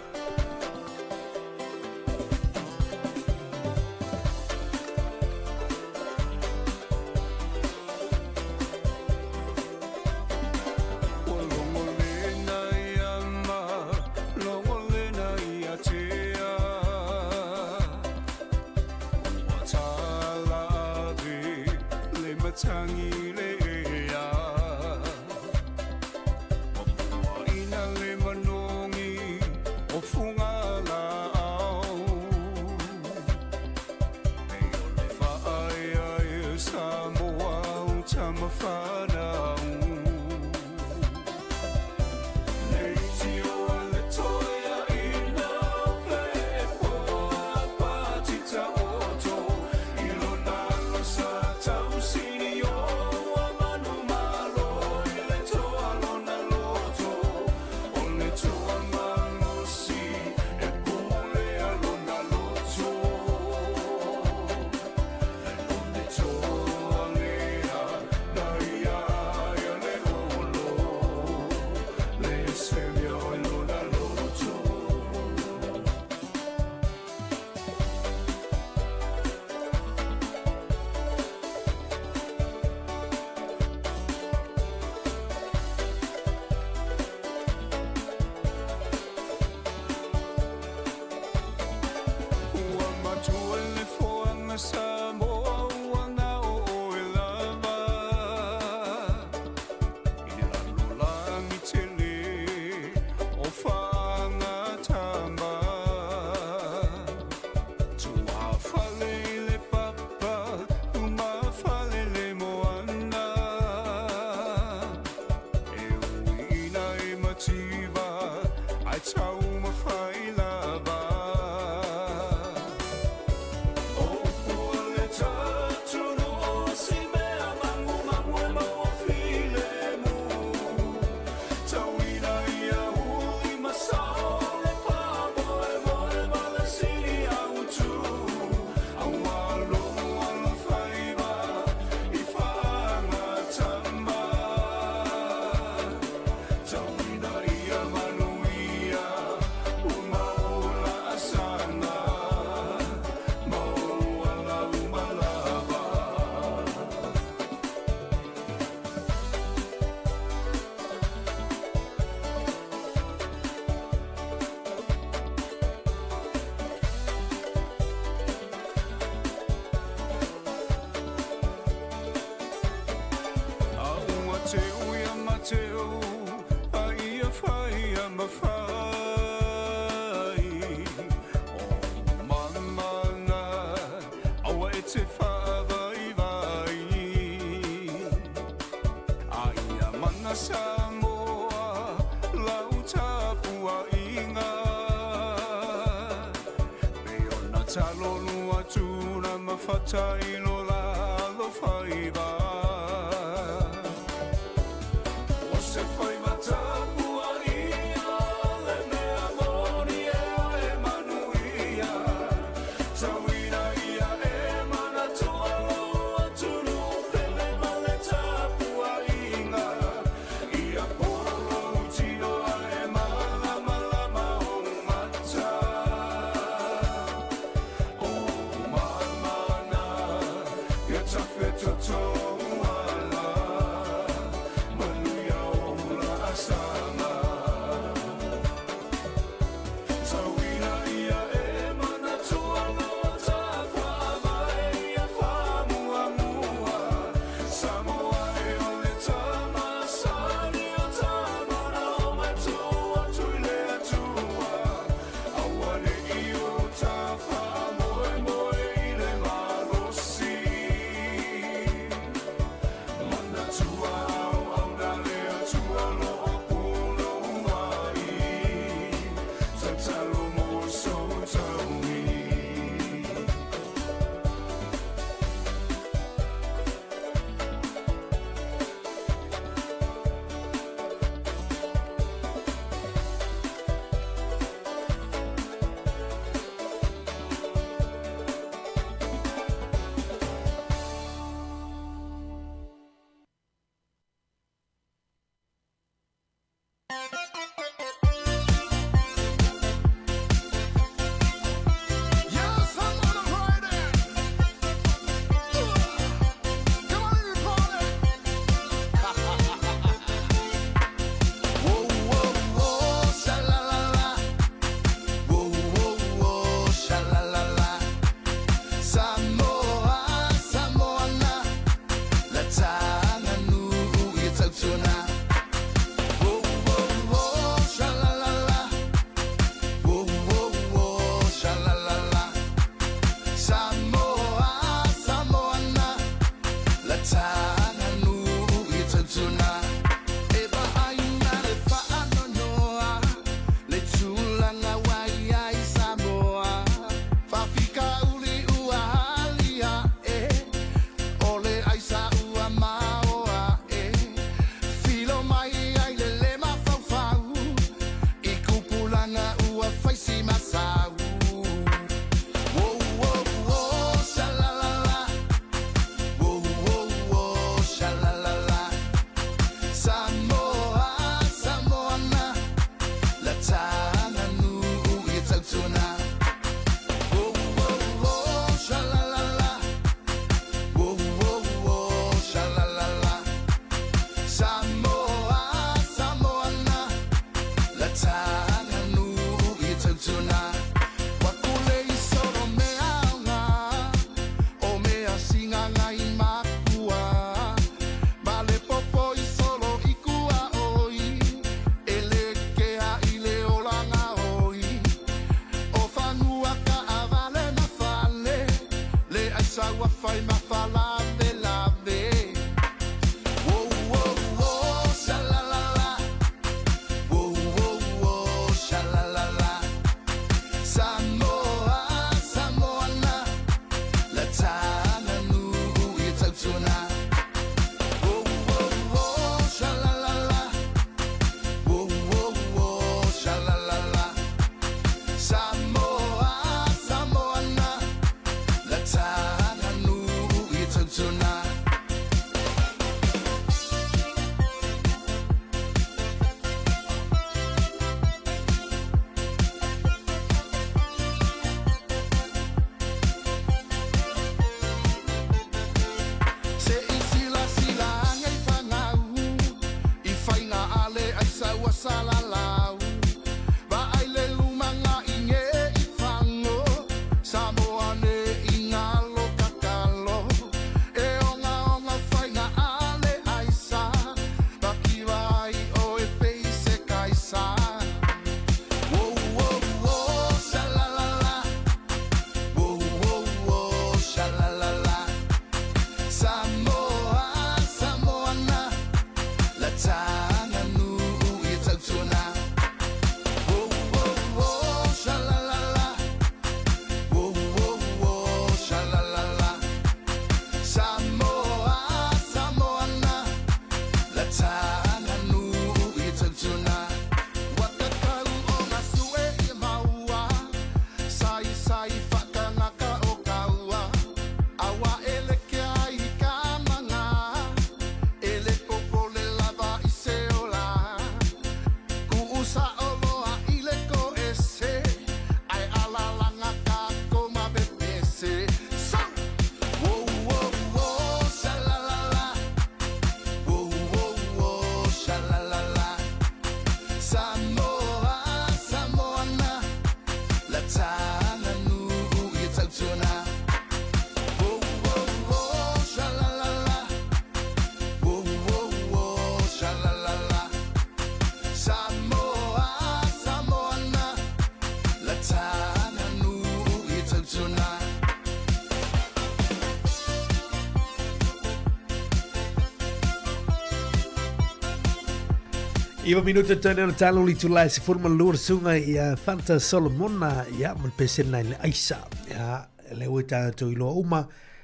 Iwa minuta tane o le talo li tulai se furu malua le sunga ia Fanta Solomona ia ma le pesena i le aisa. Ia le ue tātou i loa uma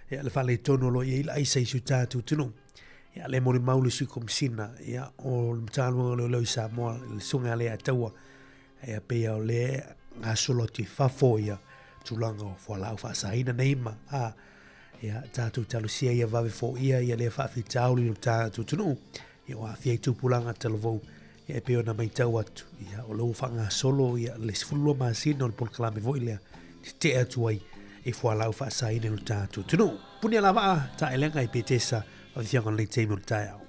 ia le whale tonu lo ia i le aisa i su tātou tunu. Ia le mori mau le sui komisina ia o le mataluanga leo leo i Samoa le sunga le ataua. Ia pei o le gasolo atu i fafo ia tulaga o fualaau faasaina nei ma a ia tatou talosia ia vave foia ia lea faafitauli o tatou atunuu ia ua aafia ai tupulaga talavou ia e pei ona matau atu ia o lea ua faagasolo ia le 12 masina o le polokalame foi lea tetee atu ai i fualaau faasaina i lo tatou atunuu. Puni alavaa taelega i Petesa faafefiaga o lenei taimi o le taeao.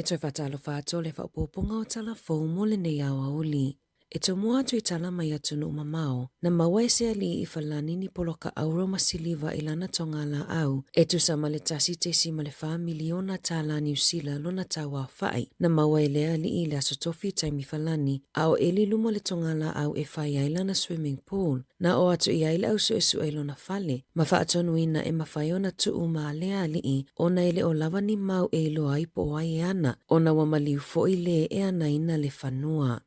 toe faatalofa atu o le faaopoopoga o tala fou mo lenei aoauli. E tomua atu i tala mai atunuu mamao, na maua e se alii i Falani ni poloka auro ma siliva i lana togalaau, e tusa ma le $1.4 miliona tālā Niu Sila lona tauaofai. Na maua e lea alii i le Aso Tofi i taimi Falani, a o ʻeli i luma o le togalaau e fai ai lana swimming pool. Na oo atu i ai le au suesue i lona fale, ma faatonuina e mafai ona tuu ma lea alii ona e le o lava ni mau e iloa ai po o ai e ana, ona ua maliu foi lē e anaina le fanua.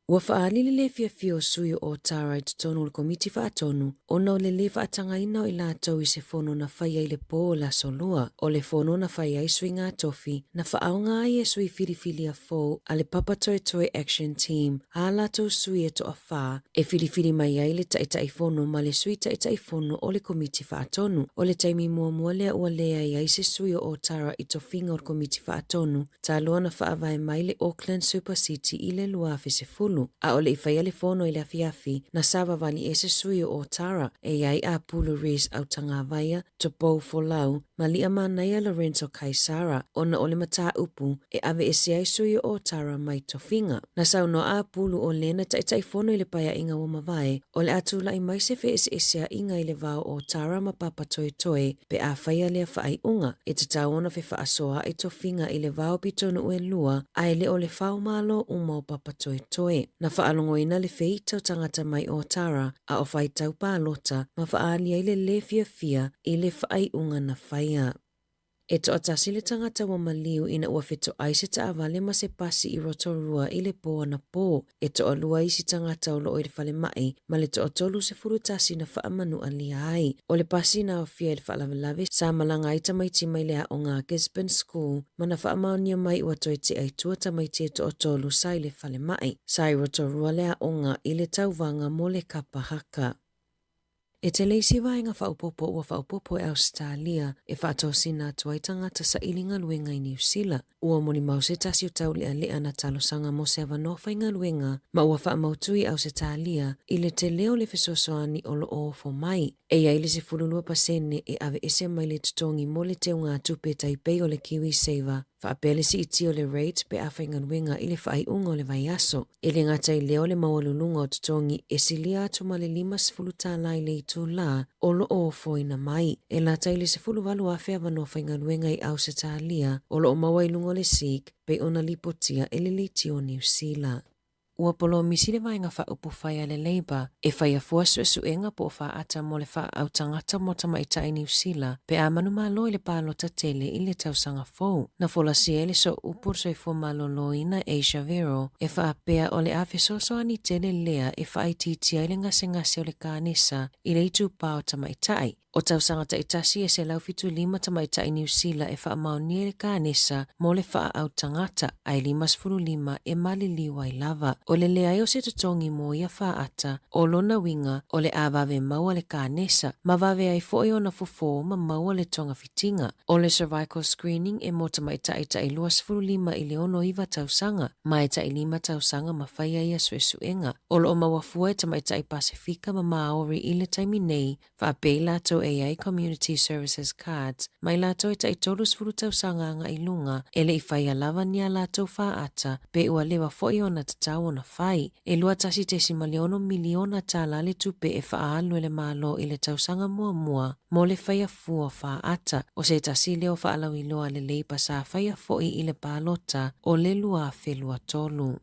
Ua faaali le lē fiafia o sui o Otara i totonu o le Komiti Faatonu ona o le lē faatagaina o i latou i se fono na fai ai le pō o le Aso Lua. O le fono na fai ai suiga tofi na faaaoga ai e sui filifilia fou a le Papa Toetoe Action Team ā latou sui e toafā e filifili mai ai le Taitaifono ma le Sui Taitaifono o le Komiti Faatonu. O le taimi muamua lea ua leai ai se sui o Otara i tofiga o le Komiti Faatonu, talu ona faavae mai le Auckland Super City i le 2010. A o le i faia le fono i le afiafi, na savavali ese sui o Otara, e i ai a Pulu Rees Autagavaia, Tupou Folau, ma Liamanaia Lorenzo Kaisara, ona o le mataupu e aveese ai sui o Otara mai tofiga. Na saunoa a Pulu o lē na taitaifono i le paeaiga ua mavae, o le a tula'i mai se feeseesea'iga i le va o Otara ma Papatoetoe pe a faia lea faaiuga, e tatau ona fefaasoaa'i tofiga i le va o pitonu'u e lua, a e le o le faomalo uma o Papatoetoe. Na faalogoina le feita o tagata mai Otara a o faitau palota ma faaali ai le lē fiafia i le faaiuga na faia. E toatasi le tagata ua maliu ina ua fetoai se taavale ma se pasi i Rotorua i le pō anapō. E toalua isi tagata o loo i le falemai ma le toa-31 na faamanualia ai. O le pasi na aofia i le faalavelave sa malaga ai tamaiti mai le aoga a Gisborne School ma na faamaonia mai ua toe tea i tua tamaiti e toatolu sa i le falemai. Sa i Rotorua le aoga i le tauvaga mo le kapa haka. E tele isi vaega faaopoopo ua faaopoopo e Ausetalia e faatosina atu ai tagata saili galuega i Niu Sila. Ua molimau se tasi o taulealea na talosaga mo se avanoa faigaluega ma ua faamautu i Ausetalia i le tele o le fesoasoani o lo o ofo mai. E i ai le 12% e aveese mai le totogi mo le teugatupe tai pei o le KiwiSaver, faapea le siitia o le rate pe a faigaluega i le faaiuga o le vaiaso. E le gata i lea o le maualuluga o totogi e silia atu ma le $50 i le itulā o lo o ofoina mai. E lata i le 18,000 avanoa faigaluega i Ausetalia o lo o maua i luga o le Seek pei ona lipotia e le Leitio o Niu Sila. Ua polomisi le vaega faaupufai a le Labour e faia fua suesuega po o faata mo le faaautagata mo tamaitai Niu Sila pe a manumalo i le palota tele i le tausaga fou. Na folasia ai le sooupu o le soifua maloloina Asia Vero e faapea o le a fesoasoani tele lea e faaitiitia ai le gasegase o le kanesa i le itupa o tamaitai. O tausaga taitasi e 175 tamaitai Niu Sila e faamaonia i le kanesa mo le faaau tagata, ae 55 e maliliu ai lava. O le leai o se totogi mo ia faata, o lona uiga o le a vave maua le kanesa, ma vave ai foi ona fofo ma maua le togafitiga. O le cervical screening e mo tamaitai tai 25 i le 69 tausaga, ma e tai lima tausaga ma faia ia suesuega. O lo o maua fua e tamaitai Pasefika ma Māori i le taimi nei, faapea i latou e i ai Community Services Cards, ma i latou e tai 30 tausaga agai i luga, e le i faia lava ni a latou faata, pe ua leva foi ona tatau ona fai. E $21.6 miliona tālā le tupe e faaalu e le Malo i le tausaga muamua mo le faia fua faata. O se tasi lea o faalauiloa lelei pa sa faia foi i le palota o le 2023.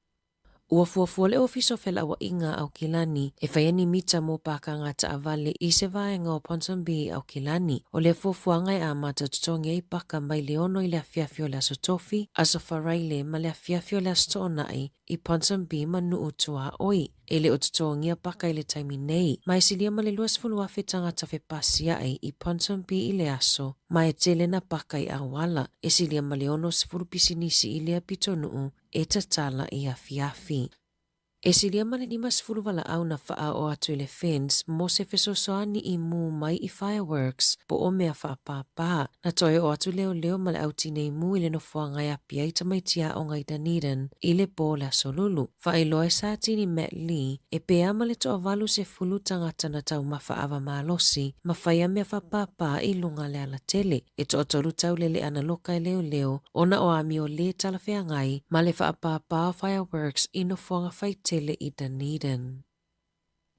Ua fuafua le Ofisa o Felauaiga a Aukilani e faia ni mita mo pākanga taavale i se vaega o Ponsonby i Aukilani. O lea fuafuaga e amata totogi ai paka mai le 6 i le afiafi o le Aso Tofi, Aso Faraile ma le afiafi o le Aso Toonai i Ponsonby ma Nuu Tuaoi. E le o totogia paka i le taimi nei, ma e silia ma le 20,000 tagata fepasia'i i Ponsonby i le aso, ma e tele na paka i auala. E silia ma le 60 pisinisi i lea pitonuu e tatala i afiafi. E silia ma le 50 valaau na faaoo atu i le FENS mo se fesoasoani i mū mai i fireworks po o mea faapāpā. Na toe oo atu leoleo ma le au tinei mū i le nofoaga e api ai tamaiti aoga i Dunedin i le pō o le Aso Lulu. Faailoa e Satini Matt Lee e pea ma le toavalu sefulu tagata na taumafa ava malosi ma faia mea faapāpā i luga le alatele. E toatolu tau lele ana loka e leoleo ona o amio lē talafeagai ma le faapāpā o fireworks i nofoaga faitele i Dunedin.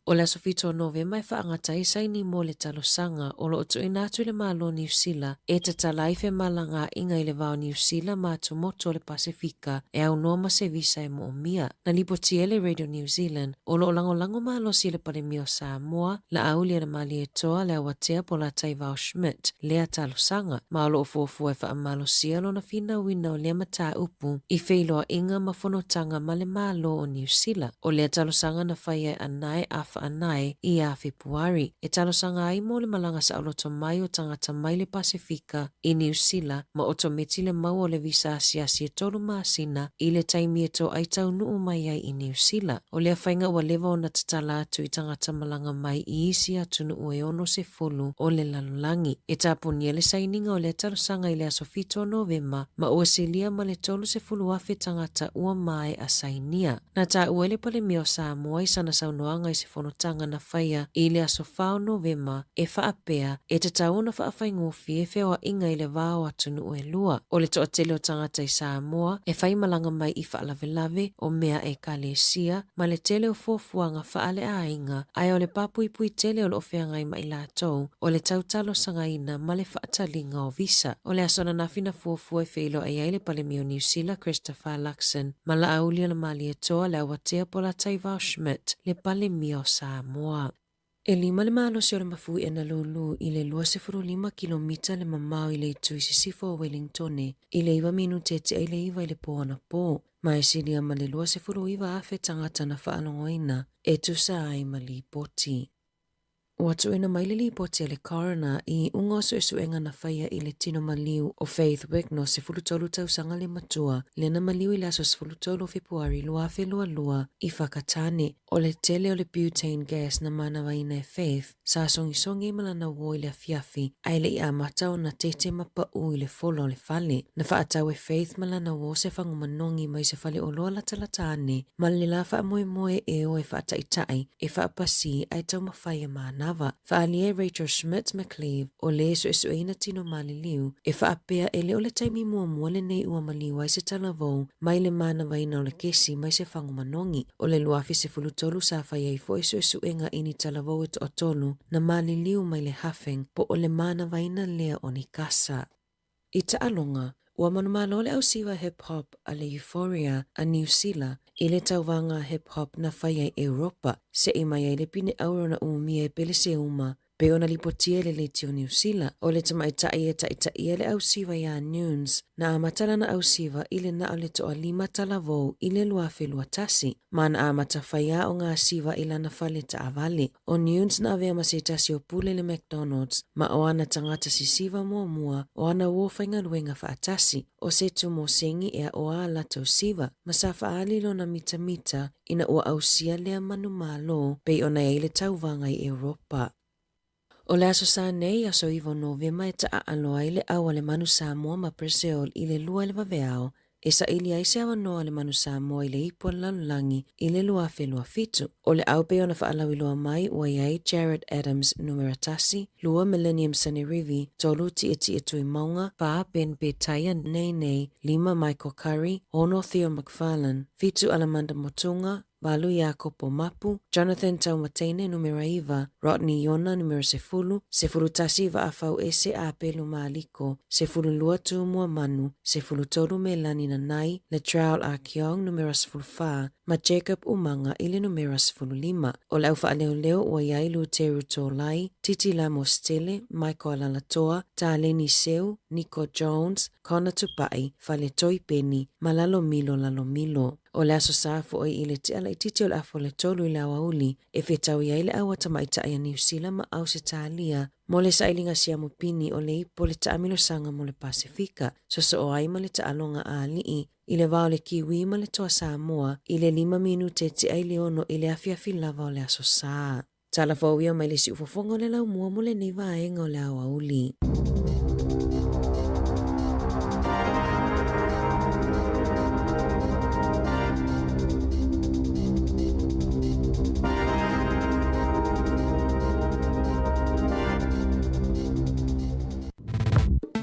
O le aso 7 o Novema e faagata ai saini mo le talosaga o lo o tuuina atu i le Malo o Niu Sila e tatala ai femalagaaiga i le va o Niu Sila ma atumotu o le Pasefika e aunoa ma se visa e moomia. Na lipotia e le Radio New Zealand o lo o lagolago malosi e le Palemia o Samoa, Laaulialemalietoa le Awatea Polataivao Schmidt lea talosaga, ma o lo o fuafua e faamalosia lona finauina o lea mataupu i feiloaiga ma fonotaga ma le Malo o Niu Sila. O lea talosaga na faia e Anae a Faanae ia Fepuari, e talosaga ai mo le malaga saoloto mai o tagata mai le Pasefika i Niu Sila ma otometi le maua o le visa asiasi e tolu masina i le taimi e toai taunuu mai ai i Niu Sila. O lea faiga ua leva ona tatala atu i tagata malaga mai i isi atunuu e 60 o le lalolagi. E tapunia le sainiga o lea talosaga i le aso 7 o Novema ma ua silia ma le 30,000 tagata ua maea sainia. Na taua e le Palemia o Samoa i sana saunoaga i se fonotaga na faia i le aso 4 o Novema e faapea, e tatau ona faafaigofie feoaiga i le va o atunuu e lua. O le toatele o tagata i Samoa e fai malaga mai i faalavelave o mea Ekalesia ma le tele o fuafuaga faaleaiga, ae o le papuipui tele o lo o feagai ma i latou o le tau talosagaina ma le faataliga o visa. O le aso ananafi na fuafua e feiloai ai le Palemia o Niu Sila Christopher Luxon ma Laaulialemalietoa le Awatea Polataivao Schmidt le Palemia o Samoa. E lima le malosi o le mafuie na lūlū i le 25 kilomita le mamao i le itu i sisifo o Wellingtone i le 9 minute e tea i le 9 i le pō anapō, ma e silia ma le 29,000 tagata na faalogoina e tusa ai ma lipoti. Ua tuuina mai le lipoti a le coroner i iuga o suesuega na faia i le tino maliu o Faith Wignall, 13 tausaga le matua, lea na maliu i le aso 13 o Fepuari 2022 i Whakatane. O le tele o le butane gas na manavaina e Faith, sa sogisogī ai ma lana uō i le afiafi, ae le i amata ona tete ma paʻū i le fola o le fale. Na faatau e Faith ma lana uō se fagu manogi mai se fale oloa latalata ane ma le la faamoemoe e o e faataʻitaʻi, e faapasī ae taumafai e manava. Faaalia e Rachel Schmidt McCleave, o le suesueina tino maliliu, e faapea e le o le taimi muamua lenei ua maliu ai se talavou mai le manavaina o le kesi mai se fagu manogi. O le 2013 sa fai ai foi suesuega i ni talavou e toatolu na maliliu mai le huffing po o le manavaina lea o ni kasa. I taaloga, ua manumalo le ausiva hip hop a le Euphoria a Niu Sila i le tauvaga hip hop na faia i Europa, seʻi mai ai le pine auro na umia e Peleseuma pei ona lipotia e le Leitio o Niu Sila. O le tamaitai e taʻitaʻia le ausiva iā Nunes, na amata lana ausiva i le na o le toalima talavou i le 2021, ma na amata faia aoga siva i lana fale taavale. O Nunes na avea ma se tasi o pule le McDonald's, ma o ana tagata sisiva muamua o ana uo faigaluega faatasi, o se tumosengi ea o a latou siva, ma sa faaali lona mitamita ina ua ausia lea manumalo pei ona i ai le tauvaga i Europa. O le aso Sa nei, aso 9 o Novema e taaalo ai le au a le Manu Samoa ma Brazil i le lua i le vaveao e saili ai se avanoa a le Manu Samoa i le ipu a le lalolagi i le 2027. O le au pei ona faalauiloa mai ua i ai Jared Adams numera tasi, lua Millennium Sanerivi, tolu Tietie Tuimauga, fa Ben Petaia Nei Nei, lima Michael Curry, ono Theo McFarlane, fitu Alamanda Motunga, valu Iakopo Mapu, Jonathan Taumateine numera iva, Rodney Iona numera sefulu, 11 Vaafauese Apelu Maliko, 12 Tumua Manu, 13 Melani Nanai, Latrell Arkeong numera 14, ma Jacob Umaga i le numera 15. O le au faaleoleo ua i ai Luteru Tolai, Titi Lamos Tele, Michael Alalatoa, Taleni Seu, Nico Jones, Connor Tupai, Faletoi Peni, ma Lalomilo Lalomilo. O le Aso Sa foi i le tea laitiiti o le afa o le tolu i le aoauli e fetaui ai le au a tamaitai a Niu Sila ma Ausetalia mo le sailiga siamu pini o le ipu o le taamilosaga mo le Pasefika, sosoo ai ma le taaloga a alii. i le va o le Kiwi ma le Toa Samoa i le 5 minute tea i le 6 i le afiafi lava o le Aso Sa. Tala fou ia mai le siufofoga o le laumua mo lenei vaega o le aoauli.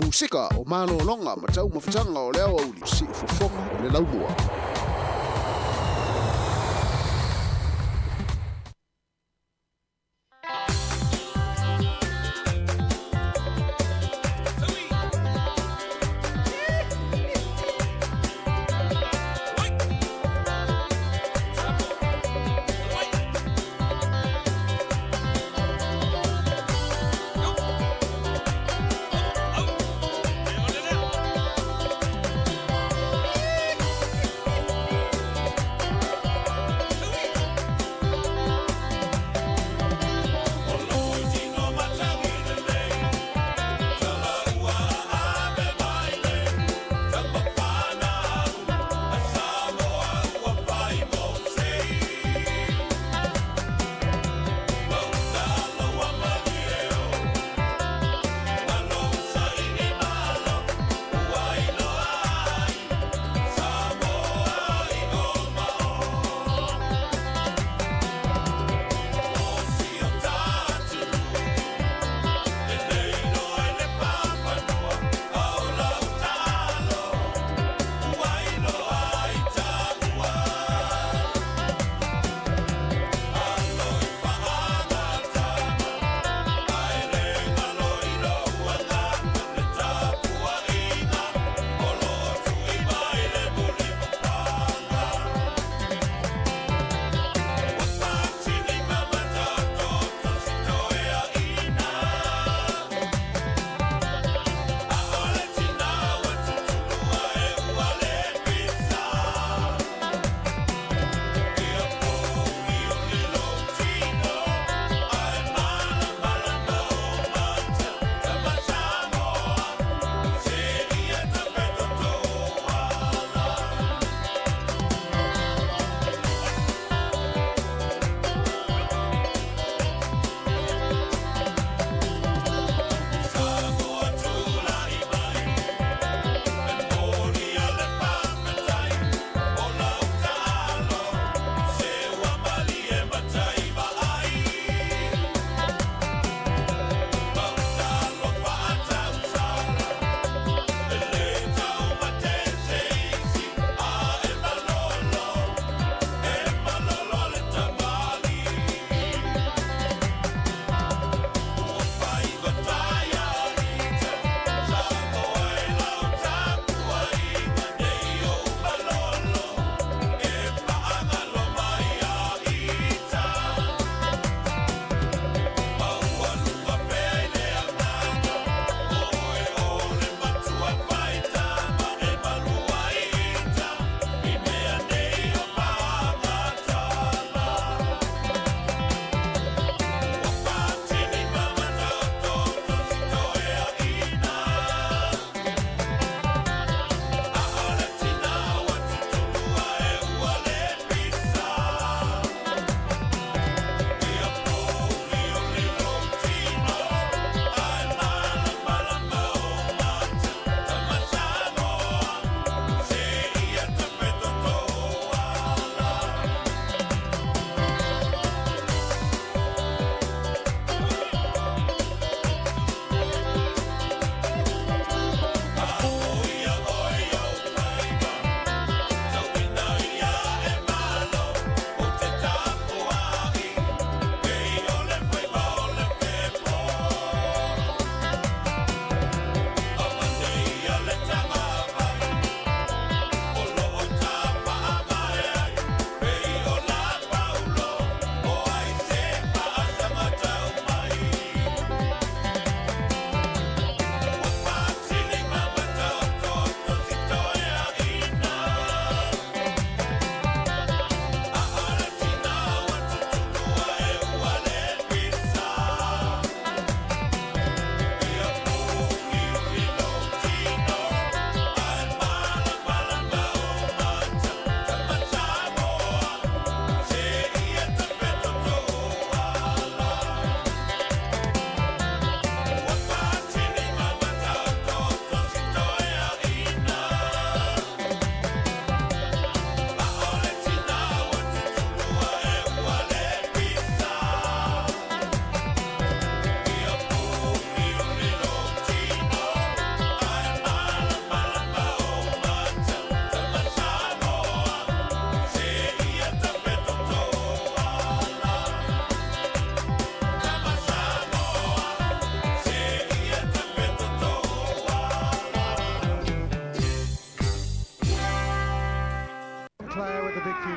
Musika o malologa ma taumafataga o le aoauli, siufofoga o le laumua.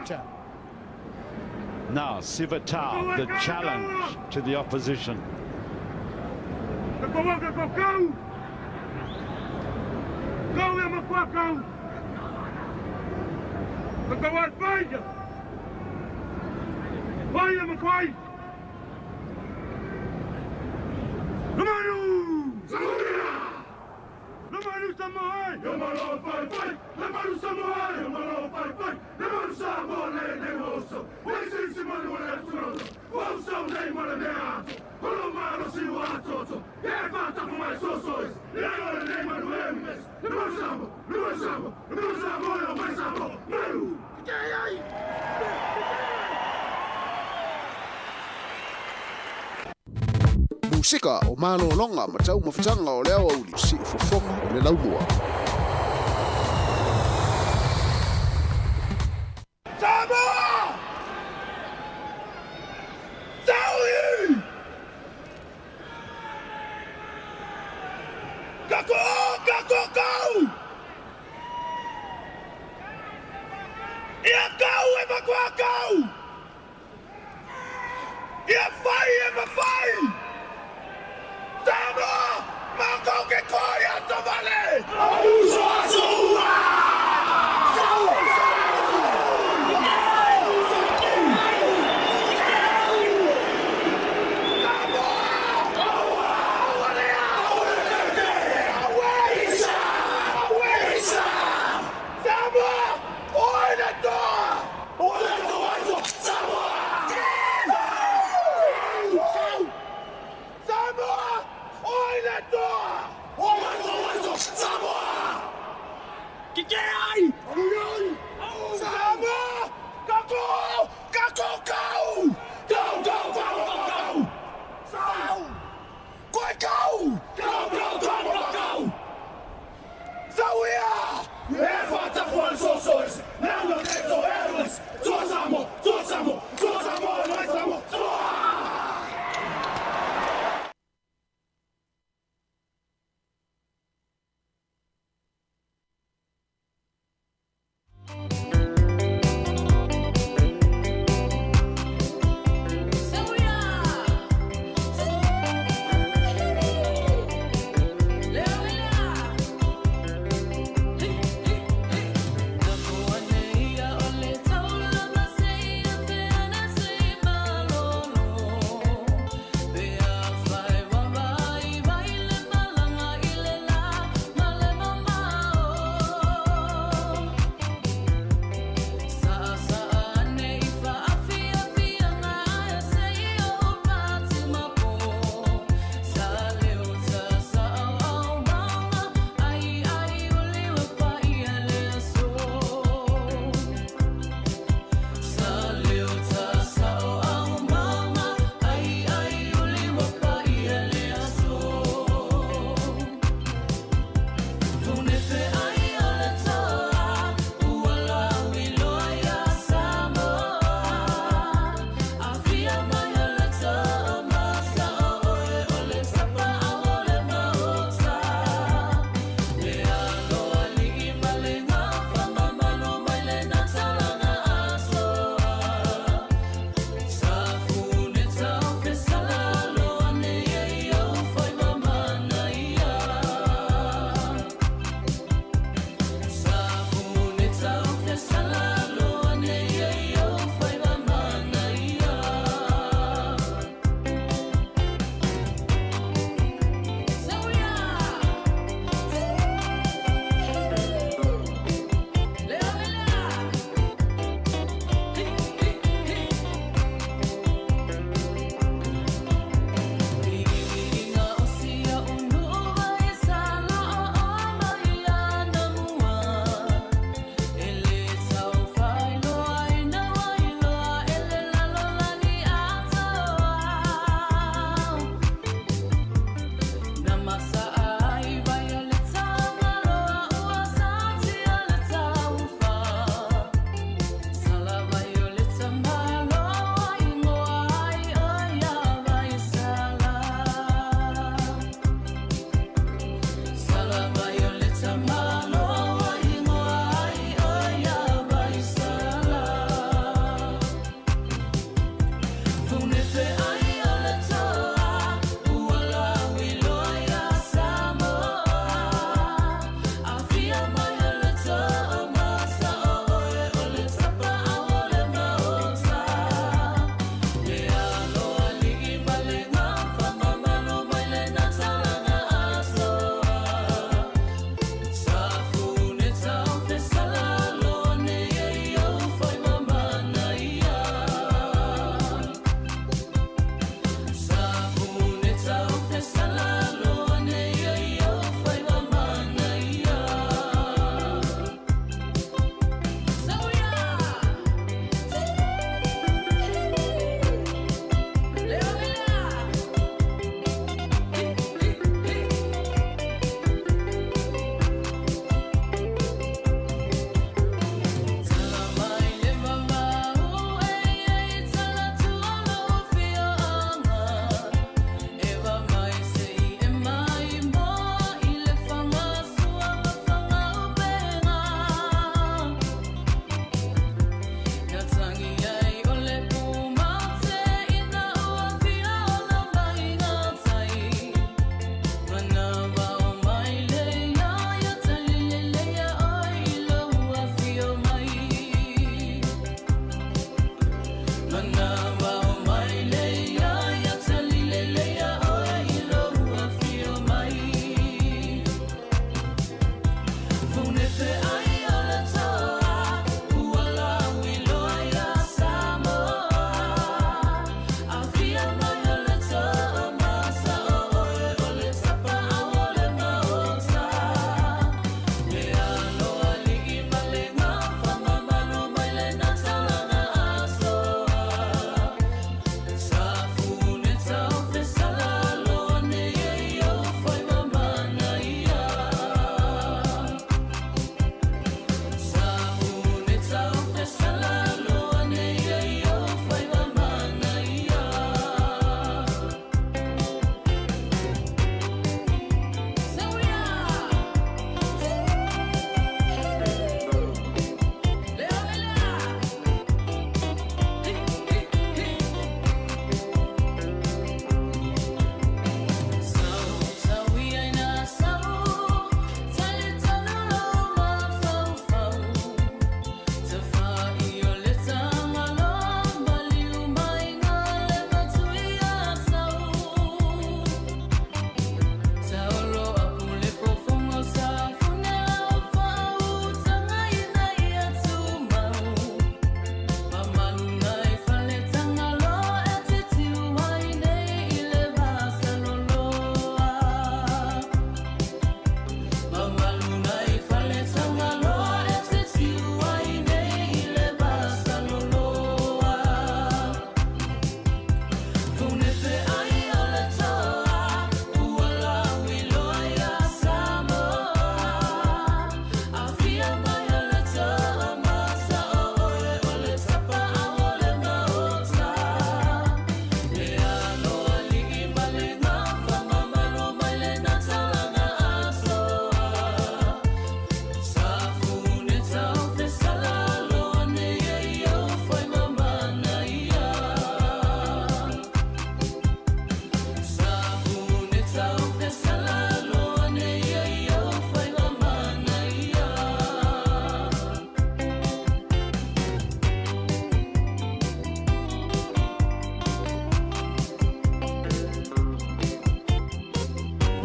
Maota. Now, Siva Tau, the challenge to the opposition. Musika o malōloga ma taumafataga o le aoauli siufofoga o le laumua. Samoa! Saui! Kako, kako, kau! Ia kau e makua kau! Ia fai e mawhai! Samoa! Mākou ke koia tavale!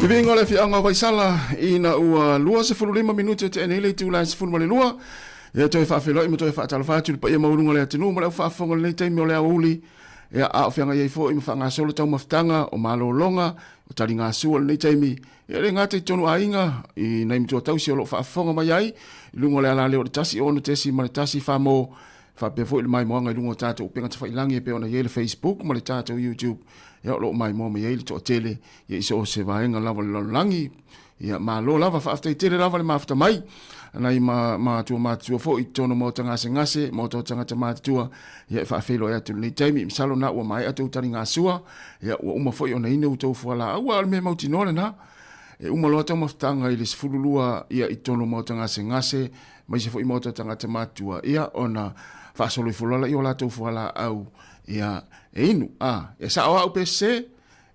Viviga o le afioaga o Vaisala ina ua 25 minute tea nei le itula e 12. Ia toe faafeiloai ma toe faatalofa atu i le paia maualuga o le atunuu ma le au faafofoga i lenei taimi o le aoauli. Ia, a o feagai ai foi ma faagasolo taumafataga o malologa, o taligasua i lenei taimi. Ia, e le gata i totonu aiga, i nai matua tausi o lo o faafofoga mai ai i luga o le alaleo o le 106.1 Famo, faapea foi le maimoaga i luga o tatou upega tafailagi e pei ona i ai le Facebook ma le tatou YouTube. Ia, o lo o maimoa mai ai le toatele ia i so o se vaega lava o le lalolagi. Ia, malo lava, faafetai tele lava le mafuta mai. Nai ma matua matutua foi i totonu o maota gasegase, maota o tagata matutua, ia e faafeiloai atu i lenei taimi. Masalo na ua maea tou taligasua, ia ua uma foi ona inu tou fualaau, aua o le mea mautinoa lena. E uma loa taumafataga i le 12 ia i totonu o maota gasegase, aemaise foi maota o tagata matutua, ia ona faasolo ifo loa lea o latou fualaau ia e inu. A, e sao au pe sese?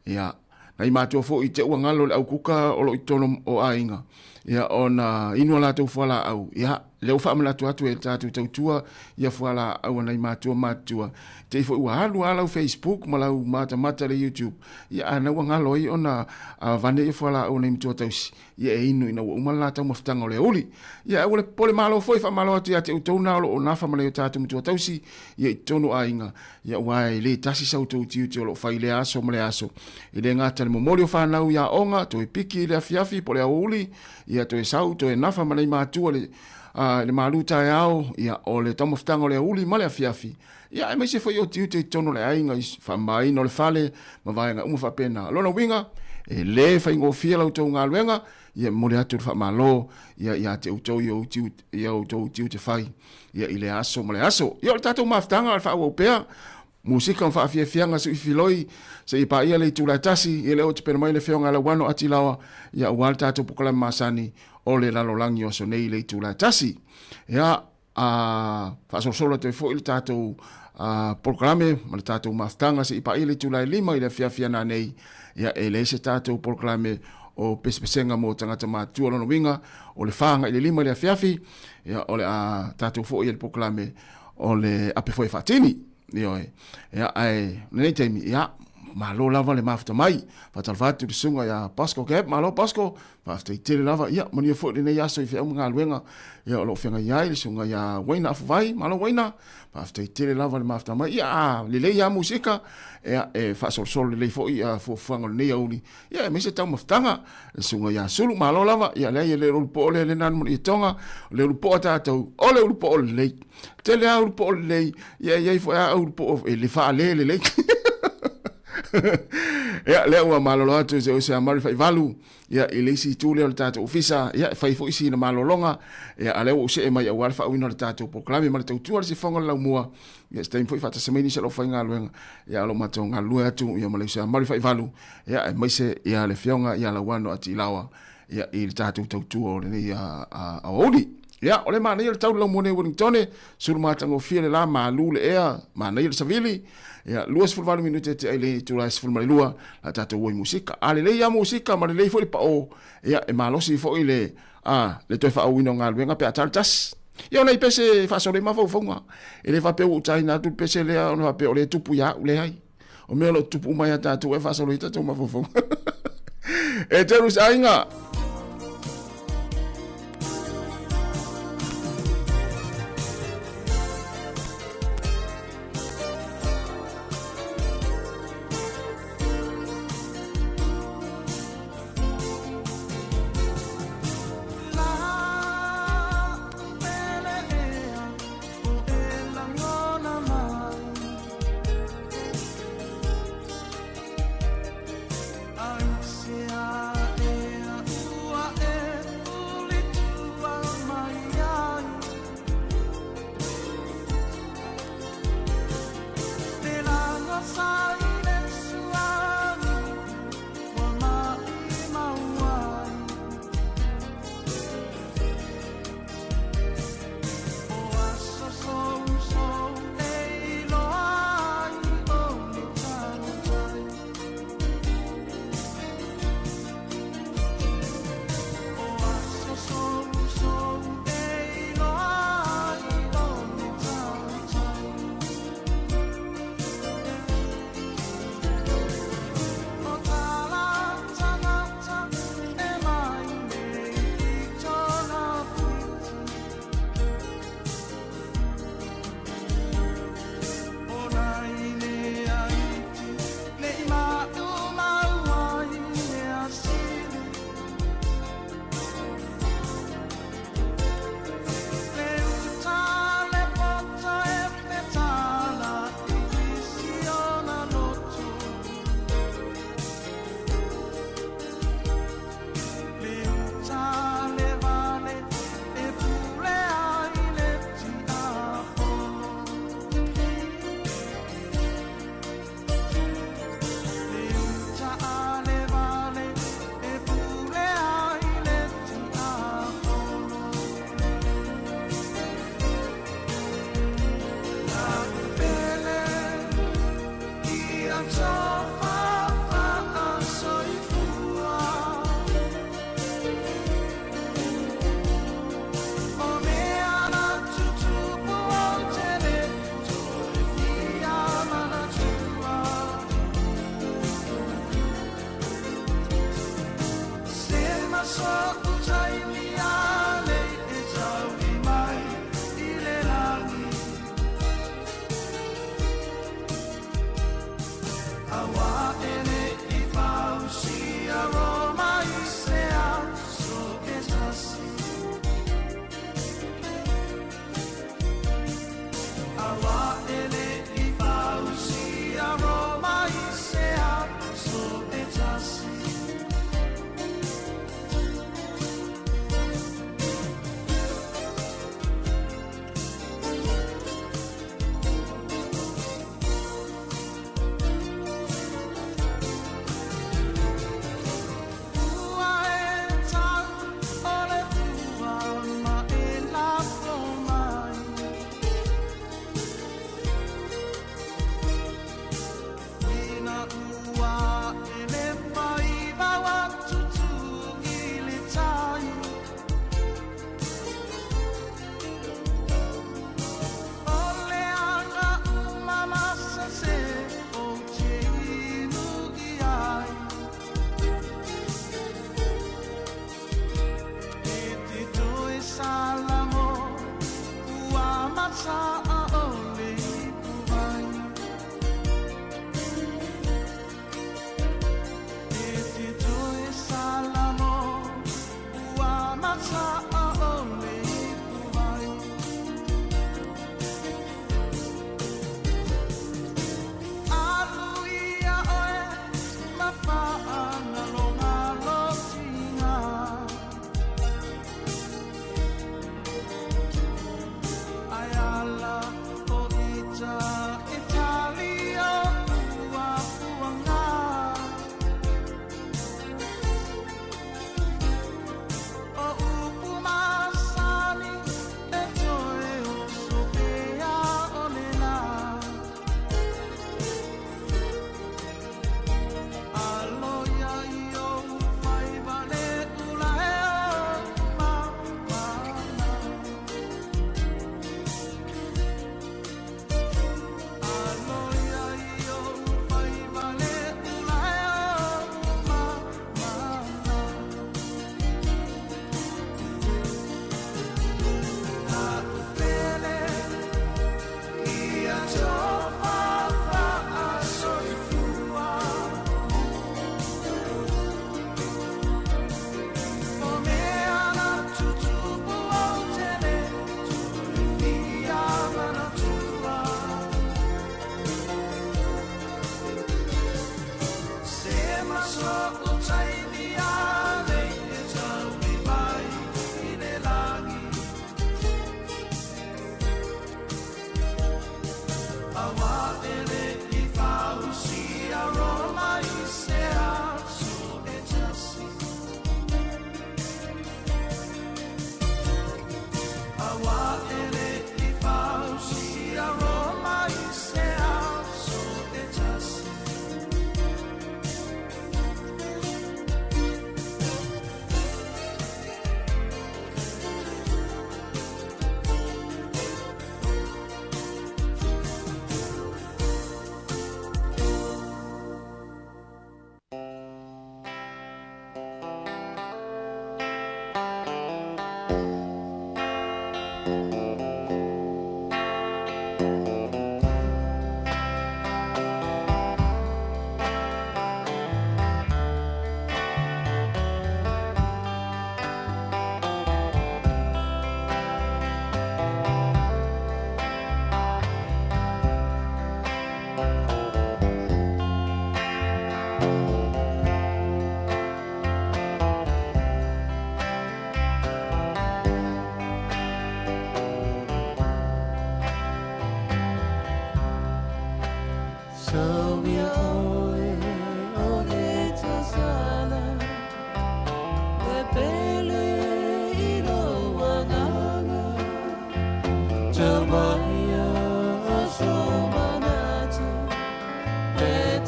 Ia, nai matua foi i te ua galo le aukuka o lo o i totonu o aiga, ia, ona inu a latou fualaau, ia, lea ua faamanatu atu e le tatou tautua ia fualaau a nai matua matutua, te i foi ua alu lava lau Facebook ma lau matamata i le YouTube, ia, a na ua galo ai ona avane ia fualaau a nai matua tausi, ia e inu ina ua uma le la taumafataga o le aoauli. Ia aua le popole malo foi, faamalo atu ia te outou na o lo o nafa ma nai o tatou matua tausi, ia i totonu o aiga, Ia aua e le tasi sa outou tiute o lo o fai i lea aso ma lea aso. E le gata i le momoli o fanau i aoga, toe piki i le afiafi po o le aoauli, ia toe sau, toe nafa ma nai matua i le, a, i le malu taeao, ia, o le taumafataga o le aoauli ma le afiafi, ia, aemaise foi o tiute i totonu o le aiga i faamamaina o le fale ma vaega uma faapena. O lona uiga, e le faigofie la outou galuega, ia, e momoli atu le faamalo, ia, ia te outou i outou tiute fai. ia i le aso ma le aso. Ia o le tatou mafutaga o le faaauau pea musika ma faafiafiaga suifiloi seia paia le itula e tasi, ia lea ua tapena mai le Afioga ia Lauano Atilaoa, ia aua le tatou polokalame masani o le lalolagi o aso nei i le itula e tasi. Ia, a faasolosolo atu ai foi le tatou polokalame ma le tatou mafutaga seia paia le itula e 5 i le afiafi a nanei, ia e leai se tatou polokalame o pesepesega mo tagata matutua. Lona uiga, o le 4 agai i le 5 i le afiafi, Ia, o le a tatou foi i le polokalame o le ape foi e faatini. Ioe. Ia, ae, lenei taimi, ia, malo lava le mafuta mai. Faatalofa atu i le susuga ia Bosco Gap. Malo Bosco, faafetai tele lava. Ia, manuia foi lenei aso i feau ma galuega. Ia, o lo o feagai ai le susuga ia Wayne Afuvai. Malo Wayne, faafetai tele lava le mafuta mai. Ia, a lelei lava musika, ia, e faasolosolo lelei foi fuafuaga o lenei aoauli. Ia, aemaise taumafataga, le susuga ia Sulu, malo lava, ia leai e le ulupo le le nanu i tonga, le ulupo a tatou, o le ulupo lelei. Tele a ulupo lelei, ia iai foi a ulupo e le faale lelei. Ia, lea ua malolo atu se ose a Mari Faivalu, ia, i le isi itu lea o le tatou ofisa, ia, e fai foi sina malologa, ia, a lea ua ou see mai aua le faauiina o le tatou polokalame ma le tautua le sifoga o le laumua, Ia se taimi foi faatasi mai nisi o le aufaigaluega, ia o lo o matou galulue atu ia ma le uso ia Mari Faivalu, ia aemaise ia le afioga ia Lauano Atiilaoa ia i le tatou tautua o lenei aoauli. Ia, o le manaia o le tau le laumua nei Wellingtone, sulu matagofie le la, malu le ea, manaia le savili, ia, 28 minute tea i le itula e 12, la tatou o i musika. A lelei lava musika ma lelei foi le pao, ia, e malosi foi le, A, le toe faaauauina o galuega pe a ta le tasi. Ia o nai pese e faasolo ai mafaufauga. E le faapea ua ou taina atu le pese lea ona faapea o lea e tupu ia au, leai. O mea o lo o tutupu uma ia tatou e faasolo ai tatou mafaufauga. E telu se aiga.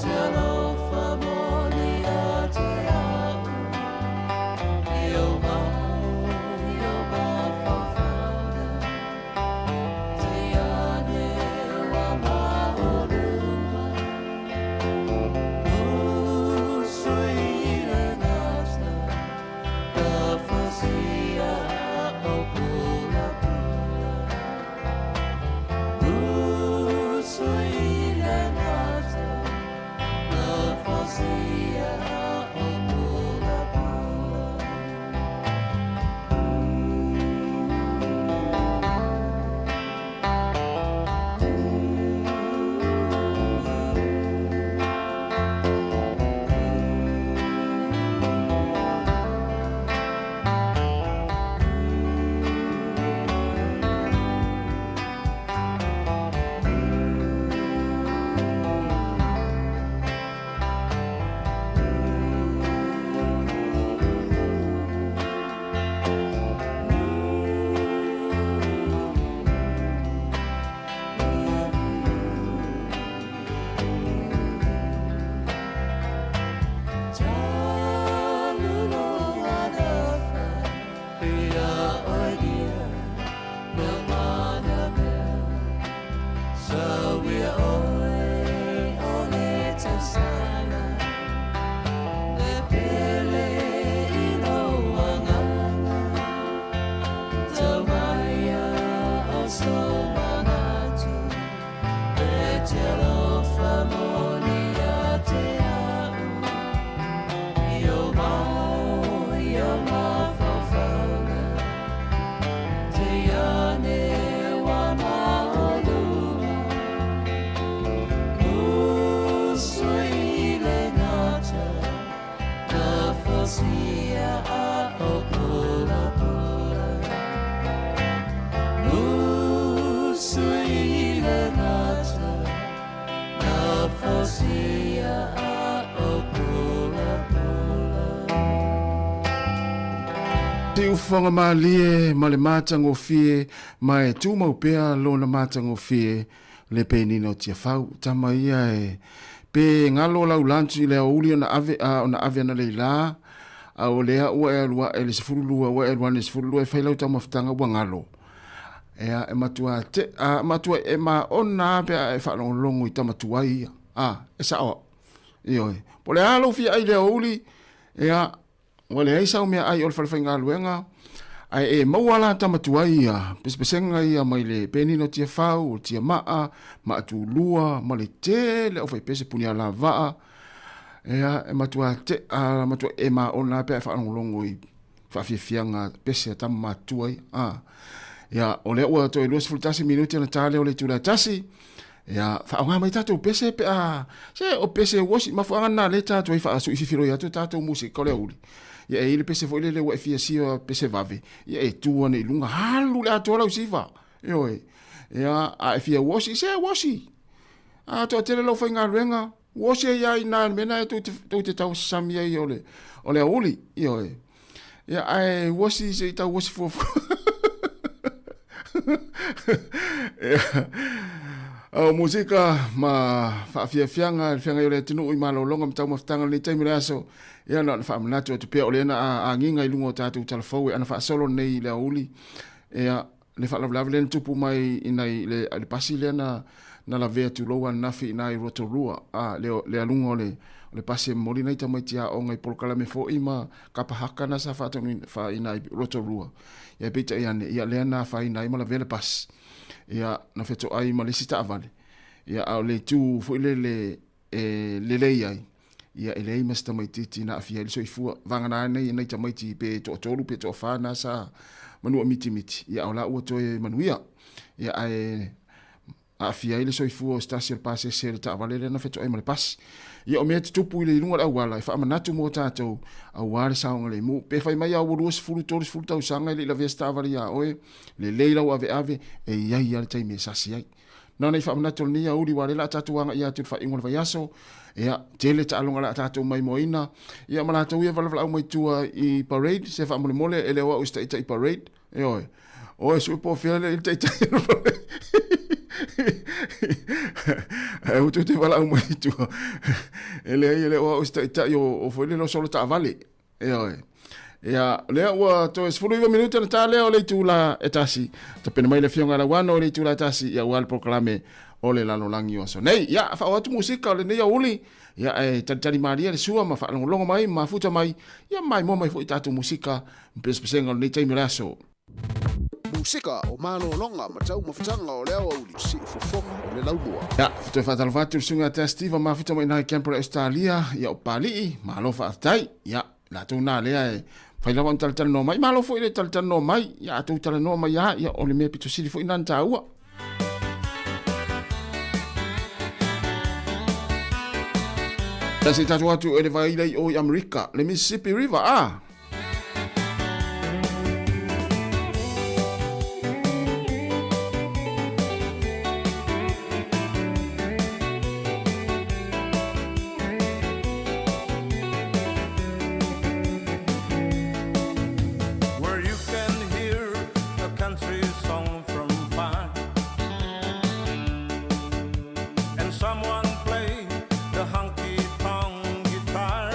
Te tausaga Le pele i lou agaga Tau mai a o sou manatu E te alofa moni ia te au I ou mao i ou mafaufauga Te ane ua maualuga Usui le gata Na fosia a o pulapula Usui le gata Na fosia a o pulapula. Siufofoga malie ma le matagofie ma e tumau pea lona matagofie le penina o Tiafau. Tama ia e pe galo lau lunch i le aoauli ona ave a ona ave ana leila a o lea ua e alu ae le 12 ua e alu ane le 12 e fai lau taumafataga ua galo. Ea e matua te a matua e maona a pe a e faalogologo i tama tuai ia. A e sao au. Ioe. Po o le a lou fia ai i le aoauli, ea Ua leai sau meaai o le falefaigaluega, ae e maua la tama tuai ia pesepesega ia mai le penina o Tiafau, o Tiamaa, Maatulua, ma le tele o aufaipese Punialavaa. Ea, e matua te, a, matua e maona pe a e faalogologo i faafiafiaga pese a tama matutua ia. A, ia, o lea ua toe 21 minute ona ta lea o le itula e tasi, Ia, faaaoga mai tatou pese pe a, se o pese uosi, mafuaaga lena lea tatou ai faasuififiloi atu tatou musika o le aoauli. Ia, e i ai le pese foi lele ua e fia sio pese vave, ia e tu ane i luga, alu le atoa lau siva. Ioe. Ia, a e fia uosi, se uosi. A toatele lau faigaluega, uosi ai lava i ina i le mea lena tou te, tou te tausasami ai o le, o le aoauli. Ioe. Ia, ae uosi se i tau uosi fuafua. Ia, o musika ma faafiafiaga le feagai o le atunuu i malologa ma taumafataga o lenei taimi o le aso. Ia, na ona faamanatu atu pea o lea na agiga i luga o tatou talafou e ana faasolo nei i le aoauli. Ia, le faalavelave lea na tupu mai i nai le, le pasi lea na na lavea tulou ananafi i nai Rotorua, a, le, le aluga o le, o le pasi e momoli nai tamaiti aoga i polokalame foi ma kapa haka na sa faatonu fa i nai Rotorua. Ia peitai ane, ia lea na afaina ai ma lavea le pasi. Ia na fetoai ma le isi taavale. Ia a o le itu foi lele e lelei ai, ia e leai ma se tamaitiiti na aafia ai le soifua. Vagana ai nai tamaiti pe toatolu pe toafa na sa manua mitimiti, ia a o la ua toe manuia. Ia ae aafia ai le soifua o se tasi o le pasese o le taavale lea na fetoai ma le pasi. Ia o mea e tutupu i le luga o le auala e faamanatu mo tatou aua le saogalemu. Pe fai mai a ua 20, 30 tausaga e le i lavea se taavale ia oe, lelei lau aveave, e i ai lava le taimi e sasi ai. Na ona i faamanatu o lenei aoauli aua o lea o le a tatou agai atu i le faaiuga o le vaiaso, ia, tele taaloga o le a tatou maimoaina, ia ma latou ia valavalao mai tua i parade, se faamolemole e le o au i se taitai parade, ioe, oe sue po o fea le taitai o le parade. Ae ua toe valaau mai tua, e leai e le o au i se taitai o foi lele o solo taavale. Ioe. Ia, o lea ua toe 19 minute ona ta lea o le itula e tasi. Tapena mai le Afioga ia Lauano i le itula e tasi, ia aua le polokalame o le lalolagi o aso nei. Ia, faaoo atu musika o lenei aoauli, ia ae talitali malie le sua ma faalogologo mai ma mafuta mai, ia maimoa mai foi tatou musika ma pesepesega o lenei taimi o le aso. Musika o malologa ma taumafataga o le aoauli, siufofoga o le laumua. Ia, toe faatalofa atu i le susuga ia Steve mafuta mai i Canberra, Australia, ia o Papalii, malo faafetai. Ia, latou na lea e fai lava ona talatalanoa mai, malo foi le talatalanoa mai, ia a tou talanoa mai lava, ia o le mea pito sili foi lena na taua. Ia se i tatou atu e le vaila i o i Amerika, le Mississippi River, ah! Where you can hear a country song from far And someone play the honky tonk guitar.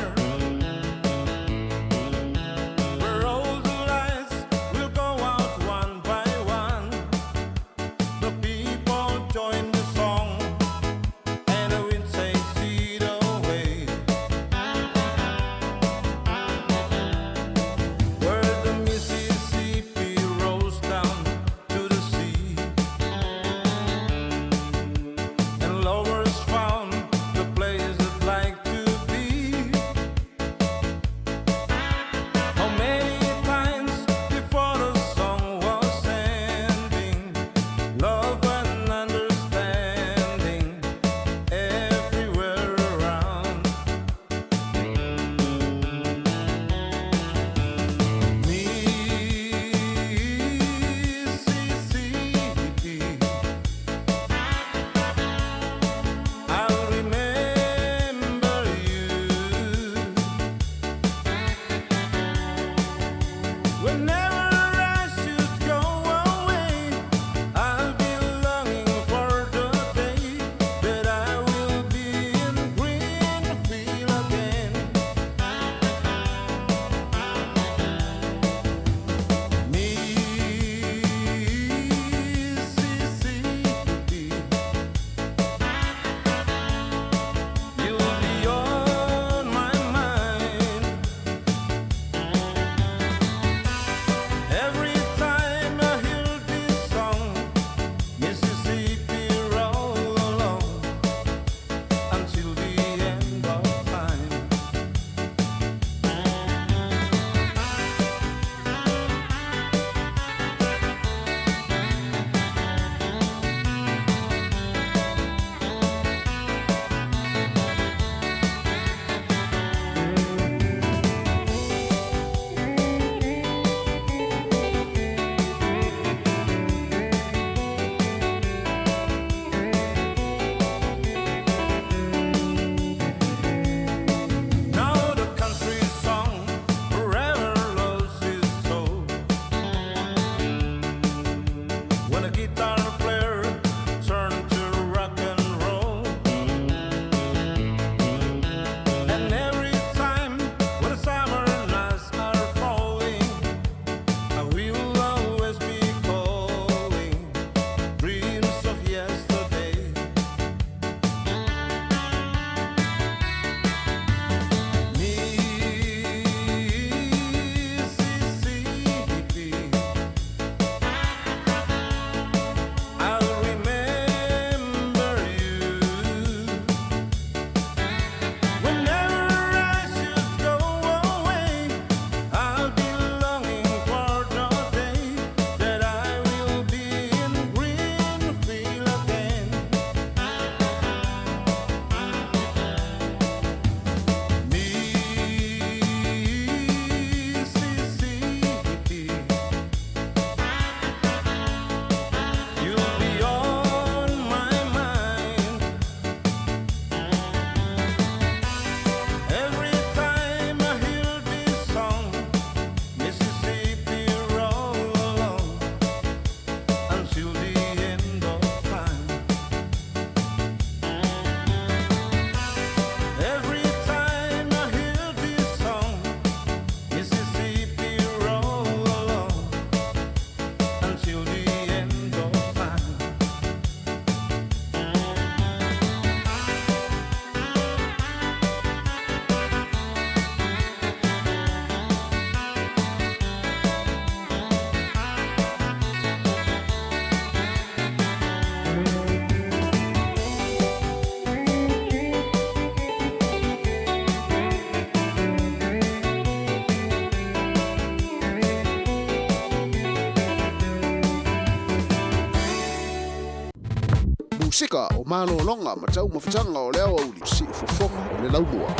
Musika o malologa ma taumafataga o le aoauli siufofoga o le laumua.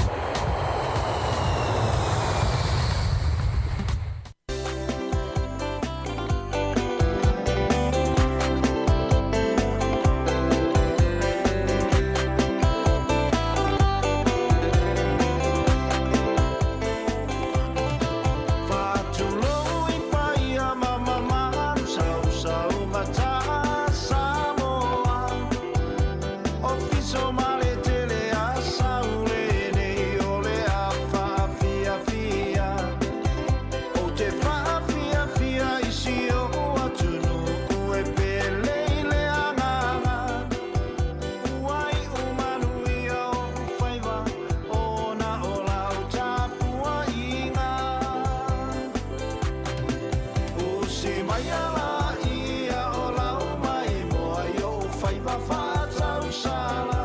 Faatulou i paia ma mamalu sausaugata Samoa Ofiso ma le tele a Saulelei o le a faafiafia Ou te faafiafia i si ou atunuu e pele i le agaga Ua iu manuia ou faiva ona o lau tapuaiga Usi mai ala ia o lau maimoa i ou faiva faatausala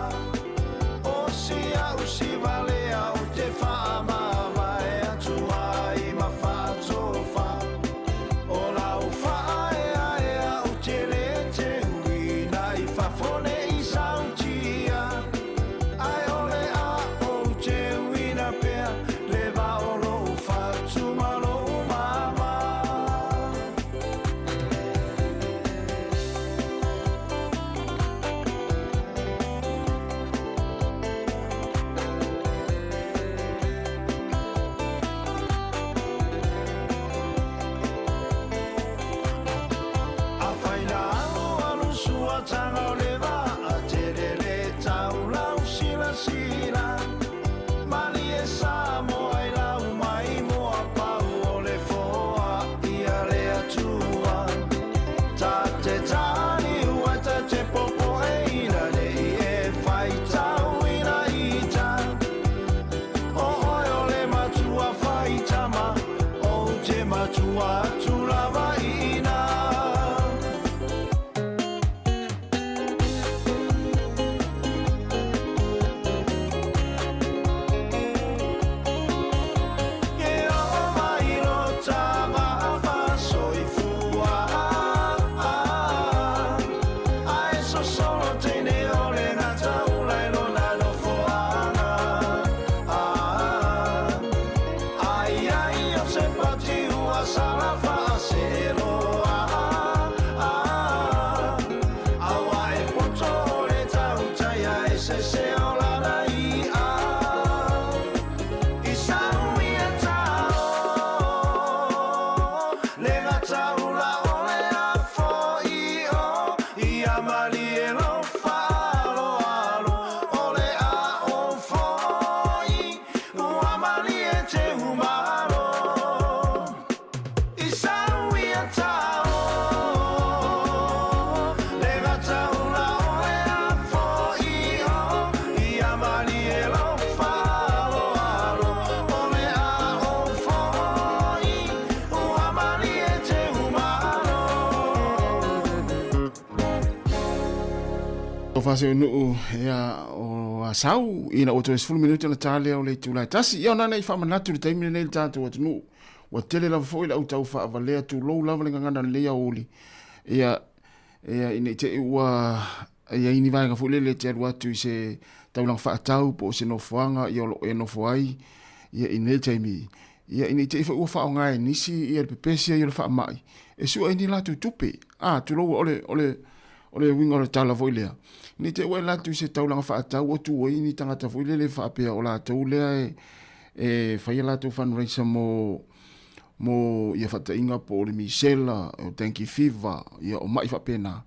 O si au si valea ou te faamavae atu ai ma faatofa O lau faaeaea ou te le teuina i fafo nei sautia Ae o le a ou teuina pea le va o lou fatu ma lou mama. Afai na alualu suataga o le vaa tele le taulau silasila Malie Samoa i lau maimoa pau o le foa ia le Atua Ta te taniu ai ta te popoe ina nei e faitauina ita O oe o le matua faitama ou te matua atu lava i ina. Ke oo mai lo tavaava soifua Ae sosolo teine o le gataula i lona nofoaga Ai ai o se pati ua sala faaseloa Aua e poto o le tautaia e sese o lana i'a I sau ia tao le gataula o le afoio Ia malie lou faaaloalo o le a ou foi Ua malie te umalo I sau ia tao le gataula o le afoio Ia malie lou faaaloalo o le a ou foi Ua malie te umalo. O Faaseunuu ia o Asau ina ua toe 10 minute ona ta lea o le itula e tasi. Ia ona nei faamanatu i le taimi lenei i le tatou atunuu. Ua tele lava foi le au tau faavalea tulou lava le gagana lenei aoauli. Ia ia ina i te i ua i ai ni vaega foi lele e te alu atu i se taulaga faatau po o se nofoaga ia o lo o e nofo ai ia i nei taimi. Ia ina i te i foi ua faaaoga e nisi ia le pepesi ai o le faamai e sue ai ni latou tupe. A, tulou o le o le O le uiga o le tala foi lea, ne i te i ua e alu atu i se taulaga faatau o tu ai ni tagata foi lele faapea o latou lea e, e fai a latou fundraiser mo mo ia faataiga po o le misela, o dengue fever, ia o mai faapena.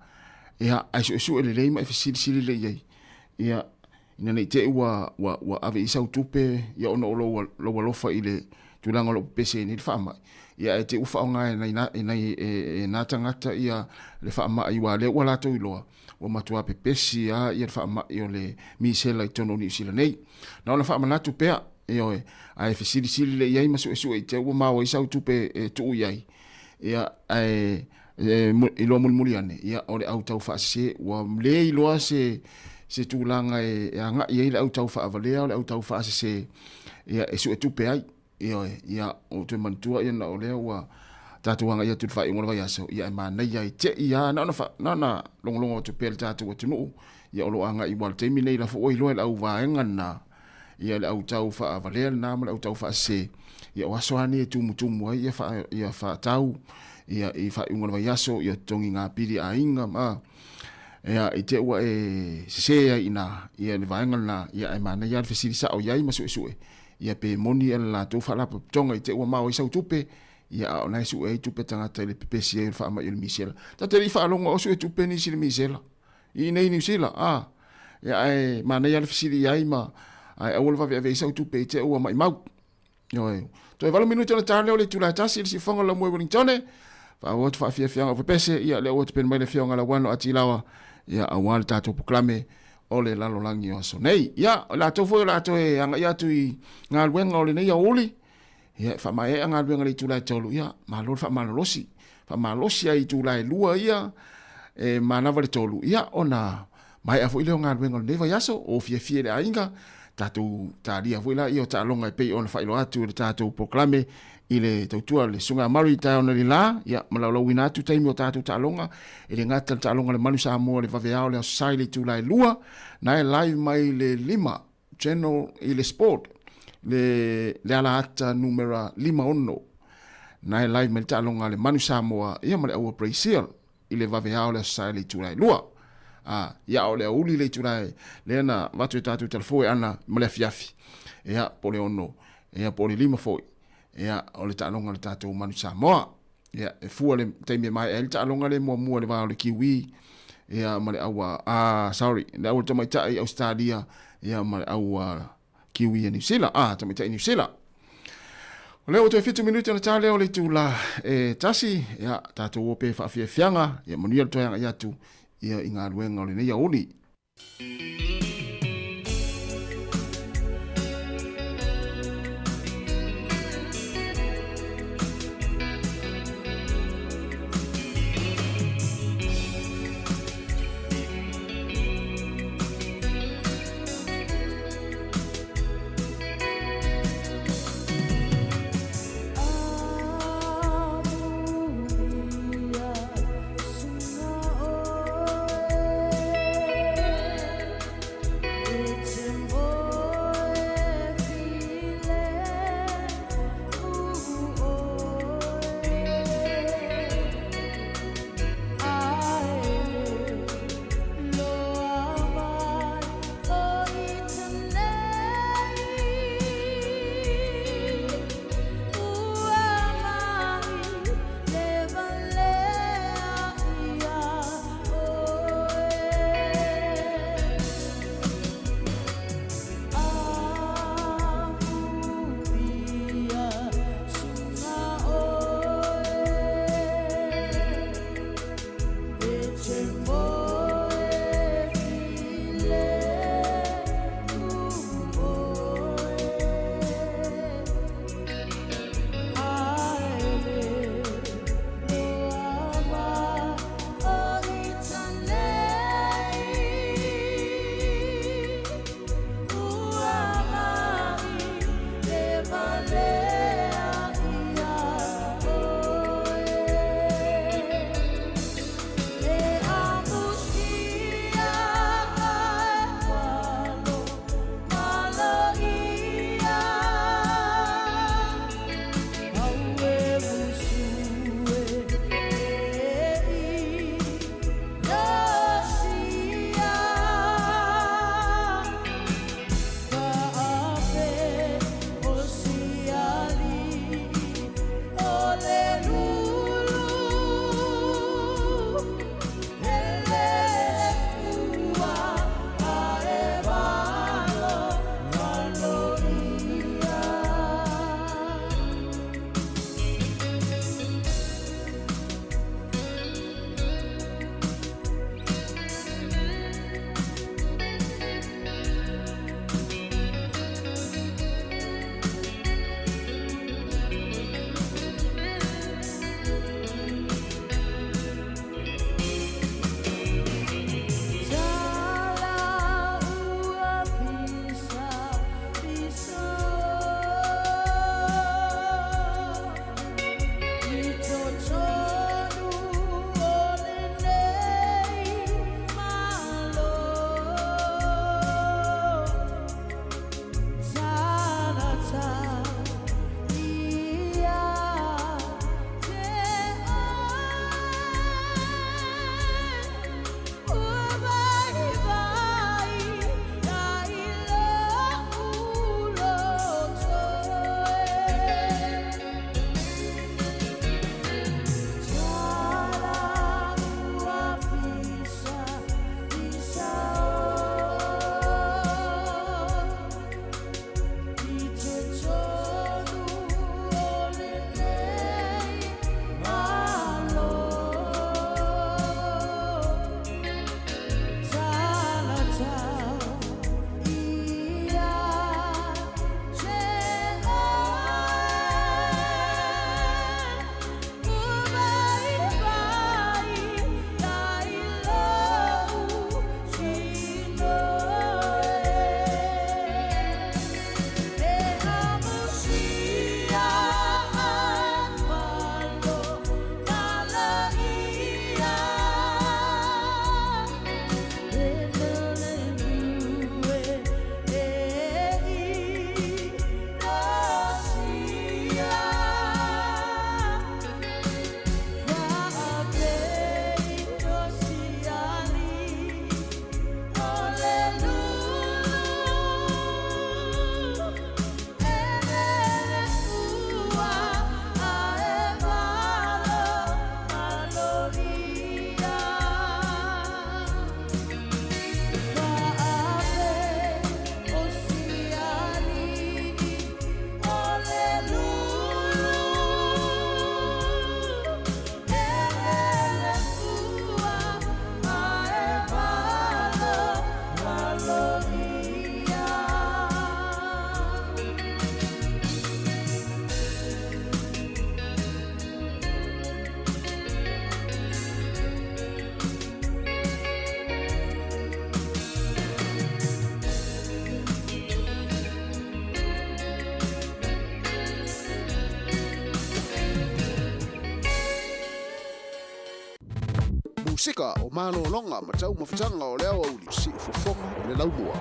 Ia, ae suesue lelei ma e fesilisili lelei i ai. Ia, ina ne i te i ua, ua, ua ave i sau tupe, ia ona o lou, lou alofa i le tulaga o lo o pepese ai nei le faamai, ia ae te i ua faaaoga e nai, e nai, e, e nā tagata ia le faamai, aua o lea ua latou iloa, ua matua pepesi lava ia le faamai o le misela i totonu o Niu Sila nei. Na ona faamanatu pea, ioe, ae fesilisili lelei i ai ma suesue i te i ua maua ai sau tupe e tuu i ai, ia, ae e iloa mulimuli ane, ia, o le au tau faasese, ua le iloa se, se tulaga e, e agai ai le au tau faavalea, o le au tau faasese, ia, e suetupe ai. Ioe, ia, ou te manatua, ia, na o lea ua tatou agai atu i le faaiuga o le vaiaso, ia e manaia i te i lava, na ona, fa, na ona logologo atu pea i le tatou atunuu, ia o lo o agai aua o le taimi lenei la foi ua iloa e le au vaega lena, ia le au tau faavalea lena ma le au tau faasese, ia o aso lava nei e tumutumu ai ia, fa, ia faatau, ia i faaiuga o le vaiaso, ia totogi pili aiga ma, ia i te ua e sese ai i ina, ia le vaega lena, ia ae manaia lava le fesili sao i ai ma suesue, ia pe moni ea le latou faalapotopotoga i te ua mao ai sau tupe, ia a o la e sue ai tupe tagata i le pepesi ai o le faamai o le misela. Ta te le i faalogo o sue tupe nisi i le misela. I inei i Niu Sila, a. Ia ae manaia le fesili i ai ma ae aua le vave ave ai sau tupe i te ua maimau. Ioe. Toe 8 minute ona ta lea o le itula e tasi i le siufofoga o le laumua i Wellingtone. Faaauau atu faafiafiaga o pepese, ia lea ua tapena mai le afioga Lauano Atilawa, ia aua le tatou polokalame o le lalolagi o aso nei. Ia, o latou foi o le a toe agai atu i galuega o lenei aoauli, ia e faamaeaea galuega i le itula e 3, ia malo le faamalolosi. Faamalosi ai i itula e 2 ia, e manava le 3, ia ona maea foi lea o galuega o lenei vaiaso, o fiafia i le aiga, tatou talia foi la ia o taaloga e pei ona faailoa atu i le tatou polokalame i le tautua le Susuga Murray taeao na le la, ia ma laulauina atu taimi o tatou taaloga, e le gata le taaloga le Manu Samoa le vaveao le Aso Sa i le itula e 2, na e live mai le 5 channel i le sport, le, le ala ata numera 56, na e live mai le taaloga le Manu Samoa, ia ma le aua Brazil i le vaveao le Aso Sa i le itula e 2. A, ia o le aoauli le itula e, lea na avatu e tatou telefo e ana ma le afiafi, ia, po o le 6, ia, po o le 5 foi, ia, o le taaloga a le tatou Manu Samoa. Ia, e fua le taimi e maea ai le taaloga lea muamua i le va o le Kiwi, ia, ma le aua, ah, sorry, le aua tamaitai Australia, ia, ma le aua Kiwi a Niu Sila, ah, tamaitai Niu Sila. O lea ua toe 7 minute ona ta lea o le itula e tasi, ia, tatou o pea i faafiafiaga, ia manuia le toe agai atu, ia, i galuega o lenei aoauli. Musika o malologa ma taumafataga o le aoauli, siufofoga o le laumua.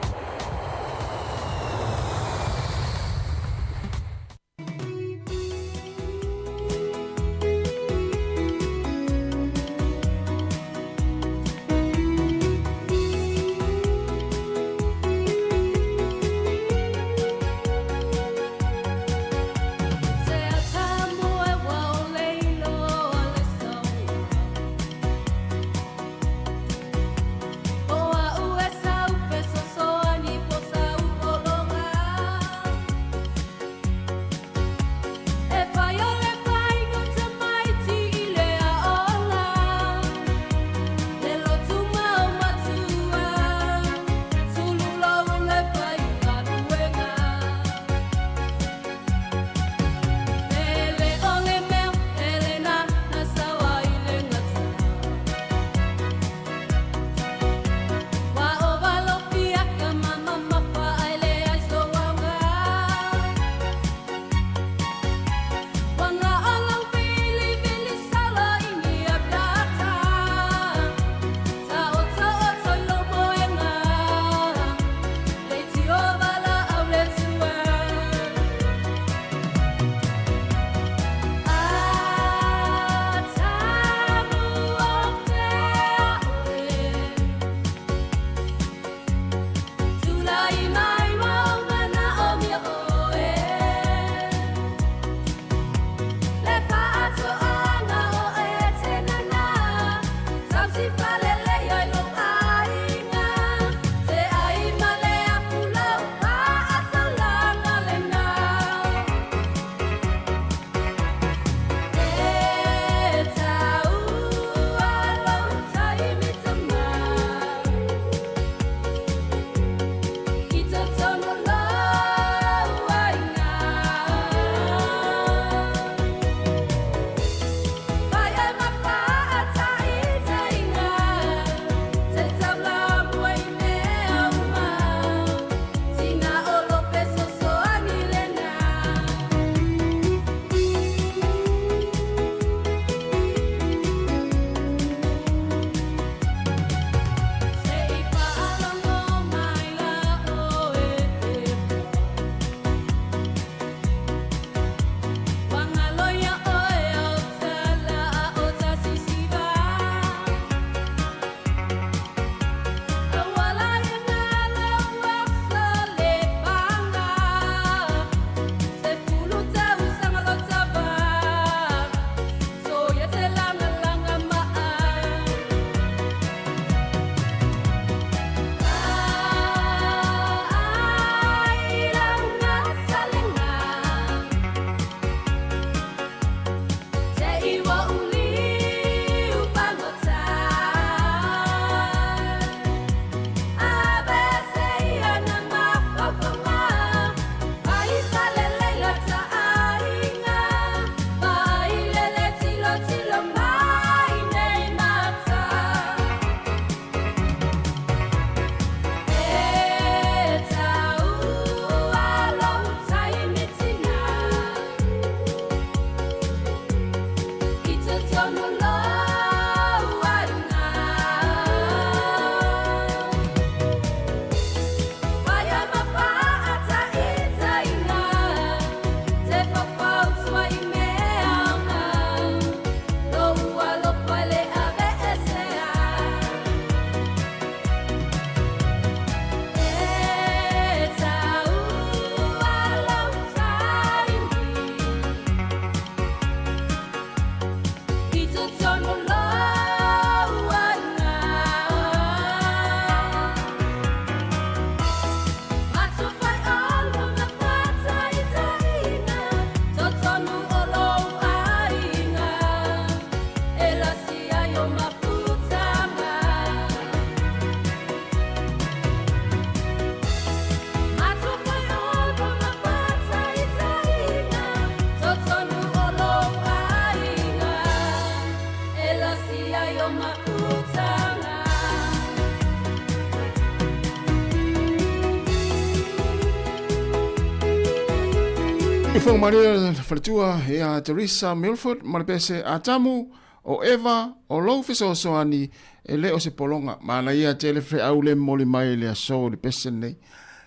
Fofoga Maria Faletua ia Teresa Milford ma le pese Atamu. O Eva, o lou fesoasoani, e le o se pologa. Manaia tele feau le momoli mai i le aso i le pese lenei.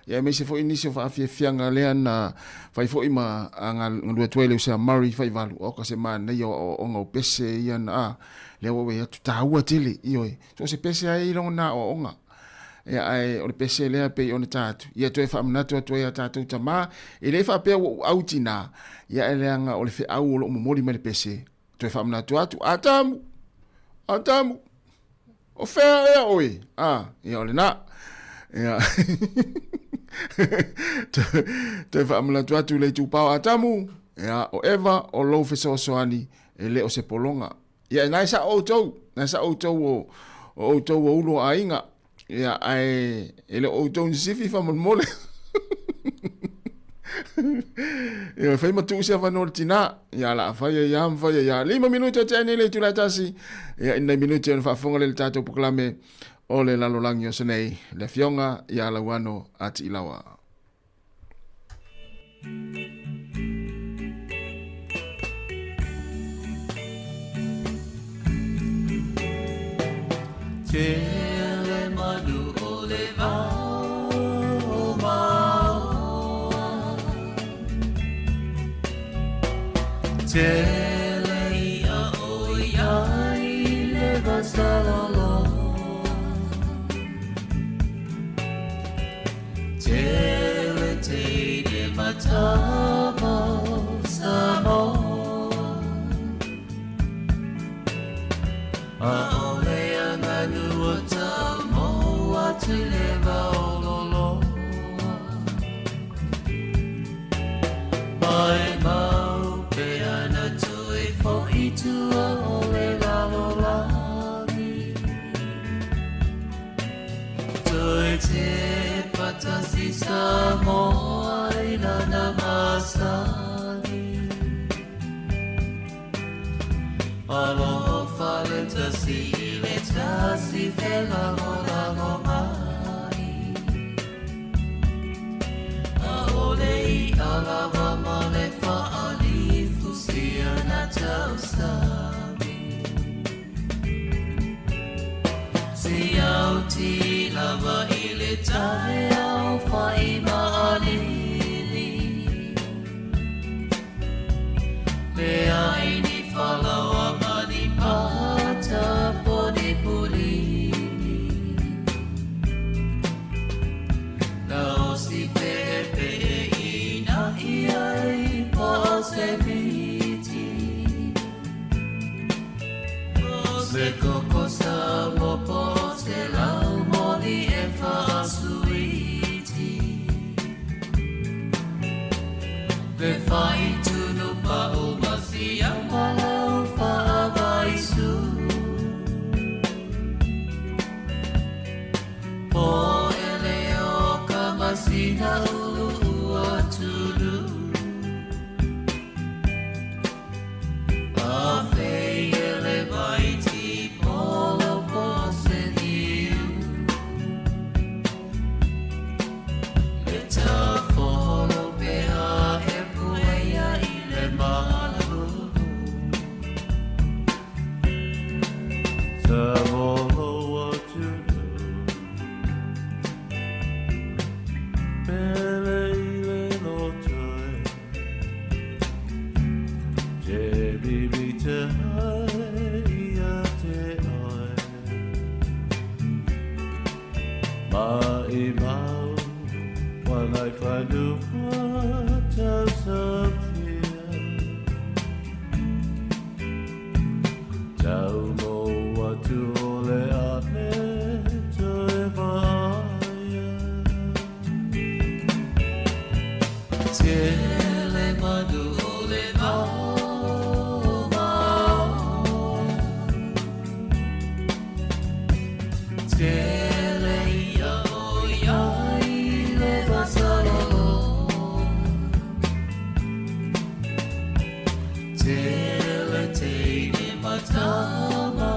Ia aemaise foi nisi o faafiafiaga lea na fai foi ma galue atu ai le uso ia Murray Faivalu. Oka se manaia o aoaoga o pese ia na, a, lea ua ou vaai atu, taua tele, ioe. So o se pese lava e i ai lona aoaoga. Ia, ae o le pese lea pei ona ta atu, ia toe faamanatu atu ai a tatou tamā, e le faapea ua ou au tinā, ia ae leaga o le feau o lo o momoli mai le pese, Toe faamanatu atu, Atamu! Atamu! O fea ea oe? Ah, ia o lena. Ia. Toe faamanatu atu le itupa o Atamu, ia, o Eva, o lou fesoasoani, e le o se pologa. Ia, na e sao outou, na e sao outou o, o outou o ulu o aiga. Ia, ae e le o outou ni sifi faamolemole. Ia, e fai ma tuu se avanoa le tinā. Ia, la fai ai ia, ma fai ai ia. 5 minute o tea nei le itula e tasi. Ia, i nei minute ona faafofoga lea i le tatou polokalame o le lalolagi o aso nei, le Afioga ia Lauano a Tiilawa. Tele manu o le vao o Maoa. Tele ia o iai le vasaloloa. Tele teine matama o Samoa. Aole aganu o tau atu le vaololoa. Mai mau pe ana toe fo'i tua o le lalolagi. Toe te patasi Samoa i lana masani. Alofa le tasi i le tasi felagolago mai. Aole i alawa ma le faalifu sia na tausami. Si au ti lava i le tae au whai maalili. Le ai ni whalawa ma ni pata poni pulini. Na osi pe pe i na ia i pa se miti. Se koko sa mo po se lau moli e whaasuiti. Le whai tunu pa o masia malau whaavaisu. Po ele o ka masina ulu ua tunu. A fei ele vai ti polo po se niu. Le ta folo pe a e puea i le malu. Ta volo atu Pele i le lotoe. Te bibi te hai ia te oe. Ma i mau wangai whanua tau safia. Tau mo atu o le ane toe vaia. Tele manu o le vao maoa. Tele ia o iai le vasalolo. Tele teine matama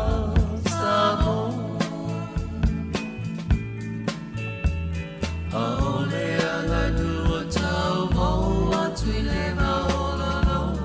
Samoa. Aole aganu o tau mo atu i le vaololoa.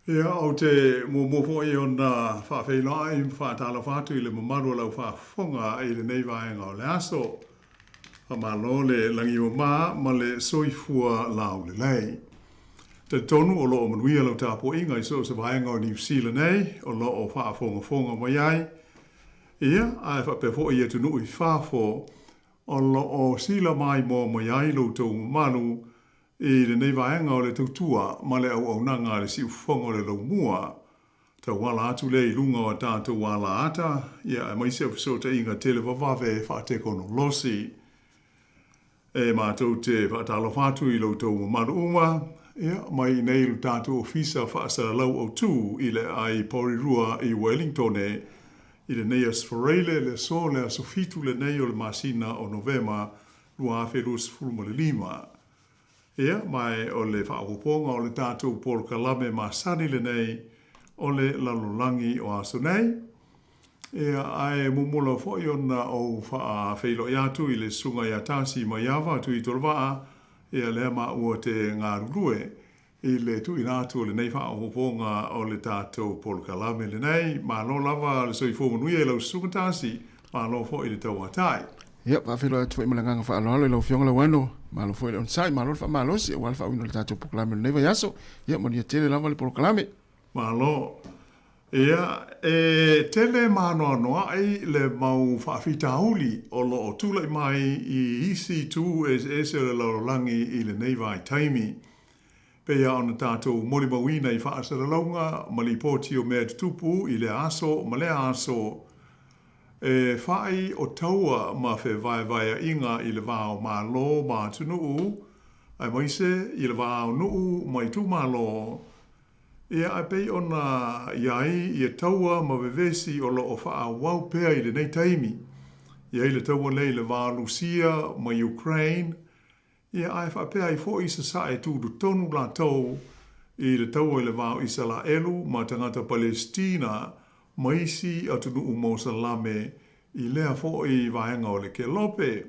Ia, ou te muamua foi ona faafeiloai ma faatalofa atu i le mamalu o lau faafofoga i lenei vaega o le aso. Faamalo le lagimama ma le soifua laulelei. Talitonu o lo o manuia lau tapuaiga i so o se vaega o Niu Sila nei o lo o faafogafoga mai ai. Ia, ae faapea foi i atunuu i fafo o lo o sila maimoa mai ai lo outou mamalu i lenei vaega o le tautua ma le auaunaga a le siufofoga o le laumua, tauala atu lea i luga o a tatou alaata, ia aemaise o fesootaiga televavave faatekonolosi. E matou te faatalofa atu i lo outou mamalu uma, ia, mai i inei i lo tatou Ofisa Faasalalau Autu i le Aai Porirua i Wellingtone, i lenei Aso Faraile, le aso le aso 7 lenei o le masina o Novema 2025. Ia, ma o le faaopoopoga o le tatou polokalame masani lenei o le lalolagi o aso nei. Ia, ae muamua lava foi ona ou faafeiloai atu i le Susuga ia Tasi Maiava Tuitolovaa, ia lea maua te galulue i le tuuina atu o lenei faaopoopoga o le tatou polokalame lenei. Malo lava le soifua manuia i lau Susuga Tasi, malo foi le tauatai. Ia, faafeiloai atu foi ma le agaga faaaloalo i lau Afioga Lauano. Malo foi le onosai, malo le faamalosi aua le faauiina o le tatou polokalame o lenei vaiaso. Ia, manuia tele lava le polokalame. Malo. Ia, e tele ma anoanoai le mau faafitauli o lo o tulai mai i isi itu eseese o le lalolagi i lenei vaitaimi. Pei lava ona tatou molimauina i faasalalauga ma lipoti o mea tutupu i lea aso ma lea aso, e fai o taua ma fevaevaeaiga i le va o Malo ma atunuu, aemaise i le va o nuu ma itumalo, Ia, ae pei ona i ai ia taua ma vevesi o lo o faaauau pea i lenei taimi. I ai le taua lea i le va o Lusia ma Ukraine, ia ae faapea ai foi Sasae tutotonu latou i le taua i le va o Isalaelu ma tagata Palesitina ma isi atunuu Mosalame i lea foi vaega o le kelope.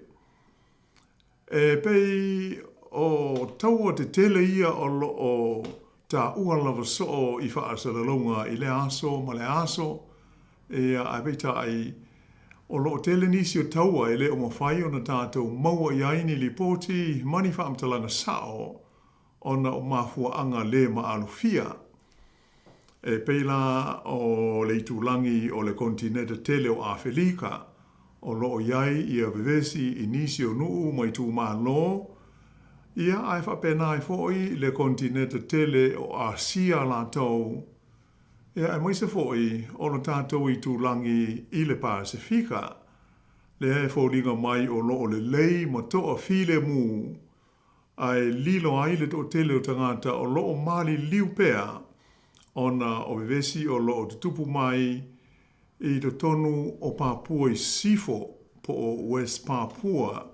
E pei o taua tetele ia o lo o taua lava soo i faasalalauga i lea aso ma lea aso, ia, ae peitai, o lo o tele nisi o taua e le o mafai ona tatou maua i ai ni lipoti ma ni faamatalaga sao ona o mafuaaga le maalofia. E pei la o le itulagi o le konetineta tele o Afelika, o lo o i ai ia vevesi i nisi o nuu ma itumalo, ia ae faapena ai foi le konetineta tele o Asia latou, ia aemaise foi o lo tatou itulagi i le Pasefika, lea e foliga mai o lo o lelei ma toafilemu. Ae lilo ai le toatele o tagata o lo o maliliu pea ona o vevesi o lo o tutupu mai i totonu o Papua i Sisifo po o West Papua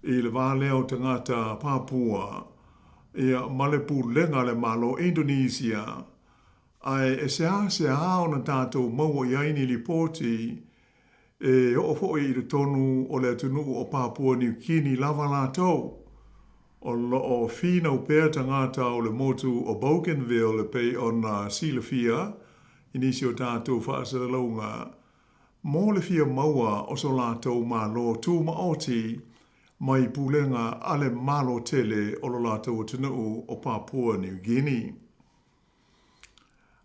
i le va lea o tagata Papua ia ma le pulega a le Malo Indonesia. Ae e seāseā ona tatou maua i ai ni lipoti E oo foi i totonu o le atunuu o Papua Niu Kini lava latou. O lo o finau pea tagata o le motu o Bougainville e pei ona silafia i nisi o tatou faasalalauga mo le fia maua o so latou malo tumaoti mai pulega a le Malo tele o lo latou atunuu o Papua Niu Guinea.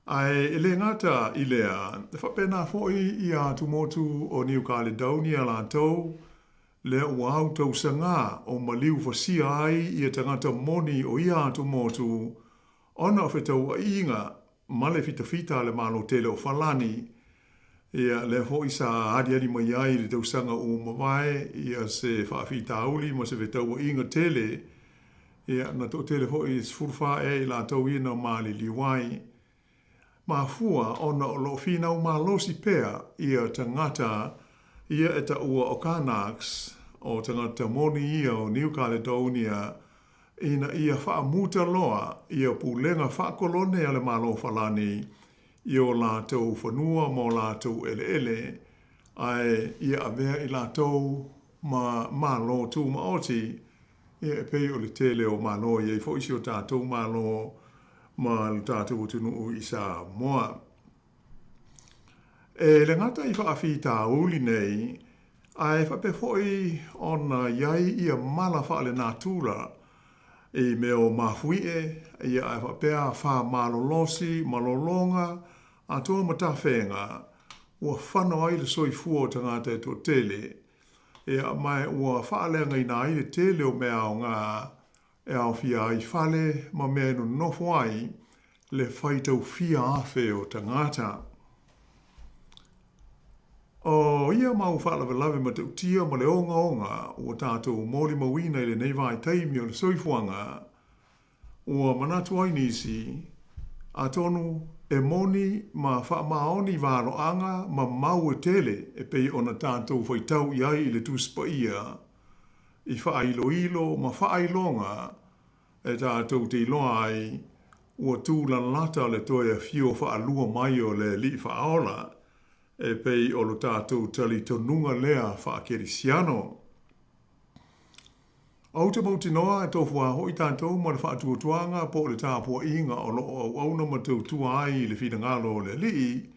Ae e le gata i lea, e faapena foi ia atumotu o New Caledonia latou, lea ua au tausaga o maliu fasia ai ia tagata moni o ia atumotu ona o fetauaiga ma le fitafita a le Malo tele o Falani. Ia, lea foi sa aliali mai ai i le tausaga ua mavae ia se faafitauli ma se fetauaiga tele Ia, na toatele foi e 14 ea i latou ia na maliliu ai. Mafua ona o lo o finau malosi pea ia tagata ia e taua o Kanaks, o tagata moni ia o New Caledonia, ina ia faamuta loa ia pulega faakolone a le Malo Falani i o latou fanua ma o latou eleele, ae ia avea i latou ma Malo Tumaoti. Ia, e pei o le tele o Malo e i ai foi si o tatou Malo ma lo tatou atunuu i Samoa. E le gata i faafitauli nei, ae faapea foi ona i ai ia mala faalenatura i mea o mafuie, ia ae faapea afa malolosi ma lologa atoa ma tafega ua fano ai le soifua o tagata e toatele, ia ma ua faaleagaina ai le tele o mea aoga e aofia ai fale ma mea e nonofo ai le faitau fia afe o tagata. ʻO ia mau faalavelave matautia ma le ogaoga ua tatou molimauina i lenei vaitaimi o le soifuaga, ua manatu ai nisi, atonu e moni ma faamaoni valoaga ma mau e tele e pei ona tatou faitau i ai i le Tusi Paia, i faailoilo ma faailoga e tatou te iloa ai ua tūlalata le toe afio faalua mai o le Alii Faaola, e pei o lo tatou talitonuga lea faakerisiano. Ou te mautinoa e tofu hoʻi tatou ma le faatuatuaga po o le tapuaiga o lo o auauna ma tautua ai i le finagalo o le Alii,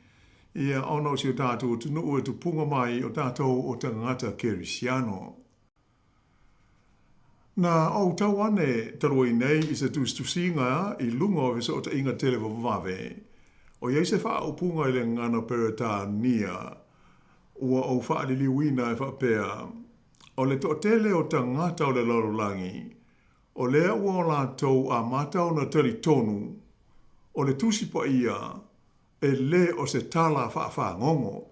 ia ona o si o tatou atunuu e tupuga mai o tatou o tagata kerisiano. Na ou tau ane talu ai nei i se tusitusiga i luga o fesootaiga televavave, ʻoiai se faaupuga i le gagana Peretania ua ou faaliliuina e faapea, O le toatele o tagata o le lalolagi, o lea ua o latou amata ona talitonu, o le Tusi Paia e le o se tala faafagogo.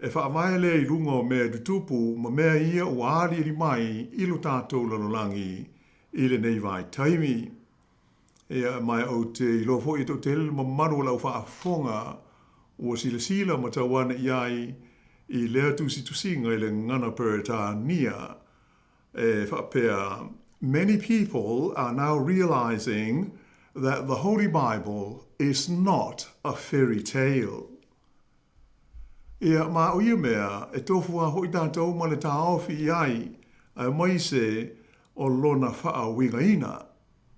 E faavae lea i luga o mea e tutupu ma mea ia ua aliali mai i lo tatou lalolagi i lenei vaitaimi. Ia, ma ou te iloa foi e toatele le mamalu o le au faafofoga ua silasila ma tau ane i ai i lea tusitusiga i le gagana Peretania e faapea, Many people are now realizing that the Holy Bible is not a fairy tale. Ia, ma o ia mea, e tofu lava hoʻi tatou ma le taofi i ai, aemaise o lona faauigaina.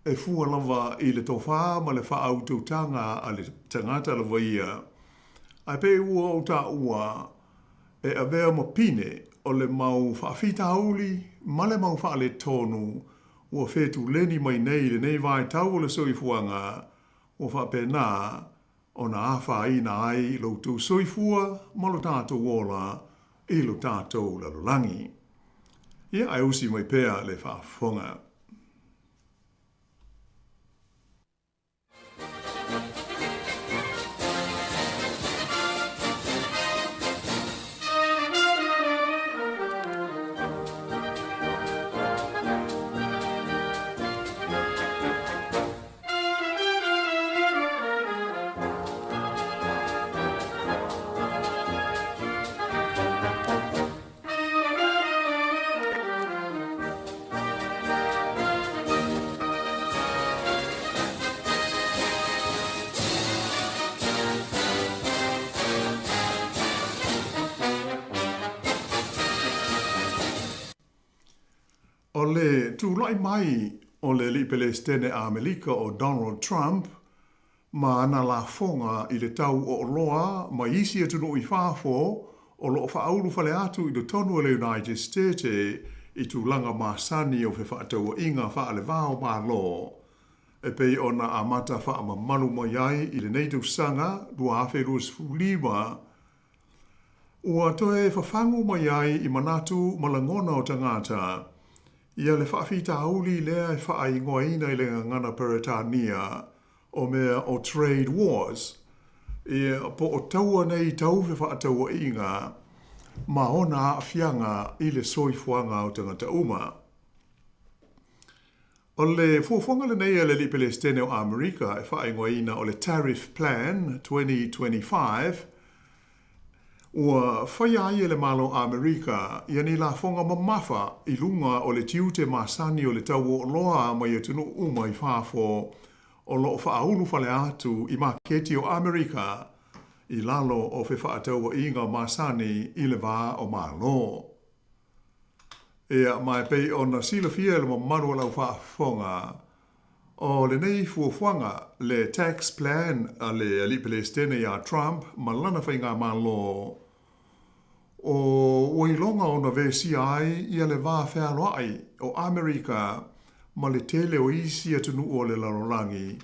E fua lava i le tofā ma le faautautaga a le tagata lava ia, ae pei ua ou taua, e avea ma pine o le mau faafitauli ma le mau faaletonu ua fetuleni mai nei i lenei vaitau o le soifuaga, ua faapena ona afaina ai lo outou soifua ma lo tatou ola i lo tatou lalolagi. Ia, ae usi mai pea le faafofoga. O le tulai mai o le Alii Pelesitene Amelika o Donald Trump ma ana lafoga i le tau o oloa mai isi atunuu i fafo o lo o faaulu fale atu i totonu o le United States i tulaga masani o fefaatauaiga faaleva o Malo e pei ona amata faamamalu mai ai i lenei tausaga 2025. Ua toe fafagu mai ai i manatu ma lagona o tagata ia le faafitauli lea e faaigoaina i le gagana Peretania o mea o trade wars, ia, po o taua nei tau fefaatauaiga ma ona aafiaga i le soifuaga o tagata uma. O le fuafuaga lenei a le Alii Pelesitene o Amerika e faaigoaina o le Tariff Plan 2025, ua faia ai e le Malo Amerika ia ni lafoga mamafa i luga o le tiute masani o le tau o oloa mai atunuu uma i fafo o lo o faaulu fale atu i maketi o Amerika i lalo o fefaatauaiga masani i le va o Malo. Ia, ma e pei ona silafia e le mamalu o lau faafofoga, O lenei fuafuaga, le tax plan a le Alii Pelesitene ia Trump ma lana faigamalo, o ua iloga ona vesia ai ia le va fealoai o Amerika ma le tele o isi atunuu o le lalolagi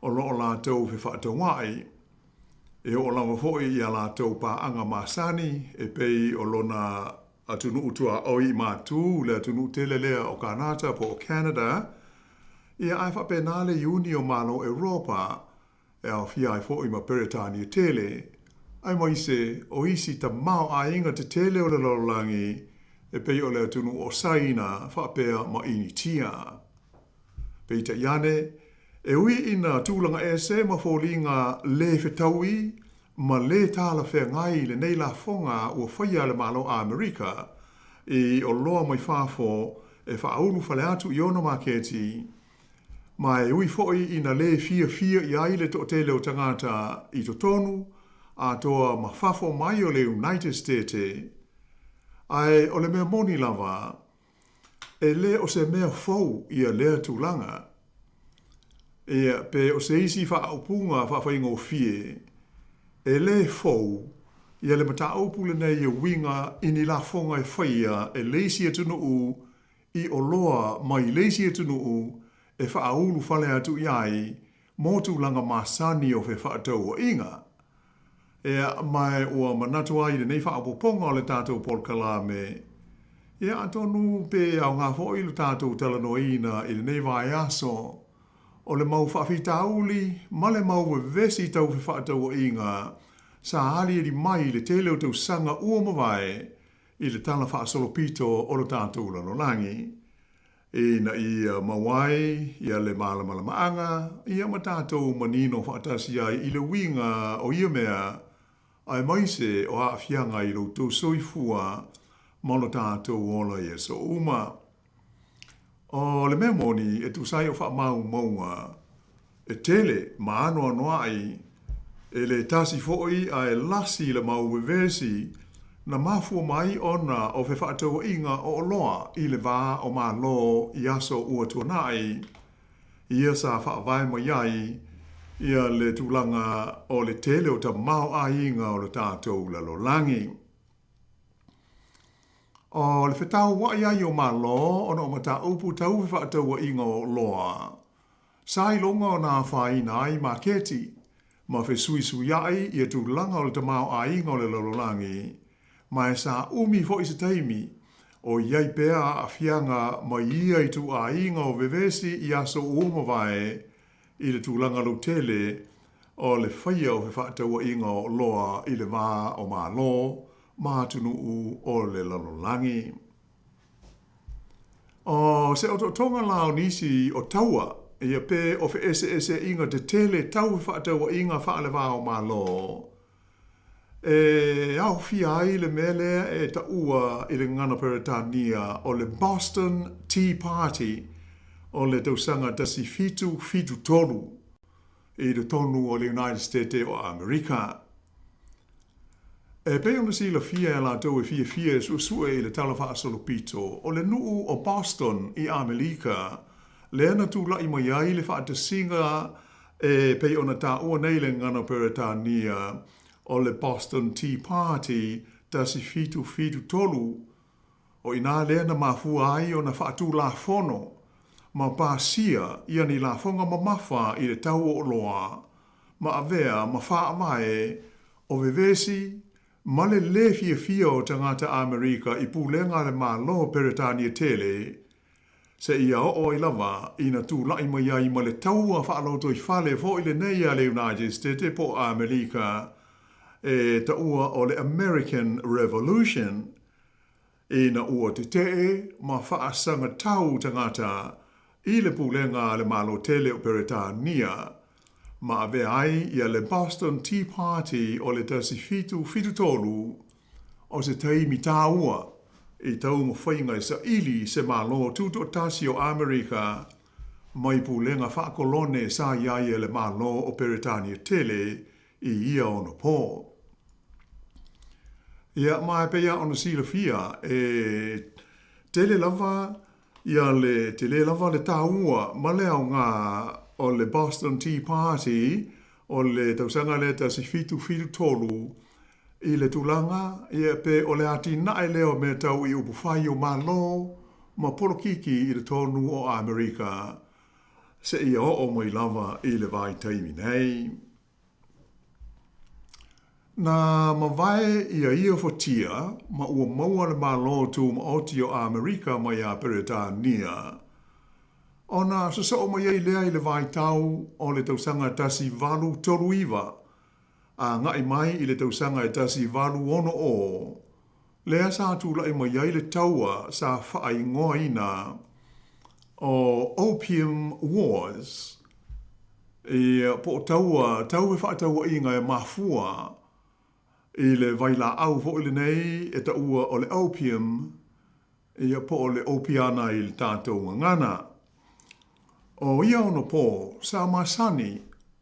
o lo o latou fefaataua'i. E oo lava foi i a latou paaga masani e pei o lona atunuu tuaoi i Matu, le atunuu tele lea o Kanata po o Canada, ia ae faapena le Iuni o Malo Europa, e aofia ai foi ma Peretania tele, aemaise o isi tamaoaiga tetele o le lalolagi e pei o le atunuu o Saina faapea ma Initia. Peitai ane, e ui ina tulaga ese ma foliga lē fetaui ma lē talafeagai lenei lafoga ua faia e le Malo Amerika i oloa mai fafo e faaulufale atu i ona maketi, ma e ui foi ina lē fiafia i ai le toatele o tagata i totonu atoa ma fafo mai o le United Stete. Ae o le mea moni lava, E le o se mea fou ia lea tulaga. Ia, pe o se isi faaupuga faafaigofie, e le fou ia le mataupu lenei e uiga i ni lafoga e faia e le isi atunuu i oloa mai le isi atunuu e faaulufale atu i ai mo tulaga masani o fefaatauaiga. Ea, ma ua manatu ai i lenei faaopoopoga o le tatou polokalame, ia atonu pe aoga foi lo tatou talanoaina i lenei vaiaso o le mau faafitauli ma le mau vevesi tau fefaatauaiga sa aliali mai i le tele o tausaga ua mavae i le tala faasolopito o lo tatou lalolagi. Ina ia maua ai ia le malamalamaaga ia ma tatou manino faatasi ai i le uiga o ia mea, aemaise o aafiaga i lo outou soifua ma lo tatou ola i aso uma. O le mea moni e tusa ai o faamaumauga E tele ma anoanoai, e le tasi foi ae lasi le mau vevesi, na mafua mai ona o fefaatauaiga o oloa i le va o Malo i aso ua tuanai, ia sa faavae mai ai ia le tulaga o le tele o tamaoaiga o le tatou lalolagi. O le fetauai ai o Malo ona o mataupu tau fefaatauaiga o oloa, Sa iloga ona afaina ai maketi ma fesuisuiaʻi ia tulaga o le tamaoaiga o le lalolagi, ma e sa umi foi se taimi o i ai pea aafiaga mai ia ituaiga o vevesi i aso ua mavae i le tulaga lautele o le faia o fefaatauaiga o oloa i le va o Malo ma atunuu o le lalolagi. O se otootoga la o nisi o taua ia pe o feeseeseaiga tetele tau fefaatauaiga faale-va-o-Malo e aofia ai le mea lea e taua i le gagana Peretania o le Boston Tea Party o le tausaga 1773 i totonu o le United State o Amerika. E pei ona silafia e latou e fiafia e suesue i le tala faasolopito o le nuu o Boston i Amelika, lea na tulaʻi mai ai le faatasiga e pei ona taua nei le gagana Peretania o le Boston Tea Party 1773. O i inā lea na mafua ai ona faatulafono ma pasia ia ni lafoga mamafa i le tau o oloa ma avea ma faavae o vevesi ma le lē fiafia o tagata Amerika i pulega a le Malo Peretania tele, seia oo ai lava ina tulaʻi mai ai ma le taua faalotoifale foi lenei a le United Stete po o Amerika e taua o le American Revolution. Ina ua tetee ma faasagatau tagata i le pulega a le Malo tele o Peretania, ma avea ai ia le Boston Tea Party o le 1773 o se taimi tāua i taumafaiga e saili se Malo Tutoatasi o Amerika mai pulega faakolone sa i ai e le Malo o Peretania tele i ia ono pō. Ia, ma e pei lava ona silafia, e tele lava Ia le tele lava le taua ma le aoga o le Boston Tea Party o le tausaga lea 1773 i le tulaga, ia, pe o le atinae lea o mea tau i upufai o Malo ma polokiki i totonu o Amerika seia oo mai lava i le vaitaimi nei. Na mavae ia ia fuatia ma ua maua le Malo Tumaoti o Amerika mai ia Peretania, ona sosoo mai ai lea i le vaitau o le tausaga 1839 agai mai i le tausaga e 1860, lea sa tulai mai ai le taua sa faaigoaina o Opium Wars, Ia, po o taua, tau fefaatauaiga e mafua i le vailaau foi lenei e taua o le opium, ia, po o le opiana i le tatou gagana. O ia ono pō, sa masani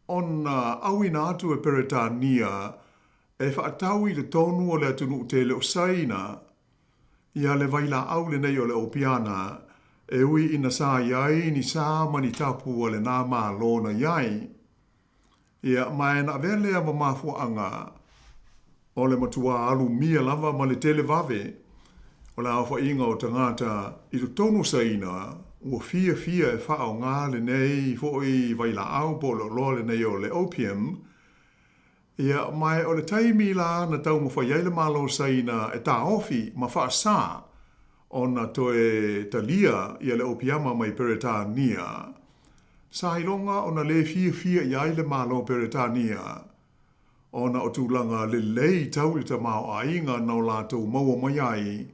ona auina atu e Peretania e faatau i totonu o le atunuu tele o Saina, Ia le vailaau lenei o le opiana, e ui ina sa i ai ni sa ma ni tapu a lenā Malo na i ai. Ia, ma e na avea lea ma mafuaaga o le matuā alumia lava ma le tele vave o le aofaiga o tagata i totonu o Saina ua fiafia e faaaoga lenei foi vailaau po o le oloa lenei o le opium. Ia, ma o le taimi la na taumafai ai le Malo o Saina e taofi ma faasā ona toe talia ia le opiama mai Peretania, sa iloga ona le fiafia i ai le Malo o Peretania ona o tulaga lelei tau i le tamaoaiga na o latou maua mai ai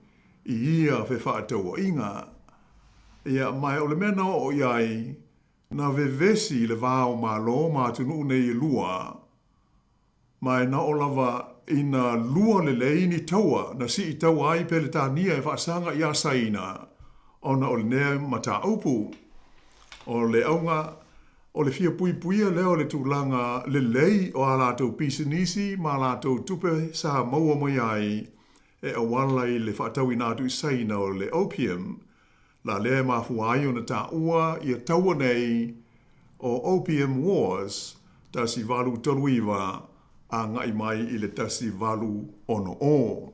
i ia fefaatauaiga. Ia, ma o le mea na oo i ai, Na vevesi le va o Malo ma atunuu nei e lua, ma e na o lava ina lua lelei ni taua na sii taua ai Peretania e faasaga iā Saina ona o lenea mataupu. O le auga, o le fia puipuia lea o le tulaga lelei o a latou pisinisi ma a latou tupe sa maua mai ai e auala i le faatauina atu i Saina o le opium. La lea e mafua ai ona taua ia taua nei o Opium Wars 1839 agai mai i le 1860.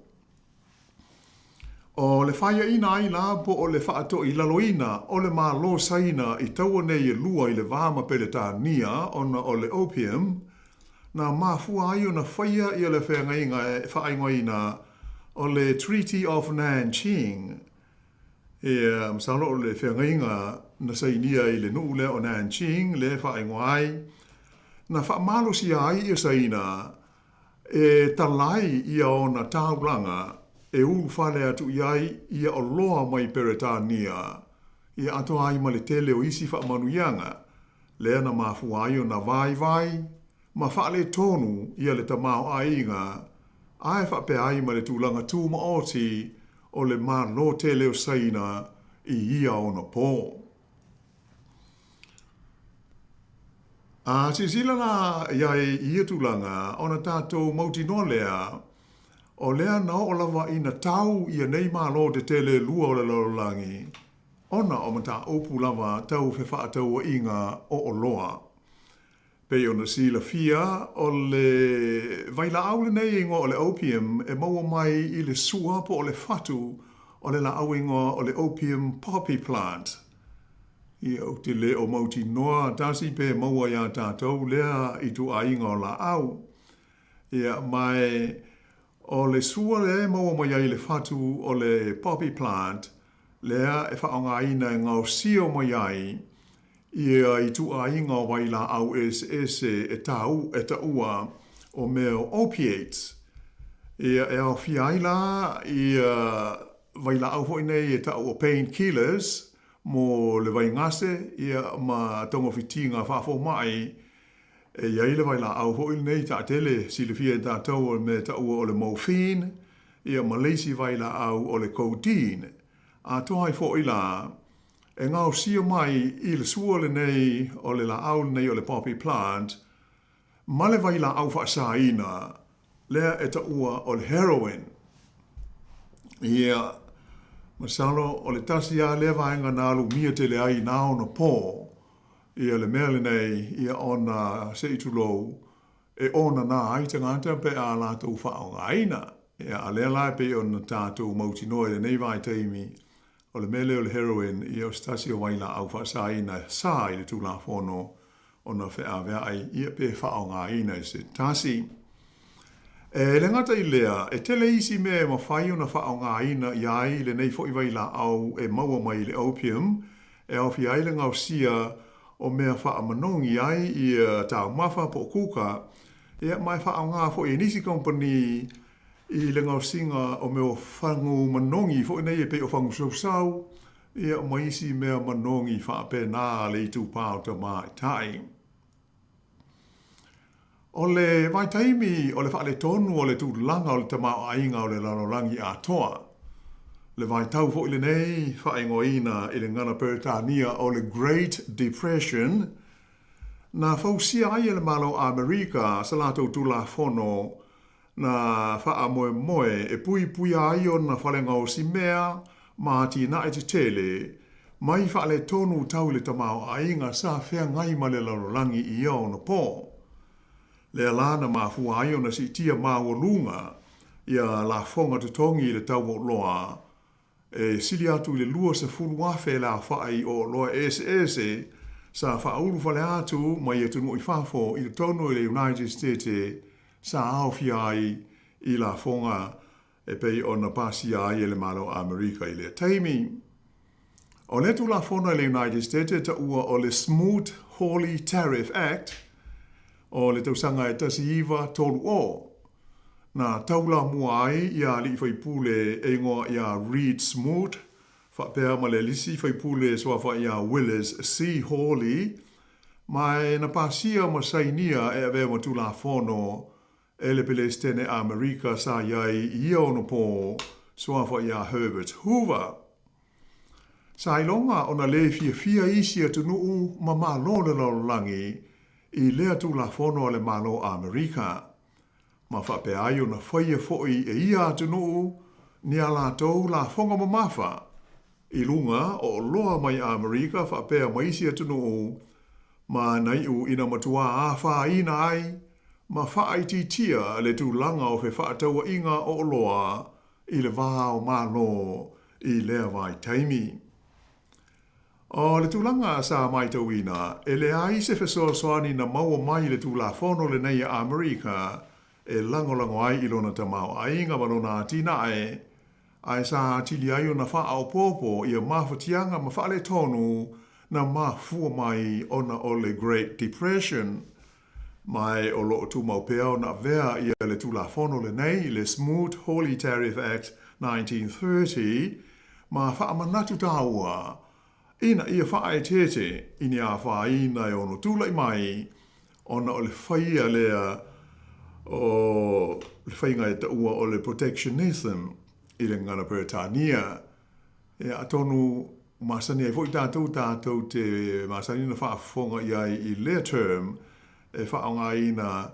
O le faiaina ai la po o le faatoilaloina o le Malo Saina i taua nei e lua i le va ma Peretania ona o le opium, na mafua ai ona faia ia le feagaiga e faaigoaina o le Treaty of Nanjing. Ia, masalo o le feagaiga na sainia i le nuu lea o Nanjing lea e faaigoa ai, na faamalosia ai ia Saina e talai ia ona taulaga e ulufale atu i ai ia oloa mai Peretania, ia atoa ai ma le tele o isi faamanuiaga lea na mafua ai ona vaivai ma faaletonu ia le tamaoaiga, ae faapea ai ma le tulaga tumaoti o le Malo tele o Saina i ia ona pō. A silasila la i ai i ia tulaga, ona tatou mautinoa lea, o lea na oo lava ina tau ia nei Malo tetele e lua o le lalolagi, ona o mataupu lava tau fefaatauaiga o oloa. Pei ona silafia, o le vailaau lenei e igoa o le opium e maua mai i le sua po o le fatu o le laau igoa o le opium poppy plant. Ia, ou te le o mautinoa tasi pe maua iā tatou lea ituaiga o laau. Ia, ma o le sua lea e maua mai ai le fatu o le poppy plant lea e faaaogaina e gaosio mai ai Ia ituaiga o vailaau eseese e tau, e taua o mea o opiates. Ia, e aofia ai la ia vailaau foi nei e tau o pain killers mo le vaigase, ia, ma togafitiga faafomai. E i ai le vailaau foi lenei taatele silafia e tatou o le mea e taua o le morphine, ia, ma le isi vailaau o le codeine. Atoa ai foi la E gaosia mai i le sua lenei o le laau lenei o le poppy plant ma le vailaau faasaina lea e taua o le heroin. Ia, Masalo o le tasi lava lea vaega na alumia tele ai i nā ona pō, ia le mea lenei, ia ona se i tulou, e onana ai tagata pe a latou faaaogaina. Ia, a lea la e pei ona tatou mautinoa i lenei vaitaimi, o le mea lea o le heroin, ia o se tasi o vailaau faasaina e sa i le Tulafono ona feaveai, ia pe faaaogaina e se tasi. E le gata i lea, e tele isi mea e mafai ona faaaogaina i ai lenei foi vailaau e maua mai i le opium, e aofia ai le gaosia o mea faamanogi ai ia taumafa po o kuka, ia ma e faaaoga foi e nisi kamupani i le gaosiga o mea o fagu manogi foi nei e pei o fagu sausau, ia ma isi mea manogi faapena a le itupa o tamaitai. O le vaitaimi o le faaletonu o le tulaga o le tamaoaiga o le lalolagi atoa, le vaitau foi lenei faaigoaina i le gagana Peretania o le Great Depression, na fausia ai e le Malo Amerika sa latou Tulafono na faamoemoe e puipuia ai ona fale gaosi mea ma atinae tetele mai faaletonu tau i le tamaoaiga sa feagai ma le lalolagi i ia ona po. Lea la na mafua ai ona siitia maualuga ia lafoga totogi i le tau o oloa E sili atu i le 20,000 le aofai o oloa eseese sa faaulufale atu mai atunuu i fafo i totonu o le United States sa aofia ai i lafoga e pei ona pasia ai e le Malo o Amerika i lea taimi. O lea Tulafono e le United States e taua o le Smoot-Hawley Tariff Act o le tausaga e 1930. Na taula mua ai ia alii faipule e igoa ia Reed Smoot, faapea ma le lisi faipule suafa ia Willis C. Hawley, ma e na pasia ma sainia e avea ma Tulafono e le Pelesitene Amerika sa i ai i ia ono pō, suafa ia Herbert Hoover. Sa iloga ona lē fiafia isi atunuu ma Malo o le lalolagi i lea Tulafono a le Malo Amerika. Ma faapea ai ona faia foi e ia atunuu ni a latou lafoga mamafa i luga o oloa mai Amerika faapea ma isi atunuu ma na iu ina matuā afaina ai ma faaitiitia le tulaga o fefaatauaiga o oloa i le va o Malo i lea vaitaimi. O le tulaga sa maitauina, e leai se fesoasoani na maua mai i le Tulafono lenei a Amerika e lagolago ai i lona tamaoaiga ma lona atinae, ae sa atili ai ona faaopoopo ia mafatiaga ma faaletonu na mafua mai ona o le Great Depression. Ma e o lo o tumau pea ona avea ia le Tulafono lenei, le Smoot-Hawley Tariff Act 1930, ma faamanatu tāua ina ia faaeteete i ni afaina e ono tulai mai ona o le faia lea o le faiga e taua o le protectionism i le gagana Peretania. Ia, atonu masani ai foi tatou, tatou te masani ona faafofoga i ai i lea term e faaaogaina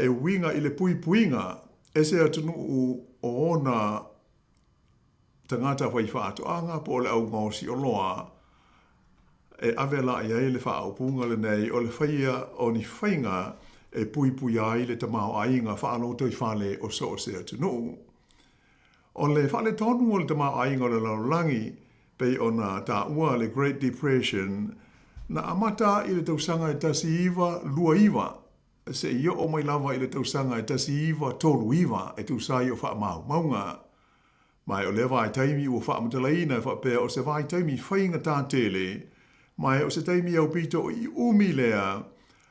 e uiga i le puipuiga e se atunuu o ona tagata faifaatoaga po o le au gaosi oloa e ave la i ai le faaupuga lenei o le faia o ni faiga e puipuia ai le tamaoaiga faalotoifale o so o se atunuu. O le faaletonu o le tamaoaiga o le lalolagi, pei ona taua le Great Depression, na amata i le tausaga e 1929 seia oo mai lava i le tausaga e 1939 e tusa ai o faamaumauga. Ma e o lea vaitaimi ua faamatalaina e faapea o se vaitaimi faigata tele, ma e o se taimi aupito i umi lea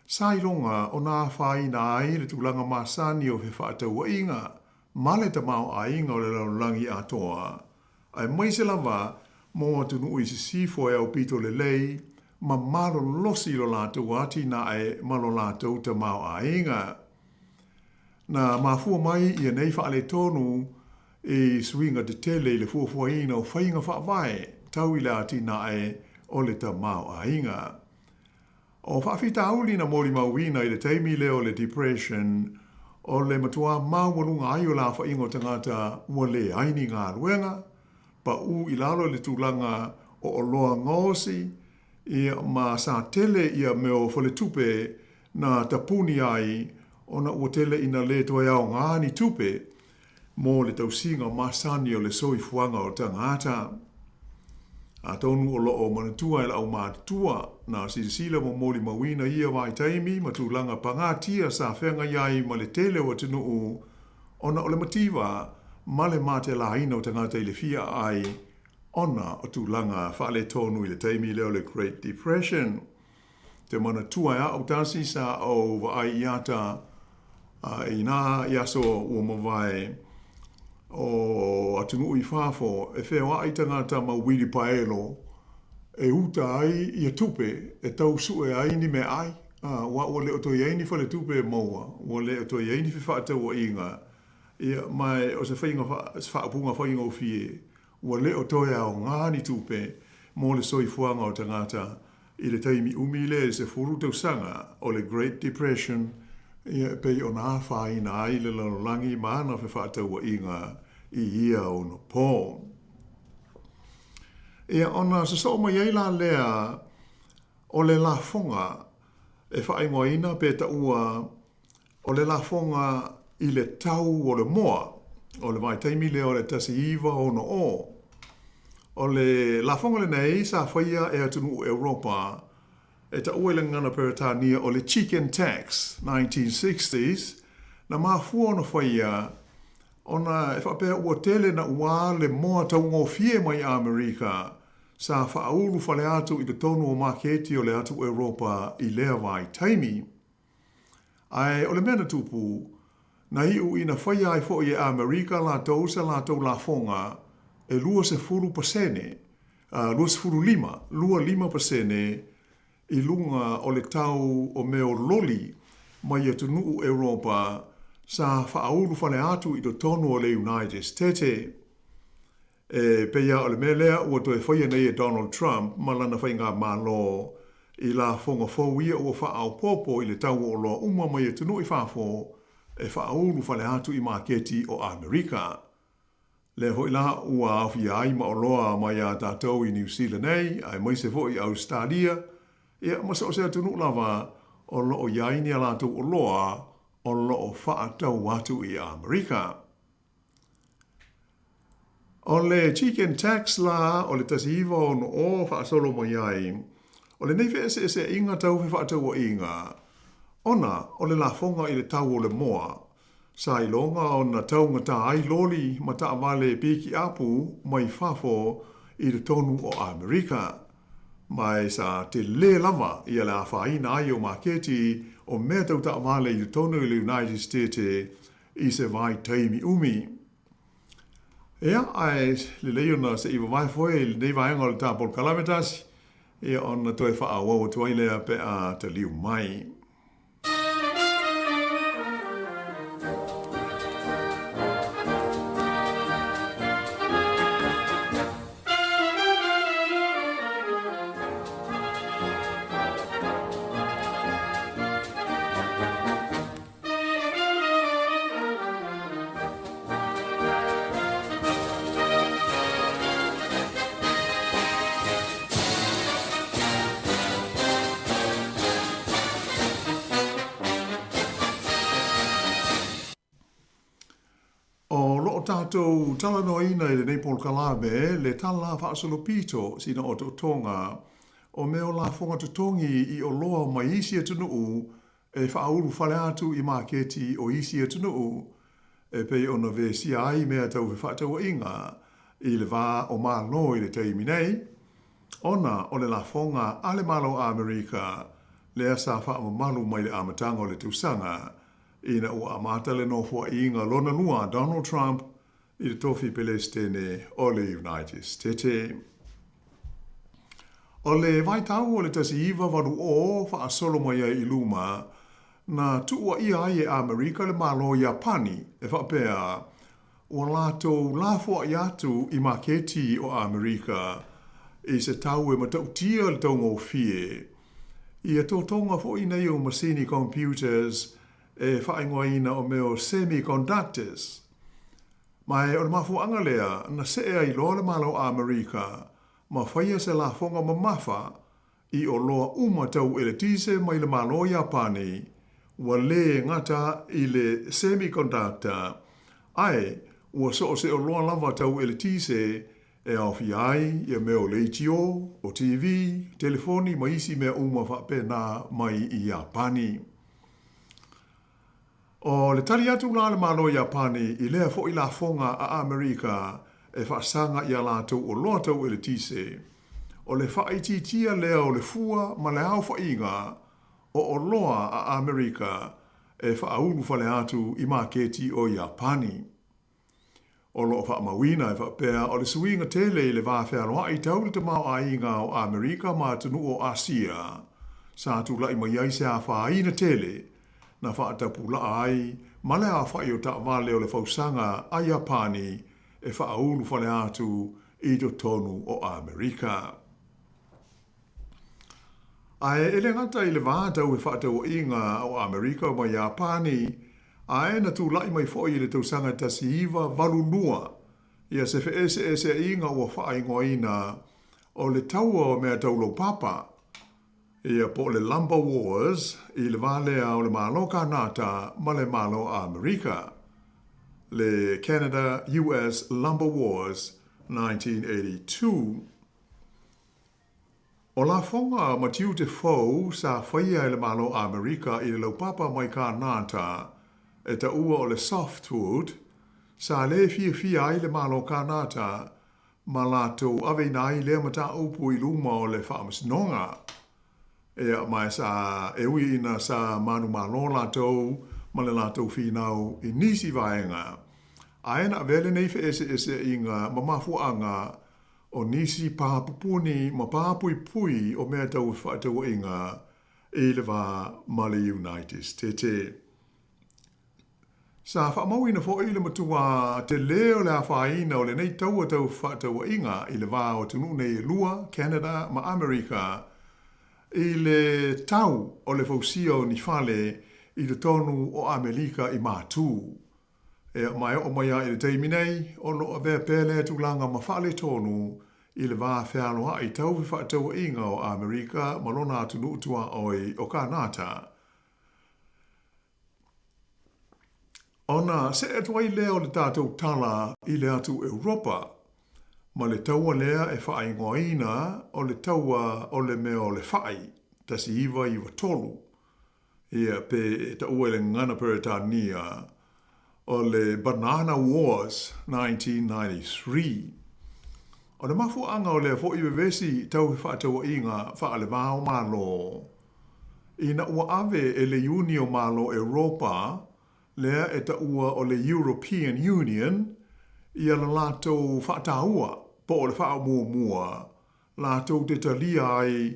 sa iloga ona afaina ai le tulaga masani o fefaatauaiga ma le tamaoaiga o le lalolagi atoa, aemaise lava mo atunuu i sisifo e aupito lelei ma malolosi lo latou atinae ma lo latou tamaoaiga. Na mafua mai ia nei faaletonu i suiga tetele i le fuafuaina o faiga faavae tau i le atinae o le tamaoaiga. O faafitauli na molimauina i le taimi lea o le Depression, o le matuā maualuga ai o le aofaiga o tagata ua leai ni galuega, Paʻū i lalo i le tulaga o oloa gaosi, ia, ma sa tele ia mea o faletupe na tapuni ai ona ua tele ina lē toe aogā ni tupe mo le tausiga masani o le soifuaga o tagata. Atonu o loo manatua e le aumatutua na silasila ma molimauina ia vaitaimi ma tulaga pagatia sa feagai ai ma le tele o atunuu ona o le mativa ma le matelaina o tagata i le fia aai ona o tulaga faaletonu i le taimi lea o le Great Depression. Te manatua e a'u tasi sa ou vaai i ata i nā i aso ua mavae o atunuu i fafo e feoaʻi tagata ma uilipaelo e uta ai ia tupe e tau suʻe ai ni meaai, aua ua le o toe i ai ni faletupe e maua, ua le o toe i ai ni fefaatauaiga, ia, ma o se faiga, se faaupuga faigofie, Ua le o toe aogā ni tupe mo le soifuaga o tagata i le taimi umi lea i le 10 tausaga o le Great Depression, ia, e pei ona afaina ai le lalolagi ma ana fefaatauaiga i ia ono pō. Ia, ona sosoo mai ai la lea o le lafoga e faaigoaina pe taua O le lafoga i le tau o le moa, o le vaitaimi lea o le 1960. O le lafoga lenei sa faia e atunuu Europa e taua i le gagana Peretania o le Chicken Tax 1960s, na mafua ona faia ona e faapea ua tele naʻuā le moa taugofie mai Amerika sa faaulu fale atu i totonu o maketi o le atu Europa i lea vaitaimi. Ae o le mea na tupu, na iu ina faia ai foi e Amerika latou sa latou lafoga e 20%, 25, 25% i luga o le tau o mea o loli mai atunuu Europa sa faaulu fale atu i totonu o le United Stete. E pei lava o le mea lea ua toe faia nei e Donald Trump ma lana faigamalo i lafoga fou ia ua faaopoopo i le tau o oloa uma mai atunuu i fafo e faaulu fale atu i maketi o Amerika. Lea foi la ua aofia ai ma oloa mai a tatou i Niu Sila nei aemaise foi i Ausetalia, ia ma so o se atunuu lava o lo o i ai ni a latou oloa o lo o faatau atu i Amerika. O le Chicken Tax la o le 1960 faasolo mai ai, o lenei feeseeseaiga tau fefaatauaiga, ona o le lafoga i le tau o le moa, sa iloga ona taugata ai loli ma taavale pikiapu mai fafo i totonu o Amerika. Ma e sa telē lava ia le afaina ai o maketi o mea tau taavale i totonu i le United Stete i se vaitaimi umi. Ia, ae lelei ona se i vavae foe i lenei vaega o le tā polokalame tasi, ia ona toe faaauau atu ai lea pe a taliu mai. O loo tatou talanoaina i lenei polokalame le tala faasolopito sina otootoga o mea o lafoga totogi i oloa mai isi atunuu e faaulufale atu i maketi o isi atunuu e pei ona vesia ai mea tau fefaatauaiga i le va o Malo i le taimi nei, ona o le lafoga a le Malo o Amerika lea sa faamamalu mai le amataga o le tausaga ina ua amata le nofoaiga lona lua a Donald Trump i le tofi Pelesitene o le United Stete. O le vaitau o le 1980 faasolo mai ai i luma, na tuuaia ai e Amerika le Malo Iapani e faapea ua latou lafoai atu i maketi o Amerika i se tau e matautia le taugofie. Ia totoga foi nei o masini computers e faaigoaina o mea o semiconductors. Ma o le mafuaaga lea na see ai loa le Malo o Amerika ma faia se lafoga mamafa i oloa uma tau eletise mai le Malo o Iapani ua lē gata i le semiconductor ae ua so o se oloa lava tau eletise e aofia ai ia mea o leitio, o TV, telefoni ma isi mea uma faapena mai i Iapani. O le tali atu la a le Malo o Iapani i lea foi lafoga a Amerika e faasaga i a latou oloa tau eletise, o le faaitiitia lea o le fua ma le aofaiga o oloa a Amerika e faaulufale atu i maketi o Iapani. O lo o faamauina e faapea o le suiga tele i le va fealoai tau le tamaoaiga o Amerika ma atunuu o Asia sa tulai mai ai se afaina tele na faatapulaa ai ma le aofai o taavale o le fausaga a Iapani e faaulufale atu i totonu o Amerika. Ae e le gata i le va tau fefaatauaiga o Amerika ma Iapani, ae na tulai mai foi i le tausaga 1982 ia se feeseeseaiga ua faaigoaina o le Taua o Mea Tau Laupapa, ia po o le Lumber Wars i le va lea o le Malo Kanata ma le Malo Amerika, le Canada-US Lumber Wars 1982. O lafoga ma tiute fou sa faia e le Malo Amerika i le laupapa mai Kanata e taua o le softwood, sa lē fiafia ai le Malo Kanata ma latou aveina ai lea mataupu i luma o le Faamasinoga. Ea ma sa e ui ina sa manumalo latou ma le latou finau i nisi vaega, ae na avea lenei feeseeseaiga ma mafuaaga o nisi pā pupuni ma pā puipui o mea tau fefaatauaiga i le va ma le United Stete. Sa faamauina foi le matuā telē o le afaina o lenei taua tau fefaatauaiga i le va o atunuu nei e lua, Canada ma Amerika, i le tau o le fausia o ni fale i totonu o Amelika i Matū. Ea, ma e oo mai lava i le taimi nei, o lo o avea pea lea tulaga ma faaletonu i le va fealoai tau fefaatauaiga o Amerika ma lona atunuu tuaoi o Kanata. Ona see atu ai lea o le tatou tala i le atu Europa, ma le taua lea e faaigoaina o le taua o le mea o le fai, 1993. Ia, pe e taua i le gagana Peretania, o le Banana Wars 1993. O le mafuaaga o lea foi vevesi tau fefaatauaiga faale-va o Malo, ina ua ave e le Iuni o Malo Europa, lea e taua o le European Union, ia la latou faataua po o le faamuamua latou te talia ai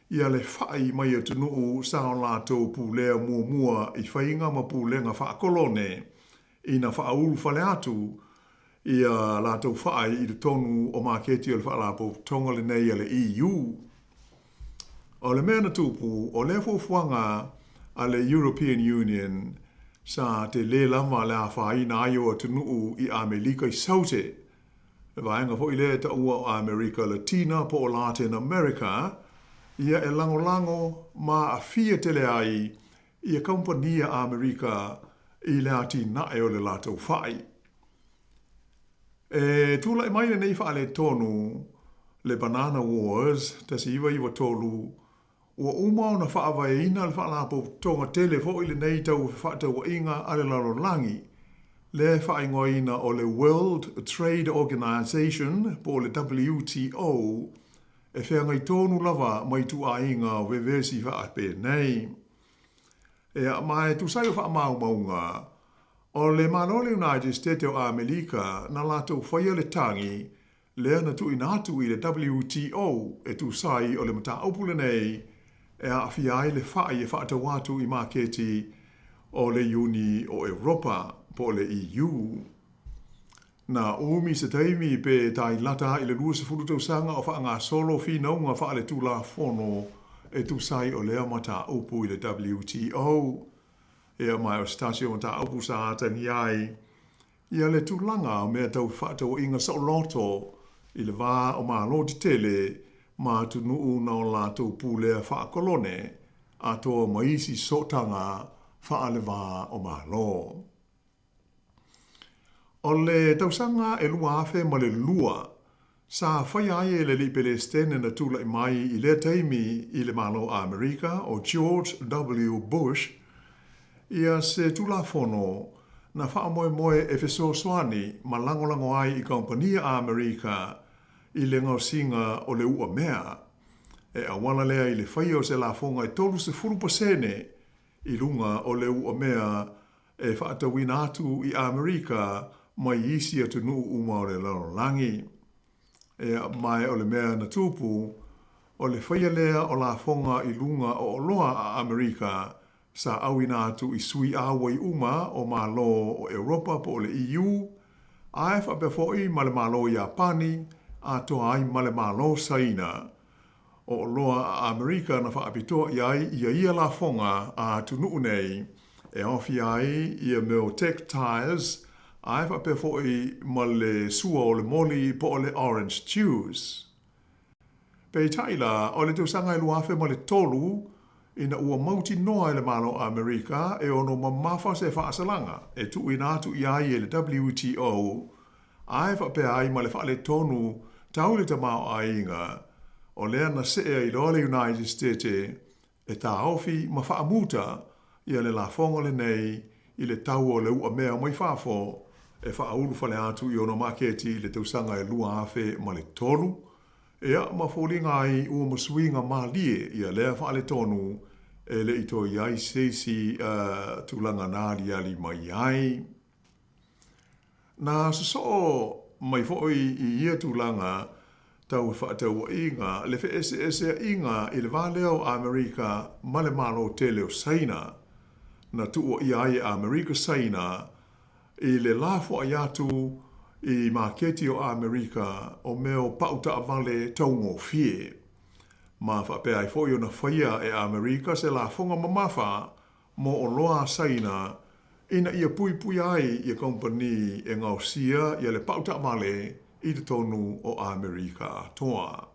ia le whai mai atunuu sa o latou pulea muamua i faiga ma pulega faakolone ina faaulufale atu ia latou whai i totonu o maketi o le Faalapotopotoga lenei a le EU. O le mea na tupu, o lea fuafuaga a le European Union sa telē lava le afaina ai o atunuu i Amelika i Saute, Le vaega foi lea e taua o Amerika Latina po o Latin America, ia e lagolago ma aafia tele ai ia kamupani a Amerika i le atinae o le latou fai. E tulai mai lenei faaletonu, le Banana Wars 1993, Ua uma ona faavaeina le Faalapotopotoga tele foi lenei tau fefaatauaiga a le lalolagi, lea e faaigoaina o le World Trade Organization po o le WTO, e feagai tonu lava ma ituaiga o vevesi faapenei. Ea, ma e tusa ai o faamaumauga, o le Malo o le United State o Amerika na latou faia le tagi lea na tuuina atu i le WTO e tusa ai o le mataupu lenei e aafia ai le fai e faatau atu i maketi o le Iuni o Europa po o le EU. Na umi se taimi pe tai lata i le 20 tausaga o faagasolo finauga faaletulafono e tusa ai o lea mataupu i le WTO. Ea, ma o se tasi o mataupu sa atagia ai. Ia le tulaga o mea tau fefaatauaiga saoloto i le va o Malo tetele ma atunuu na o latou pulea faakolone atoa ma isi sootaga faale-va o Malo. O le tausaga e 2002, sa faia ai e le alii Pelesitene na tulai mai i lea taimi i le Malo o Amerika o George W. Bush ia se Tulafono na faamoemoe e fesoasoani ma lagolago ai i kamupani a Amerika i le gaosiga o le uamea. E auala lea i le faia o se lafoga e 30% i luga o le uamea e faatauina atu i Amerika mai isi atunuu uma o le lalolagi. Ea, ma o le mea na tupu, o le faia lea o lafoga i luga o oloa a Amerika sa auina atu i sui auai uma o Malo o Europa po o le EU, ae faapea foi ma le Malo Iapani, atoa ai ma le Malo Saina. O oloa a Amerika na faapitoa i ai ia ia lafoga a atunuu nei, e aofia ai ia mea o textiles, ae faapea foi ma le sua o le moli po o le orange juice. Peitai la, o le tausaga e 2003, ina ua mautinoa e le Malo o Amerika e ono mamafa se faasalaga e tuuina atu i ai e le WTO, ae faapea ai ma le faaletonu tau le tamaoaiga, o lea na see ai loa le United States e taofi ma faamuta ia le lafoga lenei i le tau o le uamea mai fafo e faaulufale atu i ona maketi i le tausaga e 2003, ia ma foliga ai ua ma suiga malie ia lea faaletonu e le i toe i ai se isi tulaga na aliali mai ai. Na sosoo mai foi i ia tulaga tau fefaatauaiga le feeseeseaiga i le va lea o Amerika ma le Malo tele o Saina. Na tuuaia ai e Amerika Saina i le lafoai atu i maketi o Amerika o mea o pau taavale taugofie. Ma faapea ai foi ona faia e Amerika se lafoga mamafa mo oloa a Saina ina ia puipuia ai ia kamupani e gaosia ia le pau taavale i totonu o Amerika atoa.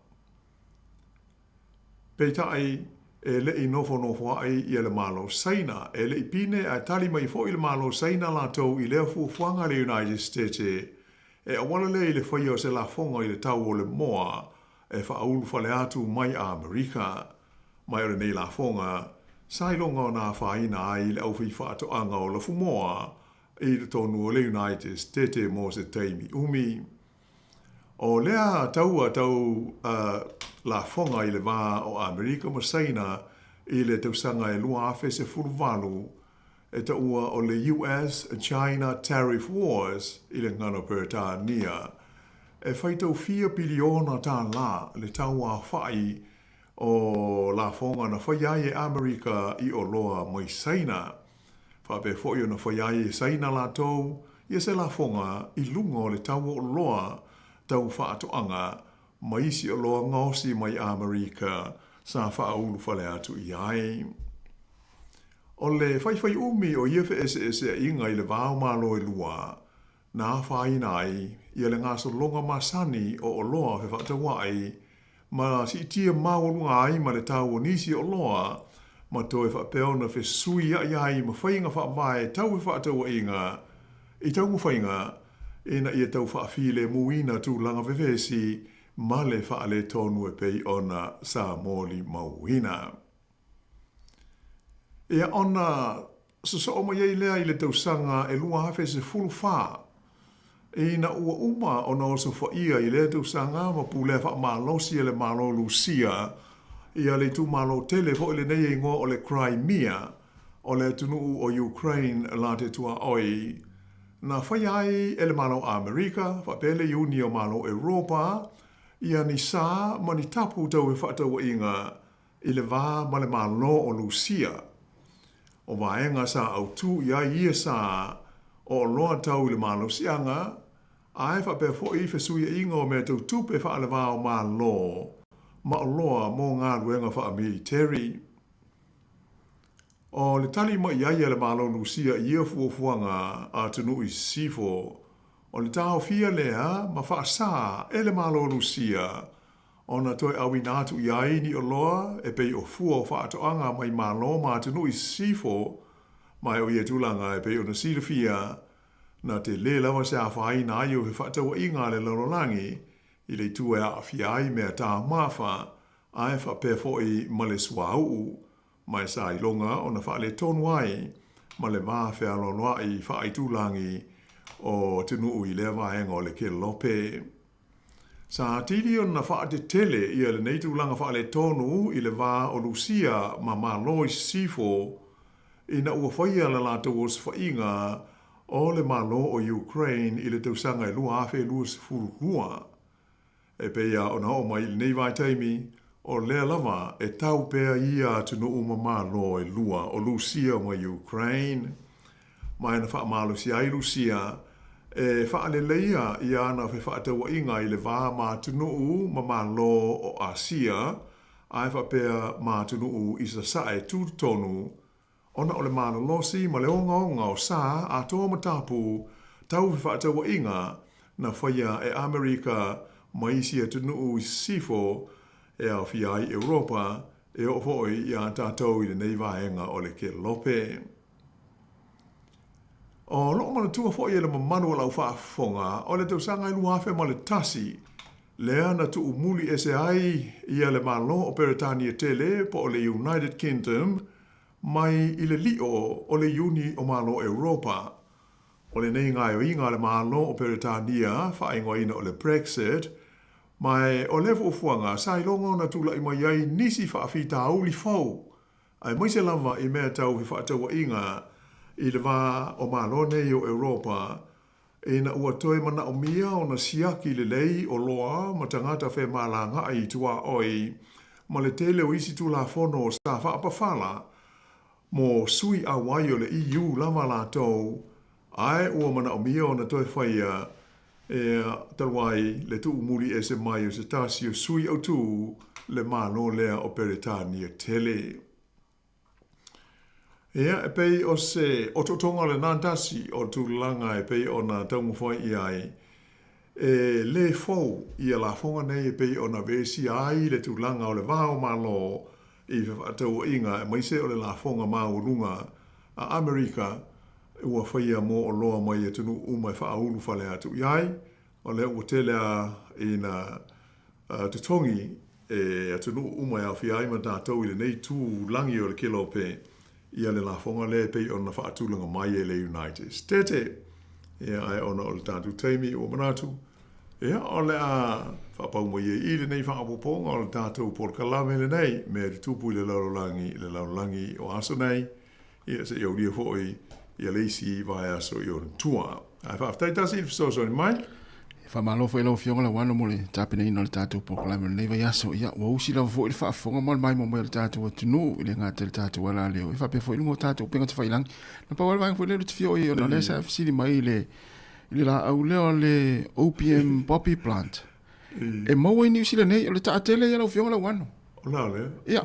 Peitai, e le i nofonofoaʻi ia le Malo Saina, e le i pine ae tali mai foi le Malo Saina latou i lea fuafuaga a le United States e auala lea i le faia o se lafoga i le tau o le moa e faaulufale atu mai Amerika. Mai o lenei lafoga, sa iloga ona afaina ai le aufaifaatoaga o lafumoa i totonu o le United States mo se taimi umi. O lea taua tau lafoga i le va o Amerika ma Saina i le tausaga e 2018, e taua o le US China Tariff Wars i le gagana Peretania, e faitau fia piliona tālā le tau aofai o lafoga na faia ai e Amerika i oloa mai Saina. Faapea foi ona faia ai e Saina latou ia se lafoga i luga o le tau o oloa tau faatoaga ma isi oloa gaosi mai Amerika sa faaulufale atu i ai. O le faifaiʻumi o ia feʻeseʻeseaiga i le va o Malo e lua, na afaina ai ia le gasologa masani o oloa fefaatauaʻi ma siitia maualuga ai ma le tau o nisi oloa ma toe faapea ona fesuiaʻi ai ma faiga faavae tau fefaatauaiga i taumafaiga ina ia tau faafilemuina tulaga vevesi ma le faaletonu e pei ona sa molimauina. Ia ona sosoo mai ai lea i le tausaga e 2014, ina ua uma ona osofaia i lea tausaga ma pulea faamalosi e le Malo Lusia ia le itumalo tele foi lenei e igoa o le Crimea o le atunuu o Ukraine la te tuaoi na faia ai e le Malo Amerika faapea le Iuni o Malo Europa ia ni sa ma ni tapu tau fefaatauaiga i le va ma le Malo o Lusia. O vaega sa autū i ai ia sa o oloa tau i le malosiaga, ae faapea foi fesuiaiga o mea tau tupe faaleva o Malo ma oloa mo galuega faamiliteri. O le tali mai i ai a le Malo Lusia i ia fuafuaga a atunuu i sisifo. O le taofia lea ma faasā e le Malo o Lusia ona toe auina atu i ai ni oloa e pei o fua o faatoaga mai Malo ma atunuu i sisifo, ma e o ia tulaga e pei ona silafia na telē lava se afaina ai o fefaatauaiga a le lalolagi i le itu e aafia ai mea taumafa ae faapea foi ma le suauu ma e sa iloga ona faaletonu ai ma le va fealoaloaʻi faaitulagi o atunuu i lea vaega o le Kelope. Sa atili ona faatetele ia lenei tulaga faaletonu i le va o Lusia ma Malo i Sisifo ina ua faia le latou osofaiga o le Malo o Ukraine i le tausaga e 2022. E pei lava ona oo mai i lenei vaitaimi, o lea lava e tau pea ia atunuu ma Malo e lua o Lusia ma Ukraine. Ma e na faamalosia ai Lusia e faaleleia ia ana fefaatauaiga i le va ma atunuu ma Malo o Asia ae faapea ma atunuu i Sasae tutotonu ona o le malolosi ma le ogaoga o sa atoa ma tapu tau fefaatauaiga na faia e Amerika ma isi atunuu i sisifo e aofia ai Europa e oo foi iā tatou i lenei vaega o le Kelope. O loo manatua foi e le mamalu o lau faafofoga o le tausaga e 2001 lea na tuumuli ese ai ia le Malo o Peretania tele po o le United Kingdom mai i le lio o le Iuni o Malo Europa. O lenei gaoioiga a le Malo o Peretania, faaigoaina o le Brexit, ma o lea fuafuaga sa iloga ona tulai mai ai nisi faafitauli fou, aemaise lava i mea tau fefaatauaiga i le va o Malo nei o Europa, ina ua toe manaomia ona siaki lelei oloa ma tagata femalagaai i tuaoi ma le tele o isi Tulafono sa faapafala mo sui auai o le EU lava latou, ae ua manaomia ona toe faia e talu ai le tuumuli ese mai o se tasi o sui autū le Malo lea o Peretania tele. Ia, e pei o se otootoga lenā tasi o tulaga e pei ona taumafai i ai, e lē fou ia lafoga nei e pei ona vesia ai le tulaga o le va o Malo i fefaatauaiga aemaise o le lafoga maualuga a Amerika ua faia mo oloa mai atunuu uma e faaulu fale atu i ai. O lea ua tele a ina totogi e atunuu uma e aofia ai ma tatou i lenei itu lagi o le Kelope ia le lafoga lea e pei ona faatulaga mai e le United Stete. Ia, ae ona o le tatou taimi ua manatu, ia, o le a faapau mai ai i lenei faaopoopoga o le tatou polokalame lenei, mea tutupu i le lalolagi, le lalolagi o aso nei. Ia, se i aulia foi ia le isi vaiaso i ona tua. Ae faafetai tasi i le fesoasoani mai. E faamalo foi i lau Afioga Lauano mo le tapenaina o le tatou polokalame o lenei vaiaso. Ia, ua usi lava foi le faafofoga ma le maimoa mai o le tatou atunuu i le gata i le tatou alaleo, e faapea foi i luga o tatou upega tafailagi. Na pau lava le vaega foi lea ou te fia oo i ai ona o lea sa fesili mai i le, i le laau lea o le opium poppy plant. E maua i Niu Sila nei, o le taatele ia lau Afioga Lauano. O le a lea? Ia,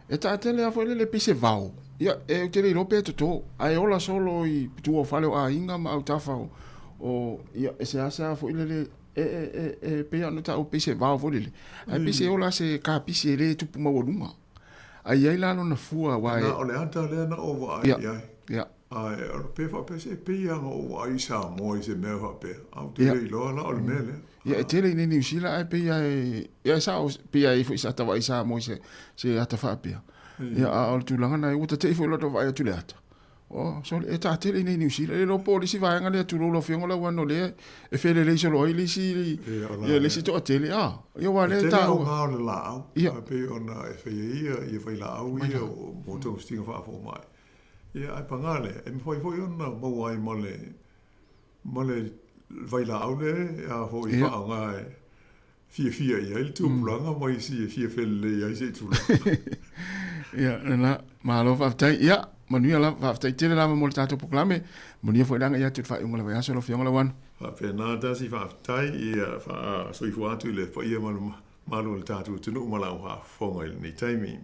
e taatele lava foi lele pei se vao. Ia, e ou te le iloa pe toto, ae ola solo i tua o fale o aiga ma autafa o, o ia, e seasea foi lele, e, e, e, e pei ona taua pei se vao foi lele. Ae pei se ola se kapisi e le tupu maualuga. Ae i ai la lona fua, aua e... Na o le ata lea na ou vaai i ai. Ia. Ae o le pe faapea se pei lava na ou vaai i Samoa i se mea faapea, ae ou te le iloa la o le mea lea. Ia e tele i nei Niu Sila ae pei lava e, ia e sao, pei lava e i ai foi sa ata vaai i Samoa i se, se ata faapea. Ia a o le tulaga na, ua tate'i foi loto vaai atu i le ata. Oh, sole, e taatele i nei Niu Sila. E le iloa po o le isi vaega lea tulou lau Afioga Lauano lea e felelei solo ai le isi, ia le isi toatele, a, ia aua lea e taua. E tele aoga o le laau, e pei ona e faia ia, ia vailaau ia mo togafitiga faafomai. Ia, ae paga lea, e mafai foi ona maua ai ma le, ma le vailaau lea a foi e faaaoga e fiafia i ai le tupulaga ma isi e fia felelei ai se i tulou. Ia, lena, malo faafetai. Ia, manuia lava, faafetai tele lava mo le tatou polokalame. Manuia foi le agai atu i le faaiuga o le vaiaso lau Afioga Lauano. Faapena tasi, faafetai, ia faasoifua atu i le paia ma le mamalu o le tatou atunuu ma lau faafofoga i lenei taimi.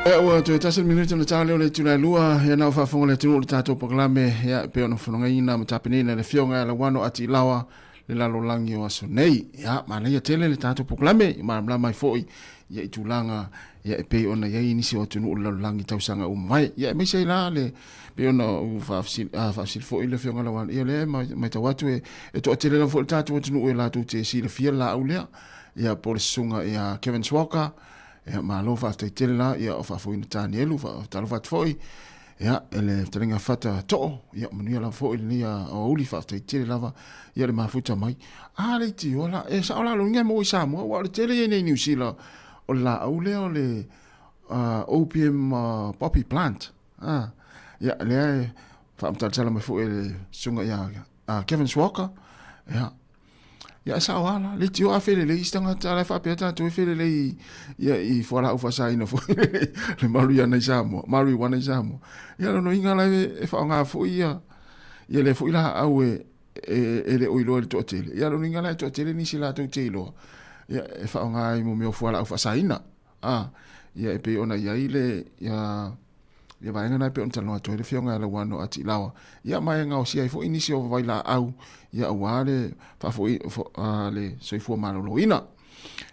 Ia ua toe tasi le minute ona ta lea o le itula e lua, ia na o faafofoga le atunuu i le tatou polokalame, ia e pei ona fonogaina ma tapenaina e le Afioga ia Lauano Ati Ilaoa le lalolagi o aso nei. Ia, manaia tele le tatou polokalame, ia malamalama ai foi ia i tulaga ia e pei ona i ai nisi o atunuu o le lalolagi i tausaga ua mavae. Ia aemaise ai la le pei ona ou faafesili, faafesili foi i le Afioga Lauano, ia o lea e matau atu e toatele lava foi le tatou atunuu e latou te silafia le laau lea, ia po o le susuga ia Kevin Swalker, ia malo faafetai tele la, ia o Faafoina Tanielu, faatalofa atu foi, ia e le fetalaiga Fata Too, ia manuia lava foi lenei aoauli, faafetai tele lava ia le mafuta mai. A le itioa la, e sao la loiga e maua i Samoa, aua o le tele ia i nei Niu Sila o le laau lea o le opium poppy plant. Ia lea e faamatalatala mai foi e le susuga ia Kevin Swalker, ia Ia e sao lava la, leitioa a felelei isi tagata la e faapea tatou e felelei ia i fualaau faasaina foi le marijuana i Samoa, marijuana i Samoa. Ia lona uiga la e faaaoga foi ia ia lea foi laau e e le o iloa e le toatele. Ia lona uiga la e toatele nisi latou te iloa ia e faaaoga ai mo mea o fualaau faasaina. A, ia e pei ona i ai le ia ia vaega na e pei ona talanoa atu ai le Afioga ia Lauano Atilaoa, ia ma e gaosia ai foi nisi o vailaau ia aua le faafoi le soifua maloloina.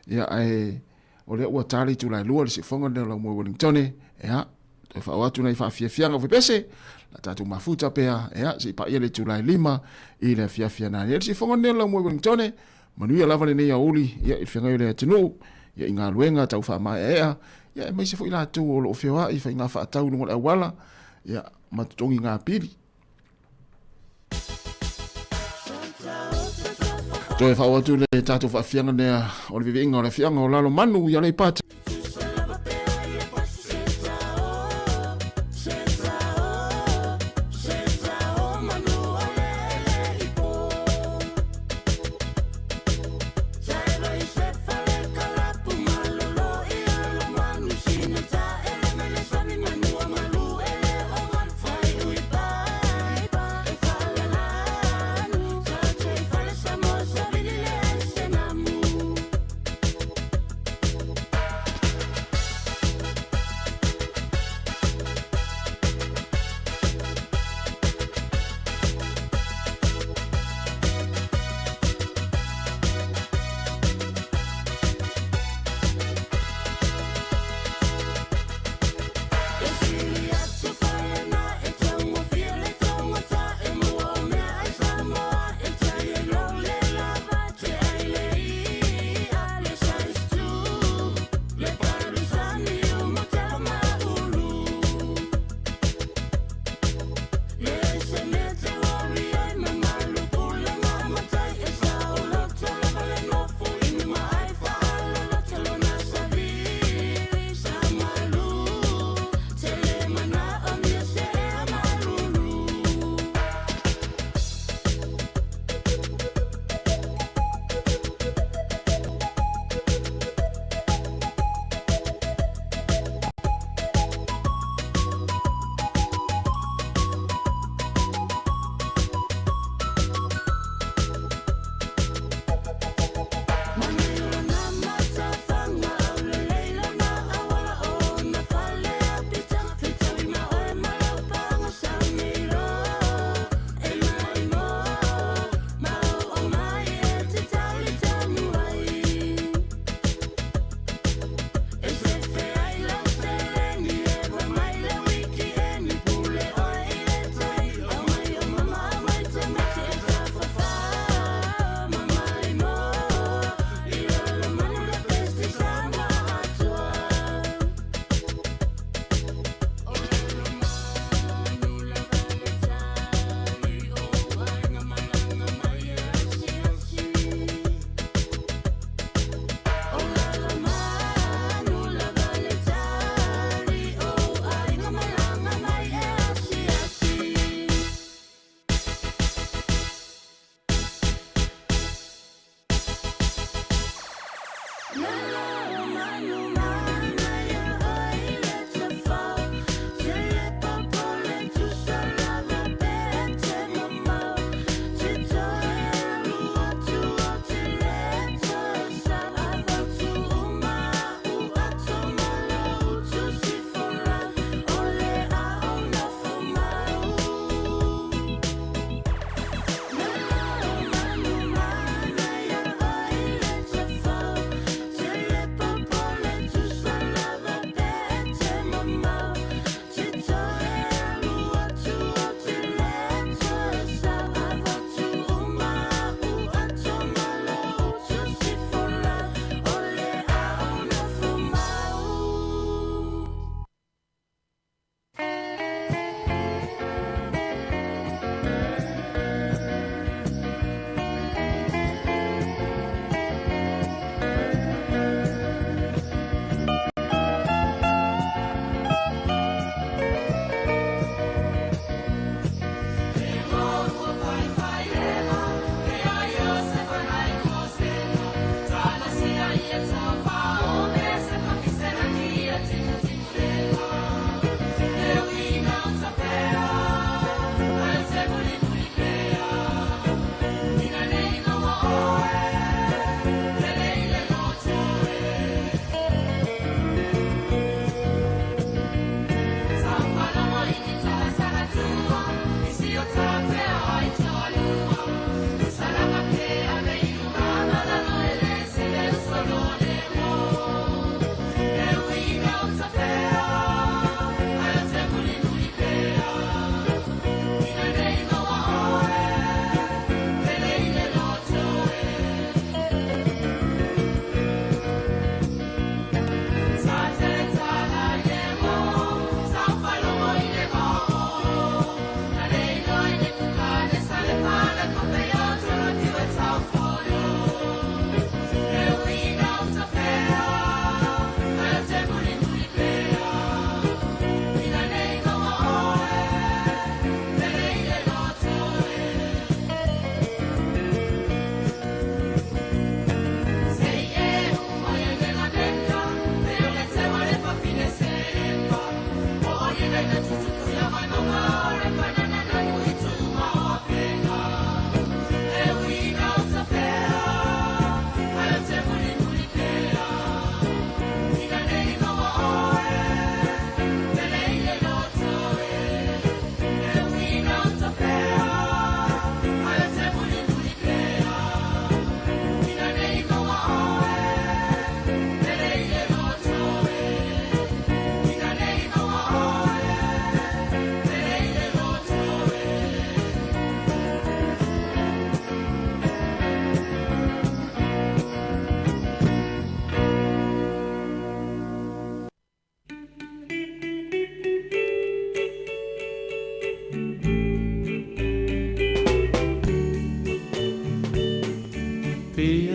Ia ae o lea ua ta le itula e lua le siufofoga lenei o Laumua i Wellingtone, ia toe faaoo atu nai faafiafiaga o fepese, la tatou mafuta pea, ia se i paia le itula e 5 i le afiafi a nanei. Le siufofoga lenei o Laumua i Wellingtone, Manuia lava lenei aoauli ia i le feagai o le atunuu, ia i galuega tau faamaeaea, ia aemaise foi latou o lo o feoai i faiga faatau i luga o le auala, ia ma totogi gapili. Toe faaoo atu le tatou faafiaga lea o le veveiga o le afiaga o Lalomanu i Aleipata.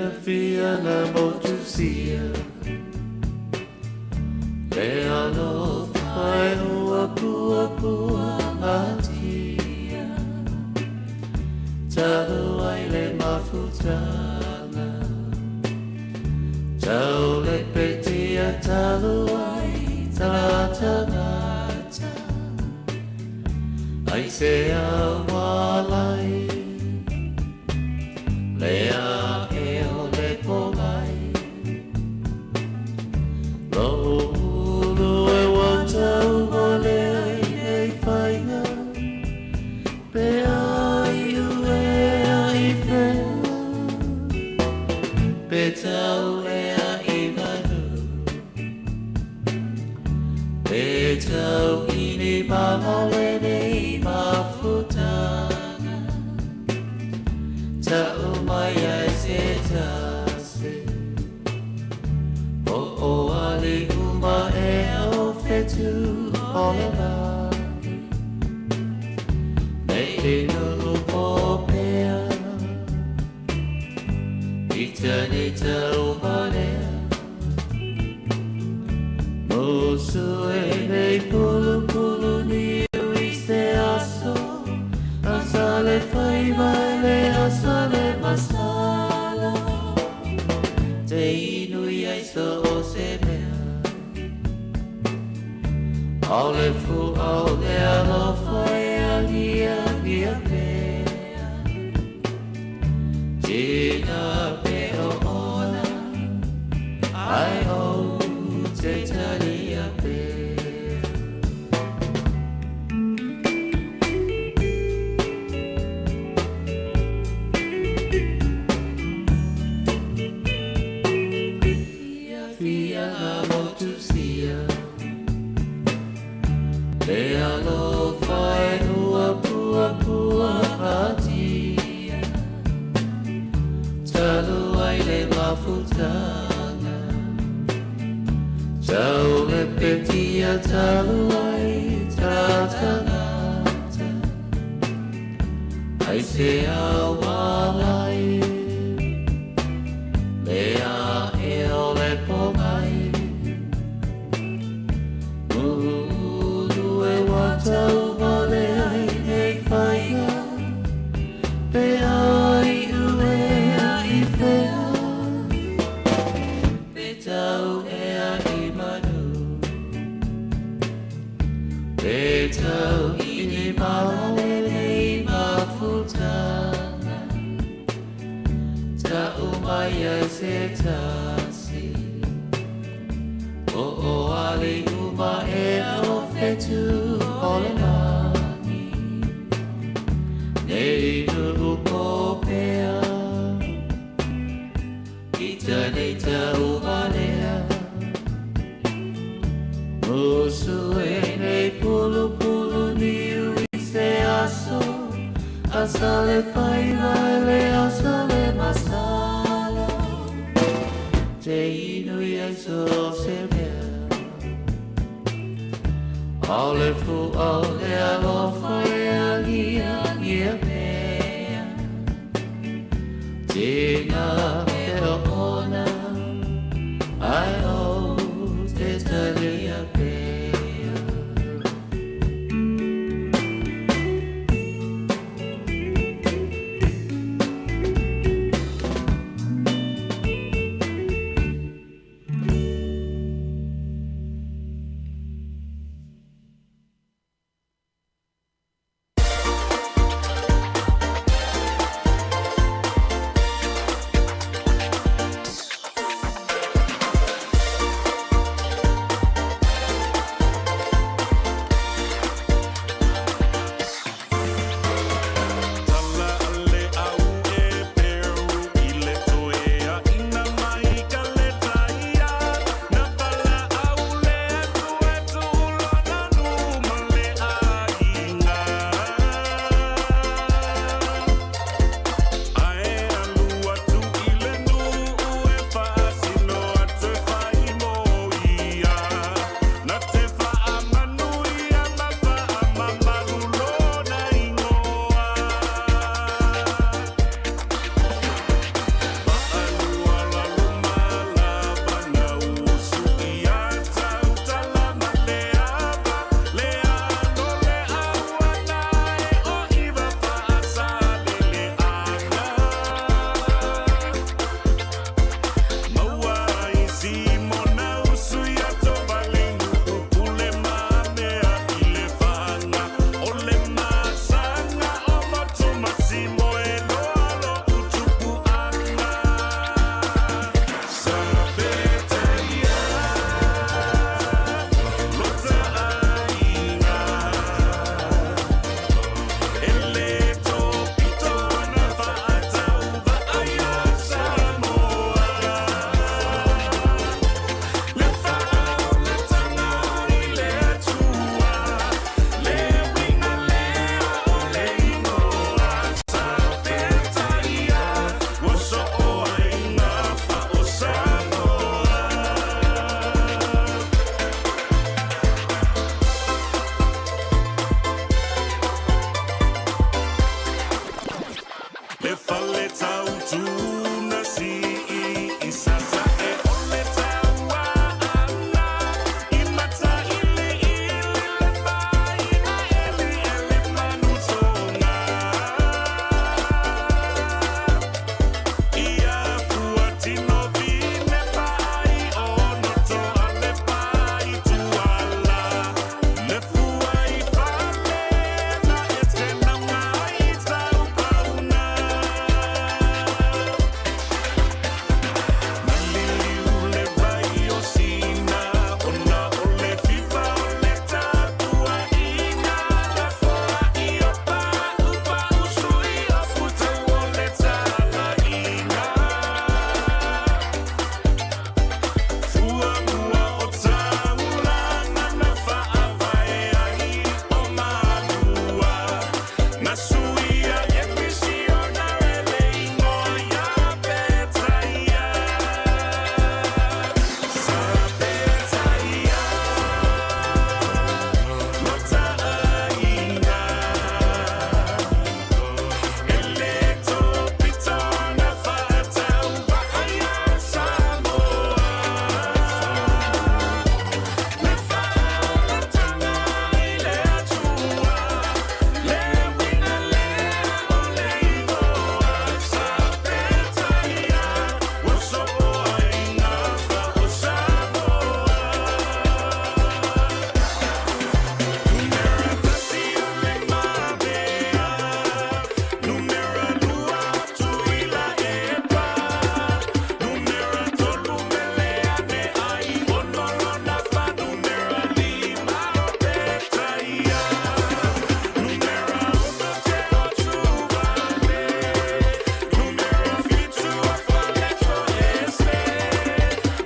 Fia na motusia Le alofa e ua pua pua atia Talu ai le mafutanga Tau le petia talu ai talatangata Ai se awalai Le a e o le pongai Lo ulu e watau wale ai nei whainga Pe ai ue ai whea Pe tau e a i manu Pe tau ini mamale nei mafutanga Tau mai ai se tasi O o ali uma e o whetu o le langi Nei te nuu po pea I tane tau valea Musu e nei pulu pulu niu i se aso Asale faiva le asale masala Te inu i ai so o se mea Au le fu au le alofa e agia gia pea Tina pe o ona Ai o te talia pea Fia, fia la motusia Le alofa e ua pua pua atia Talu ai le mafutanga Tau le petia talu ai taratangata Ai se awalai Le a e o le pongai Ulu e watau vale ai nei whainga Pe ai ue a i whea Pe tau e a i manu Pe tau i ni malele nei mafutanga Tau mai ai se tasi O o ali uma e o whetu o le langi Nei nuu po pea I tane tau valea Musu e nei pulu pulu niu i se aso Asale faiva le asale masala Te inu i ai so se mea Au le fu au le alofa e agia gia pea Tina pe o ona Ai o te talia pea Le fale tautuna si i sasa e o le taua ana i mata ili ili le pai na eli eli manutonga. Ia fuatino vine pai o noto ale pai tuala. Le fua i fale na e te naunga ai tau pauna. Na liliu le vai o sina, ona o le fiva o le tapua ina. Na foa i o pau pau sui o futau o le tala ina. Fua mua o taulanga na whaavae ai o malua. Na suia e misiona ele ingoa ia Petaia. Sa Petaia, mata aina. Ele tōpito na whaatau vaaya Samoa. Le whaolatanga i le atua, le winga lea o le ingoa. Sa Petaia, ua so'o ai gafa o Samoa. Numera tasi o le mavea, numera lua o Tuila epa, numera tolu mele ane ai ono lona fa, numera lima o Petaia, numera ono te o Tuvale, numera fitu o Faleto ese,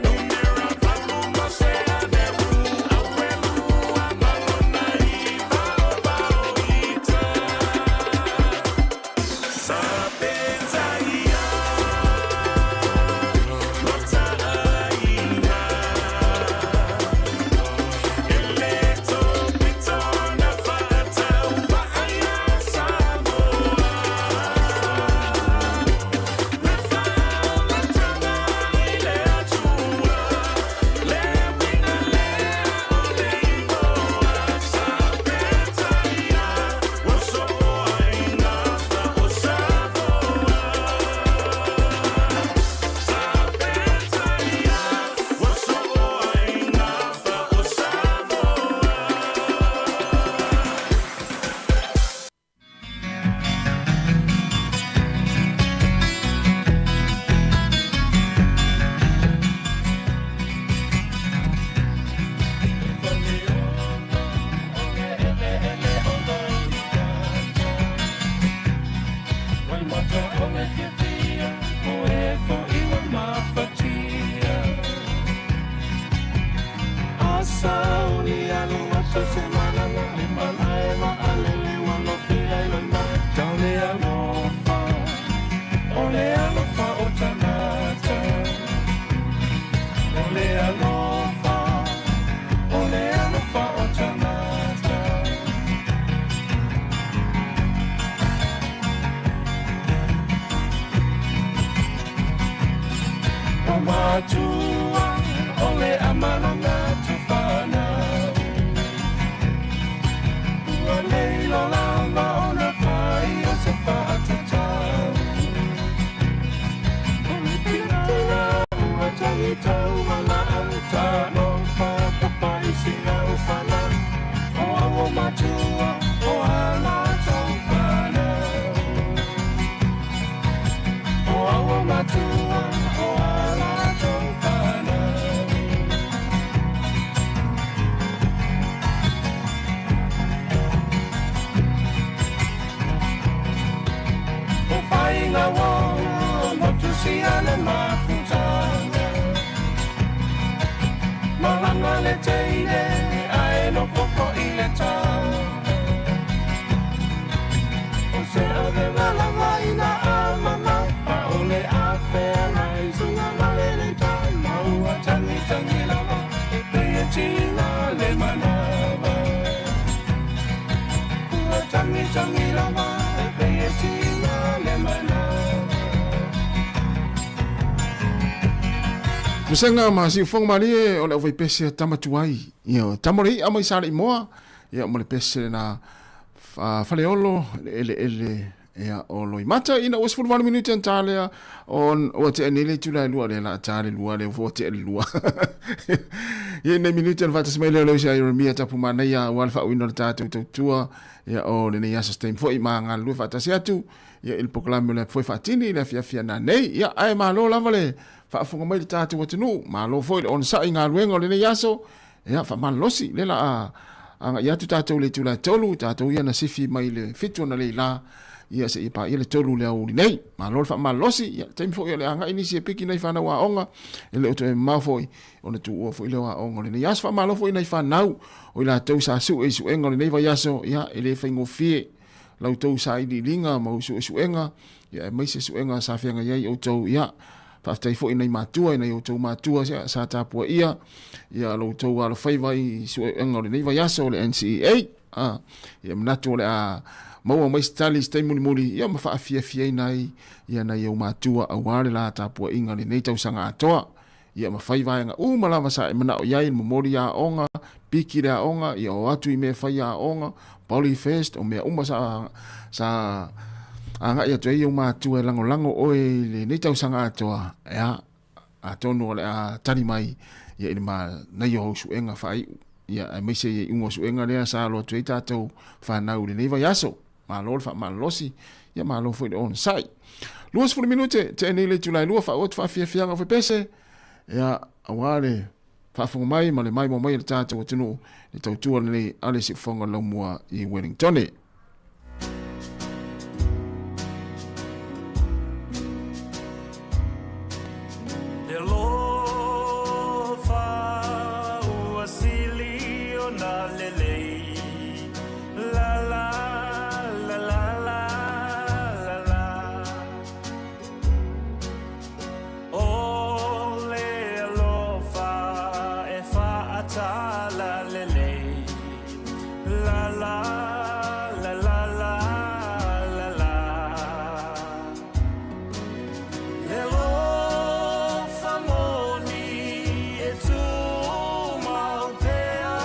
numera valu mose ane ru, awelu amalona iva o vao ita. Sa Petaia, mata aina. Ele tōpito na whaatau vaaya Samoa. Le whaolatanga i le atua, le winga lea o le ingoa. Sa Petaia, ua so'o ai gafa o Samoa. Sa Petaia, ua so'o ai gafa o Samoa. Ole alofa o tagata. O matua o le amalanga tufanau. Ua leilo lava ona fai o se faatatau. O le tinatina ua tagitau malaau talofa papaisi au fana. O au o matua o ala taufanau. O au o matua o ala taufanau. O whainga wō, motu si ane mafutanga. Malanga le teine, ae no fofo i le tau. O se ave malanga ina a mama, pa o le a whea lai sunga malele tai. Maua tangi tangi lava, e pei e tina le manawa. Ua tangi tangi lava, e pei e tina le manawa. Pesega ma siufoga malie o le aufaipese a tama tuai. Ia, tama o le i'a mai Saleimoa, ia ma le pese lena Faleolo, eleele ia o Loimata. Ina ua 18 minute ana tā lea, on ua tea nei le itula e lua lea la a tā le lua lea ua tea le lua. Ia nei minute ana faatasi mai lea o le usi a Ieremia tapu manaia ua le faauina o le tātou tautua ia o lenei aso se taimi foi ma galulue faatasi atu ia i le polokalame o le foi faatini i le afiafi ana nei. Ia ae malo lava le faafofoga mai le tātou atunuu, malo foi le onosai i galuega o lenei aso. Ia faamalolosi lea la a agai atu tātou i le itula e tolu, tātou ia na sifi mai le 7 ona le la ia seia paia le 3 le aoauli nei. Malo le faamalolosi, ia taimi foi o le agai nisi e piki nai fanau aoga, e le o toe mamao foi ona tuua foi lea o aoga o lenei aso. Faamalo foi nai fanau o i latou sa sue i suega o lenei vaiaso, ia e le faigofie la outou sailiiliga ma suesuega, ia aemaise suega sa feagai ai outou, ia faafetai foi nai matua, nai outou matua sa tapuaia ia lo outou alofaiva i suesuega o lenei vaiaso o le NCEA. Ia manatu o le a maua mai se tali i se taimi mulimuli, ia ma faafiafiaina ai ia nai ou matua aua le la tapuaiga o lenei tausaga atoa. Ia ma fai vaega uma lava sa e manao i ai, momoli aoga, piki le aoga, ia o atu i mea e fai aoga, Polyfest, o mea uma sa, sa agai atu ai ou matua e lagolago oe i lenei tausaga atoa, ia, atonu o le a tali mai ia i le manaia o au suega faaiu, ia, aemaise i iuga o suega lea sa alo atu ai tatou fanau i lenei vaiaso. Malo le faamalolosi, ia malo foi le onosai. 20 minute, tea nei le itula e lua, faauu atu faafiafiaga o fepese, ia, aua le faafofoga mai ma le maimoa mai a le tatou atunuu i le tautua lenei a le Siufofoga o le Laumua i Wellingtone. Le alofa ua sili ona lelei. La la la la la la la. O le alofa e faatala lelei. La la la la la la la. Le alofa moni e tumau pea.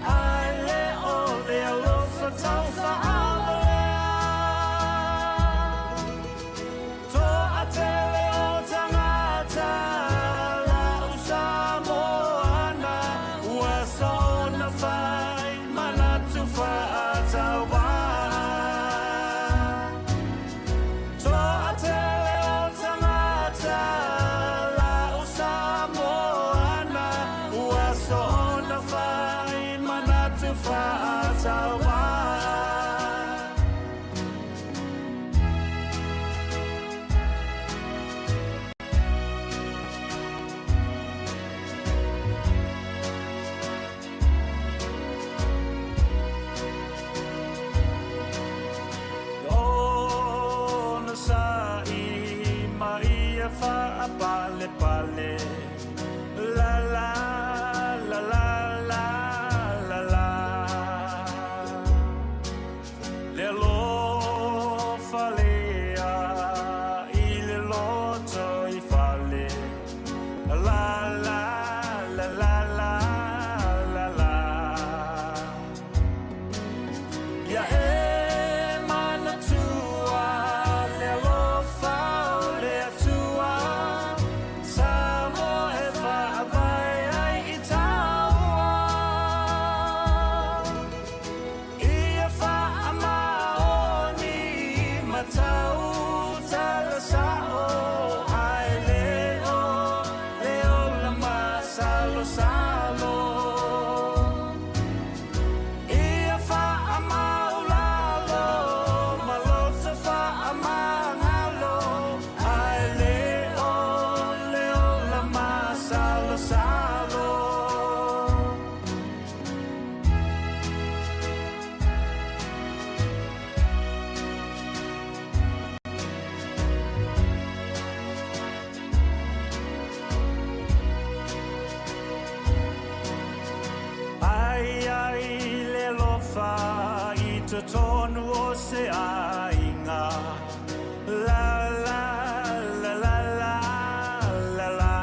Ae le o le alofa taufaawalea. Toatele o tagata lau Samoana ua soona fai manatu faatauvaa. Toatele o tagata lau Samoana ua soona fai manatu faatauvaa. Ona sa'i ma ia faapalepale. La la la la la la la. Le alofa lea i le loto i fale. La la la la la la la. Ia e manatua le alofa o le Atua, Samoa e faavae ai i taua. Ia faamaoni ma tautala sao, ae le o le ola masalosalo. Ia faamaulalo ma loto faamagalo, ae le o le ola masalosalo. Ai ai le alofa i totonu o se aiga. La la la la la la la.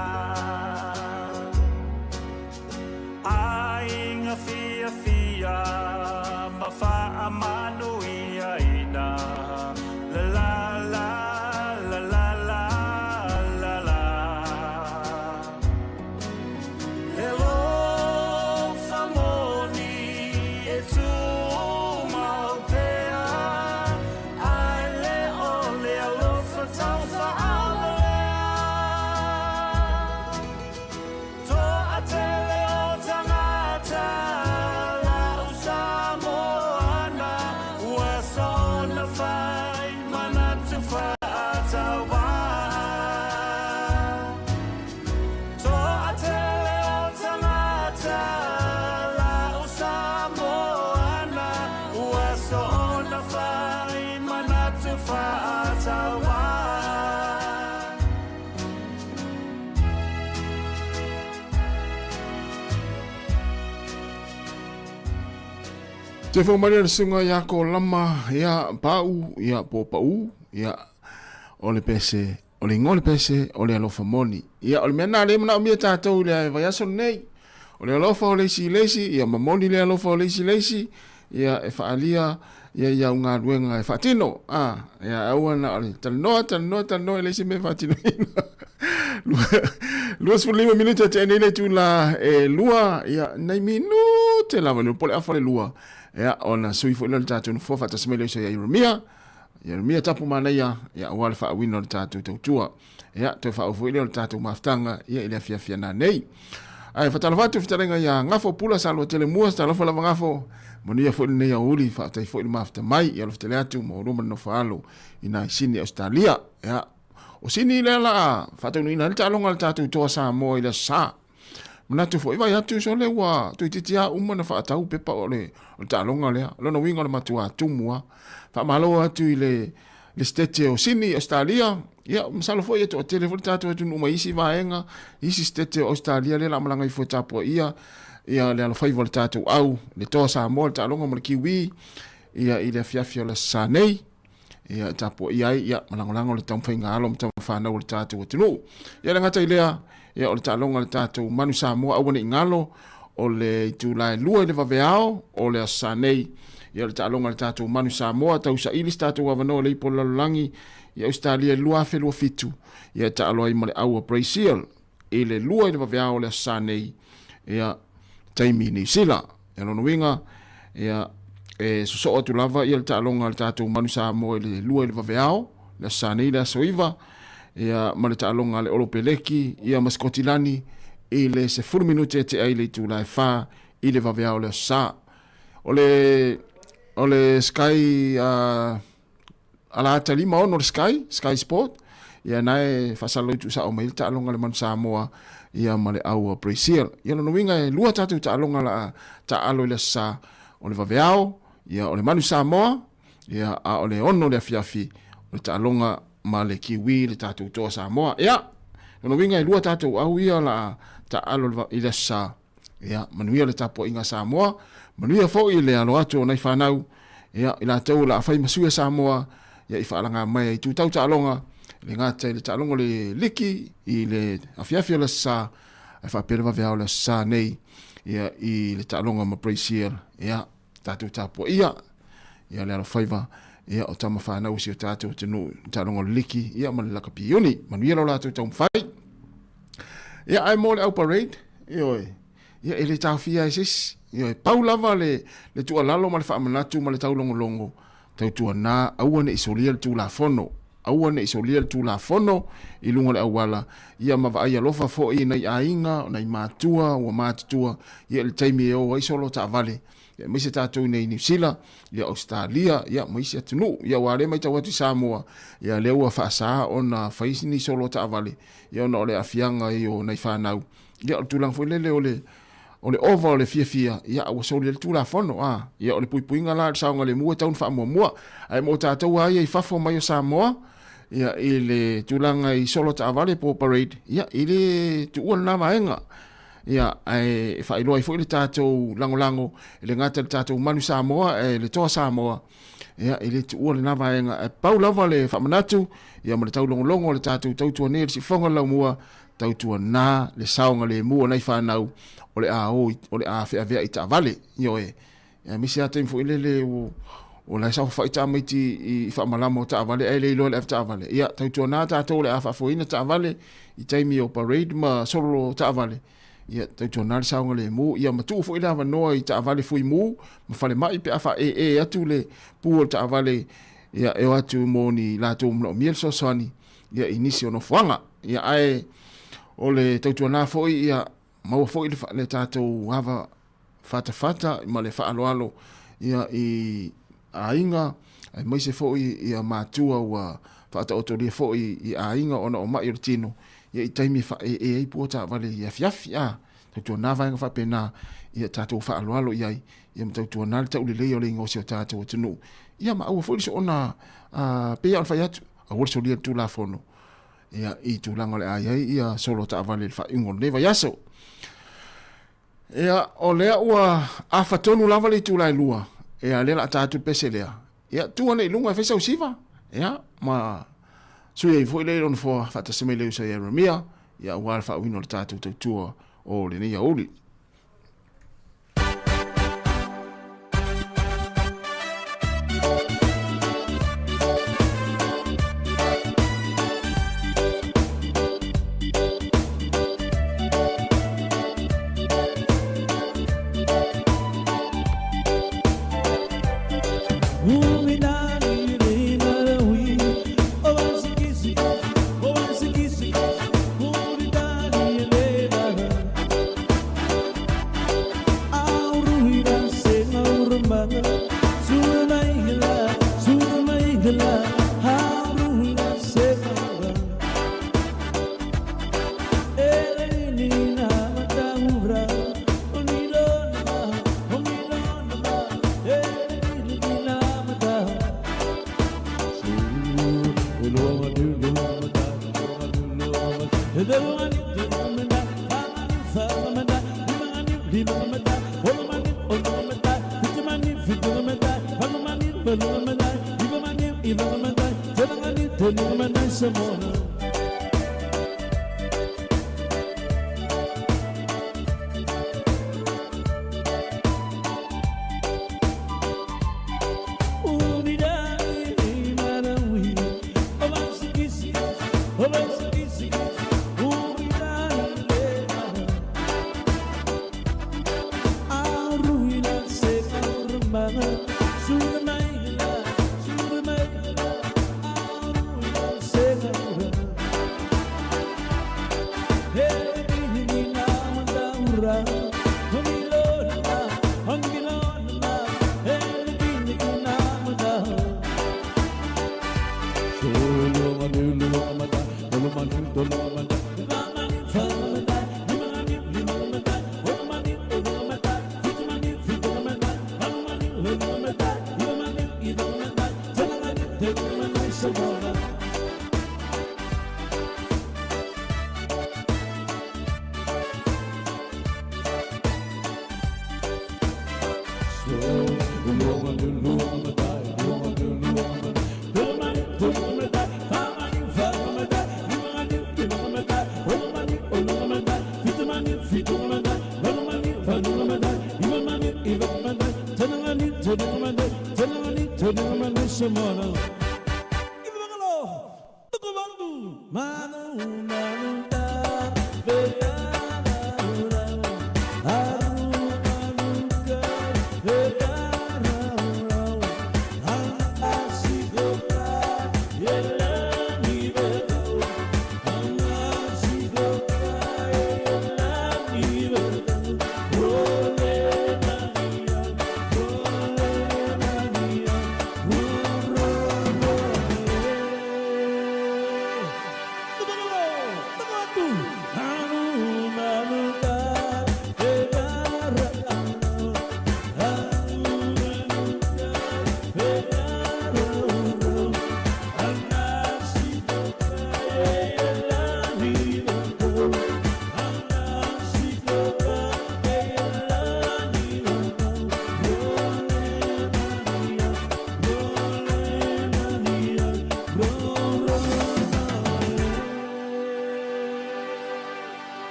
faataua. Te fo mai le susuga ia ko lama ia pau ia po pau ia o le pese o le ingoa o le pese o le alofa moni. Ia o le mea na le manaomia tatou i le vaiaso lenei o le alofa o le isi i le isi ia momoli le alofa o le isi i le isi ia e faaalia ia i au galuega e faatino a ia aua na o le talanoa talanoa talanoa e leai se mea e faatinoina. 25 minute te nei le itula e lua ia nai minute lava le po le afa le lua ia ona sui foi lea o le tatou nofoa faatasi mai le uso ia Ieremia Ieremia Tapu Manaia ia aua le faauiina o le tatou tautua. Ia, toe faauu foi lea o le tatou mafutaga ia i le afiafi ana nei. Ae faatalofa atu fetalaiga ia Gafo Pula Saluatelemua, talofa lava Gafo, manuia foi lenei aoauli, faafetai foi le mafuta mai, ia alofa tele atu ma oulua ma le nofo-a-alo i nai Sini Ausetalia. Ia, o Sini lea la a faataunuuina ai le taaloga a le tatou toa Samoa i le Aso Sa. Manatu foi, vaai atu sole ua toeitiiti lava uma ona faatau pepa o le, o le taaloga lea. O lona uiga o le matua tumu lava. Faamalo atu i le, le sitete o Sini, Ausetalia. Ia, masalo foi e toatele foi le tatou atunuu mai isi vaega, isi sitete o Ausetalia lea o le a malaga ifo e tapuaia ia le alofaiva o le tatou au, le toa Samoa, le taaloga ma le Kiwi, ia i le afiafi o le Aso Sa nei. Ia e tapuaia ai, ia ma lagolago le taumafaiga alo ma tamafanau o le tatou atunuu. Ia le gata i lea, ia o le taaloga a le tatou Manu Samoa aua ne i galo, o le itula e 2 i le vaveao o le Aso Sa nei. Ia o le taaloga a le tatou Manu Samoa, tausaili se tatou avanoa i le ipu o le lalolagi i Ausetalia i le 2027, ia e taalo ai ma le au a Brasil i le 2 i le vaveao o le Aso Sa nei, ia, taimi i Niu Sila. Ia lona uiga, ia, e sosoo atu lava ia le taaloga a le tatou Manu Samoa i le 2 i le vaveao, le Aso Sa nei, le Aso 9, ia, ma le taaloga a le Olopeleki, ia, ma Sikotilani i le 10 minute e tea i le itula e 4 i le vaveao o le Aso Sa. O le, o le Sky, uh, ala ata 56 le Sky, Sky Sport, ia na e faasalalau tuusao mai le taaloga a le Manu Samoa ia ma le au a Brazil. Ia lona uiga e lua tatou taaloga la a taaalo i le Aso Sa, o le vaveao, ia o le Manu Samoa, ia a o le 6 le afiafi o le taaloga ma le Kiwi le tatou toa Samoa. Ia, lona uiga e lua tatou au ia la a taaalo i le Aso Sa. Ia, manuia le tapuaiga a Samoa, manuia foi le alo atu o nai fanau, ia, i latou o le a fai ma sui a Samoa, ia, i faalaga mai ai itu tau taaloga, e le gata i le taaloga o le liki i le afiafi o le Aso Sa, ae faapea le vaveao o le Aso Sa nei, ia, i le taaloga ma Brazil, ia, tatou tapuaia, ia, le alofaiva, ia, o tama fanau o si o tatou atunuu i le taaloga o le liki, ia, ma le lakapi iuni. Manuia lo latou taumafai. Ia, ae mo le au parade, ioe, ia e le taofia ai se isi. Ioe, pau lava le, le tuualalo ma le faamanatu ma le taulogologo, tautuana, aua ne i solia le Tulafono. Aua ne i solia le Tulafono i luga o le auala, ia ma vaai alofa foi i nai aiga, o nai matua ua matutua, ia i le taimi e o ai solo taavale. Aemaise tatou i inei i Niu Sila, ia Ausetalia, ia ma isi atunuu. Ia aua o lea e matau atu i Samoa, ia lea ua faasa ona fai ni solo taavale, ia ona o le aafiaga i o nai fanau. Ia o le tulaga foi lele o le o le ova o le fiafia, ia ua soli ai le Tulafono, a. Ia o le puipuiga la o le saogalemu e tatau ona faamuamua. Ae mo tatou lava ia i fafo mai o Samoa, ia i le tulaga i solo taavale po o parade, ia e le tuua lena vaega. Ia, ae faailoa ai foi le tatou lagolago, e le gata i le tatou Manu Samoa, ae le Toa Samoa, ia, e le tuua lena vaega. Ae pau lava le faamanatu, ia ma le taulogologo o le tatou tautua nei i le siufofoga o le Laumua, tautuana le saogalemu o nai fanau o le a o, o le a feaveai taavale. Ioe. Aemaise lava taimi foi lele o, o la e saofafai tamaiti i faamalama o taavale ae le iloa le avetaavale. Ia, tautuana tatou o le a faafoeina taavale i taimi o parade ma solo taavale. Ia, tautuana le saogalemu. Ia, ma tuu foi le avanoa i taavale fuimu ma falemai pe a faaee atu le pu o le taavale, ia, e o atu mo ni latou manaomia le fesoasoani, ia, i nisi o nofoaga. Ia, ae o le tautuana foi, ia, maua foi le, le tatou ava fatafata ma le faaaloalo ia i aiga aemaise foi ia matua ua faataotolia foi i aiga ona o mai o le tino ia i taimi e faaee ai pua taavale i afiafi a tautuana vaega faapena ia tatou faaaloalo i ai. Ia ma tautuana le tauleleia o le igoa o si o tatou atunuu. Ia ma aua foi le soona pei lava ona fai atu, aua le solia le Tulafono ia i tulaga o le a i ai ia solo taavale i le faaiuga o lenei vaiaso. Ia, o lea ua afa tonu lava le itula e 2, ia lea o le a ta atu le pese lea. Ia, tu ane i luga e fai sau siva, ia, ma sui ai foi lea i lona foa faatasi mai le uso ia Ramia, ia aua le faauiina o le tatou tautua o lenei aoauli.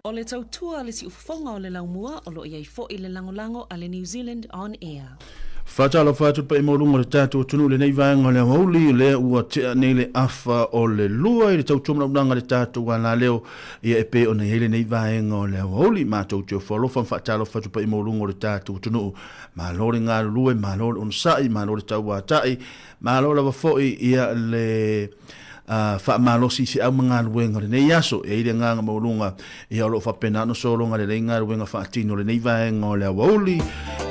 O le tautua a le siufofoga o le laumua o lo o i ai foi le lagolago a le New Zealand On Air. Faatalofa atu le paia maualuga o le tatou atunuu i lenei vaega o le aoauli, lea ua tea nei le afa o le lua i le tautua manaunauga a le tatou alaleo, ia e pei ona i ai lenei vaega o le aoauli. Matou te ofo alofa ma faatalofa atu le paia maualuga o le tatou atunuu. Malo le galulue, malo le onosai, malo le tauatai, malo lava foi ia le faamalosi i feau ma galuega o lenei aso. E i ai le agaga maualuga ia o lo o faapena ona sologa lelei galuega faatino o lenei vaega o le aoauli.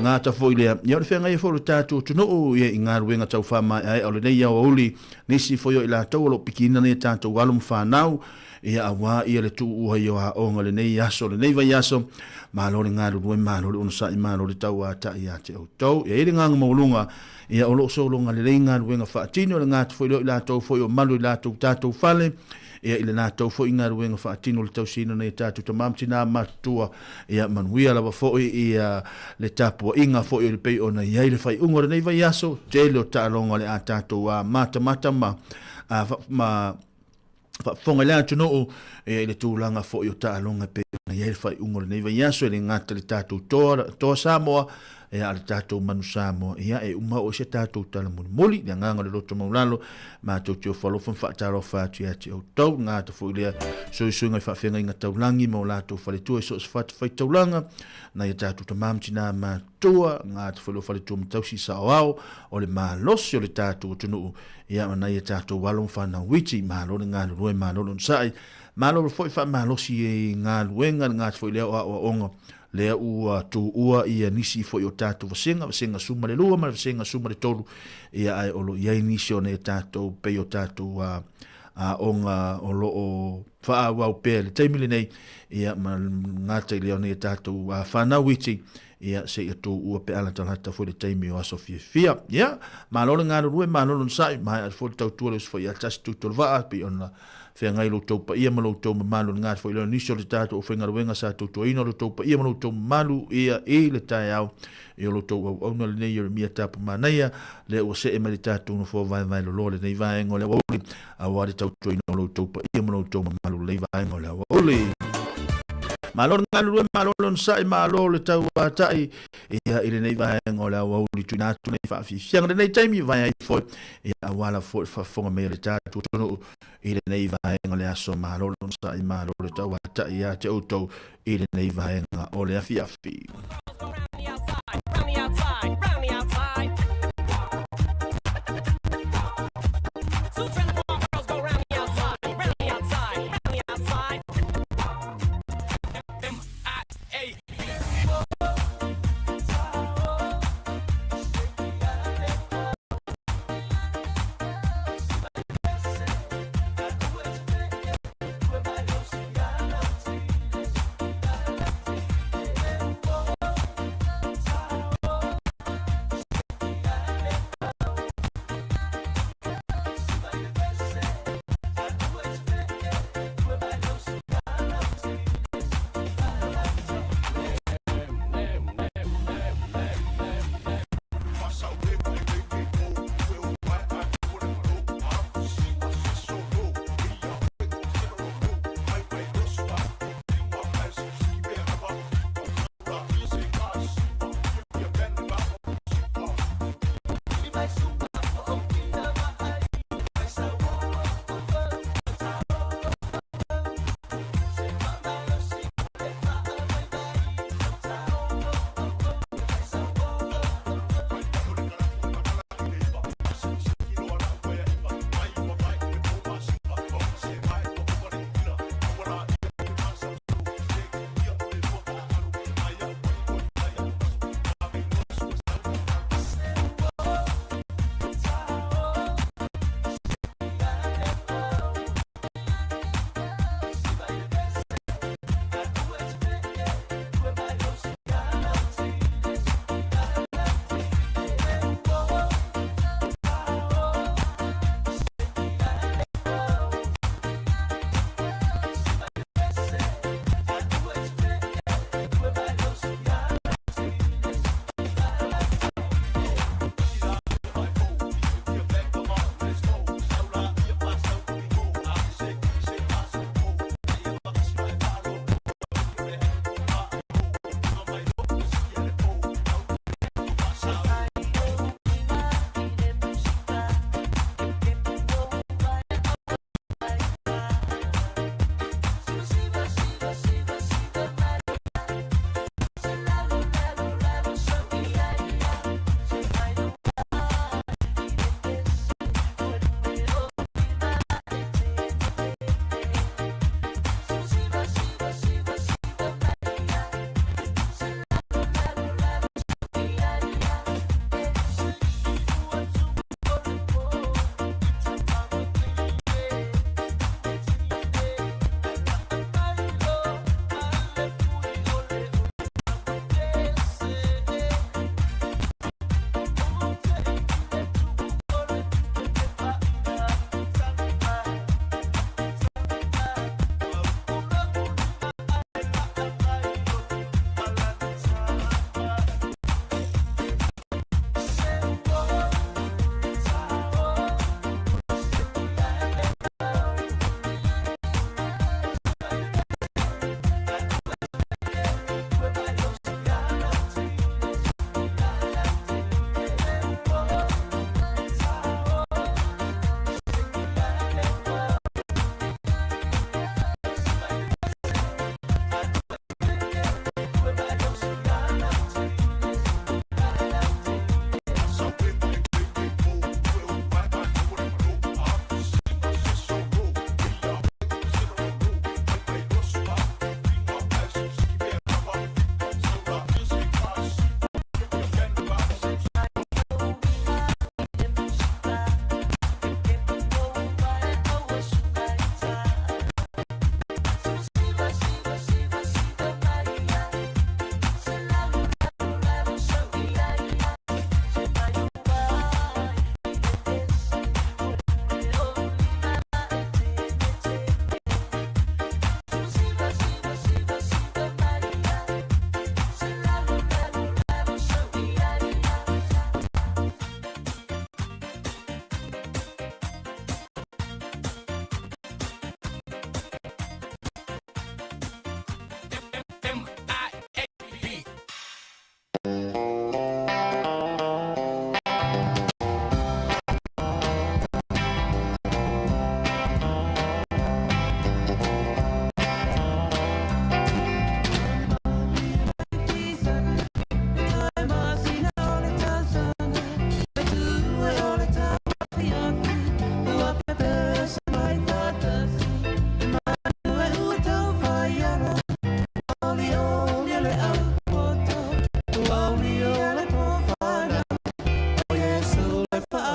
Gata foi lea, ia o le feagai ai foi o le tatou atunuu ia i galuega tau faamaeaea o lenei aoauli. Nisi foi o i latou o lo o pikiina nei a tatou alo ma fanau. Ia auā ia le tuua i o aoga lenei aso, lenei vaiaso, malo le galulue, malo le onosai, malo le tauata'i ia te outou. E i ai le agaga maualuga, ia o lo o sologa lelei galuega faatino, e le gata foi lea o i latou foi o malu i latou tatou fale, ia i le latou foi galuega faatino le tausiina o nai a tatou tama ma tinā matutua, ia manuia lava foi ia le tapuaiga foi o le pei ona i ai le faaiuga o lenei vaiaso, tele o taaloga o le a tatou matamata ma ma faafofoga i le atunuu i le tulaga foi o taaloga e pei ona i ai le faaiuga o lenei vaiaso, e le gata i le tatou toa, toa Samoa, ia, a le tatou manu Samoa, ia, e uma oo i se tatou tala mulimuli, le agaga o le loto maulalo, matou te ofo alofa ma faatalofa atu ia te outou, le gata foi lea suisuiga i faafeagaiga taulagi ma o latou faletua i so o se fatafaitaulaga, nai a tatou tama ma tinā matua, gata foi lea faletua ma tausi saoao, o le malosi o le tatou atunuu, Ia ma nai a tatou alo ma fanau iti, malo le galulue, malo le onosai, malo foi faamalosi i galuega, le gata foi lea o aoaoga, lea ua tuua ia nisi foi o tatou vasega, vasega 12 ma le vasega 13, ia ae o lo o i ai nisi o nai a tatou, pei o tatou aoga o lo o faaauau pea i le taimi lenei, ia ma gata i lea o nai a tatou fanau iti, Ia, se i tuua pe a latalata foi le taimi o aso fiafia. Ia, malo le galulue, malo le onosai, maea foi le tautua le uso foi ia tasi tutu o le vaa, pei ona feagai lo outou paia ma lo outou mamalu, le gata foi lea o nisi o le tatou aufaigaluega sa tautuaina lo outou paia ma lo outou mamalu, ia, i le taeao, i o lo outou auauna lenei Ieremia Tapu Manaia, lea ua see mai le tatou nofoa vaevae loloa lenei vaega o le aoauli, aua le tautuaina o lo outou paia ma lo outou mamalu lenei vaega o le aoauli. Malo le galulue, malo le onosai, malo le tauata'i ia i lenei vaega o le aoauli tuuina atu nei faafiafiaga lenei taimi vae ai foi ia aua lava foi le faafofoga mai a le tatou atunuu i lenei vaega o le aso. Malo le onosai, malo le tauata'i ia te outou i lenei vaega o le afiafi.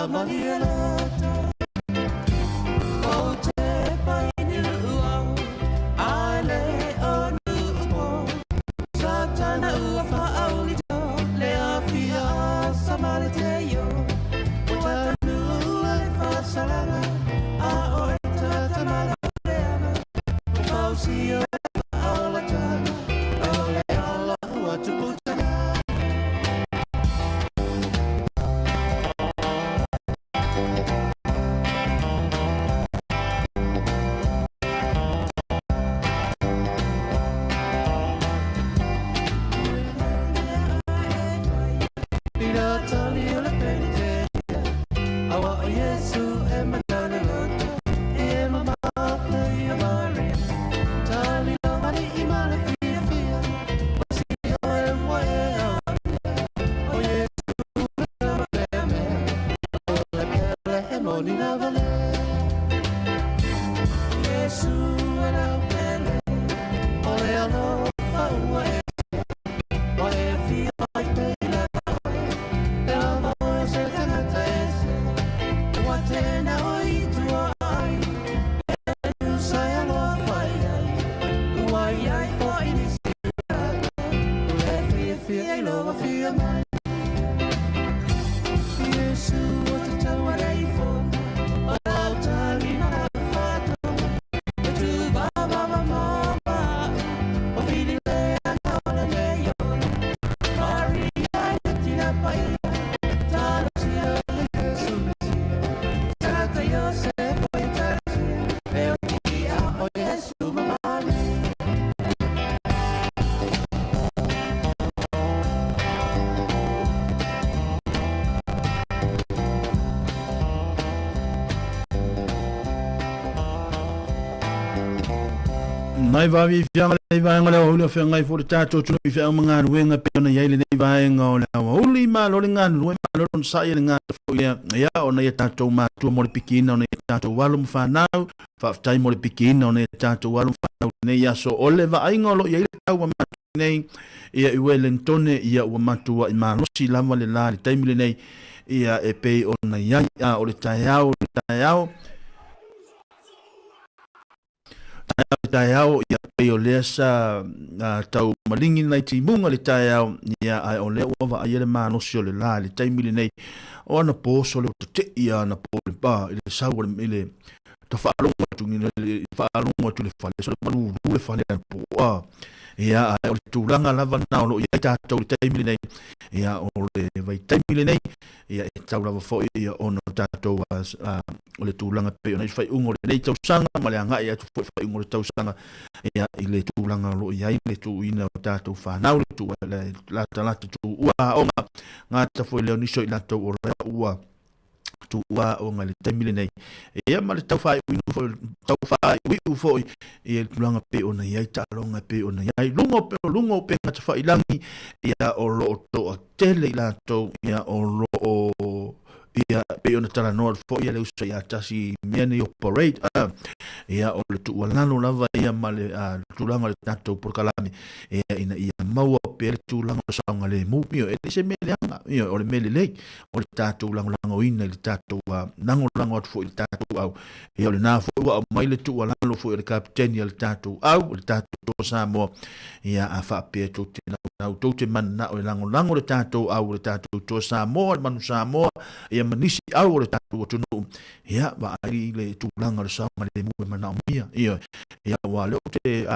malie loto. O te pai nu'uau, a le o nu'upo. Satana ua fa'aulito, le afia asa ma le teio. Ua tanu'u le fa'asalaga, a o e tatamala leaga. Ua fausia le fa'aolataga, o le ala ua tuputaga. Nai vavi fianga lenei vaega o le aoauli o feagai foi le tatou atunuu i feau ma galuega pei ona i ai lenei vaega o le aoauli. Malo le galulue, malo le onosai e le gata foi lea ia ona ia tatou matua mo le pikiina o nai a tatou alo ma fanau. Faafetai mo le pikiina o nai a tatou alo ma fanau i lenei aso. O le vaaiga o lo o i ai le tau a matou nei ia i Welentone ia ua matuai malosi lava le la i le taimi lenei ia e pei ona i ai a o le taeao le taeao taeao le taeao ia pei o lea sa tau maligi nai timuga le taeao ia ae o lea ua vaaia le malosi o le la i le taimi lenei o ana po sole ua tete'i ana po le pa i le sau o le i le tafaalogo atu i faalogo atu i le fale sole malulu le fale ana po a ia ae o le tulaga lava na o lo o i ai tatou i le taimi lenei ia o le vaitaimi lenei Ia, e tatau lava foi ia ona o tatou o le tulaga pei ona i faaiuga o lenei tausaga ma le agai atu foi faaiuga o le tausaga ia i le tulaga o lo o i ai le tuuina o tatou fanau le tuu le latalata tuua aoga gata foi lea o nisi o i latou o lea ua tuua aoga i le taimi lenei ia ma le tau faaiuiu foi tau faaiuiu foi i le tulaga pei ona i ai taaloga pei ona i ai luga o luga o upega tafailagi ia o lo o toa tele i latou ia o lo o ia pei ona talanoa atu foi le uso ia tasi i mea nei o parade ia o le tuualalo lava ia ma le tulaga o le tatou polokalame ia ina ia maua pea le tulaga o le saogalemu ia e le se mea leaga ia o le mea lelei o le tatou lagolagoina i le tatou lagolago atu foi i le tatou au ia o lena foi ua aumai le tuualalo foi o le kapiteni a le tatou au o le tatou Toa Samoa ia a faapea tou te naunau tou te mananao e lagolago le tatou au o le tatou Toa Samoa le Manu Samoa ia ma nisi au o le tatou atunuu ia vaai le tulaga o le saogalemu e manaomia ia ia aua lea ou te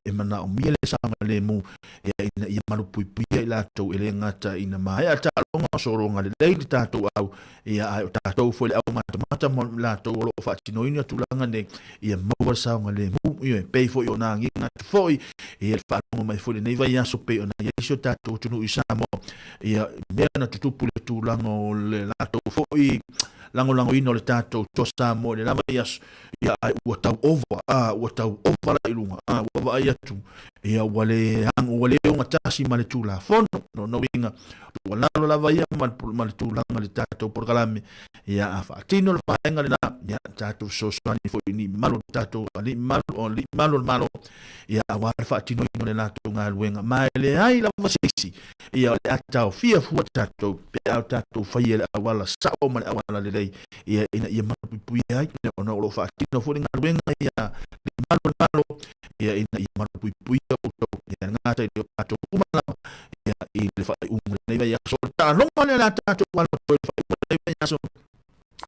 e manaomia le saogalemu ia ina ia malupuipuia i latou e le gata ina maea taaloga o sologa lelei le tatou au Ia, ae o tatou foi le aumatamata ma i latou o lo o faatinoina tulaga nei, ia maua le saogalemu, ioe, pei foi ona agiga atu foi, ia le faalogo mai foi lenei vaiaso pei ona i ai si o tatou atunuu i Samoa, ia, mea na tutupu i le tulaga o le latou foi lagolagoina o le tatou Toa Samoa i le la vaiaso, ia, ae ua tau ova, a, ua tau ova la i luga, a, ua vaai atu, Ia ua le ua le ogatasi ma le Tulafono. Lona uiga, tuualalo lava ia ma le, ma le tulaga i le tatou polokalame, ia a faatino le vaega lena, ia tatou fesoasoani foi i ni mamalu o le tatou alii mamalu, o alii mamalu o le Malo, ia aua le faatinoina o le latou galuega. Ma e leai lava se isi, ia o le a taofia fua tatou, pe a o tatou faia le auala sao ma le auala lelei, ia ina ia malupuipuia ai, ona o lo o faatino foi le galuega ia alii mamalu o le Malo, ia ina ia malupuipuia outou, ia le gata i le o tatou uma lava, ia i le faaiuga o lenei vaiaso. O le taaloga lea o le a tatou alo atu ai i le faaiuga o lenei vaiaso,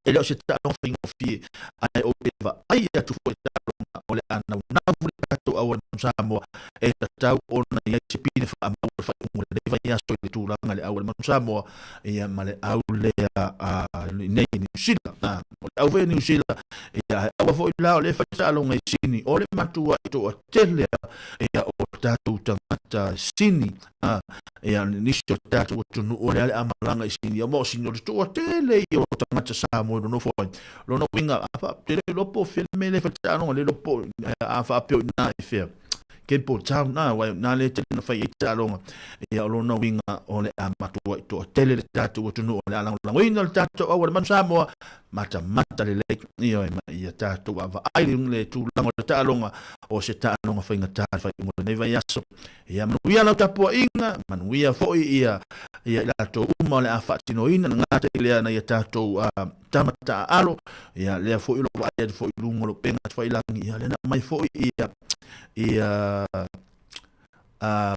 e le o se taaloga faigofie, ae ou te vaai atu foi i le taaloga o le a naunau le tatou auala manu Samoa e tatau ona i ai se pine faamau o le faaiuga o lenei vaiaso i le tulaga i le auala manu Samoa, ia ma le au lea a nei i Niu Sila. O le au foi a Niu Sila, ia ae aua foi la o le fai taaloga i Sini, o le matua i toatele ia o tatou tagata Sini, ia nisi o tatou atunuu o lea le a malaga i Sini, ia ma o Sini o le toatele ia o tagata Samoa e nonofo ai. Lona uiga, a faapea le iloa po o fea le mea lea e fai taaloga, le iloa po a faapea o i ina i fea. Campbell Town na, wai na le tele na fai ai taaloga. Ia o lona uiga o le a matuai toatele le tatou atunuu o le a lagolagoina le tatou auala manu Samoa, matamata lelei, ioe, ma ia tatou vaavaai le tulaga o le taaloga, o se taaloga faigata le faaiuga o lenei vaiaso. Ia manuia lau tapuaiga, manuia foi ia ia i latou uma o le a faatinoina le gata i lea na ia tatou tama taaalo, ia lea foi o lo o vaai atu foi i luga o le upega tafailangi, ia lea na aumai foi ia ia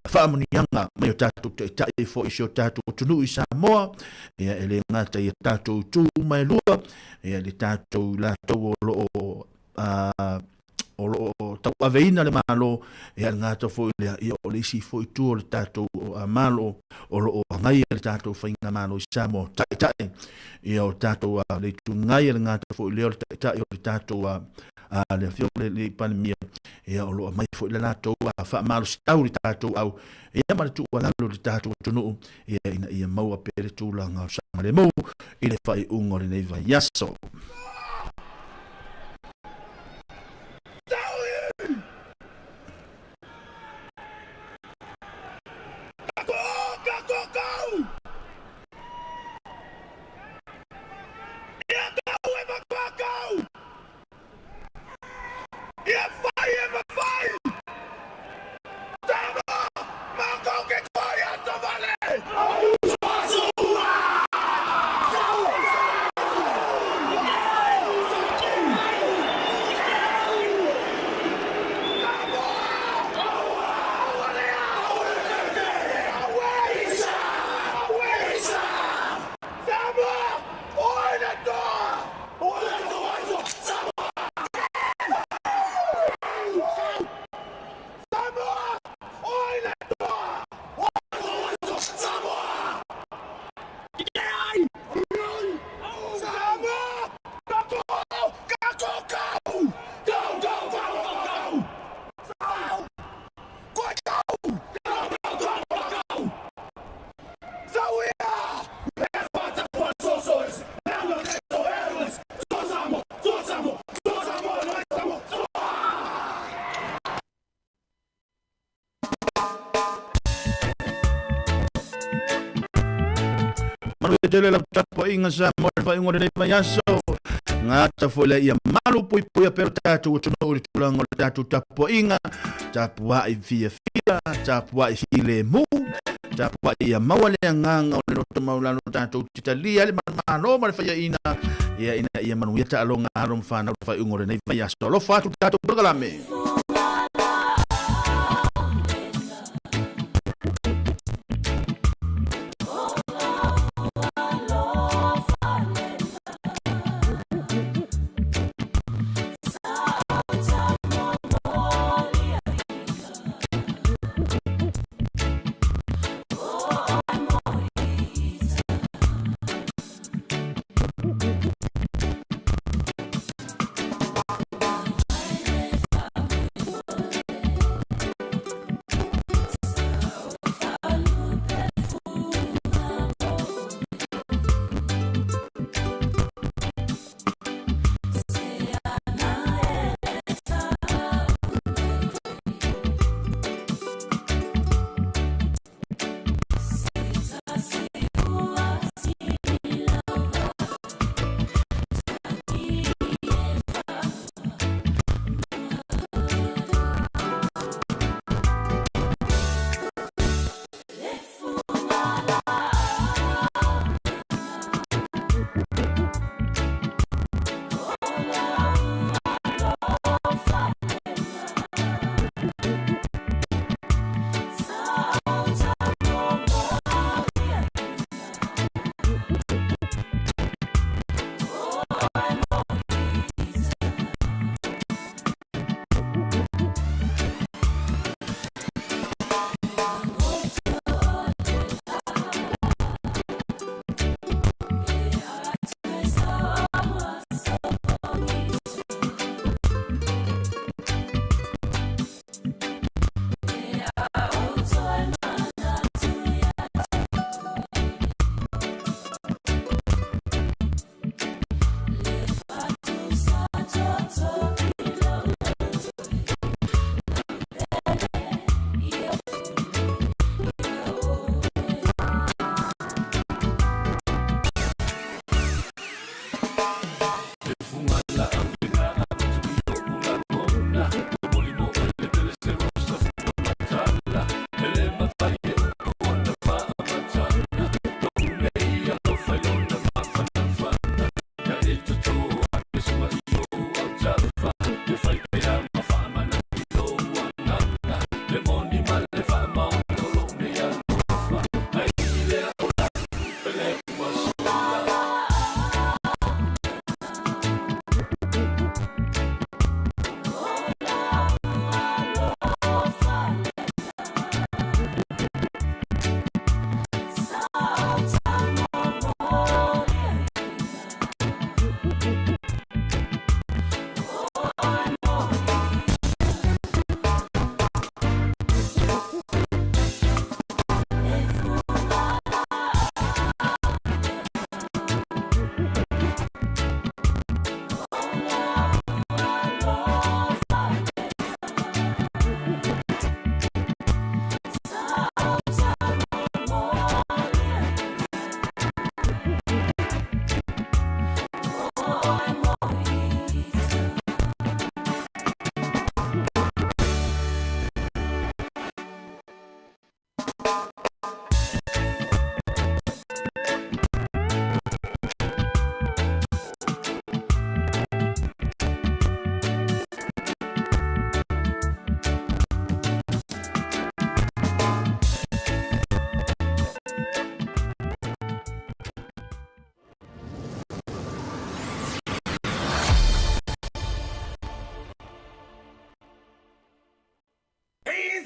faamanuiaga mai o tatou taitai foi i si o tatou atunuu i Samoa, ia e le gata i a tatou itu uma e lua, ia le tatou latou o lo o o lo o tauaveina le Malo, ia le gata foi lea, ia o le isi foi itu o le tatou Malo o lo o agaia le tatou faigamalo i Samoa, taitai, ia o tatou le itu gaia le gata foi lea o le taitai o le tatou le afioga i le Palemia, ia o lo o aumai foi le latou faamalositau i le tatou au, ia ma le tuualalo i le tatou atunuu, ia ina ia maua pea le tulaga o saogalemu i le faaiuga o lenei vaiaso. Ia fai e mafai! Samoa, matou ke toi aso vale! Samoa, oi le toa! Manuia tele lau tapuaiga Samoa i le faaiuga o lenei vaiaso. Gata foi lea ia malu puipuia pea lo tatou atunuu i le tulaga o le tatou tapuaiga, tapuai fiafia, tapuai filemu, tapuai ia maua le agaga o le loto maualalo tatou te talia le manumalo ma le faiaina, ia ina ia manuia taaloga a alo ma fanau i le faaiuga o lenei vaiaso. Alofa atu le tatou polokalame.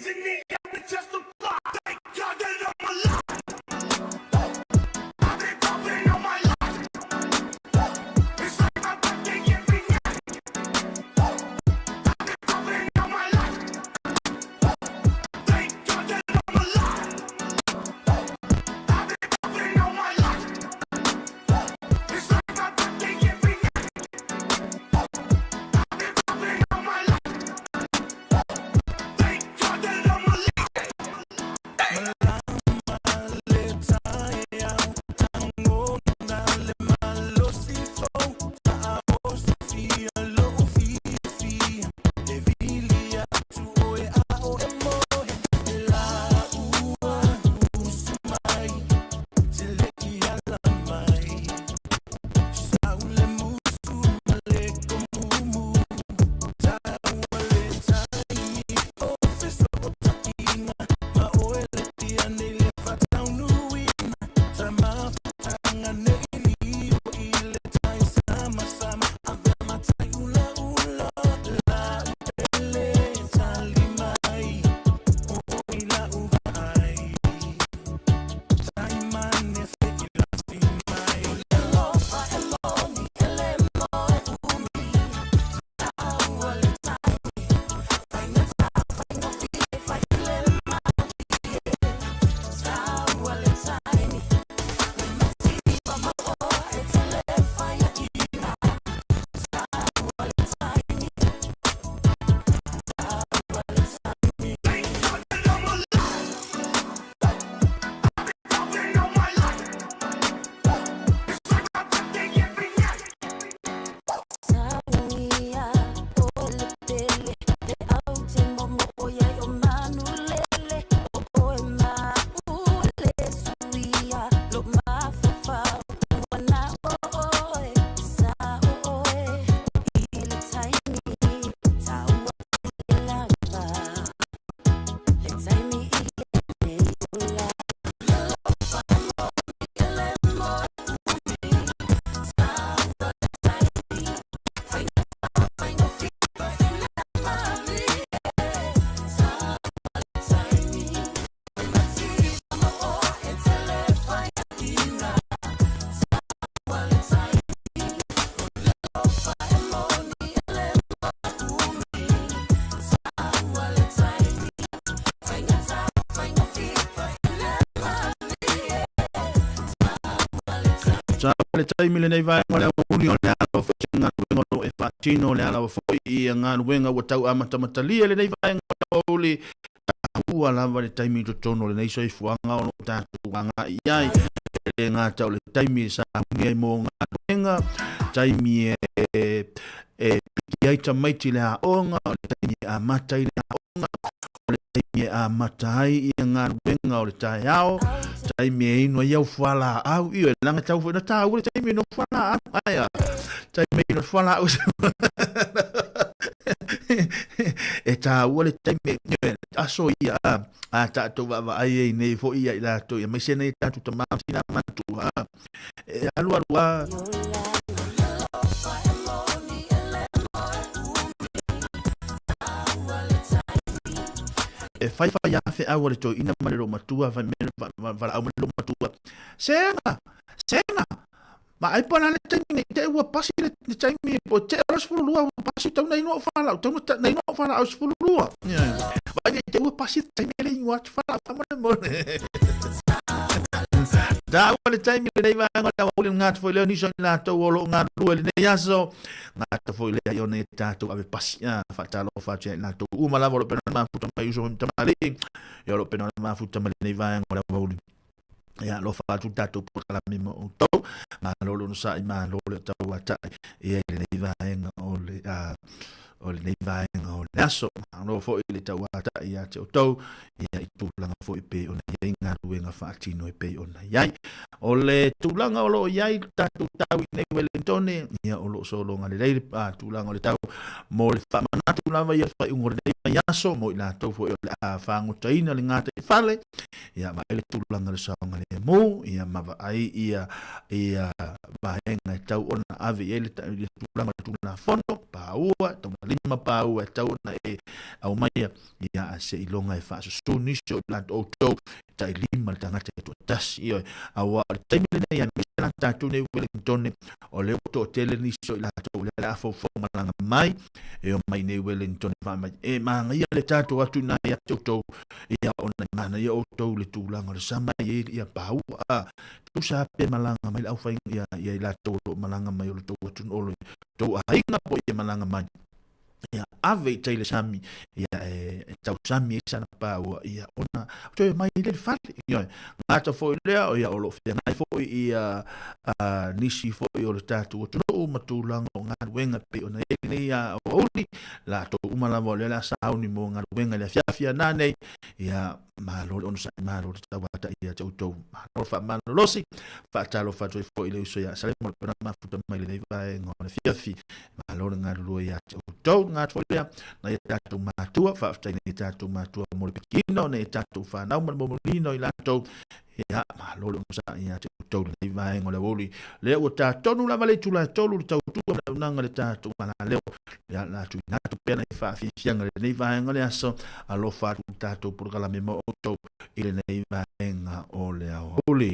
Hands in the air and testify. Thank God that I'm alive. I've been popping all my life. It's like my birthday every night. I've been popping all my life. Thank God that I'm alive. I've been popping all my life. It's like my birthday every night. I've been popping all my life. Thank God that I'm alive. Popping all my life. It's like my birthday every night. Sa le taimi lenei vaega o le aoauli o le ala o foi galuega o lo o e faatino le ala o foi i galuega ua tau amatamatalia lenei vaega o le aoauli taua lava le taimi i totonu o lenei soifuaga o lo o tatou agai i ai. E le gata o le taimi e sauni ai mo galuega, taimi e piki ai tamaiti i le aoga, o le taimi e amata ai le aoga, o le taimi e amata ai ia galuega o le taeao, taimi e inu ai au fualaau, ioe, leaga tau foi na taua le taimi e inu fualaau, ae a, taimi e inu fualaau e taua le taimi, ioe, aso ia a tatou vaavaai ai nei foi ia i latou, aemaise nei tatou tama ma tina matua, e alualu a e whaiwhai a wheau a le toeaina ma le loomatua, whaiwhai ma le loomatua. Sega! Sega! Ma ai pa le taimi nei te ua pasi le taimi po te ora 12 ua pasi tau nei no whalau tau na nei no whalau 12. Vai nei te ua pasi taimi le ingoa atu whalau whamone mo. Da ua le taimi le nei vaega o le aoauli ngā foi leo niso i latou o lo ngā lua le nei aso. Ngā foi lea i o nei tātou ave pasi a whaatalofa atu i latou uma lava o lo pena mafuta mai uso hoi tamali. Ia o lo pena mafuta mai nei vaega o le aoauli. Ia alofa atu tātou polokalame mo outou. Malo le onosai, malo le tauatai ia i lenei vaega o le o lenei vaega o le aso. Malo foi le tauatai ia te outou ia i tulaga foi pei ona i ai galuega faatino e pei ona i ai. O le tulaga o lo o i ai tatou tau i nei Wellingtone, ia o lo o sologa lelei le tulaga o le tau mo le faamanatu lava ia faaiuga o lenei vaiaso mo i latou foi o le a fagotaina le gataifale. Ia vaai le tulaga o le saogalemu, ia ma vaai ia ia vaega e tau ona ave i ai le tulaga o le Tulafono. paua, e tatau ona 5 paua e tatau ona e aumaia, ia ae seiloga e faasusū nisi o i latou outou e tai 5 le tagata e toatasi. Ioe, auā o le taimi lenei aemaise la tatou nei Wellingtone, o lea ua toatele nisi o i latou o lea o le a foufou malaga mai, e omai i nei Wellingtone faamai, e manaia le tatou atu i ina ia te outou, ia ona e manaia outou i le tulaga o le sama e i ai ia paua, a, tusa pe malaga mai le aufai ia, ia i latou o lo o malaga mai o le tou atunuu, o le tou aiga po ia malaga mai. Ia ave i tai le sami, ia e, e tausami ai sana paua, ia ona toe mai le fale. Ia, gata foi lea, ia o lo o feagai foi ia a, nisi foi o le tatou atunuu ma tulaga o galuega e pei ona i ai lenei aoauli, latou uma lava o lea o le a sauni mo galuega i le afiafi a nanei, ia malo le onosai, malo le tauatai ia te outou, malo le faamalolosi. Faatalofa atu ai foi i le uso ia Salemo le pona mafuta mai lenei vaega o le afiafi, malo le galulue ia te outou. Le gata foi lea nai a tatou matua, faafetai nai a tatou matua mo le pikiina o nai a tatou fanau ma le momoliina o i latou. Ia, malo le onosai ia te outou lenei vaega o le aoauli. Lea ua tatonu lava le itula e 3 le tautua ma le auaunaga i le tatou alaleo. Ia, la tuuina atu pea nai faafiafiaga i lenei vaega o le aso. Alofa atu i le tatou polokalame mo outou i lenei vaega o le aoauli.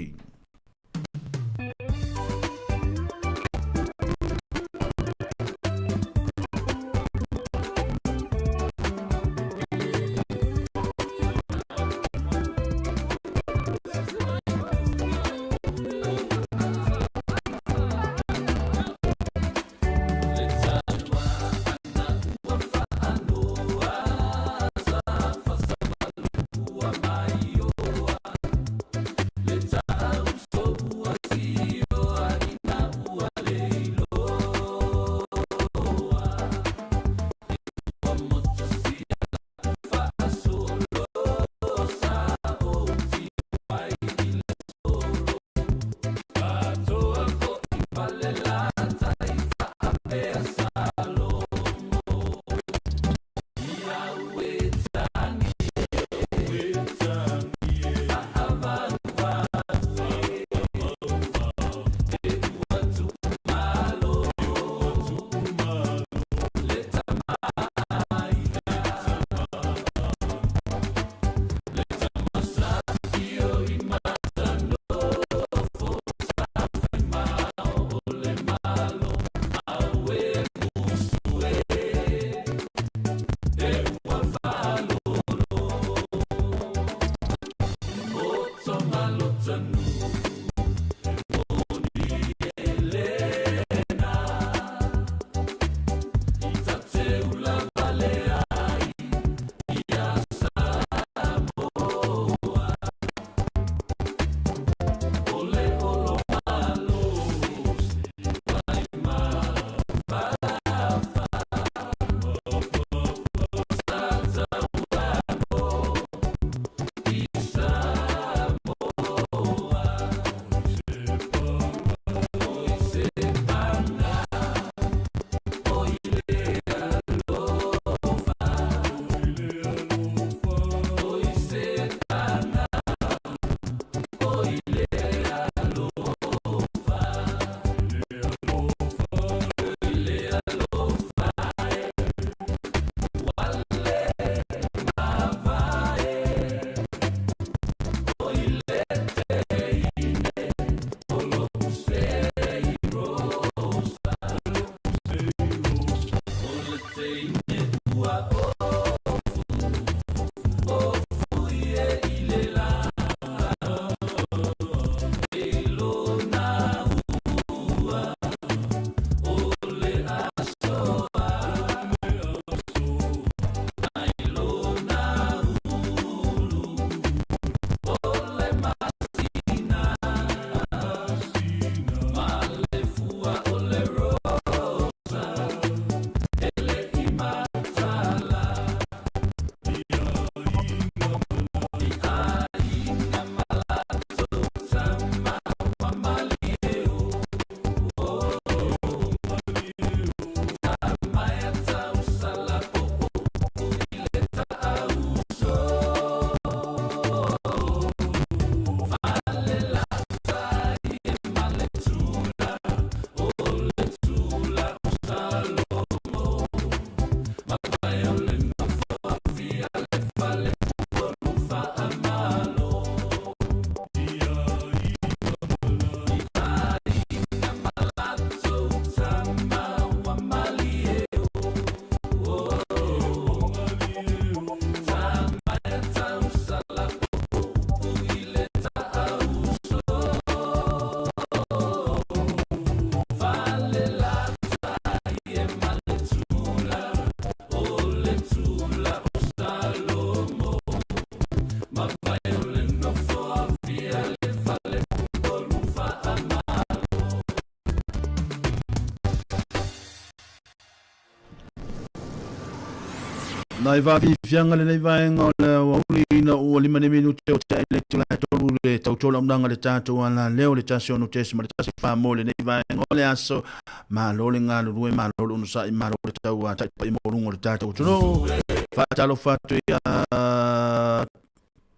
Nai faafiafiaga lenei vaega o le aoauli ina ua 5 nei minute o tea i le itula e 3 le tautola unaga le tatou alaleo le 16.14 mo lenei vaega o le aso. Malo le galulue, malo le onosai, malo le tauata'i paia maualuga o le tatou atunuu. Faatalofa atu ia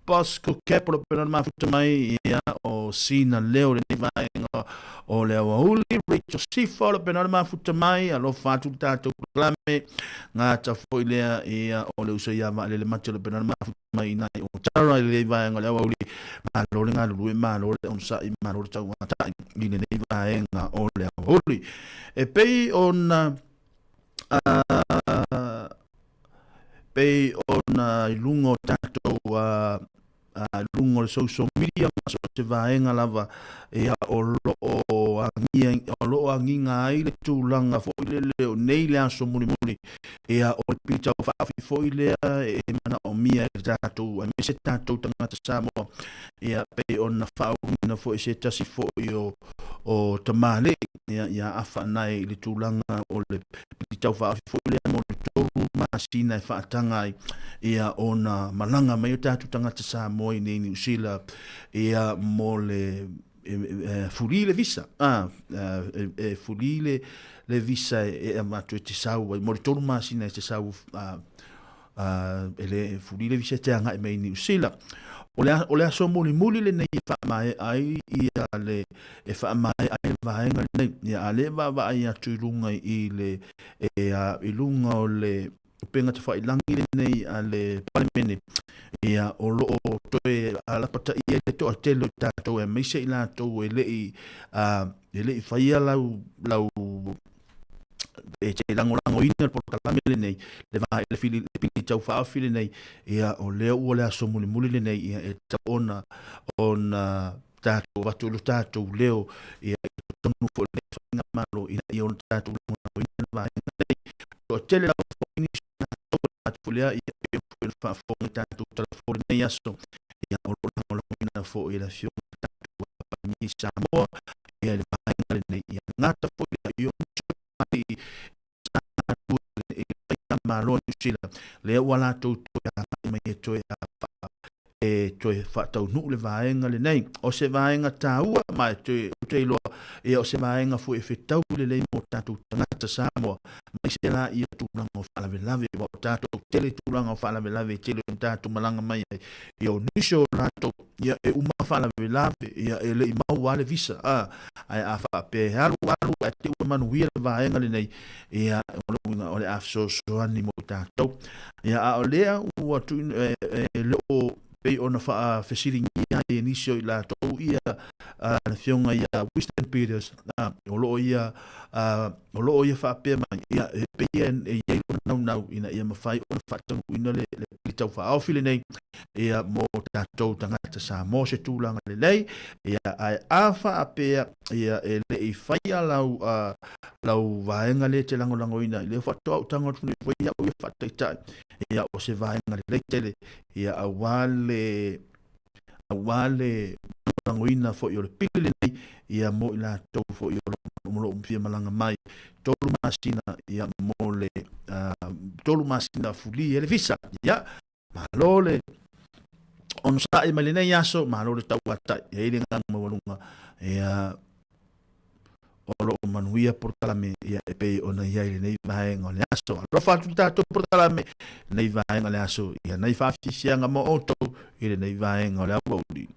Bosco Cap o lo pena mafuta mai ia o sina leo lenei vaega o le aoauli. Rachel Sifa o lo pena mafuta mai, alofa atu le tatou programme gata foi lea ia o le uso ia vaalele mate o lo pena mafuta mai ina i o tara i lenei vaega o le aoauli. Malo le galulue, malo le onosai, malo le tauata'i i lenei vaega o le aoauli. E pei ona pei ona i luga o tatou luga o le social media ma so o se vaega lava ia o loo agia o loo agiga ai le tulaga foi lele o nei le aso mulimuli ia o le pili taufaaofi foi lea e manaomia e tatou aemaise tatou tagata Samoa ia pei ona faauluina foi se tasi foi o tamalii ia ia afa nai i le tulaga o le pili taufaaofi foi lea mo le 3 masina e faataga ai ia ona malaga mai o tatou tagata Samoa i nei Niu Sila ia mo le fuli le visa e fuli le visa e avatu e te sau ai mo le 3 masina e te sau e le fuli le visa e te agai mai i Niu Sila. O le aso mulimuli lenei e faamaea ai ia le e faamaea ai le vaega lenei ia a le vaavaai atu i luga i le e i luga o le upega tafailagi lenei a le Palemene ia o loo toe alapataia i le toatele o tatou aemaise i latou e lei faia lau e te lagolagoina le polokalame lenei le va le fili le pili taufaaofi lenei ia o lea ua le aso mulimuli lenei ia e tatau ona tatou avatu lo tatou leo ia i totonu foi o lenei faigamalo ina ia ona tatou lagolagoina le vaega lenei. Toatele lava foi nisi o tatou e atu lea ia e pei ona faafofoga i tatou talafou lenei aso ia o lo o lagolagoina foi e le afioga i le tatou Palemia i Samoa ia le vaega lenei ia gata foi lea i ona tamalii sa galulue i le faigamalo a Niu Sila lea ua latou toe agai mai e toe e toe faataunuu le vaega lenei. O se vaega taua ma e toe ou te iloa ia o se vaega foi e fetau lelei mo tatou tagata Samoa aemaise la ia tulaga o faalavelave aua o tatou tele tulaga o faalavelave e tele ona tatou malaga mai ai ia o nisi o latou ia e uma faalavelave ia e le i maua lava le visa ae a faapea e alu alu ae te i ua manuia le vaega lenei ia o le uiga o le a fesoasoani mo tatou ia a o lea ua tuuina e le o pei ona faafesiligia ai e nisi o i latou ia le afioga ia Winston Peters o loo ia o loo ia faapea mai ia e pei e i ai lona naunau ina ia mafai ona faataunuuina le pili taufaaofi lenei ia mo tatou tagata Samoa se tulaga lelei ia ae a faapea ia e le i faia lau lau vaega lea e te lagolagoina i lea faatoa ou tago atu nei foi au ia faataitai ia o se vaega lelei tele ia aua le aua le lagolagoina foi o le pili lenei ia mo i latou foi o lo o fia malaga mai 3 masina ia mo le 3 masina fuli e le visa ia malo le onosai mai lenei aso malo le tauatai e i le agaga maualuga ia o lo o manuia polokalame ia e pei ona i ai lenei vaega o le aso. Alofa atu le tatou polokalame lenei vaega o le aso ia nai faafiafiaga mo outou i lenei vaega o le aoauli.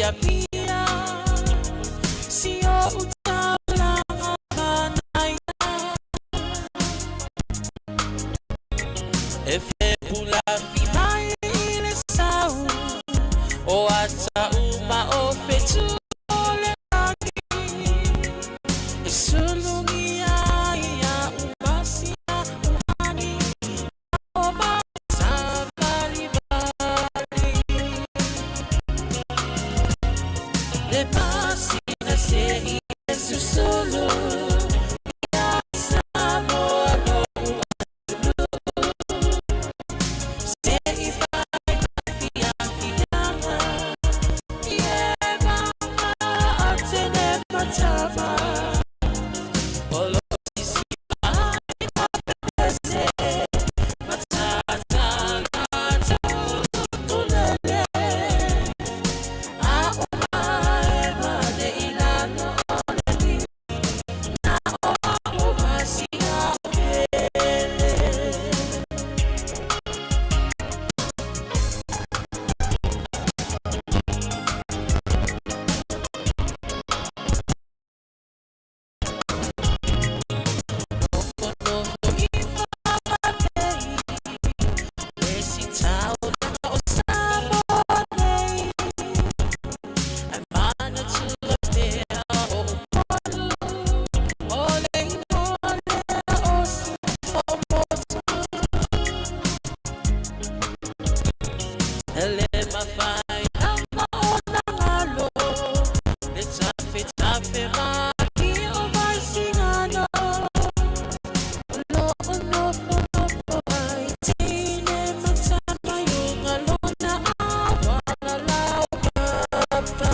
Apia Si o utaulanga manaia E fepula fi mai le sau O ata uma o fetu o le lagi E sulungi ai ia umasia uhani O masavali vali Le pasina se i e susulu Ia Samoa lo atunu Se i fai fiafiaga Ie mama a tene matama O lo sisi ai ma pese Matatanga tulele A o mae mane i lalo o le liu Na o au masia o pele. Nofonofo i faamatei le sitaulaga o Samoa nei Ae manatua pea o Upolu o le igoa lea o Siufomotu E le mafai lava ona galo le tafetafe maki o Vaisigano O lo o nofonofo ai teine ma tama i luga lona auala laupapa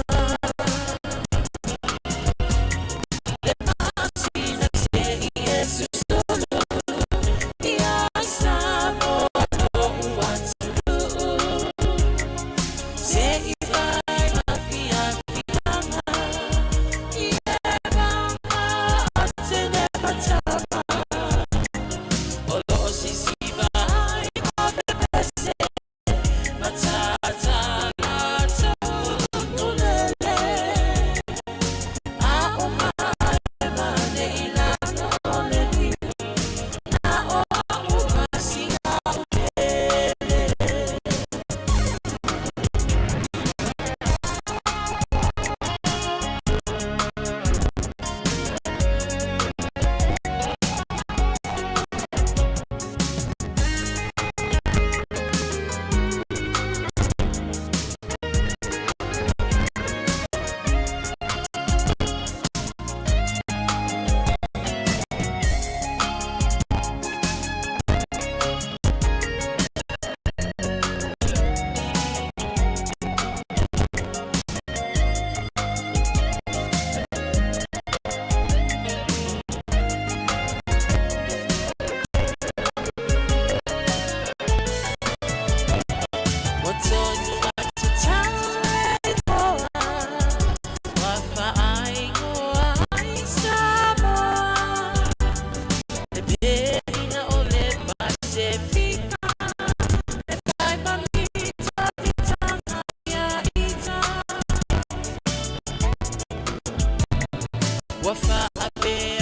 Le masina se i e susulu Ia Samoa lo'u atunuu Se i fai ma fiafiaga Ie mama a tene matama O lo o sisiva ai ma pepese Matatanga tulele A o mae mane i lalo o le liu Na o au masia o pele. Ua tonu atu tau e toa Ua faaigoa ai Samoa Le perina o le Pasefika E whai mamita vitanga ia ita Ua faapea